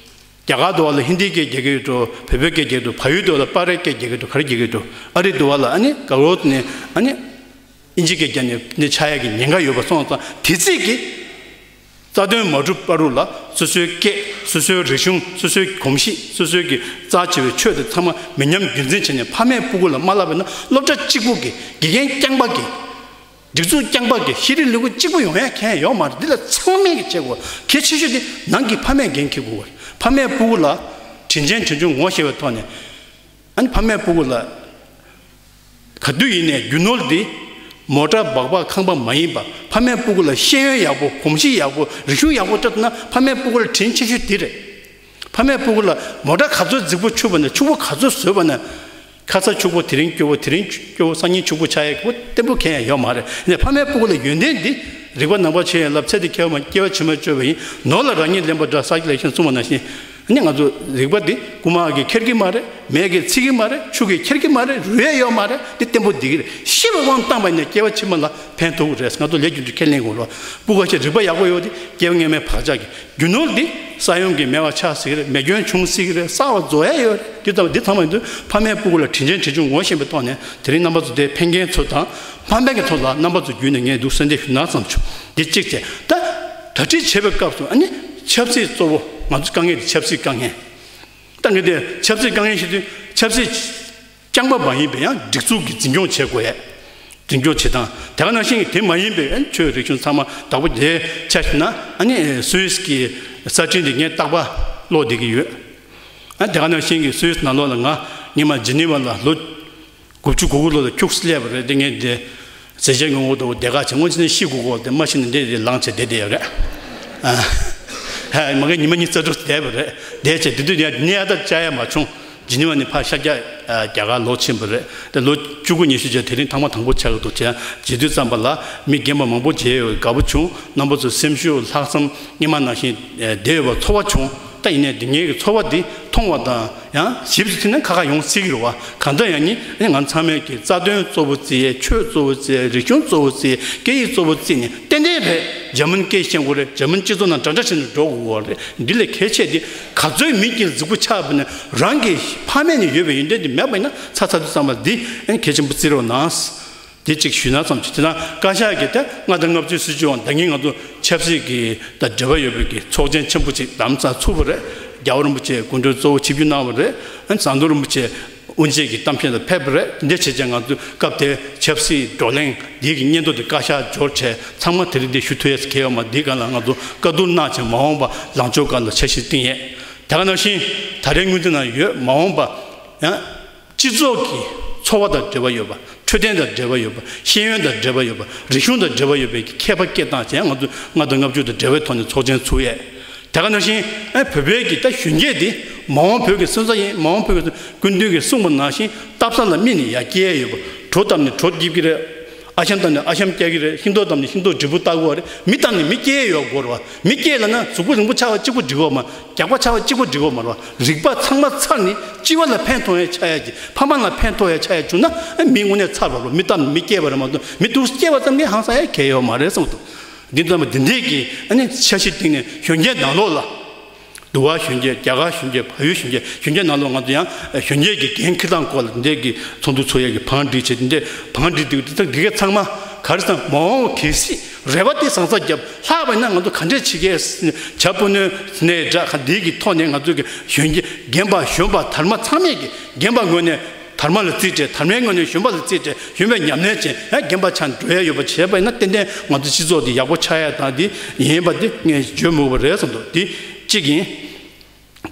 རྒྱ་གར་འདུག་བ་ལ་ཧིན་དིའི་སྐད་རྒྱག་གི་ཡོད་འགྲོ། བོད་པའི་སྐད་རྒྱག་གི་འདུག་བལ་ཡུལ་འདུག་བ་ལ་པར་རིའི་སྐད་རྒྱག་གི་འདུག་ག་རེ་རྒྱག་གི་འདུག་ཨ་རི་འདུག་བ་ལ་ཨ་ནི་ག་རོ་ནས་ཨ་ནི་ཨིན་ཇི་སྐད་རྒྱག་ནས་ནི་ཆགས་ཡག་གི་ཉེན་ཁ་ཡོད་པ་སོང་ཙང་དེ་ཚིག་གི་རྩ་དོན་མ་གྲུབ་བར་དུ་ལ་སོ་སོའི་སྐད། སོ་སོའི་རིག་གཞུང་། སོ་སོའི་གོམས་གཤིས། སོ་སོའི་གི་རྩ་ཆེ་བའི་ཆོས་དེ་ཚང་མ་མི་ཉམས་རྒྱུན་འཛིན་བྱས་ནས་ཕ་མའི་སྤུ་གུ་ལ་མ་བསླབས་པ་ན་སློབ་གྲྭ་གཅིག་པུ་གི་དགེ་རྒན་རྐྱང་པ་གི་སྒྲིག་འཛུགས་རྐྱང་པ་གི་ཤེས་རིག་ལས་ཁུངས་གཅིག་པུ་ཡོང་ཡ་གང་ཡང་ཡོད་མ་རེད། འདི་ལ་ཚང་མས་ཀྱི་བྱེད་དགོས། གལ་ཆེ་ཤོས་དེ་ནང་གི་ཕ་མས་འགན་འཁྱེར་དགོས་པ་རེད། ཕ་མའི་སྤུ་གུ་ལ་དྲིན་ཆེན་དྲིན་ཆུང་ངོ་ཤེས་པའི་ཐོག་ནས་ཨ་ནི་ཕ་མའི་སྤུ་གུ་ལ་ག་དུས་ཡིན་ནའི་རྒྱུ་ནོར་འདི་མོ་ཊ་སྦག་སྦག་ཁང་པ་མ་ཡིན་པ་ཕ་མའི་སྤུ་གུ་ལ་ཤེས་ཡོན་ཡག་པོ་གོམས་གཤིས་ཡག་པོ་རིག་གཞུང་ཡག་པོ་སྤྲད་ཐུབ་ན་ཕ་མའི་སྤུ་གུ་ལ་དྲིན་ཆེ་ཤོས་དེ་རེད། ཕ་མའི་སྤུ་གུ་ལ་མོ་ཊ་ག་ཚོད་རྫིག་པོ་ཕྱུག་པ་ན་ཕྱུག་པོ་ག་ཚོད་བཟོས་པ་ན། ཁ་ཚ་ཕྱུག་པོ་དེ་རིང་སྐྱོ་བོ་དེ་རིང་སྐྱོ་བོ་སང་ཉིན་ཕྱུག་པོ་ཆགས་ཡག་པོ་བརྟན་པོ་གང་ཡང་ཡོད་མ་རེད། ནས་ཕ་མའི་སྤུ་གུ་ལ་ཡོན་ཏན་འདི་རིག་པ་ནང་པ་ཆེ་ཡང་བསླབ། ཚེ་འདི་ཁྱེར་བ་མ་སྐྱེ་བ་ཕྱི་མ་སྤྱོད་པ་ཡིན། ནོར་ལ་རང་ཉིད་ལེན་པ་འདྲ་ས་ཀྱི་ལེགས་ཤིང་གསུངས་པ་ནང་བཞིན། ནི་ང་ཚོ་རིག་པ་འདི་རྐུ་མ་གིས་ཁྱེར་གྱི་མ་རེད། མེ་གིས་འཚིག་གི་མ་རེད། ཆུ་གིས་ཁྱེར་གྱི་མ་རེད། རུལ་ཡས་ཡོད་མ་རེད། འདི་བརྟན་པོ་བསྡད་ཀྱི་རེད། ཤི་བའི་དབང་བཏང་པ་ཡིན་ན་སྐྱེ་བ་ཕྱི་མ་ལ་ཕན་ཐོགས་ཀྱི་རེད། ང་ཚོ་ལས་རྒྱུ་འབྲས་ཁས་ལེན་དགོས་རེད། སྤུ་གུ་ཆེ་རིག་པ་ཡག་པོ་ཡོད་དེ་སྐྱེ་བ་སྔོན་མའི་བག་ཆགས་ཀྱི་རྒྱུ་ནོར་འདི་ས་ཡོམ་གྱིས་མེད་པ་ཆགས་སྲིད་ཀྱི་རེད། མེ་སྐྱོན་བྱུང་སྲིད་ཀྱི་རེད། གསར་བ་བཟོ་ཡས་ཡོད་རེད། འདི་ལྟ་བུ་འདི་ཚང་མ་ཡིན་དུས་ཕ་མའི་སྤུ་གུ་ལ་དྲིན་ཆེན་དྲིན་ཆུང་ངོ་ཤེས་པའི་ཐོག་ནས་དེ་རིང་རྣམ་པ་ཚོ་དེ་ཕན་མཁན་ཚོ་དང་ཕ་མ་གི་ཐོག་ལ་རྣམ་པ་ཚོ་བརྒྱུད་ནས་ངས་འདུག་གསོལ་འདེབས་ཞུ་ན་བསམ་བྱུང་། འདི་གཅིག་བྱས། ད་གྲ་སྒྲིག་བྱེད་པའི་སྐབས་སུ་ཨ་ནི་ཆབ་སྲིད་གཙོ་བོ་ང་ཚོ་དཀའ་ངལ་དེ་ཆབ་སྲིད་དཀའ་ངལ། ད་ངས་དེ་ཆབ་སྲིད་དཀའ་ངལ་ཞིག་དུས་ཆབ་སྲིད་རྐྱང་པ་མ་ཡིན་པའི་ཡང་སྒྲིག་འཛུགས་ཀྱི་འཛིན་སྐྱོང་བྱེད་དགོས་ཡ། འཛིན་སྐྱོང་བྱེད་སྟངས་དེ་ག་ནང་བཞིན་གྱི་དེ་མ་ཡིན་པའི་ཡང་ཆོས་རིག་གཞུང་ཚང་མ་བདག་པོ་དེ་ཆ་བཞག་ན་ཨ་ནི་སུད་སི་གི་གསར་འཕྲིན་དེ་ངས་རྟག་པར་ཀློག་བསྡད་ཀྱི་ཡོད། ཨ་དེ་ག་ནང་བཞིན་གྱི་སུད་སི་ནང་ལོགས་ལ་ང་སྔོན་མ་ཇི་ནི་ཝ་ལ་ལོ་དགུ་བཅུ་གོ་དགུ་ལོ་ལ་ཁྱུགས་སླེབས་པ་རེད། དེ་ངས་དེ་ཟས་བཅད་ངོ་བོ་དང་བདེ་ཁག་བྱས་སྔོན་ཆད་ནས་ཤི་དགོས་གོ་དེ་མ་ཤི་ནས་འདི་དེ་ལངས་བྱས་བསྡད་བསྡད་ཡོད་རེད། ཨ་ཧ་མ་གི་ཉི་མ་གཉིས་རྩ་དྲུག་བསྡད་པ་རེད། བསྡད་བྱས་དེ་དུས་ཡ་ནི་ཡ་ད་བཅའ་ཡ་མ་བྱུང་། ཇི་ནི་ཝ་ནས་ཕར་ཤར་རྒྱག་རྒྱ་གར་ལོག་ཕྱིན་པ་རེད། དེ་ལོ་བཅུ་དགུ་ཉི་ཤུ་རྗེས་དེ་རིང་ཐེངས་མ་དང་པོ་ཆགས་ཀྱི་འདུག་བྱས་བྱེད་དུས་ཙམ་པ་ལ་མི་རྒན་པ་མང་པོ་མཇལ་ཡོད། དགའ་པོ་བྱུང་། རྣམ་པ་ཚོ་སེམས་ཤུགས་ལྷག་བསམ་སྔོན་མ་ནང་བཞིན་བསྡད་ཡོད་པ་ཚོར་བ་བྱུང་། ད་ཡིན་ནའི་འདི་ངེད་ཀྱི་ཚོར་བ་འདི་མཐོང་བ་དང་ཡང་ཞིབ་ཏུ་ཐིམ་ན་ཁ་ཁ་ཡོང་སྲིད་ཀྱི་རེད་བ། གང་ལྟར་ཡང་ནི་ང་ཚང་མས་ཀྱི་རྩ་དོན་གཙོ་བོ་བརྩི་ཡས། ཆོས་གཙོ་བོ་བརྩི་ཡས། རིག་གཞུང་གཙོ་བོ་བརྩི་ཡས། སྐད་ཡིག་གཙོ་བོ་བརྩིས་ནས་ཏན་ཏན་རེད། འཇར་མན་སྐད་ཤེས་དགོས་རེད། འཇར་མན་སྤྱི་ཚོགས་ནང་འདྲ་འདྲ་བྱས་ནས་འགྲོ་དགོས་རེད། འདི་ལས་གལ་ཆེ་དེ་ག་ཚོད་མི་གི་གཟུགས་པོ་ཆགས་པ་ནས་རང་གི་ཕ་མེས་ནས་ཡོད་པའི་ཡོན་ཏན་དེ་མེད་པ་ཡིན་ན་ཚ་ཚ་དུས་ཙམ་པ་འདི་གལ་ཆེན་པོ་བརྩི་རོགས་གནང་། དེ་གཅིག་ཞུས་ན་བསམ་གྱི། དེ་ན་བཀའ་ཤག་གིས་ད་ལྔ་དང་ལྔ་བཅུའི་སྲིད་བྱུས་འོག་ད་ངས་ང་ཚོ་ཆབ་སྲིད་ཀྱི་ད་འབྲེལ་བ་ཡོད་པའི་གི་ཚོགས་ཆེན་ཆེན་པོ་ཅིག་དམ་ཟབ་ཚུགས་པ་རེད། རྒྱལ་བ་རིན་པོ་ཆེ་སྐུ་མགྲོན་གཙོ་བོ་ཆིབས་བསྒྱུར་གནང་བ་རེད། ཨ་ཟམ་གདོང་རིན་པོ་ཆེ་དབུ་འབྱེད་ཀྱི་གཏམ་བཤད་ལ་ཕེབས་པ་རེད། འདི་བྱས་ཙང་ང་ཚོས་སྐབས་དེར་ཆབ་སྲིད་བགྲོ་གླེང་འདི་གི་སྙན་ཐོ་དེ་བཀའ་ཤག་འབྱོར་བྱས་ཚང་མ་དེ་རིང་འདི་ཞུ་ཐུབ་ཡས་གལ་ཡོད་མ། འདིའི་སྒང་ལ་ང་ཚོ་བཀའ་བསྡུར་གནང་བྱས་མ་འོངས་པ་ལངས་ཕྱོགས་སྒང་ལ་འཆར་གཞི་བཏིང་ཡས། དེ་ག་ནང་བཞིན་ད་རེས་སྔོན་རྩིས་ནང་ཡོད། མ་འོངས་པ་ཡང་སྤྱི་ཚོགས་ཀྱི་འཚོ་བ་དང་འབྲེལ་བ་ཡོད་པ། འཕྲོད་བསྟེན་དང་འབྲེལ་བ་ཡོད་པ། ཤེས་ཡོན་དང་འབྲེལ་བ་ཡོད་པ། རིག་གཞུང་དང་འབྲེལ་བ་ཡོད་པའི་མཁས་པ་སྐད་བཏང་བྱས་ང་ཚོ་ལྔ་དང་ལྔ་བཅུ་དང་འབྲེལ་བའི་ཐོག་ནས་ཚོགས་ཆེན་ཚུགས་ཡས། དེ་ག་ནང་བཞིན་ཨེ་བོད་པའི་གི་ད་གཞོན་སྐྱེས་འདི་མ་འོངས་བོད་ཀྱི་སོན་རྩ་ཡིན། མ་འོངས་བོད་ཀྱི་སྐུ་མདུན་གྱིས་གསུངས་པ་ནང་བཞིན་སྟག་ཚང་ལ་མི་ནི་ཡར་སྐྱེལ་ཡས་ཡོད་པ། གྲོ་བཏབ་ནས་གྲོ་སྐྱིབ་ཀྱི་རེད། ཨ་ཤམ་བཏབ་ནས་ཨ་ཤམ་སྐྱེལ་གྱི་རེད། ཤིང་ཏོག་བཏབ་ནས་ཤིང་ཏོག་འབྲས་བུ་བཏགས་དགོས་རེད། མི་བཏབ་ནས་མི་སྐྱེལ་ཡས་ཡོད་དགོས་རེད་བ། མི་སྐྱེལ་ལབ་ན་གཟུགས་པོ་རིང་པོ་ཆགས་པ་གཅིག་པོ་འགྲིག་གི་ཡོད་མ། རྒྱགས་པ་ཆགས་པ་གཅིག་པོ་འགྲིག་གི་ཡོད་མ་རེད་བ། རིག་པ་ཚང་མ་ཚར་ནས་སྤྱི་བ་ལ་ཕན་ཐོགས་ཡས་ཆགས་ཡས་ཀྱི། ཕ་མ་ལ་ཕན་ཐོགས་ཡས་ཆགས་ཡས་བྱུང་ན་ཨ་མི་དངོས་གནས་ཚར་བ་རེད། མི་བཏབ་ནས་མི་སྐྱེལ་བ་རེད་མ་གཏོགས་མི་འདུག་སྐྱེལ་བ་ཙམ་གྱིས་ཧང་སང་ཡས་གལ་ཡོད་མ་རེད་བསམ་འདུག་འདི་ཙམ་པ་འདི་འདྲས་ཀྱི་ཨ་ནི་འཆར་གཞི་བཏིང་ནས་གཞོན་སྐྱེས་ནང་ལོགས་ལ། འདུ་བ་གཞོན་སྐྱེས། རྒྱ་གར་གཞོན་སྐྱེས། བལ་ཡུལ་གཞོན་སྐྱེས། གཞོན་སྐྱེས་ནང་ལོགས་ང་ཚོ་ཡང་གཞོན་སྐྱེས་ཀྱི་འགན་འཁྱེར་སྟངས་སྐོར་ལ་འདི་འདྲས་ཀྱི་ཚོགས་འདུ་ཚོགས་ཡས་ཀྱི་བང་སྒྲིག་བྱས། འདི་འདྲས་བང་སྒྲིག་འདུག་འདི་འདྲས་ཚང་མ་ག་རེ་ཟེར་ན་མ་འོངས་གལ་སྲིད་རེ་བ་དེ་བཟང་ས་བརྒྱབ་ལྷག་པ་ཡིན་ན་ང་ཚོ་ག་འདྲས་བྱེད་ཀྱི་ཡོད། བྱ་སྤུ་ནུ་ནས་འདྲ་ག་འདི་གི་ཐོག་ནས་ང་ཚོ་གི་གཞོན་སྐྱེས་རྒན་པ་གཞོན་པ་དར་མ་ཚང་མས་ཀྱི་རྒན་པ་ངོས་ནས་དར་མ་ལ་རྩིས་སྤྲད། དར་མའི་ངོས་ནས་གཞོན་པ་ལ་རྩིས་སྤྲད། གཞོན་པས་ཉམས་ལེན་བྱས་ཡང་རྒན་པ་ཆགས་འགྲོ་ཡ་ཡོད་པ་བྱས་པ་ཡིན་ན་ཏན་ཏན་ང་ཚོ་སྤྱི་ཚོགས་འདི་ཡག་པོ་ཆགས་ཡ་དང་འདི་ཡིན་པ་འདི་ངས་བརྗོད་མི་དགོས་པ་རེད་བསམ་འདུག་འདི་གཅིག་ཡིན།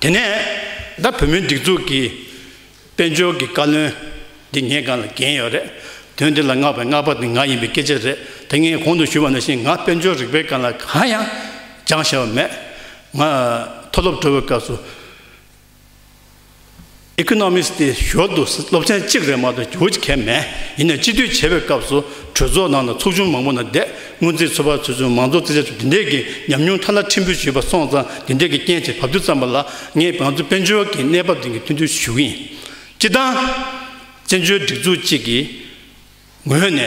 དེ་ནས་ད་བོད་མིའི་སྒྲིག་འཛུགས་ཀྱི་དཔལ་འབྱོར་གྱི་བཀའ་བློན་འདི་ངའི་སྒང་ལ་འགན་ཡོད་རེད། དོན་འདི་ལ་བསྔགས་པའི་བསྔགས་པ་འདི་ང་ཡིན་པའི་སྐད་ཆ་རེད། དེ་ངས་གོང་དུ་ཞུས་པ་ནང་བཞིན་ང་དཔལ་འབྱོར་རིག་པའི་སྒང་ལ་གང་ཡང་སྦྱངས་བཞག་པ་མེད། ང་མཐོ་སློབ་འགྲོ་བའི་སྐབས་སུ་ཨི་ཀོ་ནོ་མིག་སི་དེ་ཞོར་དུ་སློབ་ཚན་གཅིག་རེད་མ་གཏོགས་ཇོ་བོ་གལ་མེད། ཡིན་ནའི་སྤྱི་འཐུས་བྱེད་པའི་སྐབས་སུ་གྲོས་ཚོགས་ནང་ལ་ཚོགས་ཆུང་མང་པོ་ནང་བསྡད། སྔོན་རྩིས་ཚོགས་པ་ཚོགས་ཆུང་། མང་གཙོ་རྩིས་ཞིབ་ཚོགས་འདི་འདྲས་ཀྱི་ཉམས་མྱོང་ཐ་ན་ཕྲན་བུ་ཞིག་ཡོད་པ་སོང་ཙང་འདི་འདྲས་ཀྱི་རྐྱེན་བྱས་བབས་དུས་ཙམ་པ་ལ་ངས་ང་ཚོ་དཔལ་འབྱོར་གྱི་གནས་བབ་འདི་གི་མཐུན་འགྱུར་ཞུ་གི་ཡིན། སྤྱིར་བཏང་བཙན་བྱོལ་སྒྲིག་འཛུགས་གཅིག་གི་ངོས་ནས་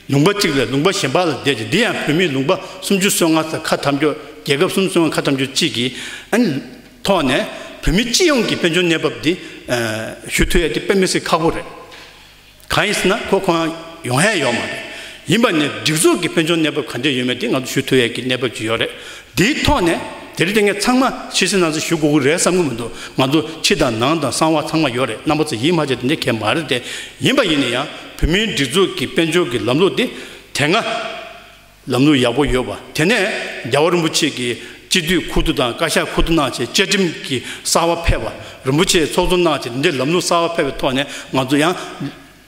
ལུང་པ་གཅིག་ལས་ལུང་པ་གཞན་པ་ལ་བསྡད་ཅིང་། འདི་ཡང་བོད་མིའི་ལུང་པ་སུམ་ཅུ་སོ་ལྔ་ས་ཁ་ཐམ་ཅོ། རྒྱལ་ཁབ་སུམ་ཅུ་སོ་ལྔ་ཁ་ཐམ་ཅོ་གཅིག་གི་ཨ་ནི་ཐོག་ནས་བོད་མི་སྤྱི་ཡོངས་ཀྱི་དཔལ་འབྱོར་གནས་བབ་འདི་ཞུ་ཐུབ་ཡ་དེ་དཔེ་མི་སྲིད་ཁག་པོ་རེད། གང་ཡིན་ཟེར་ན་ཁོ་ཁོ་རང་ཡོང་ཡ་ཡོད་མ་རེད། ཡིན་པ་ནས་སྒྲིག་འཛུགས་ཀྱི་དཔལ་འབྱོར་གནས་བབ་ག་འདྲས་ཡོད་མེད་དེ་ང་ཚོ་ཞུ་ཐུབ་ཡ་གི་གནས་བབ་ཅིག་ཡོད་རེད། དེའི་ཐོག་ནས་དེ་རིང་དེ་ངས་ཚང་མ་ཕྱི་གསལ་ནང་གསལ་ཞུ་དགོས་ཀྱི་རེད་བསམ་གྱི་མི་འདུག་ང་ཚོ་ཕྱི་དང་ནང་དང་གསང་བ་ཚང་མ་ཡོད་རེད། རྣམ་པ་ཚོ་ཡིད་མ་ཆེས་དེ་འདྲ་གང་ཡང་མ་རེད་དེ། ཡིན་པ་ཡིན་ན་ཡང་བོད་མིའི་སྒྲིག་འཛུགས་ཀྱི་དཔལ་འབྱོར་གྱི་ལམ་ལུགས་དེ་དེ་སྔ་ལམ་ལུགས་ཡག་པོ་ཡོད་པ། དེ་ནས་རྒྱལ་བ་རིན་པོ་ཆེ་གིས་སྤྱི་འཐུས་ཁུ་བསྡུ་དང་བཀའ་ཤག་ཁུ་བསྡུ་གནང་བྱས་བཅའ་ཁྲིམས་ཀྱི་གསར་བ་ཕེབས་པ། རིན་པོ་ཆེས་ཚོགས་གཙོ་གནང་བྱས་འདི་འདྲའི་ལམ་ལུགས་གསར་བ་ཕེབས་པའི་ཐོག་ནས་ང་ཚོ་ཡང་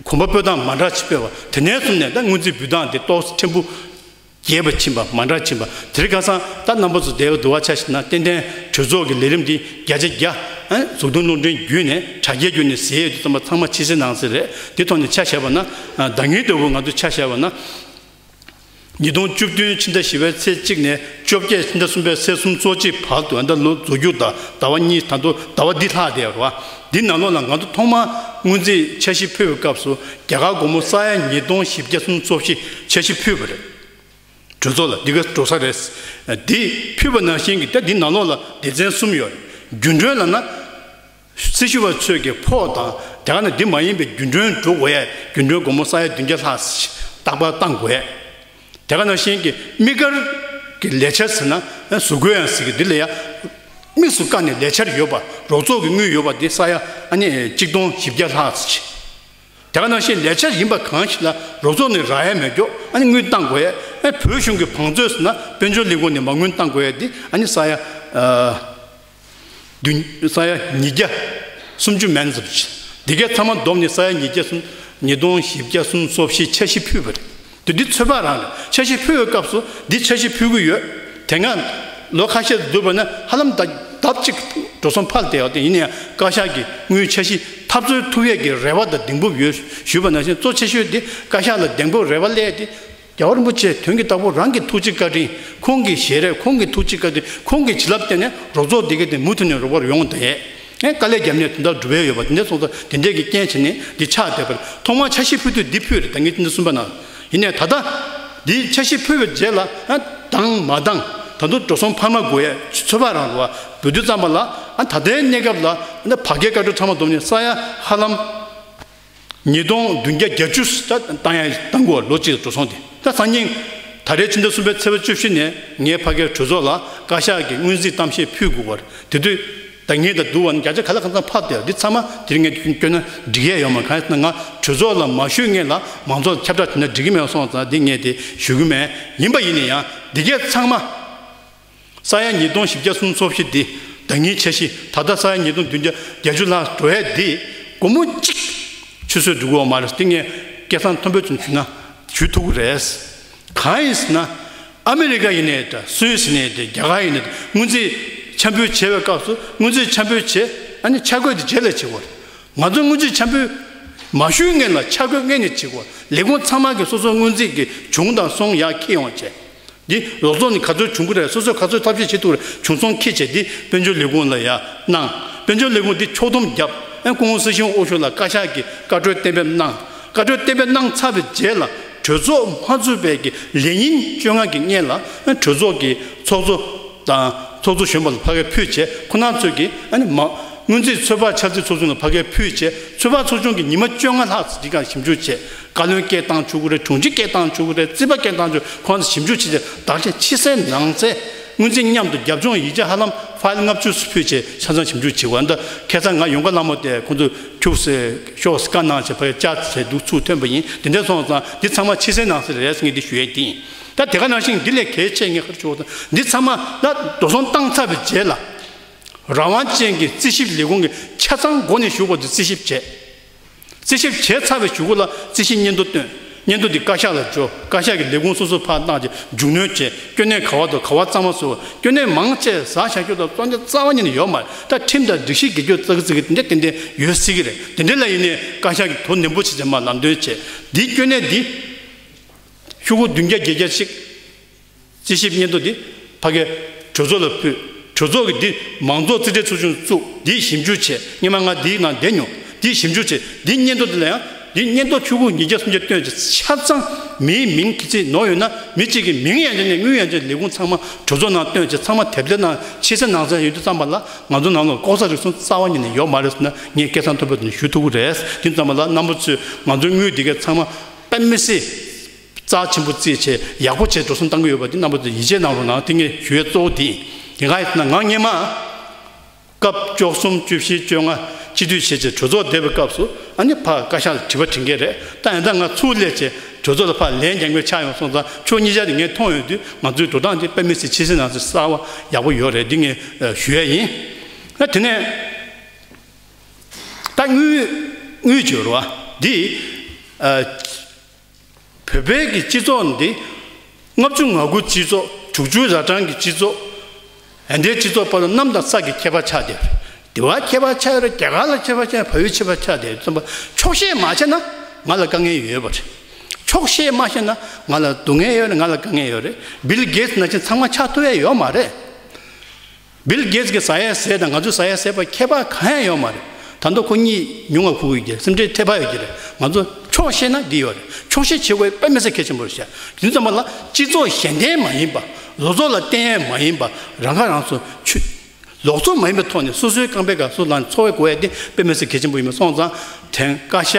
གོམ་པ་སྤོས་སྟངས་མ་འདྲ་ཅིག་སྤེལ་བ། དེ་ནས་བཟུང་ནས་ད་སྔོན་རྩིས་འབུལ་སྟངས་དེ་ཏོག་ཙམ་ཕྲན་བུ་རྒྱས་པ་ཕྱིན་པ། མ་འདྲ་ཕྱིན་པ། དེ་རིང་ཁ་སང་ད་རྣམ་པ་ཚོ་བསྡད་པ་འདུག་བ། ཆ་བཞག་ན་ཏན་ཏན་གྲོས་ཚོགས་ཀྱི་ལས་རིམ་འདི་བརྒྱ་ཆ་བརྒྱ་ཨ་ནི་གཟུགས་མཐོང་རླུང་འཕྲིན་བརྒྱུད་ནས་དྲ་རྒྱའི་བརྒྱུད་ནས་གཟིགས་ཡོད་དུས་ཙམ་པ་ཚང་མ་ཕྱི་གསལ་ནང་གསལ་རེད། དེ་ཐོག་ནས་ཆ་བཞག་པ་ན་ད་ངེད་ལྟ་བུ་ང་ཚོ་ཆ་བཞག་པ་ན། ཉིས་སྟོང་བཅུ་བདུན་ཕྱི་ཟླ་བཞི་པའི་ཚེས་གཅིག་ནས་བཅོ་བརྒྱད་ཕྱི་ཟླ་གསུམ་པའི་ཚེས་སུམ་ཅུ་སོ་གཅིག་བར་དུ། ཨ་ད་ལོ་རྫོགས་རྒྱུ་དང་ཟླ་བ་གཉིས། ད་དུང་ཟླ་བ་འདི་ལྷག་བསྡད་ཡོད་རེད་བ། འདི་ནང་ལོགས་ལ་ང་ཚོ་ཐོག་མར་སྔོན་རྩིས་འཆར་གཞི་ཕུལ་བའི་སྐབས་སུ་རྒྱ་གར་སྒོར་མོ་ས་ཡ་ཉིས་སྟོང་བཞི་བརྒྱ་སུམ་ཅུ་སོ་བཞི་འཆར་གཞི་ཕུལ་བ་རེད། གྲོས་ཚོགས་ལ་འདི་ག་འགྲོ་ས་རེད། འདི་ཕུལ་བ་ནང་བཞིན་གྱི་ད་འདི་ནང་ལོགས་ལ་སྡེ་ཚན་གསུམ་ཡོད་རེད། རྒྱུན་གྲོན་ལབ་ན། སྲི་ཞུ་བ་ཚོས་ཀྱི་ཕོགས་དང་དེ་ག་ནང་འདི་མ་ཡིན་པའི་རྒྱུན་གྲོན་འགྲོ་དགོས་ཡས། རྒྱུན་གྲོན་སྒོར་མོ་ས་ཡ་བདུན་བརྒྱ་ལྷག་རྟག་པར་བཏང་དགོས་ཡས། དེ་ག་ནང་བཞིན་གྱི་དམིགས་བཀར་གྱི་ལས་འཆར་ཟེར་ན་བཟོ་དགོས་ཡང་ཟེར་གྱི་འདི་ལ་ཡ་དམིགས་སུ་བཀར་ནས་ལས་འཆར་ཡོད་པ། རོགས་ཚོགས་ཀྱི་དངུལ་ཡོད་པ་འདི་ས་ཡ་ཨ་ནི་གཅིག་སྟོང་བཞི་བརྒྱ་ལྷག་ཙམ་ཅིག་དེ་ག་ནང་བཞིན་ལས་འཆར་ཡིན་པ་གང་ཞིག་ལ་རོགས་ཚོགས་ནས་རག་ཡ་མེད་མགྱོགས་ཨ་ནི་དངུལ་བཏང་དགོས་ཡས། ཨ་བོད་གཞུང་གི་བང་མཛོད་ཟེར་ན་དཔལ་འབྱོར་ལས་ཁུངས་ནས་མ་དངུལ་བཏང་དགོས་ཡས་འདི་ཨ་ནི་ས་ཡ་ཨ། བདུན། ས་ཡ་ཉིས་བརྒྱ་སུམ་ཅུ་མན་ཙམ་ཅིག་འདི་གའི་ཚང་མ་བསྡོམས་ནས་ས་ཡ་ཉིས་བརྒྱ་སུམ། ཉིས་སྟོང་བཞི་བརྒྱ་སུམ་ཅུ་སོ་བཞི་འཆར་གཞི་ཕུལ་བ་རེད། དེ་འདི་ཚོད་དཔག་རང་རེད། འཆར་གཞི་ཕུལ་བའི་སྐབས་སུ་འདི་འཆར་གཞི་ཕུལ་གྱི་ཡོད། དེ་སྔ་ལོ་ཁ་ཤས་བསྡུར་བ་ན་ཧ་ལམ་ད་ ལྡབ་གཅིག་འགྲོ་སོང་འཕར་བསྡད་ཡོད་དེ། ཡིན་ན་ཡང་བཀའ་ཤག་གིས་དངུལ་འཆར་གཞི་འཐབ་རྩོད་ཐུབ་ཡས་ཀྱི་རེ་བ་དང་གདེང་སྤོབས་ཡོད་ཞུས་པ་ནང་བཞིན། གཙོ་ཆེ་ཤོས་དེ་བཀའ་ཤག་ལ་གདེང་སྤོབས་རེ་བ་སླེབས་ཏེ། རྒྱལ་བ་རིན་པོ་ཆེ་དོན་གྱི་བདག་པོ་རང་གི་ཐུགས་རྗེ་བཀའ་དྲིན། ཁོང་གི་ཞལ་རས། ཁོང་གི་ཐུགས་རྗེ་བཀའ་དྲིན། ཁོང་གི་བྱིན་རླབས་བརྟེན་ནས་རོགས་ཚོགས་འདི་ག་དེ་མུ་མཐུད་ནས་རོགས་པར་ཡོང་དེ། ཨེ། དཀའ་ལས་བརྒྱབ་ནས་དོན་དག་སྒྲུབ་ཡས་ཡོད་པ་དེ་འདྲ་སོང་ཙང་། དེ་འདྲས་ཀྱི་རྐྱེན་བྱས་ནས་འདི་ཆགས་བསྡད་པ་རེད། ཐོག་མར་འཆར་གཞི་ཕུལ་དུས་འདི་ཕུལ་རེད། ད་ངས་དེ་འདྲ་གསུངས་པ་ན། ཡིན་ནའི་ད་ལྟ་འདི་འཆར་གཞི་ཕུལ་བའི་རྗེས་ལ། ཨ། འདང་མ་འདང་། ད་དུང་འགྲོ་སོང་འཕར་མ་དགོས་ཡས་ཚོད་དཔག་རང་རེད་བ། འབུལ་དུས་ཙམ་པ་ལ། ཨ། ད་ལྟའི་གནས་སྐབས་ལ་ཨ་ནི་བར་བརྒལ་བཀའ་འཁྲོལ་ཚང་མ་བསྡོམས་ནས་ས་ཡ་ཧ་ལམ་ཉིས་སྟོང་བདུན་བརྒྱ་བརྒྱད་ཅུ་ད་བཏང་ཡ་བཏང་དགོས། ལོ་གཅིག་འགྲོ་སོང་དེ། ད་སང་ཉིན་ད་རེས་ཕྱི་ཟླ་གསུམ་པའི་ཚེས་པ་བཅུ་བཞི་ནས་ངས་ཕ་གིའི་གྲོས་ཚོགས་ལ་བཀའ་ཤག་གི་སྔོན་རྩིས་གཏམ་བཤད་ཕུལ་དགོས་པ་རེད། དེ་དུས་ད་ངས་ད་བསྡུར་བ་ན་བརྒྱ་ཆ་ག་ལ་གང་འཚམ་ཕར་བསྡད། འདི་ཚང་མ་དེ་རིང་ངས་བསྐྱོན་ན་འགྲིག་ཡས་ཡོད་མ་རེད། གང་ཡིན་ཟེར་ན་ང་གྲོས་ཚོགས་ལ་མ་ཞུས་སྔོན་ལ་མང་ཚོགས་ལ་ཁྱབ་བསྒྲགས་བྱས་ན་འགྲིག་གི་མེད་སོང་ཙང་འདི་ངས་དེ་ཞུ་གི་མེད། ཡིན་པ་ཡིན་ན་ཡང་འདི་གས་ཚང་མ། ས་ཡ་ཉིས་སྟོང་བཞི་བརྒྱ་སུམ་ཅུ་སོ་བཞི་འདི། ད་ངའི་འཆར་གཞི་ད་ལྟ་ས་ཡ་ཉིས་སྟོང་བདུན་བརྒྱ་བརྒྱད་ཅུ་ལྷག་འགྲོ་ཡས་འདི་སྒོར་མོ་གཅིག་ཆུད་ཟོས་འགྲོ་གི་ཡོད་མ་རེད། འདི་ངས་སྐད་གསང་མཐོན་པོ་བྱས་ནས་ཞུ་ན་ཞུ་ཐུབ་ཀྱི་རེད། གང་ཡིན་ཟེར་ན། ཨ་མི་རི་ཀ་ཡིན་ནའི་འདྲ། སུད་སི་ཡིན་ནའི་འདྲ། རྒྱ་གར་ཡིན་ནའི་འདྲ། སྔོན་རྩིས་འཆར་འབུལ་བྱེད་པའི་སྐབས་སུ་སྔོན་རྩིས་འཆར་འབུལ་བྱས། ཨ་ནི་འཆར་འགོད་དེ་རྗེས་ལ་བྱེད་དགོས་རེད། ང་ཚོ་སྔོན་རྩིས་འཆར་འབུལ་མ་ཞུས་སྔོན་ལ་འཆར་འགོད་སྔོན་ནས་བྱེད་དགོས། ལས་ཁུངས་ཚང་མ་གིས་སོ་སོའི་སྔོན་རྩིས་ཀྱི་བྱུང་དང་སོང་ཡར་འཁྱེར་ཡོང་བྱས། འདི་རོགས་ཚོགས་ནས་ག་ཚོད་བྱུང་གི་རེད། སོ་སོས་ག་ཚོད་ཐབས་ཤེས་བྱེད་ཐུབ་རེད། བྱུང་སོང་འཁྱེར་བྱས། འདི་དཔལ་འབྱོར་ལས་ཁུངས་ལ་ཡར་གནང་། དཔལ་འབྱོར་ལས་ཁུངས་འདི་ཕྱོགས་བསྡོམས་བརྒྱབ། ཨ། སྐུ་ངོ་སྲིད་སྐྱོང་དབུ་བཞུགས་ལ་བཀའ་ཤག་གིས་བཀའ་འཁྲོལ་གཏན་འབེབས་གནང་། བཀའ་འཁྲོལ་གཏན་འབེབས་གནང་ཚར་བའི་རྗེས་ལ་གྲོས་ཚོགས་མ་ཚུགས་པའི་གི་ལས་ཉིན་བཅོ་ལྔ་གི་སྔོན་ལ། ཨ། གྲོས་ཚོགས་ཀྱི་ཚོགས་གཙོ་དང་ཚོགས་གཙོ་གཞོན་པ་ལ་ཕ་གིར་ཕུལ་བྱས། ཁོང་རྣམ་ཚོས་ཀྱིས། ཨ་ནི་མ། སྔོན་རྩིས་ཚོད་དཔག་འཆར་རྩིས་ཚོགས་ཆུང་ལ་ཕ་གིར་ཕུལ་བྱས། ཚོད་དཔག་ཚོགས་ཆུང་གིས་ཉི་མ་བཅོ་ལྔ་ལྷག་ཙམ་འདི་གར་ཞིབ་འཇུག་བྱས། བཀའ་བློན་སྐད་བཏང་བཅུག་གི་རེད། དྲུང་ཆེ་སྐད་བཏང་བཅུག་གི་རེད། རྩིས་པ་སྐད་བཏང་བཅུག་ཁོང་ཚོས་ཞིབ་འཇུག་བྱས་བྱས། བདག་གཞན་ཕྱི་གསལ་ནང་གསལ། སྔོན་རྩིས་མཉམ་དུ་རྒྱབ་ལྗོངས་ཡིག་ཆ་ཧ་ལམ་ཕའིལ་ལྔ་བཅུ་ཙམ་ཕུལ་བྱས་ཆ་ཚང་ཞིབ་འཇུག་བྱས་པ་འདི། ཁ་སང་ང་ཡོང་ཁ་ལ་མོ་དེ་ཁོང་ཚོས་ཁྱུག་ཙམ་ཤོག་ཙམ་བཀའ་གནང་བྱས། ཕ་གིར་བཅར་བྱས་འདུག་ཚུར་ཐོན་པ་ཡིན། དེ་འདྲ་སོང་ཙང་འདི་ཚང་མ་ཕྱི་གསལ་ནང་གསལ་རེད་ཟེར་ངས་འདི་ཞུ་ཡས་དེ་ཡིན། ད་དེ་ག་ནང་བཞིན་འདི་ལས་གལ་ཆེ་ངས་ག་རེ་ཞུ་དགོས་ཟེར་ན། འདི་ཚང་མ་ད་འགྲོ་སོང་བཏང་ཚར་བའི་རྗེས་ལ། རང་དབང་ཅན་གྱི་རྩིས་ཞིབ་ལས་ཁུངས་ཀྱིས་ཆ་ཚང་འགོ་ནས་མཇུག་བར་དུ་རྩིས་ཞིབ་བྱས། རྩིས་ཞིབ་བྱས་ཚར་བའི་གཞུག་གུ་ལ་རྩིས་ཞིབ་སྙན་ཐོ་བཏོན། སྙན་ཐོ་འདི་བཀའ་ཤག་ལ་འབྱོར། བཀའ་ཤག་གིས་ལས་ཁུངས་སོ་སོར་ཕར་བཏང་རྗེས་མཇུག་སྣོན་བྱས། སྐྱོན་གནད་ག་བ་འདུག་ག་བ་གཙང་མ་བཟོ། སྐྱོན་གནད་མང་ཆེ་ཟ་བཞག་རྒྱུ་དང་བཙོང་རྒྱུ་རྩ་བ་ཉིད་ནས་ཡོད་མ་རེད། ད་ཁྲིམས་དང་སྒྲིག་གཞི་འགལ་རྒྱུ་ཙག་ཙིག་གི་དེ་འདྲ་ཏན་ཏན་ཡོད་སྲིད་ཀྱི་རེད། དེ་འདྲ་ལ་ཡིན་ནའི་བཀའ་ཤག་གིས་དོ་ནན་པོ་བྱས་བྱས་མར་ལམ་སྟོན་བྱས། འདིའི་སྐྱོན་གནད་འདི། ཤོག་གུ་བདུན་བརྒྱ་བརྒྱད་བརྒྱ་གཅིག་རྩིས་ཞིབ་སྙན་ཐོ་འདི་ཕ་གིའི་གྲོས་ཚོགས་ལ་ཕུལ། གྲོས་ཚོགས་ཀྱིས་འདི་མང་ཚོགས་རྩིས་ཁྲའི་ཚོགས་ཆུང་བཙུགས། འདིའི་ཞིབ་འཇུག་བྱས། སྔོན་མ་ང་འདིའི་ནང་བསྡད་མྱོང་། འདིའི་ཞིབ་འཇུག་བྱས། འདིའི་སྙན་ཐོ་འདི་ལ་ཡང་འདིའི་སྙན་ཐོ་ཤོག་གུ་ཉིས་བརྒྱ་སུམ་བརྒྱ་བཏོན་བྱས། ཆ་ཚང་མིའི་མིང་གི་རྩིས་ནོར་ཡོད་ན་མི་གཅིག་གི་མིང་ཡང་བྱས་ནས་དངུལ་ཡང་བྱས་ནས་ལས་ཁུངས་ཚང་མ་གྲོས་ཚོགས་ནང་བཏོན་བྱས། ཚང་མ་དེབ་ཐེར་ནང་ཕྱི་གསལ་ནང་གསལ་ཡོད་དུས་ཙམ་པ་ལ། ང་ཚོ་ནང་ལོགས་ལྐོག་ཟ་རིག་གསུམ་རྩ་བ་ཉིད་ནས་ཡོད་མ་རེད་ཟེར་ན་ངས་སྐད་གསང་མཐོན་པོ་དེ་ནས་ཞུ་ཐུབ་ཀྱི་རེད། དེ་ཙམ་པ་ལ་རྣམ་པ་ཚོས་ང་ཚོའི་དངུལ་འདི་གས་ཚང་མ་དཔེ་མི་སྲིད། རྩ་ཆེན་པོ་རྩིས་བྱས། ཡག་པོ་བྱས་འགྲོ་སོང་བཏང་གི་ཡོད་པ་འདི་རྣམ་པ་ཚོས་ཡིད་ཆེས་གནང་རོགས་གནང་། དེ་ངས་ཞུ་ཡས་གཙོ་བོ་དེ་ཡིན། དེ་ག་ཡིན་ཟེར་ན་ང་སྔོན་མ་སྐབས་བཅུ་གསུམ་བཅུ་བཞི་བཅོ་ལྔ་སྤྱི་འཐུས་བྱས་བྱས་གྲོས་ཚོགས་བསྡད་པའི་སྐབས་སུ། ཨ་ནི་ཕར་བཀའ་ཤག་ལ་དྲི་བ་དྲི་མཁན་རེད། ད་ཡང་ད་ང་ཚུར་སླེབས་བྱས་གྲོས་ཚོགས་ལ་ཕར་ལན་རྒྱག་མཁན་ཆགས་ཡོང་སོང་ཙང་། ཕྱོགས་གཉིས་ཆ་དེ་ངས་མཐོང་ཡོང་དུས་ང་ཚོའི་འགྲོ་སྟངས་དེ་དཔེ་མི་སྲིད་ཕྱི་གསལ་ནང་གསལ་གསར་བ་ཡག་པོ་ཡོད་རེད། འདི་ངས་ཞུ་ཡས་ཡིན། ད་དེ་ནས་ད་དངུལ་དངུལ་བརྗོད་རོགས་འདི། བོད་པའི་གི་སྤྱི་ཚོགས་འདི་ལྔ་བཅུ་ང་དགུ་སྤྱི་ཚོགས། དྲུག་ཅུའི་ར་གྲངས་ཀྱི་སྤྱི་ཚོགས། ཨ། འདིའི་སྤྱི་ཚོགས་བར་དུ་གནམ་དང་ས་ཀྱི་ཁྱད་པར་ཆགས་བསྡད་པ་རེད། འདི་བ་ཁྱད་པར་ཆགས་ཡོད་རེད། རྒྱ་གར་ལ་ཁྱད་པར་ཆགས། བལ་ཡུལ་ཁྱད་པར་ཆགས་བསྡད་ཙམ་པ། ཆོག་ཤེས་མ་བྱས་ན་ང་ལ་དཀའ་ངལ་ཡོད་པ་རེད། ཆོག་ཤེས་མ་བྱས་ན་ང་ལ་སྡུག་བསྔལ་ཡོད་རེད། ང་ལ་དཀའ་ངལ་ཡོད་རེད། བིལ་གེ་ཊི་ནང་བཞིན་ཚང་མ་ཆགས་ཐུབ་ཡས་ཡོད་མ་རེད། བིལ་གེ་ཊི་གིས་ཟ་ཡས་ཟས་དང་ང་ཚོས་ཟ་ཡས་ཟས་བར་ཁྱད་པར་གང་ཡང་ཡོད་མ་རེད། ད་དུང་ཁོ་གཉིས་ཉུང་ང་ཁུག་ཡོད་ཀྱི་རེད། སེམས་ཁྲལ་ཐེབས་པ་ཡོད་ཀྱི་རེད། ང་ཚོ་ཆོག་ཤེས་ན་འདི་ཡོད་རེད། ཆོག་ཤེས་བྱེད་དགོས་དཔེ་མི་སྲིད་གལ་ཆེན་པོ་རེད་ཤག་དེ་ཙམ་པ་ལ་སྤྱི་ཚོགས་གཞན་དོན་མ་ཡིན་པ། ལོག་འཚོ་ལ་བརྟེན་ཡས་མ་ཡིན་པ། རང་ཁ་རང་གསོ་ཆུ་ལོག་འཚོ་མ་ཡིན་པའི་ཐོག་ནས་སོ་སོའི་རྐང་པའི་སྒང་སུ་ལངས་འཚོ་བའི་དགོས་ཡས་དེ་དཔེ་མི་སྲིད་གལ་ཆེན་པོ་ཡིན་པ་སོང་ཙང་། དེང་བཀའ་ཤག་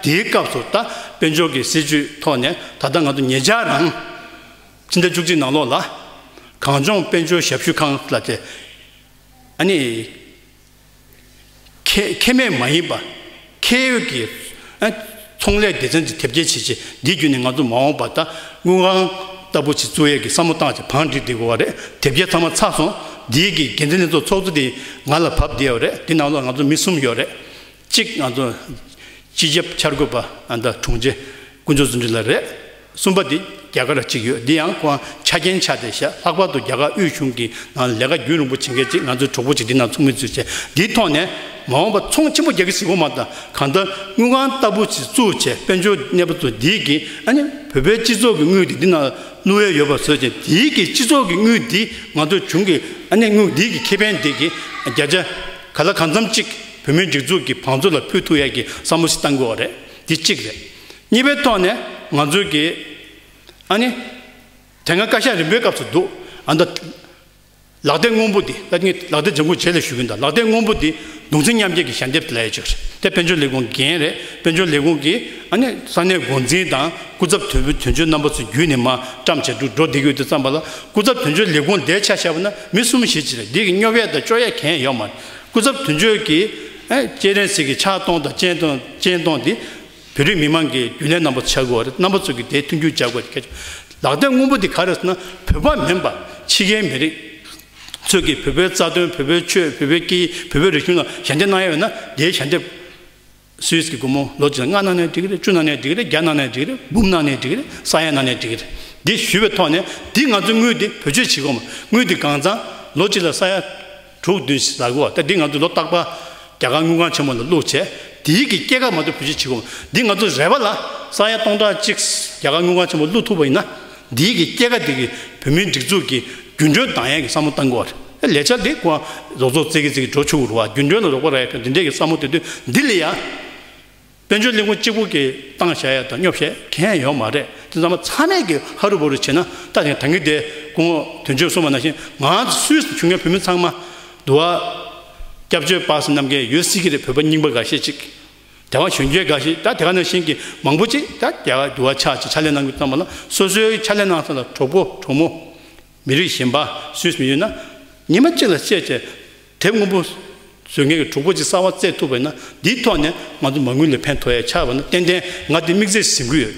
དེའི་སྐབས་སུ་ད་དཔལ་འབྱོར་གྱི་སྲིད་ཇུས་ཐོག་ནས་ད་ལྟ་ང་ཚོ་ཉེ་ཆར་རང་ཕྱི་ཟླ་བཅུ་གཅིག་ནང་ལོགས་ལ་གངས་ལྗོངས་དཔལ་འབྱོར་ཞབས་ཞུ་ཁང་ལ་དེ། ཨ་ནི་ཁེ་ཁེ་མེད་མ་ཡིན་པ། ཁེ་ཡོད་ཀྱི། ཨ། ཚོང་ལས་སྡེ་ཚན་གྱི་དེབ་སྐྱེལ་བྱེད་ཆེད་འདི་བརྒྱུད་ནས་ང་ཚོ་མ་འོངས་པ་ད་དངུལ་ཁང་ལྟ་བུ་ཅིག་བཙུགས་ཡས་ཀྱི་བསམ་བློ་བཏང་བྱས་བང་སྒྲིག་བསྡད་དགོས་པ་རེད། དེབ་སྐྱེལ་ཚང་མ་ཚར་སོང་། འདིའི་གི་འགན་འཛིན་ལྷན་ཚོགས་ཚོགས་གཙོ་དེ་ང་ལ་བབས་བསྡད་ཡོད་རེད། འདི་ནང་ལ་ང་ཚོ་མི་གསུམ་ཡོད་རེད། གཅིག་ང་ཚོ་སྤྱི་ཁྱབ་འཆར་འགོད་པ་ཨ་ད་དྲུང་ཆེ་དཀོན་མཆོག་བརྩོན་འགྲུས་ལགས་རེད། གསུམ་པ་འདི་རྒྱ་གར་གཅིག་ཡོད། འདི་ཡང་ཁོང་ཆ་རྐྱེན་ཆགས་ཏེ་བཞག་ལྷག་པར་དུ་རྒྱ་གར་དབུས་གཞུང་གི་ནང་ལས་ཀ་རྒྱུན་རིང་པོ་བྱེད་མཁན་གཅིག་ང་ཚོའི་གྲོགས་པོ་གཅིག་འདི་ནང་ཚོགས་མི་ཚོས་བྱས། འདིའི་ཐོག་ནས་མ་འོངས་པ་ཚོང་ཆེན་པོ་རྒྱག་གི་ཟེར་གོ་མ་ད་གང་ལྟར་དངུལ་ཁང་ལྟ་བུ་ཞིག་བཙུགས་བྱས་དཔལ་འབྱོར་གནས་པ་ཚོ་འདིས་ཀྱི་ཨ་ནི་བོད་པའི་སྤྱི་ཚོགས་ཀྱི་དངུལ་དེ་འདི་ནང་བླུག་ཡས་ཡོད་པ་བཟོས་བྱས། དེའི་གི་སྤྱི་ཚོགས་ཀྱི་དངུལ་འདི་ང་ཚོ་གཞུང་གི་ཨ་ནི་དངུལ་འདིའི་གི་ཁེ་ཕན་འདི་གི་བརྒྱ་ཆ་ག་ལ་གང་འཚམ་གཅིག་བོད་མིའི་སྒྲིག་འཛུགས་ཀྱི་བང་མཛོད་ལ་ཕུལ་ཐུབ་ཡས་ཀྱི་བསམ་བློ་ཞིག་བཏང་དགོས་པ་རེད། འདི་གཅིག་རེད། གཉིས་པའི་ཐོག་ནས་ང་ཚོའི་གི་ཨ་ནི་དེ་སྔ་བཀའ་ཤག་རིམ་པའི་སྐབས་སུ་འདུག་ཨ་ད་ལག་དེབ་སྔོན་པོ་འདི་ད་ངས་ལག་དེབ་ལྗང་ཁུ་རྗེས་ལ་ཞུ་གི་འདུག་ལག་དེབ་སྔོན་པོ་འདི་གདུང་སེམས་མཉམ་སྐྱེད་ཀྱི་ཞལ་འདེབས་ལབ་ཡས་ཅིག་རེད། དེ་དཔལ་འབྱོར་ལས་ཁུངས་འགན་རེད། དཔལ་འབྱོར་ལས་ཁུངས་ཀྱིས་ཨ་ནི་ས་གནས་འགོ་འཛིན་དང་སྐུ་ཚབ་དོན་དོན་གཅོད་རྣམ་པ་ཚོ་བརྒྱུད་ནས་མར་བཀྲམ་བྱས་འགྲོ་འགྲོ་བསྡད་ཀྱི་ཡོད་དུས་ཙམ་པ་ལ། སྐུ་ཚབ་དོན་གཅོད་ལས་ཁུངས་ལས་ཆ་བཞག་པ་ན་མི་གསུམ་བཞི་ཅིག་རེད། འདི་གི་སྙོབ་ཡས་དང་སྐྱོར་ཡས་གང་ཡང་ཡོད་མ་རེད། སྐུ་ཚབ་དོན་གཅོད་ཀྱིས་ཨ་སྤྱན་རས་གཟིགས་ཀྱི་ཕྱག་སྟོང་དང་སྤྱན་སྟོང་སྤྱན་སྟོང་འདི་བོད་རིགས་མི་མང་གི་རྒྱུན་ལས་རྣམ་པ་ཚོ་ཆགས་དགོས་པ་རེད། རྣམ་པ་ཚོ་གིས་དེ་མཐུན་འགྱུར་བྱ་དགོས་པ་རེད། ལག་དེབ་སྔོན་པོ་འདི་ག་རེ་ཟེར་ན་བོད་པ་མིན་པ་ཕྱི་རྒྱལ་མི་རིགས་ཚོས་ཀྱིས་བོད་པའི་རྩ་དོན། བོད་པའི་ཆོས། བོད་པའི་སྐད་ཡིག་བོད་པའི་རིག་གཞུང་ལ་ཞལ་འདེབས་གནང་ཡ་ཡོད་ན་དེའི་ཞལ་འདེབས་སུད་སི་གི་སྒོར་མོ་ལོ་གཅིག་ལ་ལྔ་གནང་ནའི་འགྲིག་གི་རེད། བཅུ་གནང་ནའི་འགྲིག་གི་རེད། བརྒྱ་གནང་ནའི་འགྲིག་གི་རེད། འབུམ་གནང་ནའི་འགྲིག་གི་རེད། ས་ཡ་གནང་ནའི་འགྲིག་གི་རེད། འདི་ཞུས་པའི་ཐོག་ནས་འདི་ང་ཚོའི་དངུལ་འདི་བེད་སྤྱོད་བྱེད་དགོས་མ། དངུལ་འདི་གང་ཚང་ལོ་གཅིག་ལ་ས་ཡ་དྲུག་བདུན་ཞིག་ལ་གོ་ད་འདི་ང་ཚོ་ལོ་རྟག་པར་རྒྱ་གར་དངུལ་ཁང་ཆེན་མོ་ལ་བླུགས་བྱས་དེའི་གི་སྐྱེད་ཀ་མ་གཏོགས་བེད་སྤྱོད་བྱེད་དགོས་མ། འདི་ང་ཚོ་རེ་བ་ལ་ས་ཡ་སྟོང་ཕྲག་གཅིག་རྒྱ་གར་དངུལ་ཁང་ཆེན་མོ་བླུགས་ཐུབ་པ་ཡིན་ན། འདིའི་གི་སྐྱེད་ཀ་འདི་གི་བོད་མིའི་སྒྲིག་འཛུགས་ཀྱི་རྒྱུན་གྲོན་བཏང་ཡས་ཀྱི་བསམ་བློ་བཏང་དགོས་པ་རེད། ལས་འཆར་འདི་ཁོ་རོགས་ཚོགས་བཙལ་གི་བཙལ་གི་འགྲོ་ཆོག་གི་རེད་བ། རྒྱུན་གྲོན་ལ་རོགས་པ་རག་ཡས་འདི་འདྲས་ཀྱི་བསམ་བློ་དེ་དུས་འདི་ལ་ཡ་དཔལ་འབྱོར་ལས་ཁུངས་གཅིག་པུ་གིས་བཏང་བཞག་ཡས་དང་སྙོབ་བཞག་གང་ཡང་ཡོད་མ་རེད། དེ་ཚང་མ་ཚང་མས་ཀྱི་ཧ་རུ་བ་རུ་བྱས་ན་ད་ཐེངས་ད་གིན་དེ་སྐུ་ངོ་དོན་གཅོད་གསུངས་པ་ནང་བཞིན་ང་ཚོ་སུད་སི་བྱུང་མཁན་བོད་མི་ཚང་མ་འདུག་བ། སྐྱབས་བཅོལ་པ་སེ་གནང་མཁན་ཡོད་སྲིད་ཀྱི་རེད། བོད་པ་རྙིང་པ་འགའ་ཤས་ཅིག་དེ་བ་གཞོན་སྐྱེས་འགའ་ཞིག་ད་དེ་ག་ནང་བཞིན་གྱི་མང་པོ་ཅིག་ད་རྒྱ་གར་འདུག་བ་ཆགས་ཅིག་ཕྱག་ལས་གནང་དགོས་ཙམ་པ་ལ་སོ་སོའི་ཕྱག་ལས་གནང་ས་ལ་གྲོགས་པོ་གྲོགས་མོ་མི་རིགས་གཞན་པ་སུད་སི་མི་ཡོད་ན་ཉི་མ་གཅིག་ལ་བཤད་བྱས་དེབ་སྔོན་པོ་བཟོ་མཁན་གྱི་གྲོགས་པོ་ཅིག་གསར་བ་བཙལ་ཐུབ་པ་ཡིན་ན་འདིའི་ཐོག་ནས་ང་ཚོ་མ་དངུལ་ལ་ཕན་ཐོགས་ཡ་ཆགས་པ་ན་ཏན་ཏན་ང་དེ་དམིགས་བསལ་ཟིན་གྱི་ཡོད།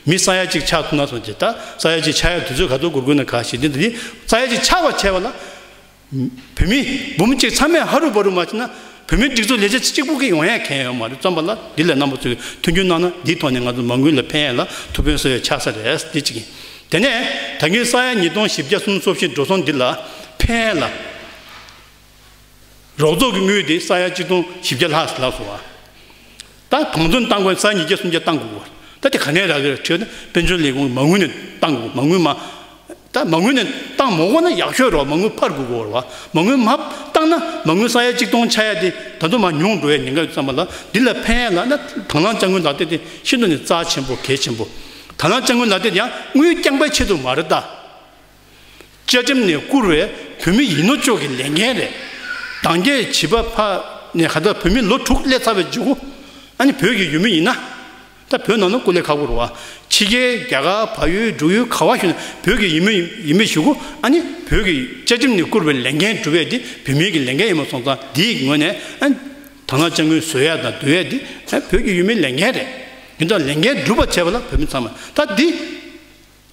མི་ས་ཡ་གཅིག་ཆགས་ཐུབ་ན་སོང་ཅིག་ད་ས་ཡ་གཅིག་ཆགས་ཡ་དུས་ཚོད་ག་ཚོད་འགོར་དགོས་ན་ག་ཞིག་འདི་འདི་ས་ཡ་གཅིག་ཆགས་པ་བྱས་པ་ལ། བོད་མི་འབུམ་གཅིག་ཚང་མས་ཧ་རུ་བ་རུ་མ་བྱས་ན་བོད་མིའི་སྒྲིག་འཛུགས་ལས་བྱེད་གཅིག་པུ་གིས་ཡོང་ཡ་གང་ཡང་ཡོད་མ་རེད། ཙམ་པ་ལ་འདི་ལ་རྣམ་པ་ཚོས་མཐུན་འགྱུར་གནང་ན་འདིའི་ཐོག་ནས་ང་ཚོ་མ་དངུལ་ལ་ཕན་ཡ་ལ་ཐུགས་ཕན་གསོས་ཡ་ཆགས་ས་རེད། འདི་གཅིག་ཡིན། དེ་ནས་ད་གིན་ས་ཡ་ཉིས་སྟོང་བཞི་བརྒྱ་སུམ་ཅུ་སོ་བཞི་འགྲོ་སོང་འདི་ལ་ཕན་ཡ་ལ་རོགས་ཚོགས་ཀྱི་དངུལ་དེ་ས་ཡ་གཅིག་སྟོང་བཞི་བརྒྱ་ལྷག་ལྷག་སོང་བ། ད་བང་མཛོད་བཏང་དགོས་ས་ཉིས་བརྒྱ་སུམ་བརྒྱ་བཏང་དགོས་པ། ད་དེ་ག་ནས་རག་གི་རེད་དྲིས་ན་དཔལ་འབྱོར་ལས་ཁུངས་མ་དངུལ་ནས་བཏང་དགོས། མ་དངུལ་མ་ད་མ་དངུལ་ནས་བཏང་མ་དགོས་ན་ཡག་ཤོས་རོགས་མ་དངུལ་འཕར་དགོས་དགོས་རེད་བ། མ་དངུལ་མ་བཏང་ན་མ་དངུལ་ས་ཡ་གཅིག་སྟོང་ཆགས་ཡ་དེ་ད་དུང་མ་ཉུང་འགྲོ་ཡ་ཉེན་ཁ་ཡོད་ཙམ་པ་ལ་འདི་ལ་ཕན་ཡ་ལ་ན་དང་བླངས་དཔྱ་དངུལ་ལག་དེབ་དེ་ཤིན་ཏུ་ནས་རྩ་ཆེན་པོ་གལ་ཆེན་པོ། དང་བླངས་དཔྱ་དངུལ་ལག་དེབ་དེ་ཡང་དངུལ་རྐྱང་པའི་ཆེད་དུ་མ་རེད་ད། བཅའ་ཁྲིམས་ནས་བསྐུར་བའི་བོད་མི་ཡིན་ནོ་ཅོག་གི་ལས་འགན་རེད། དང་རྒྱལ་བྱིས་པ་ཕ་ནས་ག་ད་བོད་མི་ལོ་དྲུག་སླེབས་ཚར་བའི་རྗེས་གོ་ཨ་ནི་བོད་ཀྱི་ཡུལ་མི་ཡིན་ན། ད་བོད་ནང་ན་སྐུ་ལས་ཁག་པོ་རེད་བ། ཕྱི་རྒྱལ་རྒྱ་གར་བལ་ཡུལ་འབྲུག་ཡུལ་ག་བ་བཞུགས་ན་བོད་ཀྱི་ཡུལ་མི་ཡིན་མི་ཞུ་གོ་ཨ་ནི་བོད་ཀྱི་བཅའ་ཁྲིམས་ནས་བསྐུར་བའི་ལས་འགན་སྒྲུབ་ཡས་དེ་བོད་མི་གི་ལས་འགན་ཡིན་པ་སོང་ཙང་འདིའི་ངོས་ནས་ཨ་ནི་དང་བླངས་དཔྱ་དངུལ་བཟོ་ཡས་དང་བསྡུ་ཡས་དེ་ཨ་བོད་ཀྱི་ཡུལ་མིའི་ལས་འགན་རེད། ཡིན་ཙང་ལས་འགན་སྒྲུབ་པ་བྱས་པ་ལ་བོད་མི་ཚང་མ་ད་འདི།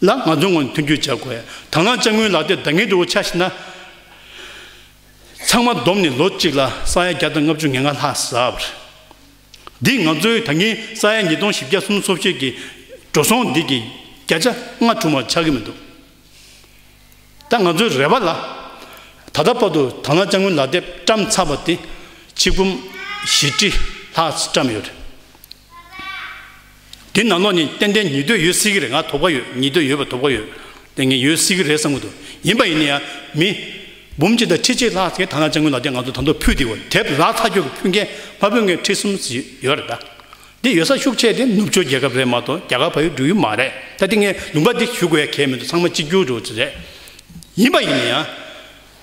ལ་ང་ཚོའི་ངོས་ནས་མཐུན་འགྱུར་བྱ་དགོས། དང་བླངས་དཔྱ་དངུལ་ལག་དེབ་ད་གིན་འདྲ་བོ་ཆ་བཞག་ན། ཚང་མ་བསྡོམས་ནས་ལོ་གཅིག་ལ་ས་ཡ་བརྒྱ་དང་ལྔ་བཅུ་ང་ལྔ་ལྷག་ཟ་བ་རེད། འདི་ང་ཚོའི་ད་གིན་ས་ཡ་ཉིས་སྟོང་བཞི་བརྒྱ་སུམ་ཅུ་སོ་བཞི་གི་འགྲོ་སོང་འདི་གི་བརྒྱ་ཆ་ལྔ་དྲུག་མ་ཆགས་ཀྱི་མི་འདུག་ད་ང་ཚོའི་རེ་བ་ལ་ད་ལྟ་བར་དུ་དང་བླངས་དཔྱ་དངུལ་ལག་དེབ་བཀྲམ་ཚར་བ་དེ་ཆིག་འབུམ་བཞི་ཁྲི་ལྷག་བཀྲམ་ཡོད་རེད། དེ་ནང་ལོགས་ནས་ཏན་ཏན་ཉིས་ལྟོས་ཡོད་སྲིད་ཀྱི་རེད། ང་དོགས་པ་ཡོད། ཉིས་ལྟོས་ཡོད་པ་དོགས་པ་ཡོད། དེ་ངས་ཡོད་སྲིད་ཀྱི་རེད་བསམ་གྱི་འདུག་ཡིན་པ་ཡིན་ན་ཡང་མི་འབུམ་གཅིག་དང་ཁྲི་གཅིག་ལྷག་ཙམ་དང་བླངས་དཔྱ་དངུལ་ལག་དེབ་ང་ཚོ་ད་དུང་ཕུལ་བསྡད་ཡོད། དེབ་རག་ཚར་རྒྱུ་གི་ཕུལ་མཁན་མ་ཕུལ་མཁན་ཁྲི་གསུམ་ཙམ་ཡོད་རེད་ད། འདི་ཡོད་ས་ཤུགས་ཆེ་དེ་ནུབ་ཕྱོགས་རྒྱལ་ཁབ་རེད་མ་གཏོགས་རྒྱ་གར་བལ་ཡུལ་འབྲུག་ཡུལ་མ་རེད། ད་དེ་ངས་ལུང་པ་འདི་ཞུ་དགོས་ཡ་གལ་མི་འདུག་ཚང་མ་གཅིག་གྱུར་འདྲ་བོ་ཅིག་རེད། ཡིན་པ་ཡིན་ན་ཡང་།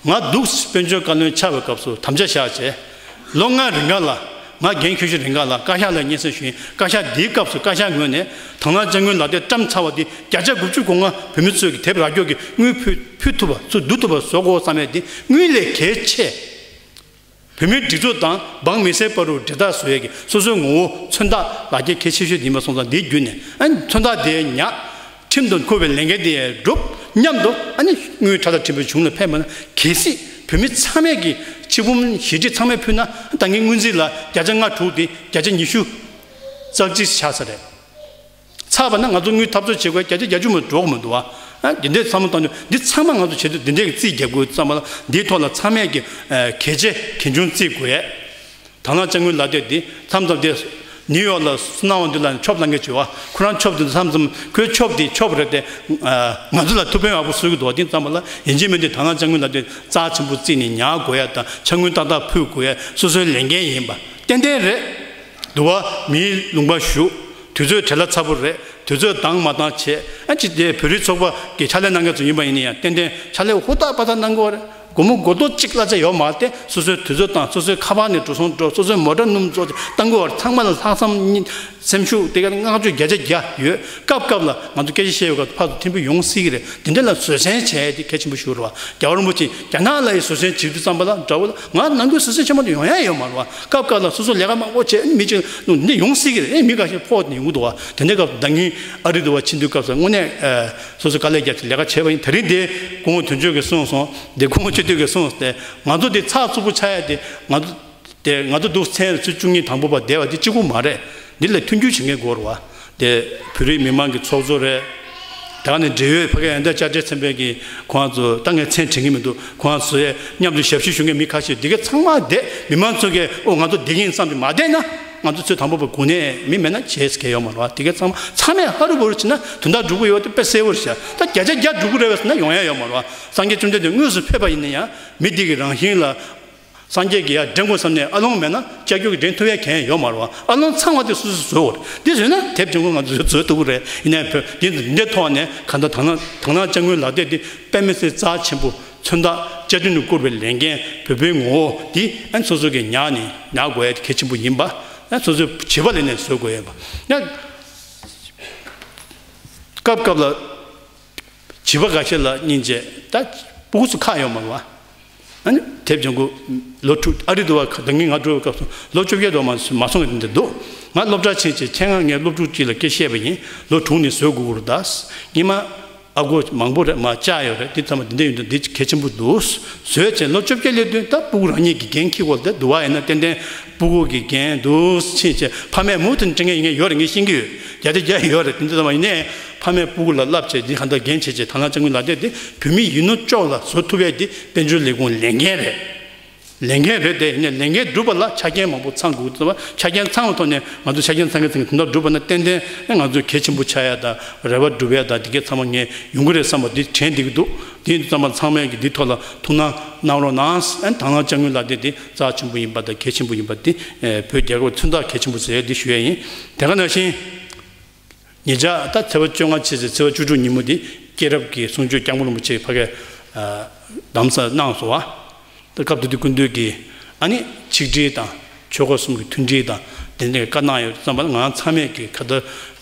ང་འདུག་སེ་དཔལ་འབྱོར་བཀའ་བློན་ཆགས་པའི་སྐབས་སུ་དམ་བཅའ་བཞག་བྱས། ལོ་ལྔ་རིང་ག་ལ་ང་འགན་འཁྱེར་ཤོས་རིང་ག་ལ་བཀའ་ཤག་ལ་སྙན་སེང་ཞུས་ཡིན། བཀའ་ཤག་འདིའི་སྐབས་སུ་བཀའ་ཤག་ངོས་ནས་དང་བླངས་དཔྱ་དངུལ་ལག་དེབ་བཀྲམ་ཚར་བ་འདི་བརྒྱ་ཆ་དགུ་བཅུ་གོ་ལྔ་བོད་མི་ཚོས་ཀྱི་དེབ་རག་སྐྱོར་གྱི་དངུལ་ཕུལ་ཕུལ་ཐུབ་པ་ཚུར་བསྡུ་ཐུབ་པ་བཟོ་དགོས་བསམ་ཡས་འདི་དངུལ་ལས་གལ་ཆེ། བོད་མིའི་སྒྲིག་འཛུགས་དང་འབངས་མི་སེར་བར་དུ་འབྲེལ་ཐག་བཟོ་ཡས་ཀྱི་སོ་སོའི་ངོ་བོ་མཚོན་རྟགས་ལག་ཁྱེར་གལ་ཆེ་ཤོས་འདི་ཡིན་པ་སོང་ཙང་འདིའི་བརྒྱུད་ནས་ཨ་ནི་མཚོན་རྟགས་དེ་ཉར། ཁྲིམས་དང་འཁོད་པའི་ལས་འགན་དེ་ཡང་སྒྲུབ། མཉམ་དུ་ཨ་ནི་དངུལ་ཁྲ་ཐག་ཕྲན་བུ་གཞུང་ལ་ཕན་པ་ན་གལ་སྲིད་བོད་མི་ཚང་མས་ཀྱི་ཆིག་འབུམ་བཞི་ཁྲི་ཚང་མས་ཕུལ་ན་ད་ངའི་སྔོན་རྩིས་ལ་བརྒྱ་ཆ་ལྔ་དྲུག་དེ་བརྒྱ་ཆ་ཉི་ཤུ་རྩ་གཅིག་ཆགས་ས་རེད། ཚ་ ཐར་པ་ན་ང་ཚོ་དངུལ་འཐབ་རྩོད་བྱེད་དགོས། བརྒྱ་ཆ་བརྒྱད་ཅུ་མ་འགྲོ་གི་མི་འདུག་བ། ཨ། འདི་འདྲའི་བསམ་བློ་བཏང་དུས་འདི་ཚང་མ་ང་ཚོ་བྱེད་དུས་འདི་འདྲའི་རྩིས་རྒྱག་དགོས་བསམ་པ་ལ། འདིའི་ཐོག་ལ་ཚང་མས་ཀྱི་ཨ་གལ་ཆེ་གལ་ཆུང་བརྩི་དགོས། དང་བླངས་དཔྱ་དངུལ་ལག་དེབ་འདི་མཚམས་མཚམས་དེ་ནིའུ་ཡོག་ལ་སུ་སྣང་བ་འདི་ལ་ཆོབ་བླང་གི་བྱོས་བ། ཁོ་རང་ཆོབ་འདི་མཚམས་མཚམས་ཁོའི་ཆོབ་འདི་ཆོབ་རེད་དེ། ང་ཚོ་ལ་ཐུགས་ཕན་ཡག་པོ་གསོས་ཀྱི་འདུག་བ། དེ་ཙམ་པ་ལ་ཡིན་གཅིག་མིན་གཅིག་དང་བླངས་དཔྱ་དངུལ་ལག་དེབ་རྩ་ཆེན་པོ་བརྩིས་ནས་ཉར་དགོས་ཡ་དང་། དཔྱ་དངུལ་ཏག་ཏག་ཕུལ་དགོས་ཡ་སོ་སོའི་ལས་འགན་ཡིན་པ་ཏན་ཏན་རེད། འདུག་བ། མིའི་ལུང་པ་ཞུགས། དུས་ཚོད་བྲེལ་བ་ཚ་པོ་རེད། དུས་ཚོད་འདང་མ་འདང་བྱེད། ཨ། ཅི་དེ་བོད་རིགས་ཚོགས་པ་གི་ཕྱག་ལས་གནང་མཁན་ཚོ་ཡིན་པ་ཡིན་ན་ཡང་ཏན་ཏན་ཕྱག་ལས་ཧུར་ཐག་པ་ཐག་གནང་དགོས་པ་རེད། སྒོར་མོ་སྒོར་རྡོག་གཅིག་གླ་ཆ་ཡོད་མ་རེད་དེ། སོ་སོའི་དུས་ཚོད་དང་སོ་སོའི་ཁ་པར་ནས་འགྲོ་སོང་འགྲོ། སོ་སོའི་མོ་ཊ་སྣུམ་ཚོགས་བཏང་དགོས་པ་རེད། ཚང་མ་ལ་ལྷག་བསམ་སྙིང་སེམས་ཤུགས་དེ་ག་ལྔ་བཅུ་བརྒྱ་ཆ་བརྒྱ་ཡོད། སྐབས་སྐབས་ལ་ང་ཚོ་སྐད་ཆ་བཤད་ཡོད་སྐབས་ཕར་ཚུར་ཐིམ་ཕུ་ཡོང་སྲིད་ཀྱི་རེད། དེ་འདྲ་ལ་བཟོད་བསྲན་བྱས་ཏེ་གལ་ཆེན་པོ་ཞིག་རེད་བ། རྒྱལ་བ་རིན་པོ་ཆེ་རྒྱ་ནག་ལ་ཡི་བཟོད་བསྲན་བྱེད་དུས་ཙམ་པ་ལ་འདྲ་བོ་ལ། ང་ནང་ཁུལ་བཟོད་བསྲན་ཆེན་པོ་དེ་ཡོང་ཡ་ཡོད་མ་རེད་བ། སྐབས་སྐབས་ལ་སོ་སོ་ལས་ཀ་མང་པོ་བྱས། མི་གཅིག་འདི་ཡོང་སྲིད་ཀྱི་རེད། མི་ཁ་ཤས་ཕོག་ནས་ཡོང་གི་འདུག་བ། དེ་འདྲའི་སྐབས་ཟླ་ཉིན་ཨ་རི་དུ་བ་ཕྱིན་དུས་སྐབས་སུ་དངོས་གནས་ཨ་སོ་སོ་དཀའ་ལས་བརྒྱབ་སྟེ་ལས་ཀ་བྱས་པ་ཡིན། དེ་རིང་འདི་སྐུ་ངོ་དོན་གཅོད་ཀྱིས་གསུངས་སོང་། འདི་སྐུ་ངོ་སྤྱི་འཐུས་ཀྱིས་གསུངས་ཏེ། ང་ཚོ་འདི་ཚགས་ཚུད་པོ་ཆགས་ཡ་དེ་ང་ཚོ་དེ་ང་ཚོ་འདུག་མཚན་ཚུལ་བཅུ་གཉིས་དང་པོ་པ་བསྡད་པ་དེ་གཅིག་པུ་མ་རེད། འདི་ལ་མཐུན་འགྱུར་བྱེད་མཁན་དགོས་རེད་བ། དེ་བོད་རིགས་མི་མང་གི་ཚོགས་གཙོ་རེད། ད་ནི་འབྲེལ་ཡོད་ཕ་གི་ཡོན་ཏན་དཔྱ་ཁྲལ་ཚན་པའི་གི་ཁོང་ཚོ་ད་ངས་མཚན་དྲན་གྱི་མི་འདུག་ཁོང་ཚོས་མཉམ་དུ་ཞབས་ཞུ་ཞུ་མཁན་མི་ཁ་ཤས་འདི་ག་ཚང་མ་བསྡད། མི་མང་ཚོ་གིས་ཨོ་ང་ཚོ་བསྡད་ཀྱི་ཡིན་བསམ་སྟེ་མ་བསྡད་ན། ང་ཚོ་ཚོས་དང་པོ་པ་གོ་གནས་མི་མེད་ན་བྱེད་ས་གལ་ཡོད་མ་རེད་བ། དེ་ག་ཚང་མ་ཚང་མས་ཧ་རུ་བུ་རུ་བྱས་ན་དོན་དག་འགྲུབ་ཀྱི་ཡོད་པ་དེ་དཔེ་གསལ་བོར་ཤར། ད་བརྒྱ་ཆ་བརྒྱ་འགྲུབ་ཀྱི་རེད་བས་ཟེར་ན་ཡོང་ཡ་ཡོད་མ་རེད་བ། སངས་རྒྱས་བཅོམ་ལྡན་འདས་དངོས་སུ་ཕེབས་པ་ཡིན་ན་ཡང་མི་འདི་གི་རང་བཞིན་ལ། སངས་རྒྱས་ཀྱིས་ཡར་འདྲེན་དགོས་བསམ་ནས་ཨ་ལོང་མེད་ན་ལྕགས་ཀྱུ་གིས་འདྲེན་ཐུབ་ཡ་གང་ཡང་ཡོད་མ་རེད་བ། ཨ་ལོང་ཚང་བ་དེ་སོ་སོས་བཟོས་པ་རེད། འདི་བཟོས་ན་དེབ་ཆུང་ངུ་ང་ཚོས་བཟོས་ཐུབ་ཀྱི་རེད། ཡིན་ནའི་བོད་འདི་འདི་འདྲའི་ཐོག་ནས་གང་ལྟར་དང་བླངས་དང་བླངས་དཔྱ་དངུལ་ལག་དེབ་འདི་དཔེ་མི་སྲིད་རྩ་ཆེན་པོ། མཚོན་རྟགས་བཅའ་ཁྲིམས་ནས་བསྐུར་བའི་ལས་འགན་བོད་པའི་ངོ་བོ་འདི་ཨ་སོ་སོ་གིས་ཉར་ནས་ཉར་དགོས་ཡ་དེ་གལ་ཆེན་པོ་ཡིན་པ། ཨ་སོ་སོས་བྱིས་པ་ལས་ནས་བཟོ་དགོས་ཡ་ཡིན་པ། ཡང་སྐབས་སྐབས་ལ། བྱིས་པ་འགའ་ཤས་ལ་སྙིང་རྗེ། ད་སྤུ་གུ་ཚོ་ཁག་ཡོད་མ་རེད་བ། ཨ་ནི་དེབ་སྦྱང་གི་ལོ་དྲུག་ཨ་རི་དུ་བ་ཁ་ད་ངས་ང་འགྲོ་བའི་སྐབས་སུ་ལོ་བཅོ་བརྒྱད་དུ་མ་མ་སོང་བའི་དེ་འདྲ་འདུག་ང་སློབ་གྲྭ་ཕྱིན་བྱས་ཁྱེད་རང་ངས་སློབ་ཕྲུག་ཅིག་ལ་སྐད་བཤད་པ་ཡིན། ལོ་དྲུག་ནས་བཟོ་དགོས་ཀྱི་རེད་ད། སྔོན་མ་ཨ་སྒོར་མང་པོ་རེད་མ་བཅག་ཡོད་རེད། དེ་ཚང་མ་དེ་འདྲ་ཡོད་འདུག་འདི་གལ་ཆེན་པོ་འདུག་བཟོས་བྱས་ལོ་བཅོ་བརྒྱད་སླེབས་དུས་ད་སྤུ་གུ་རང་ཉིད་ཀྱི་འགན་འཁྱེར་དགོས་རེད། དེ་འདུག་བ་ཡིན་ན་ཏན་ཏན་སྤུ་གུ་གི་འགན་འདུག་ཕྱིན་བྱས་ཕ་མས་མུ་མཐུད་སྤྲད་མཁན་ཡིན་མཁན་ཡོད་རེད། ངས་ཤེས་ཀྱི་ཡོད། བརྒྱ་ཆ་བརྒྱ་ཡོད་རེད། དེ་འདྲ་ཙམ་ཡིན་ནའི་ཕ་མས་སྤུ་གུ་ལ་བསླབ་བྱས་འདི་གང་ལྟར་འགན་བྱས་བྱས་དང་བླངས་དཔྱ་དངུལ་ལག་དེབ་དེ་བོད་མི་ཡིན་ནོ་ཅོག་ལ་བཟོ་ཐུབ་ཡས་དེ་དཔལ་འབྱོར་ལས་ཁུངས་ལས་འགན་རེད། ལས་འགན་རེད་དེ། ཡིན་ནའི་ལས་འགན་སྒྲུབ་པ་ལ་ཆ་རྐྱེན་མང་པོ་ཚང་དགོས་ཙམ་པ། ཆ་རྐྱེན་ཚང་བའི་ཐོག་ནས་ང་ཚོ་ཆ་རྐྱེན་ཚང་གི་ཚང་གི་དོན་དག་སྒྲུབ་པ་ན་ཏན་ཏན་ང་ཚོ་གལ་ཆེན་པོ་ཆགས་ཡ་དང་རེ་བ་སྒྲུབ་ཡ་དང་དེ་གས་ཚང་མ་ངས་ཡོང་གི་རེད་བསམ་པ་འདི་དྲན་བསྡད་ཀྱི་འདུག་དེ་ཡིན་དུས་ཙམ་པ་ཚང་མས་ཀྱི་འདི་ཐོག་ལ་ཐུགས་སྣང་གནང་རོགས་གནང་། ཨ་ནི་དང་བླངས་དཔྱ་དངུལ་ལག་དེབ་དེ་རྩ་ཆེན་པོ་ཡིན་པ་དང་གལ་ཆེན་པོ་ཡིན་པ་དེ་བོད་རྒྱལ་ཁབ་མཚོན་རྟགས་གལ་ཆེན་པོ་ཟེར་ཡ་འདི་ཞུ་ཡ་ཡིན། དེ་ག་ནང་བཞིན། ཉེ་ཆར་ད་ཚེས་པ་བཅོ་ལྔ་ཕྱིན་ཚེ་ཚེས་པ་བཅུ་དྲུག་ཉིན་མོ་འདི་སྐྱེས་རབས་ཀྱི་གསུང་ཆོས་སྐྱབས་མགོན་རིན་པོ་ཆེ་ཕ་གིར་གདམས་ས་གནང་སོང་བ། ད་སྐབས་དེ་དུས་སྐུ་མདུན་གྱིས་ཨ་ནི་ཆིག་སྒྲིལ་དང་ཆོལ་ཁ་གསུམ་གྱི་མཐུན་སྒྲིལ་དང་དེ་འདྲའི་བཀའ་གནང་ཡོད་ཙམ་པ་ལ་ང་ཚང་མས་ཀྱི་ཁ་ད་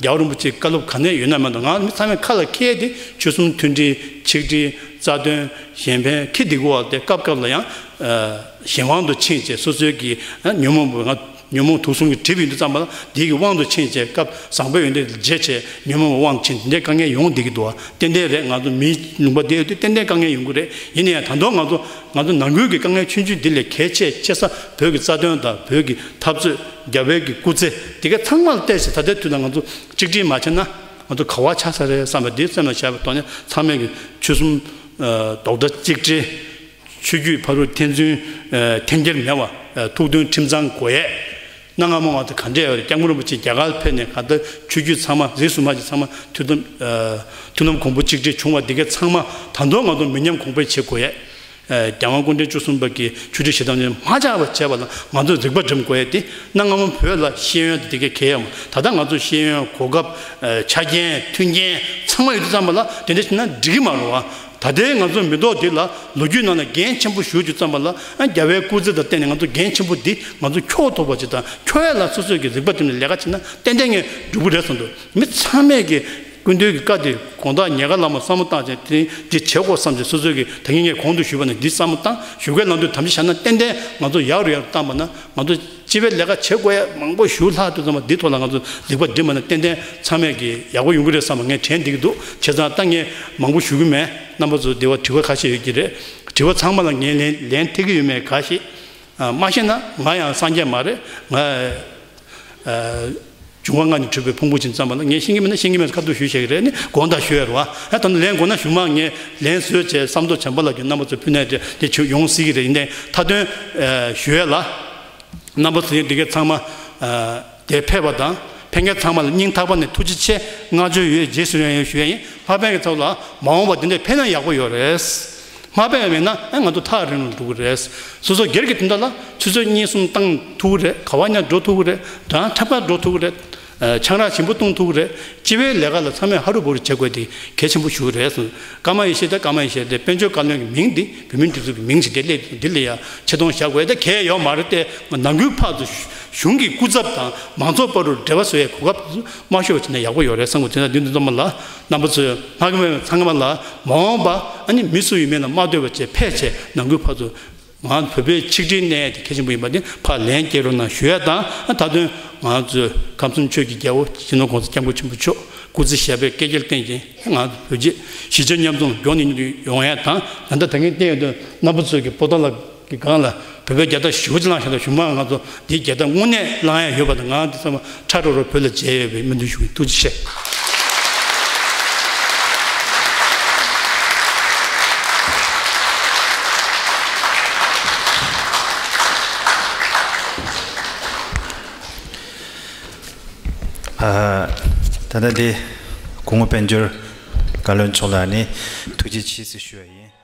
རྒྱལ་བ་རིན་པོ་ཆེའི་བཀའ་སློབ་ག་ནས་ཡོད་ན་མེད་ན་ང་མི་ཚང་མས་ཁ་ལ་འཁྱེར་ཏེ་ཆོལ་གསུམ་མཐུན་སྒྲིལ་ཆིག་སྒྲིལ་རྩ་དོན་གཞན་ཕན་འཁྱེར་བསྡད་དགོས་པ་དེ་སྐབས་སྐབས་ལ་ཡང་གཞན་དབང་དུ་ཕྱིན་བྱས་སོ་སོའི་གི་ཉོན་མོངས་པ་ང་ཉོན་མོངས་དུག་གསུམ་གྱིས་བསྒྲིབས་ཡོད་དུས་ཙམ་པ་ལ་དེའི་གི་དབང་དུ་ཕྱིན་བྱས་སྐབས་བཟང་པོའི་ཡོན་ཏན་བརྗེད་བྱས་ཉོན་མོངས་པ་དབང་ཕྱིན་དེ་འདྲའི་དཀའ་ངལ་ཡོང་བསྡད་ཀྱི་འདུག་བ། ཏན་ཏན་རེད། ང་ཚོ་མིའི་ལུང་པ་དེ་ཡོད་དུས་ཏན་ཏན་དཀའ་ངལ་ཡོང་གི་རེད། ཡིན་ན་ཡང་ད་དུང་ང་ཚོ་ང་ཚོ་ནང་ཁུལ་གྱི་དཀའ་ངལ་ཆུང་ཆུང་འདི་ལས་གལ་ཆེ་ཆེ་ས་བོད་ཀྱི་རྩ་དོན་དང་བོད་ཀྱི་འཐབ་རྩོད་རྒྱབ་པའི་གི་སྐུ་ཚེ་དེ་ག་ཚང་མ་ལ་བལྟས་ཚེ་ད་ལྟའི་དུས་ལ་ང་ཚོ་གཅིག་སྒྲིལ་མ་བྱས་ན་ང་ཚོ་ག་བ་ཆགས་ས་རེད་བསམ་པ་འདི་སེམས་ལ་བཞག་པའི་ཐོག་ནས་ཚང་མས་ཀྱི་ཆོལ་གསུམ་རྡོག་རྩ་གཅིག་སྒྲིལ། ཆོས་བརྒྱུད་ཕ་རོལ་ཐེ་ཚོམ་ཐེམ་སྐྱེལ་མེད་པ། ཐུགས་མཐུན་ཁྲིམས་གཙང་དགོས་ཡས། གནའ་སྔ་མོ་བར་དུ་ག་འདྲ་ཡོད་རེད། སྐྱབས་མགོན་རིན་པོ་ཆེ་རྒྱ་གར་ཕེབས་ནས་ག་ད་ཆོས་བརྒྱུད་ཚང་མ་རིགས་སུ་མ་ཆད་ཚང་མ་མཐུན་ལམ་མཐུན་ལམ་གོང་བུ་གཅིག་སྒྲིལ་བྱུང་བ་འདི་གའི་ཚང་མ་ད་དུང་ང་ཚོ་མི་ཉམས་གོང་འཕེལ་བྱེད་དགོས་ཡས། རྒྱལ་དབང་སྐུ་ཕྲེང་བཅུ་གསུམ་པ་གི་ཆོས་ཁྲིད་ཞལ་གདམས་ནས་མ་ཆག་པ་བྱས་པ་ལ་ང་ཚོས་རིག་པ་སྒྲིམ་དགོས་ཡས་དེ་གནའ་སྔ་མོ་བོད་ལ་ཤེས་ཡོན་དེ་གའི་གལ་ཡོད་མ། ད་ལྟ་ང་ཚོ་ཤེས་ཡོན་གོ་སྐབས་ཆ་རྐྱེན་མཐུན་རྐྱེན་ཚང་མ་ཡོད་དུས་ཙམ་པ་ལ་དེ་འདྲ་བྱས་ན་འགྲིག་གི་མ་རེད་བ། ད་ལྟའི་ང་ཚོ་མི་ཐོག་འདི་ལ་ལོ་རྒྱུས་ནང་ལ་འགན་ཆེན་པོ་ཞུ་རྒྱུ་ཙམ་པ་ལ་ཨ་རྒྱལ་བའི་སྐུ་ཚེ་དང་བསྟུན་ནས་ང་ཚོ་འགན་ཆེན་པོ་འདི་ང་ཚོ་འཁྱོག་ཐུབ་པ་ཅིག་དང་འཁྱོག་ཡ་ལ་སོ་སོས་ཀྱི་རིག་པ་བསྒྲིམས་ནས་ལས་ཀ་བྱས་ན་ཏན་ཏན་ངས་འགྲུབ་ཀྱི་རེད་བསམ་འདུག་མི་ཚང་མས་ཀྱི་སྐུ་མདུན་གྱི་བཀའ་དེ་དགོངས་དག་ཉེན་ཁ་ལ་མ་བསམ་བློ་བཏང་བྱས་དེ་འདི་བྱེད་དགོས་བསམ་བྱས་སོ་སོས་ཀྱི་ད་གིན་ངས་གོང་དུ་ཞུས་པ་ནང་འདི་བསམ་བློ་བཏང་ཞུ་སྐལ་ལམ་དུ་དམ་བཅའ་བཞག་ན་ཏན་ཏན་ང་ཚོ་ཡག་རུ་ཡག་རུ་བཏང་པ་ན་ང་ཚོ་སྤྱི་པའི་ལས་ཀ་བྱེད་དགོས་ཡ་མང་པོ་ཞུ་ལྷག་དུས་ཙམ་པ་འདི་ཐོག་ལ་ང་ཚོ་ལེགས་པ་འགྲིམ་པ་ན་ཏན་ཏན་ཚང་མས་ཀྱི་ཡག་པོ་ཡོང་གི་རེད་བསམ་པ་ངས་དྲན་བསྡད་ཀྱི་འདུག་བྱས་ཙང་ད་ངས་མང་པོ་ཞུ་གི་མེད། རྣམ་པ་ཚོ་འདི་བ་དྲི་བ་ཁ་ཤས་ཡོད་ཀྱི་རེད། དྲི་བ་ཚང་མ་ལ་ངས་ལན་ལན་ཐེབས་ཀྱི་ཡོད་མེད་ག་ཤེད། མ་ཤེས་ན་ང་ཡང་སངས་རྒྱས་མ་རེད། ང་ འབྱུང་བ་ལྔ་ནས་གྲུབ་པའི་ཕུང་པོ་ཅན་ཙམ་པ་ལ། ངས་ཤེས་ཀྱི་མེད་ན་ཤེས་ཀྱི་མེད་ཁ་ཐུག་ཞུས་བཞག་གི་རེད། ནི་དགོངས་དག་ཞུ་ཡ་རེད་བ། ཨ་ད་ནི་ལན་དགོས་ན་གཞུག་མ་ངས་ལན་བཟོས་བྱས་བསམ་ཚོར་བྱམས་པ་ལགས་ཀྱིས་རྣམ་པ་ཚོ་ཕུལ་ནས་དེ་དེ་ཆོས་ཡོང་སྲིད་ཀྱི་རེད། ཡིན་ནའི་མཐའ་དོན་ཞུ་ཡ་ལ། རྣམ་པ་ཚོ་ཡིན་འདི་གའི་ཚང་མ་དེ་ཕེབས་པ་དང་ཕེབས་མཁན་ཚང་མ་ལ་སྙིང་ཐག་པ་ནས་ཐུགས་རྗེ་ཆེ་བསྔགས་བརྗོད་ཡོད། རྗེས་སུ་ཡང་ཡང་ཞུ་ཡ་ཡིན། ལྷག་པའི་གི་ཚབ་ལ་མ་འོངས་པ་འདི་འདྲ་ཕེབས་ན་ཡག་པོ་ཡོད་རེད། མ་ཕེབས་པ་མེད་ན་ཨ་ང་ཚོ་ཐག་རིང་ལ་འགྲོ་གི་རེད། སོ་སོ་སྒེར་གྱི་དོན་དག་ལ་ཆུ་ཚོད་གཉིས་གསུམ་བཏང་ཐུབ་ཀྱི་རེད། ག་བ་ཉག་འགྲོ་ཐུབ་ཀྱི་རེད། དང་འཁྲབ་ཁང་འགྲོ་ཐུབ་ཀྱི་རེད། ཆང་རག་ཞིམ་པོ་བཏུང་ཐུབ་ཀྱི་རེད། སྤྱི་པའི་ལས་ཀ་ལ་ཚང་མས་ཧ་རུ་བུ་རུ་བྱེད་དགོས་དེ་གལ་ཆེན་པོ་ཞིག་རེད་གསུངས། ཀརྨ་ཡེ་ཤེས་དང་། ཀརྨ་ཡེ་ཤེས་དེ་དཔལ་འབྱོར་བཀའ་བློན་གྱི་མིང་འདི་བོད་མིའི་སྒྲིག་འཛུགས་ཀྱི་མིང་ཞིག་དེ་སླེབས་འདི་ལ་ཡ་ཆེ་མཐོང་བཞག་དགོས་དེ་གལ་ཡོད་མ་རེད་དེ། ནང་ཁུལ་ཕར་ཚུར་གཞུང་གི་སྐུ་ཚབ་དང་མང་ཚོགས་བར་དུ་འབྲེལ་བ་བཟོ་ཡའི་གོ་སྐབས་དེ་ཚོ་མ་ཤོར་བ་བྱས་ན་ཡག་པོ་ཡོད་རེད་བསམ་གྱི་འདུག་དེ་ན་འདི་ཚོ་ཚང་མ་ལ་རྣམ་པ་ཚོས་ལྷག་མེད་ཚང་མ་ལ་མ་འོངས་པ་ཨ་ནི་མི་སུ་ཡིན་མིན་ལ་མ་ལྟོས་པ་བྱས་ཕེབས་བྱས་ནང་ཁུལ་ཕར་ཚུར། ང་བོད་པའི་ཆིག་སྒྲིལ་གནས་དེ་གལ་ཆེན་པོ་ཡིན་པ་དེ་ཕར་ལན་སྐྱེལ་རོགས་གནང་ཞུ་ཡ་དང་། ད་དུང་ང་ཚོས་ཁམས་གསུམ་ཆོས་ཀྱི་རྒྱལ་པོ་སྤྱི་ནོར་༸གོང་ས་༸སྐྱབས་མགོན་ཆེན་པོ་མཆོག་སྐུ་ཚེ་ཞབས་པད་བསྐལ་བརྒྱར་བརྟན་ཅིང་། ང་ཚོ་བོད་རྗེ་གཞིས་བྱེས་མཉམ་འཛོམས་མགྱོགས་ནས་མྱུར་དུ་ཡོང་ཡ་དང་། ད་ལྟ་ད་གིན་བསྟན་ཡོད་དུས་རྣམ་པ་ཚོས་ཀྱི་པོ་ཏཱ་ལ་གི་སྒང་ལ་བོད་པའི་རྒྱལ་དར་ཞེ་པོ་ཅིག་བསླངས་བཞག་ད་གཞུག་མ་ང་ཚོ་འདིའི་རྒྱལ་དར་དངོས་གནས་བསླང་ཡ་ཡོད་པ་དང་། ང་འདི་ཚང་མ་ཁྲ་རོ་རོ་བོད་ལ་མཇལ་ཡོད་པའི་སྨོན་འདུན་ཞུ་གི། ཐུགས་རྗེ་ཆེ། ཨ། ད་ལྟ་འདི་སྐུ་ངོ་དཔལ་འབྱོར་བཀའ་བློན་མཆོག་ལ་ནི་ཐུགས་རྗེ་ཆེ་ཟེར་ཞུ་བ་ཡིན།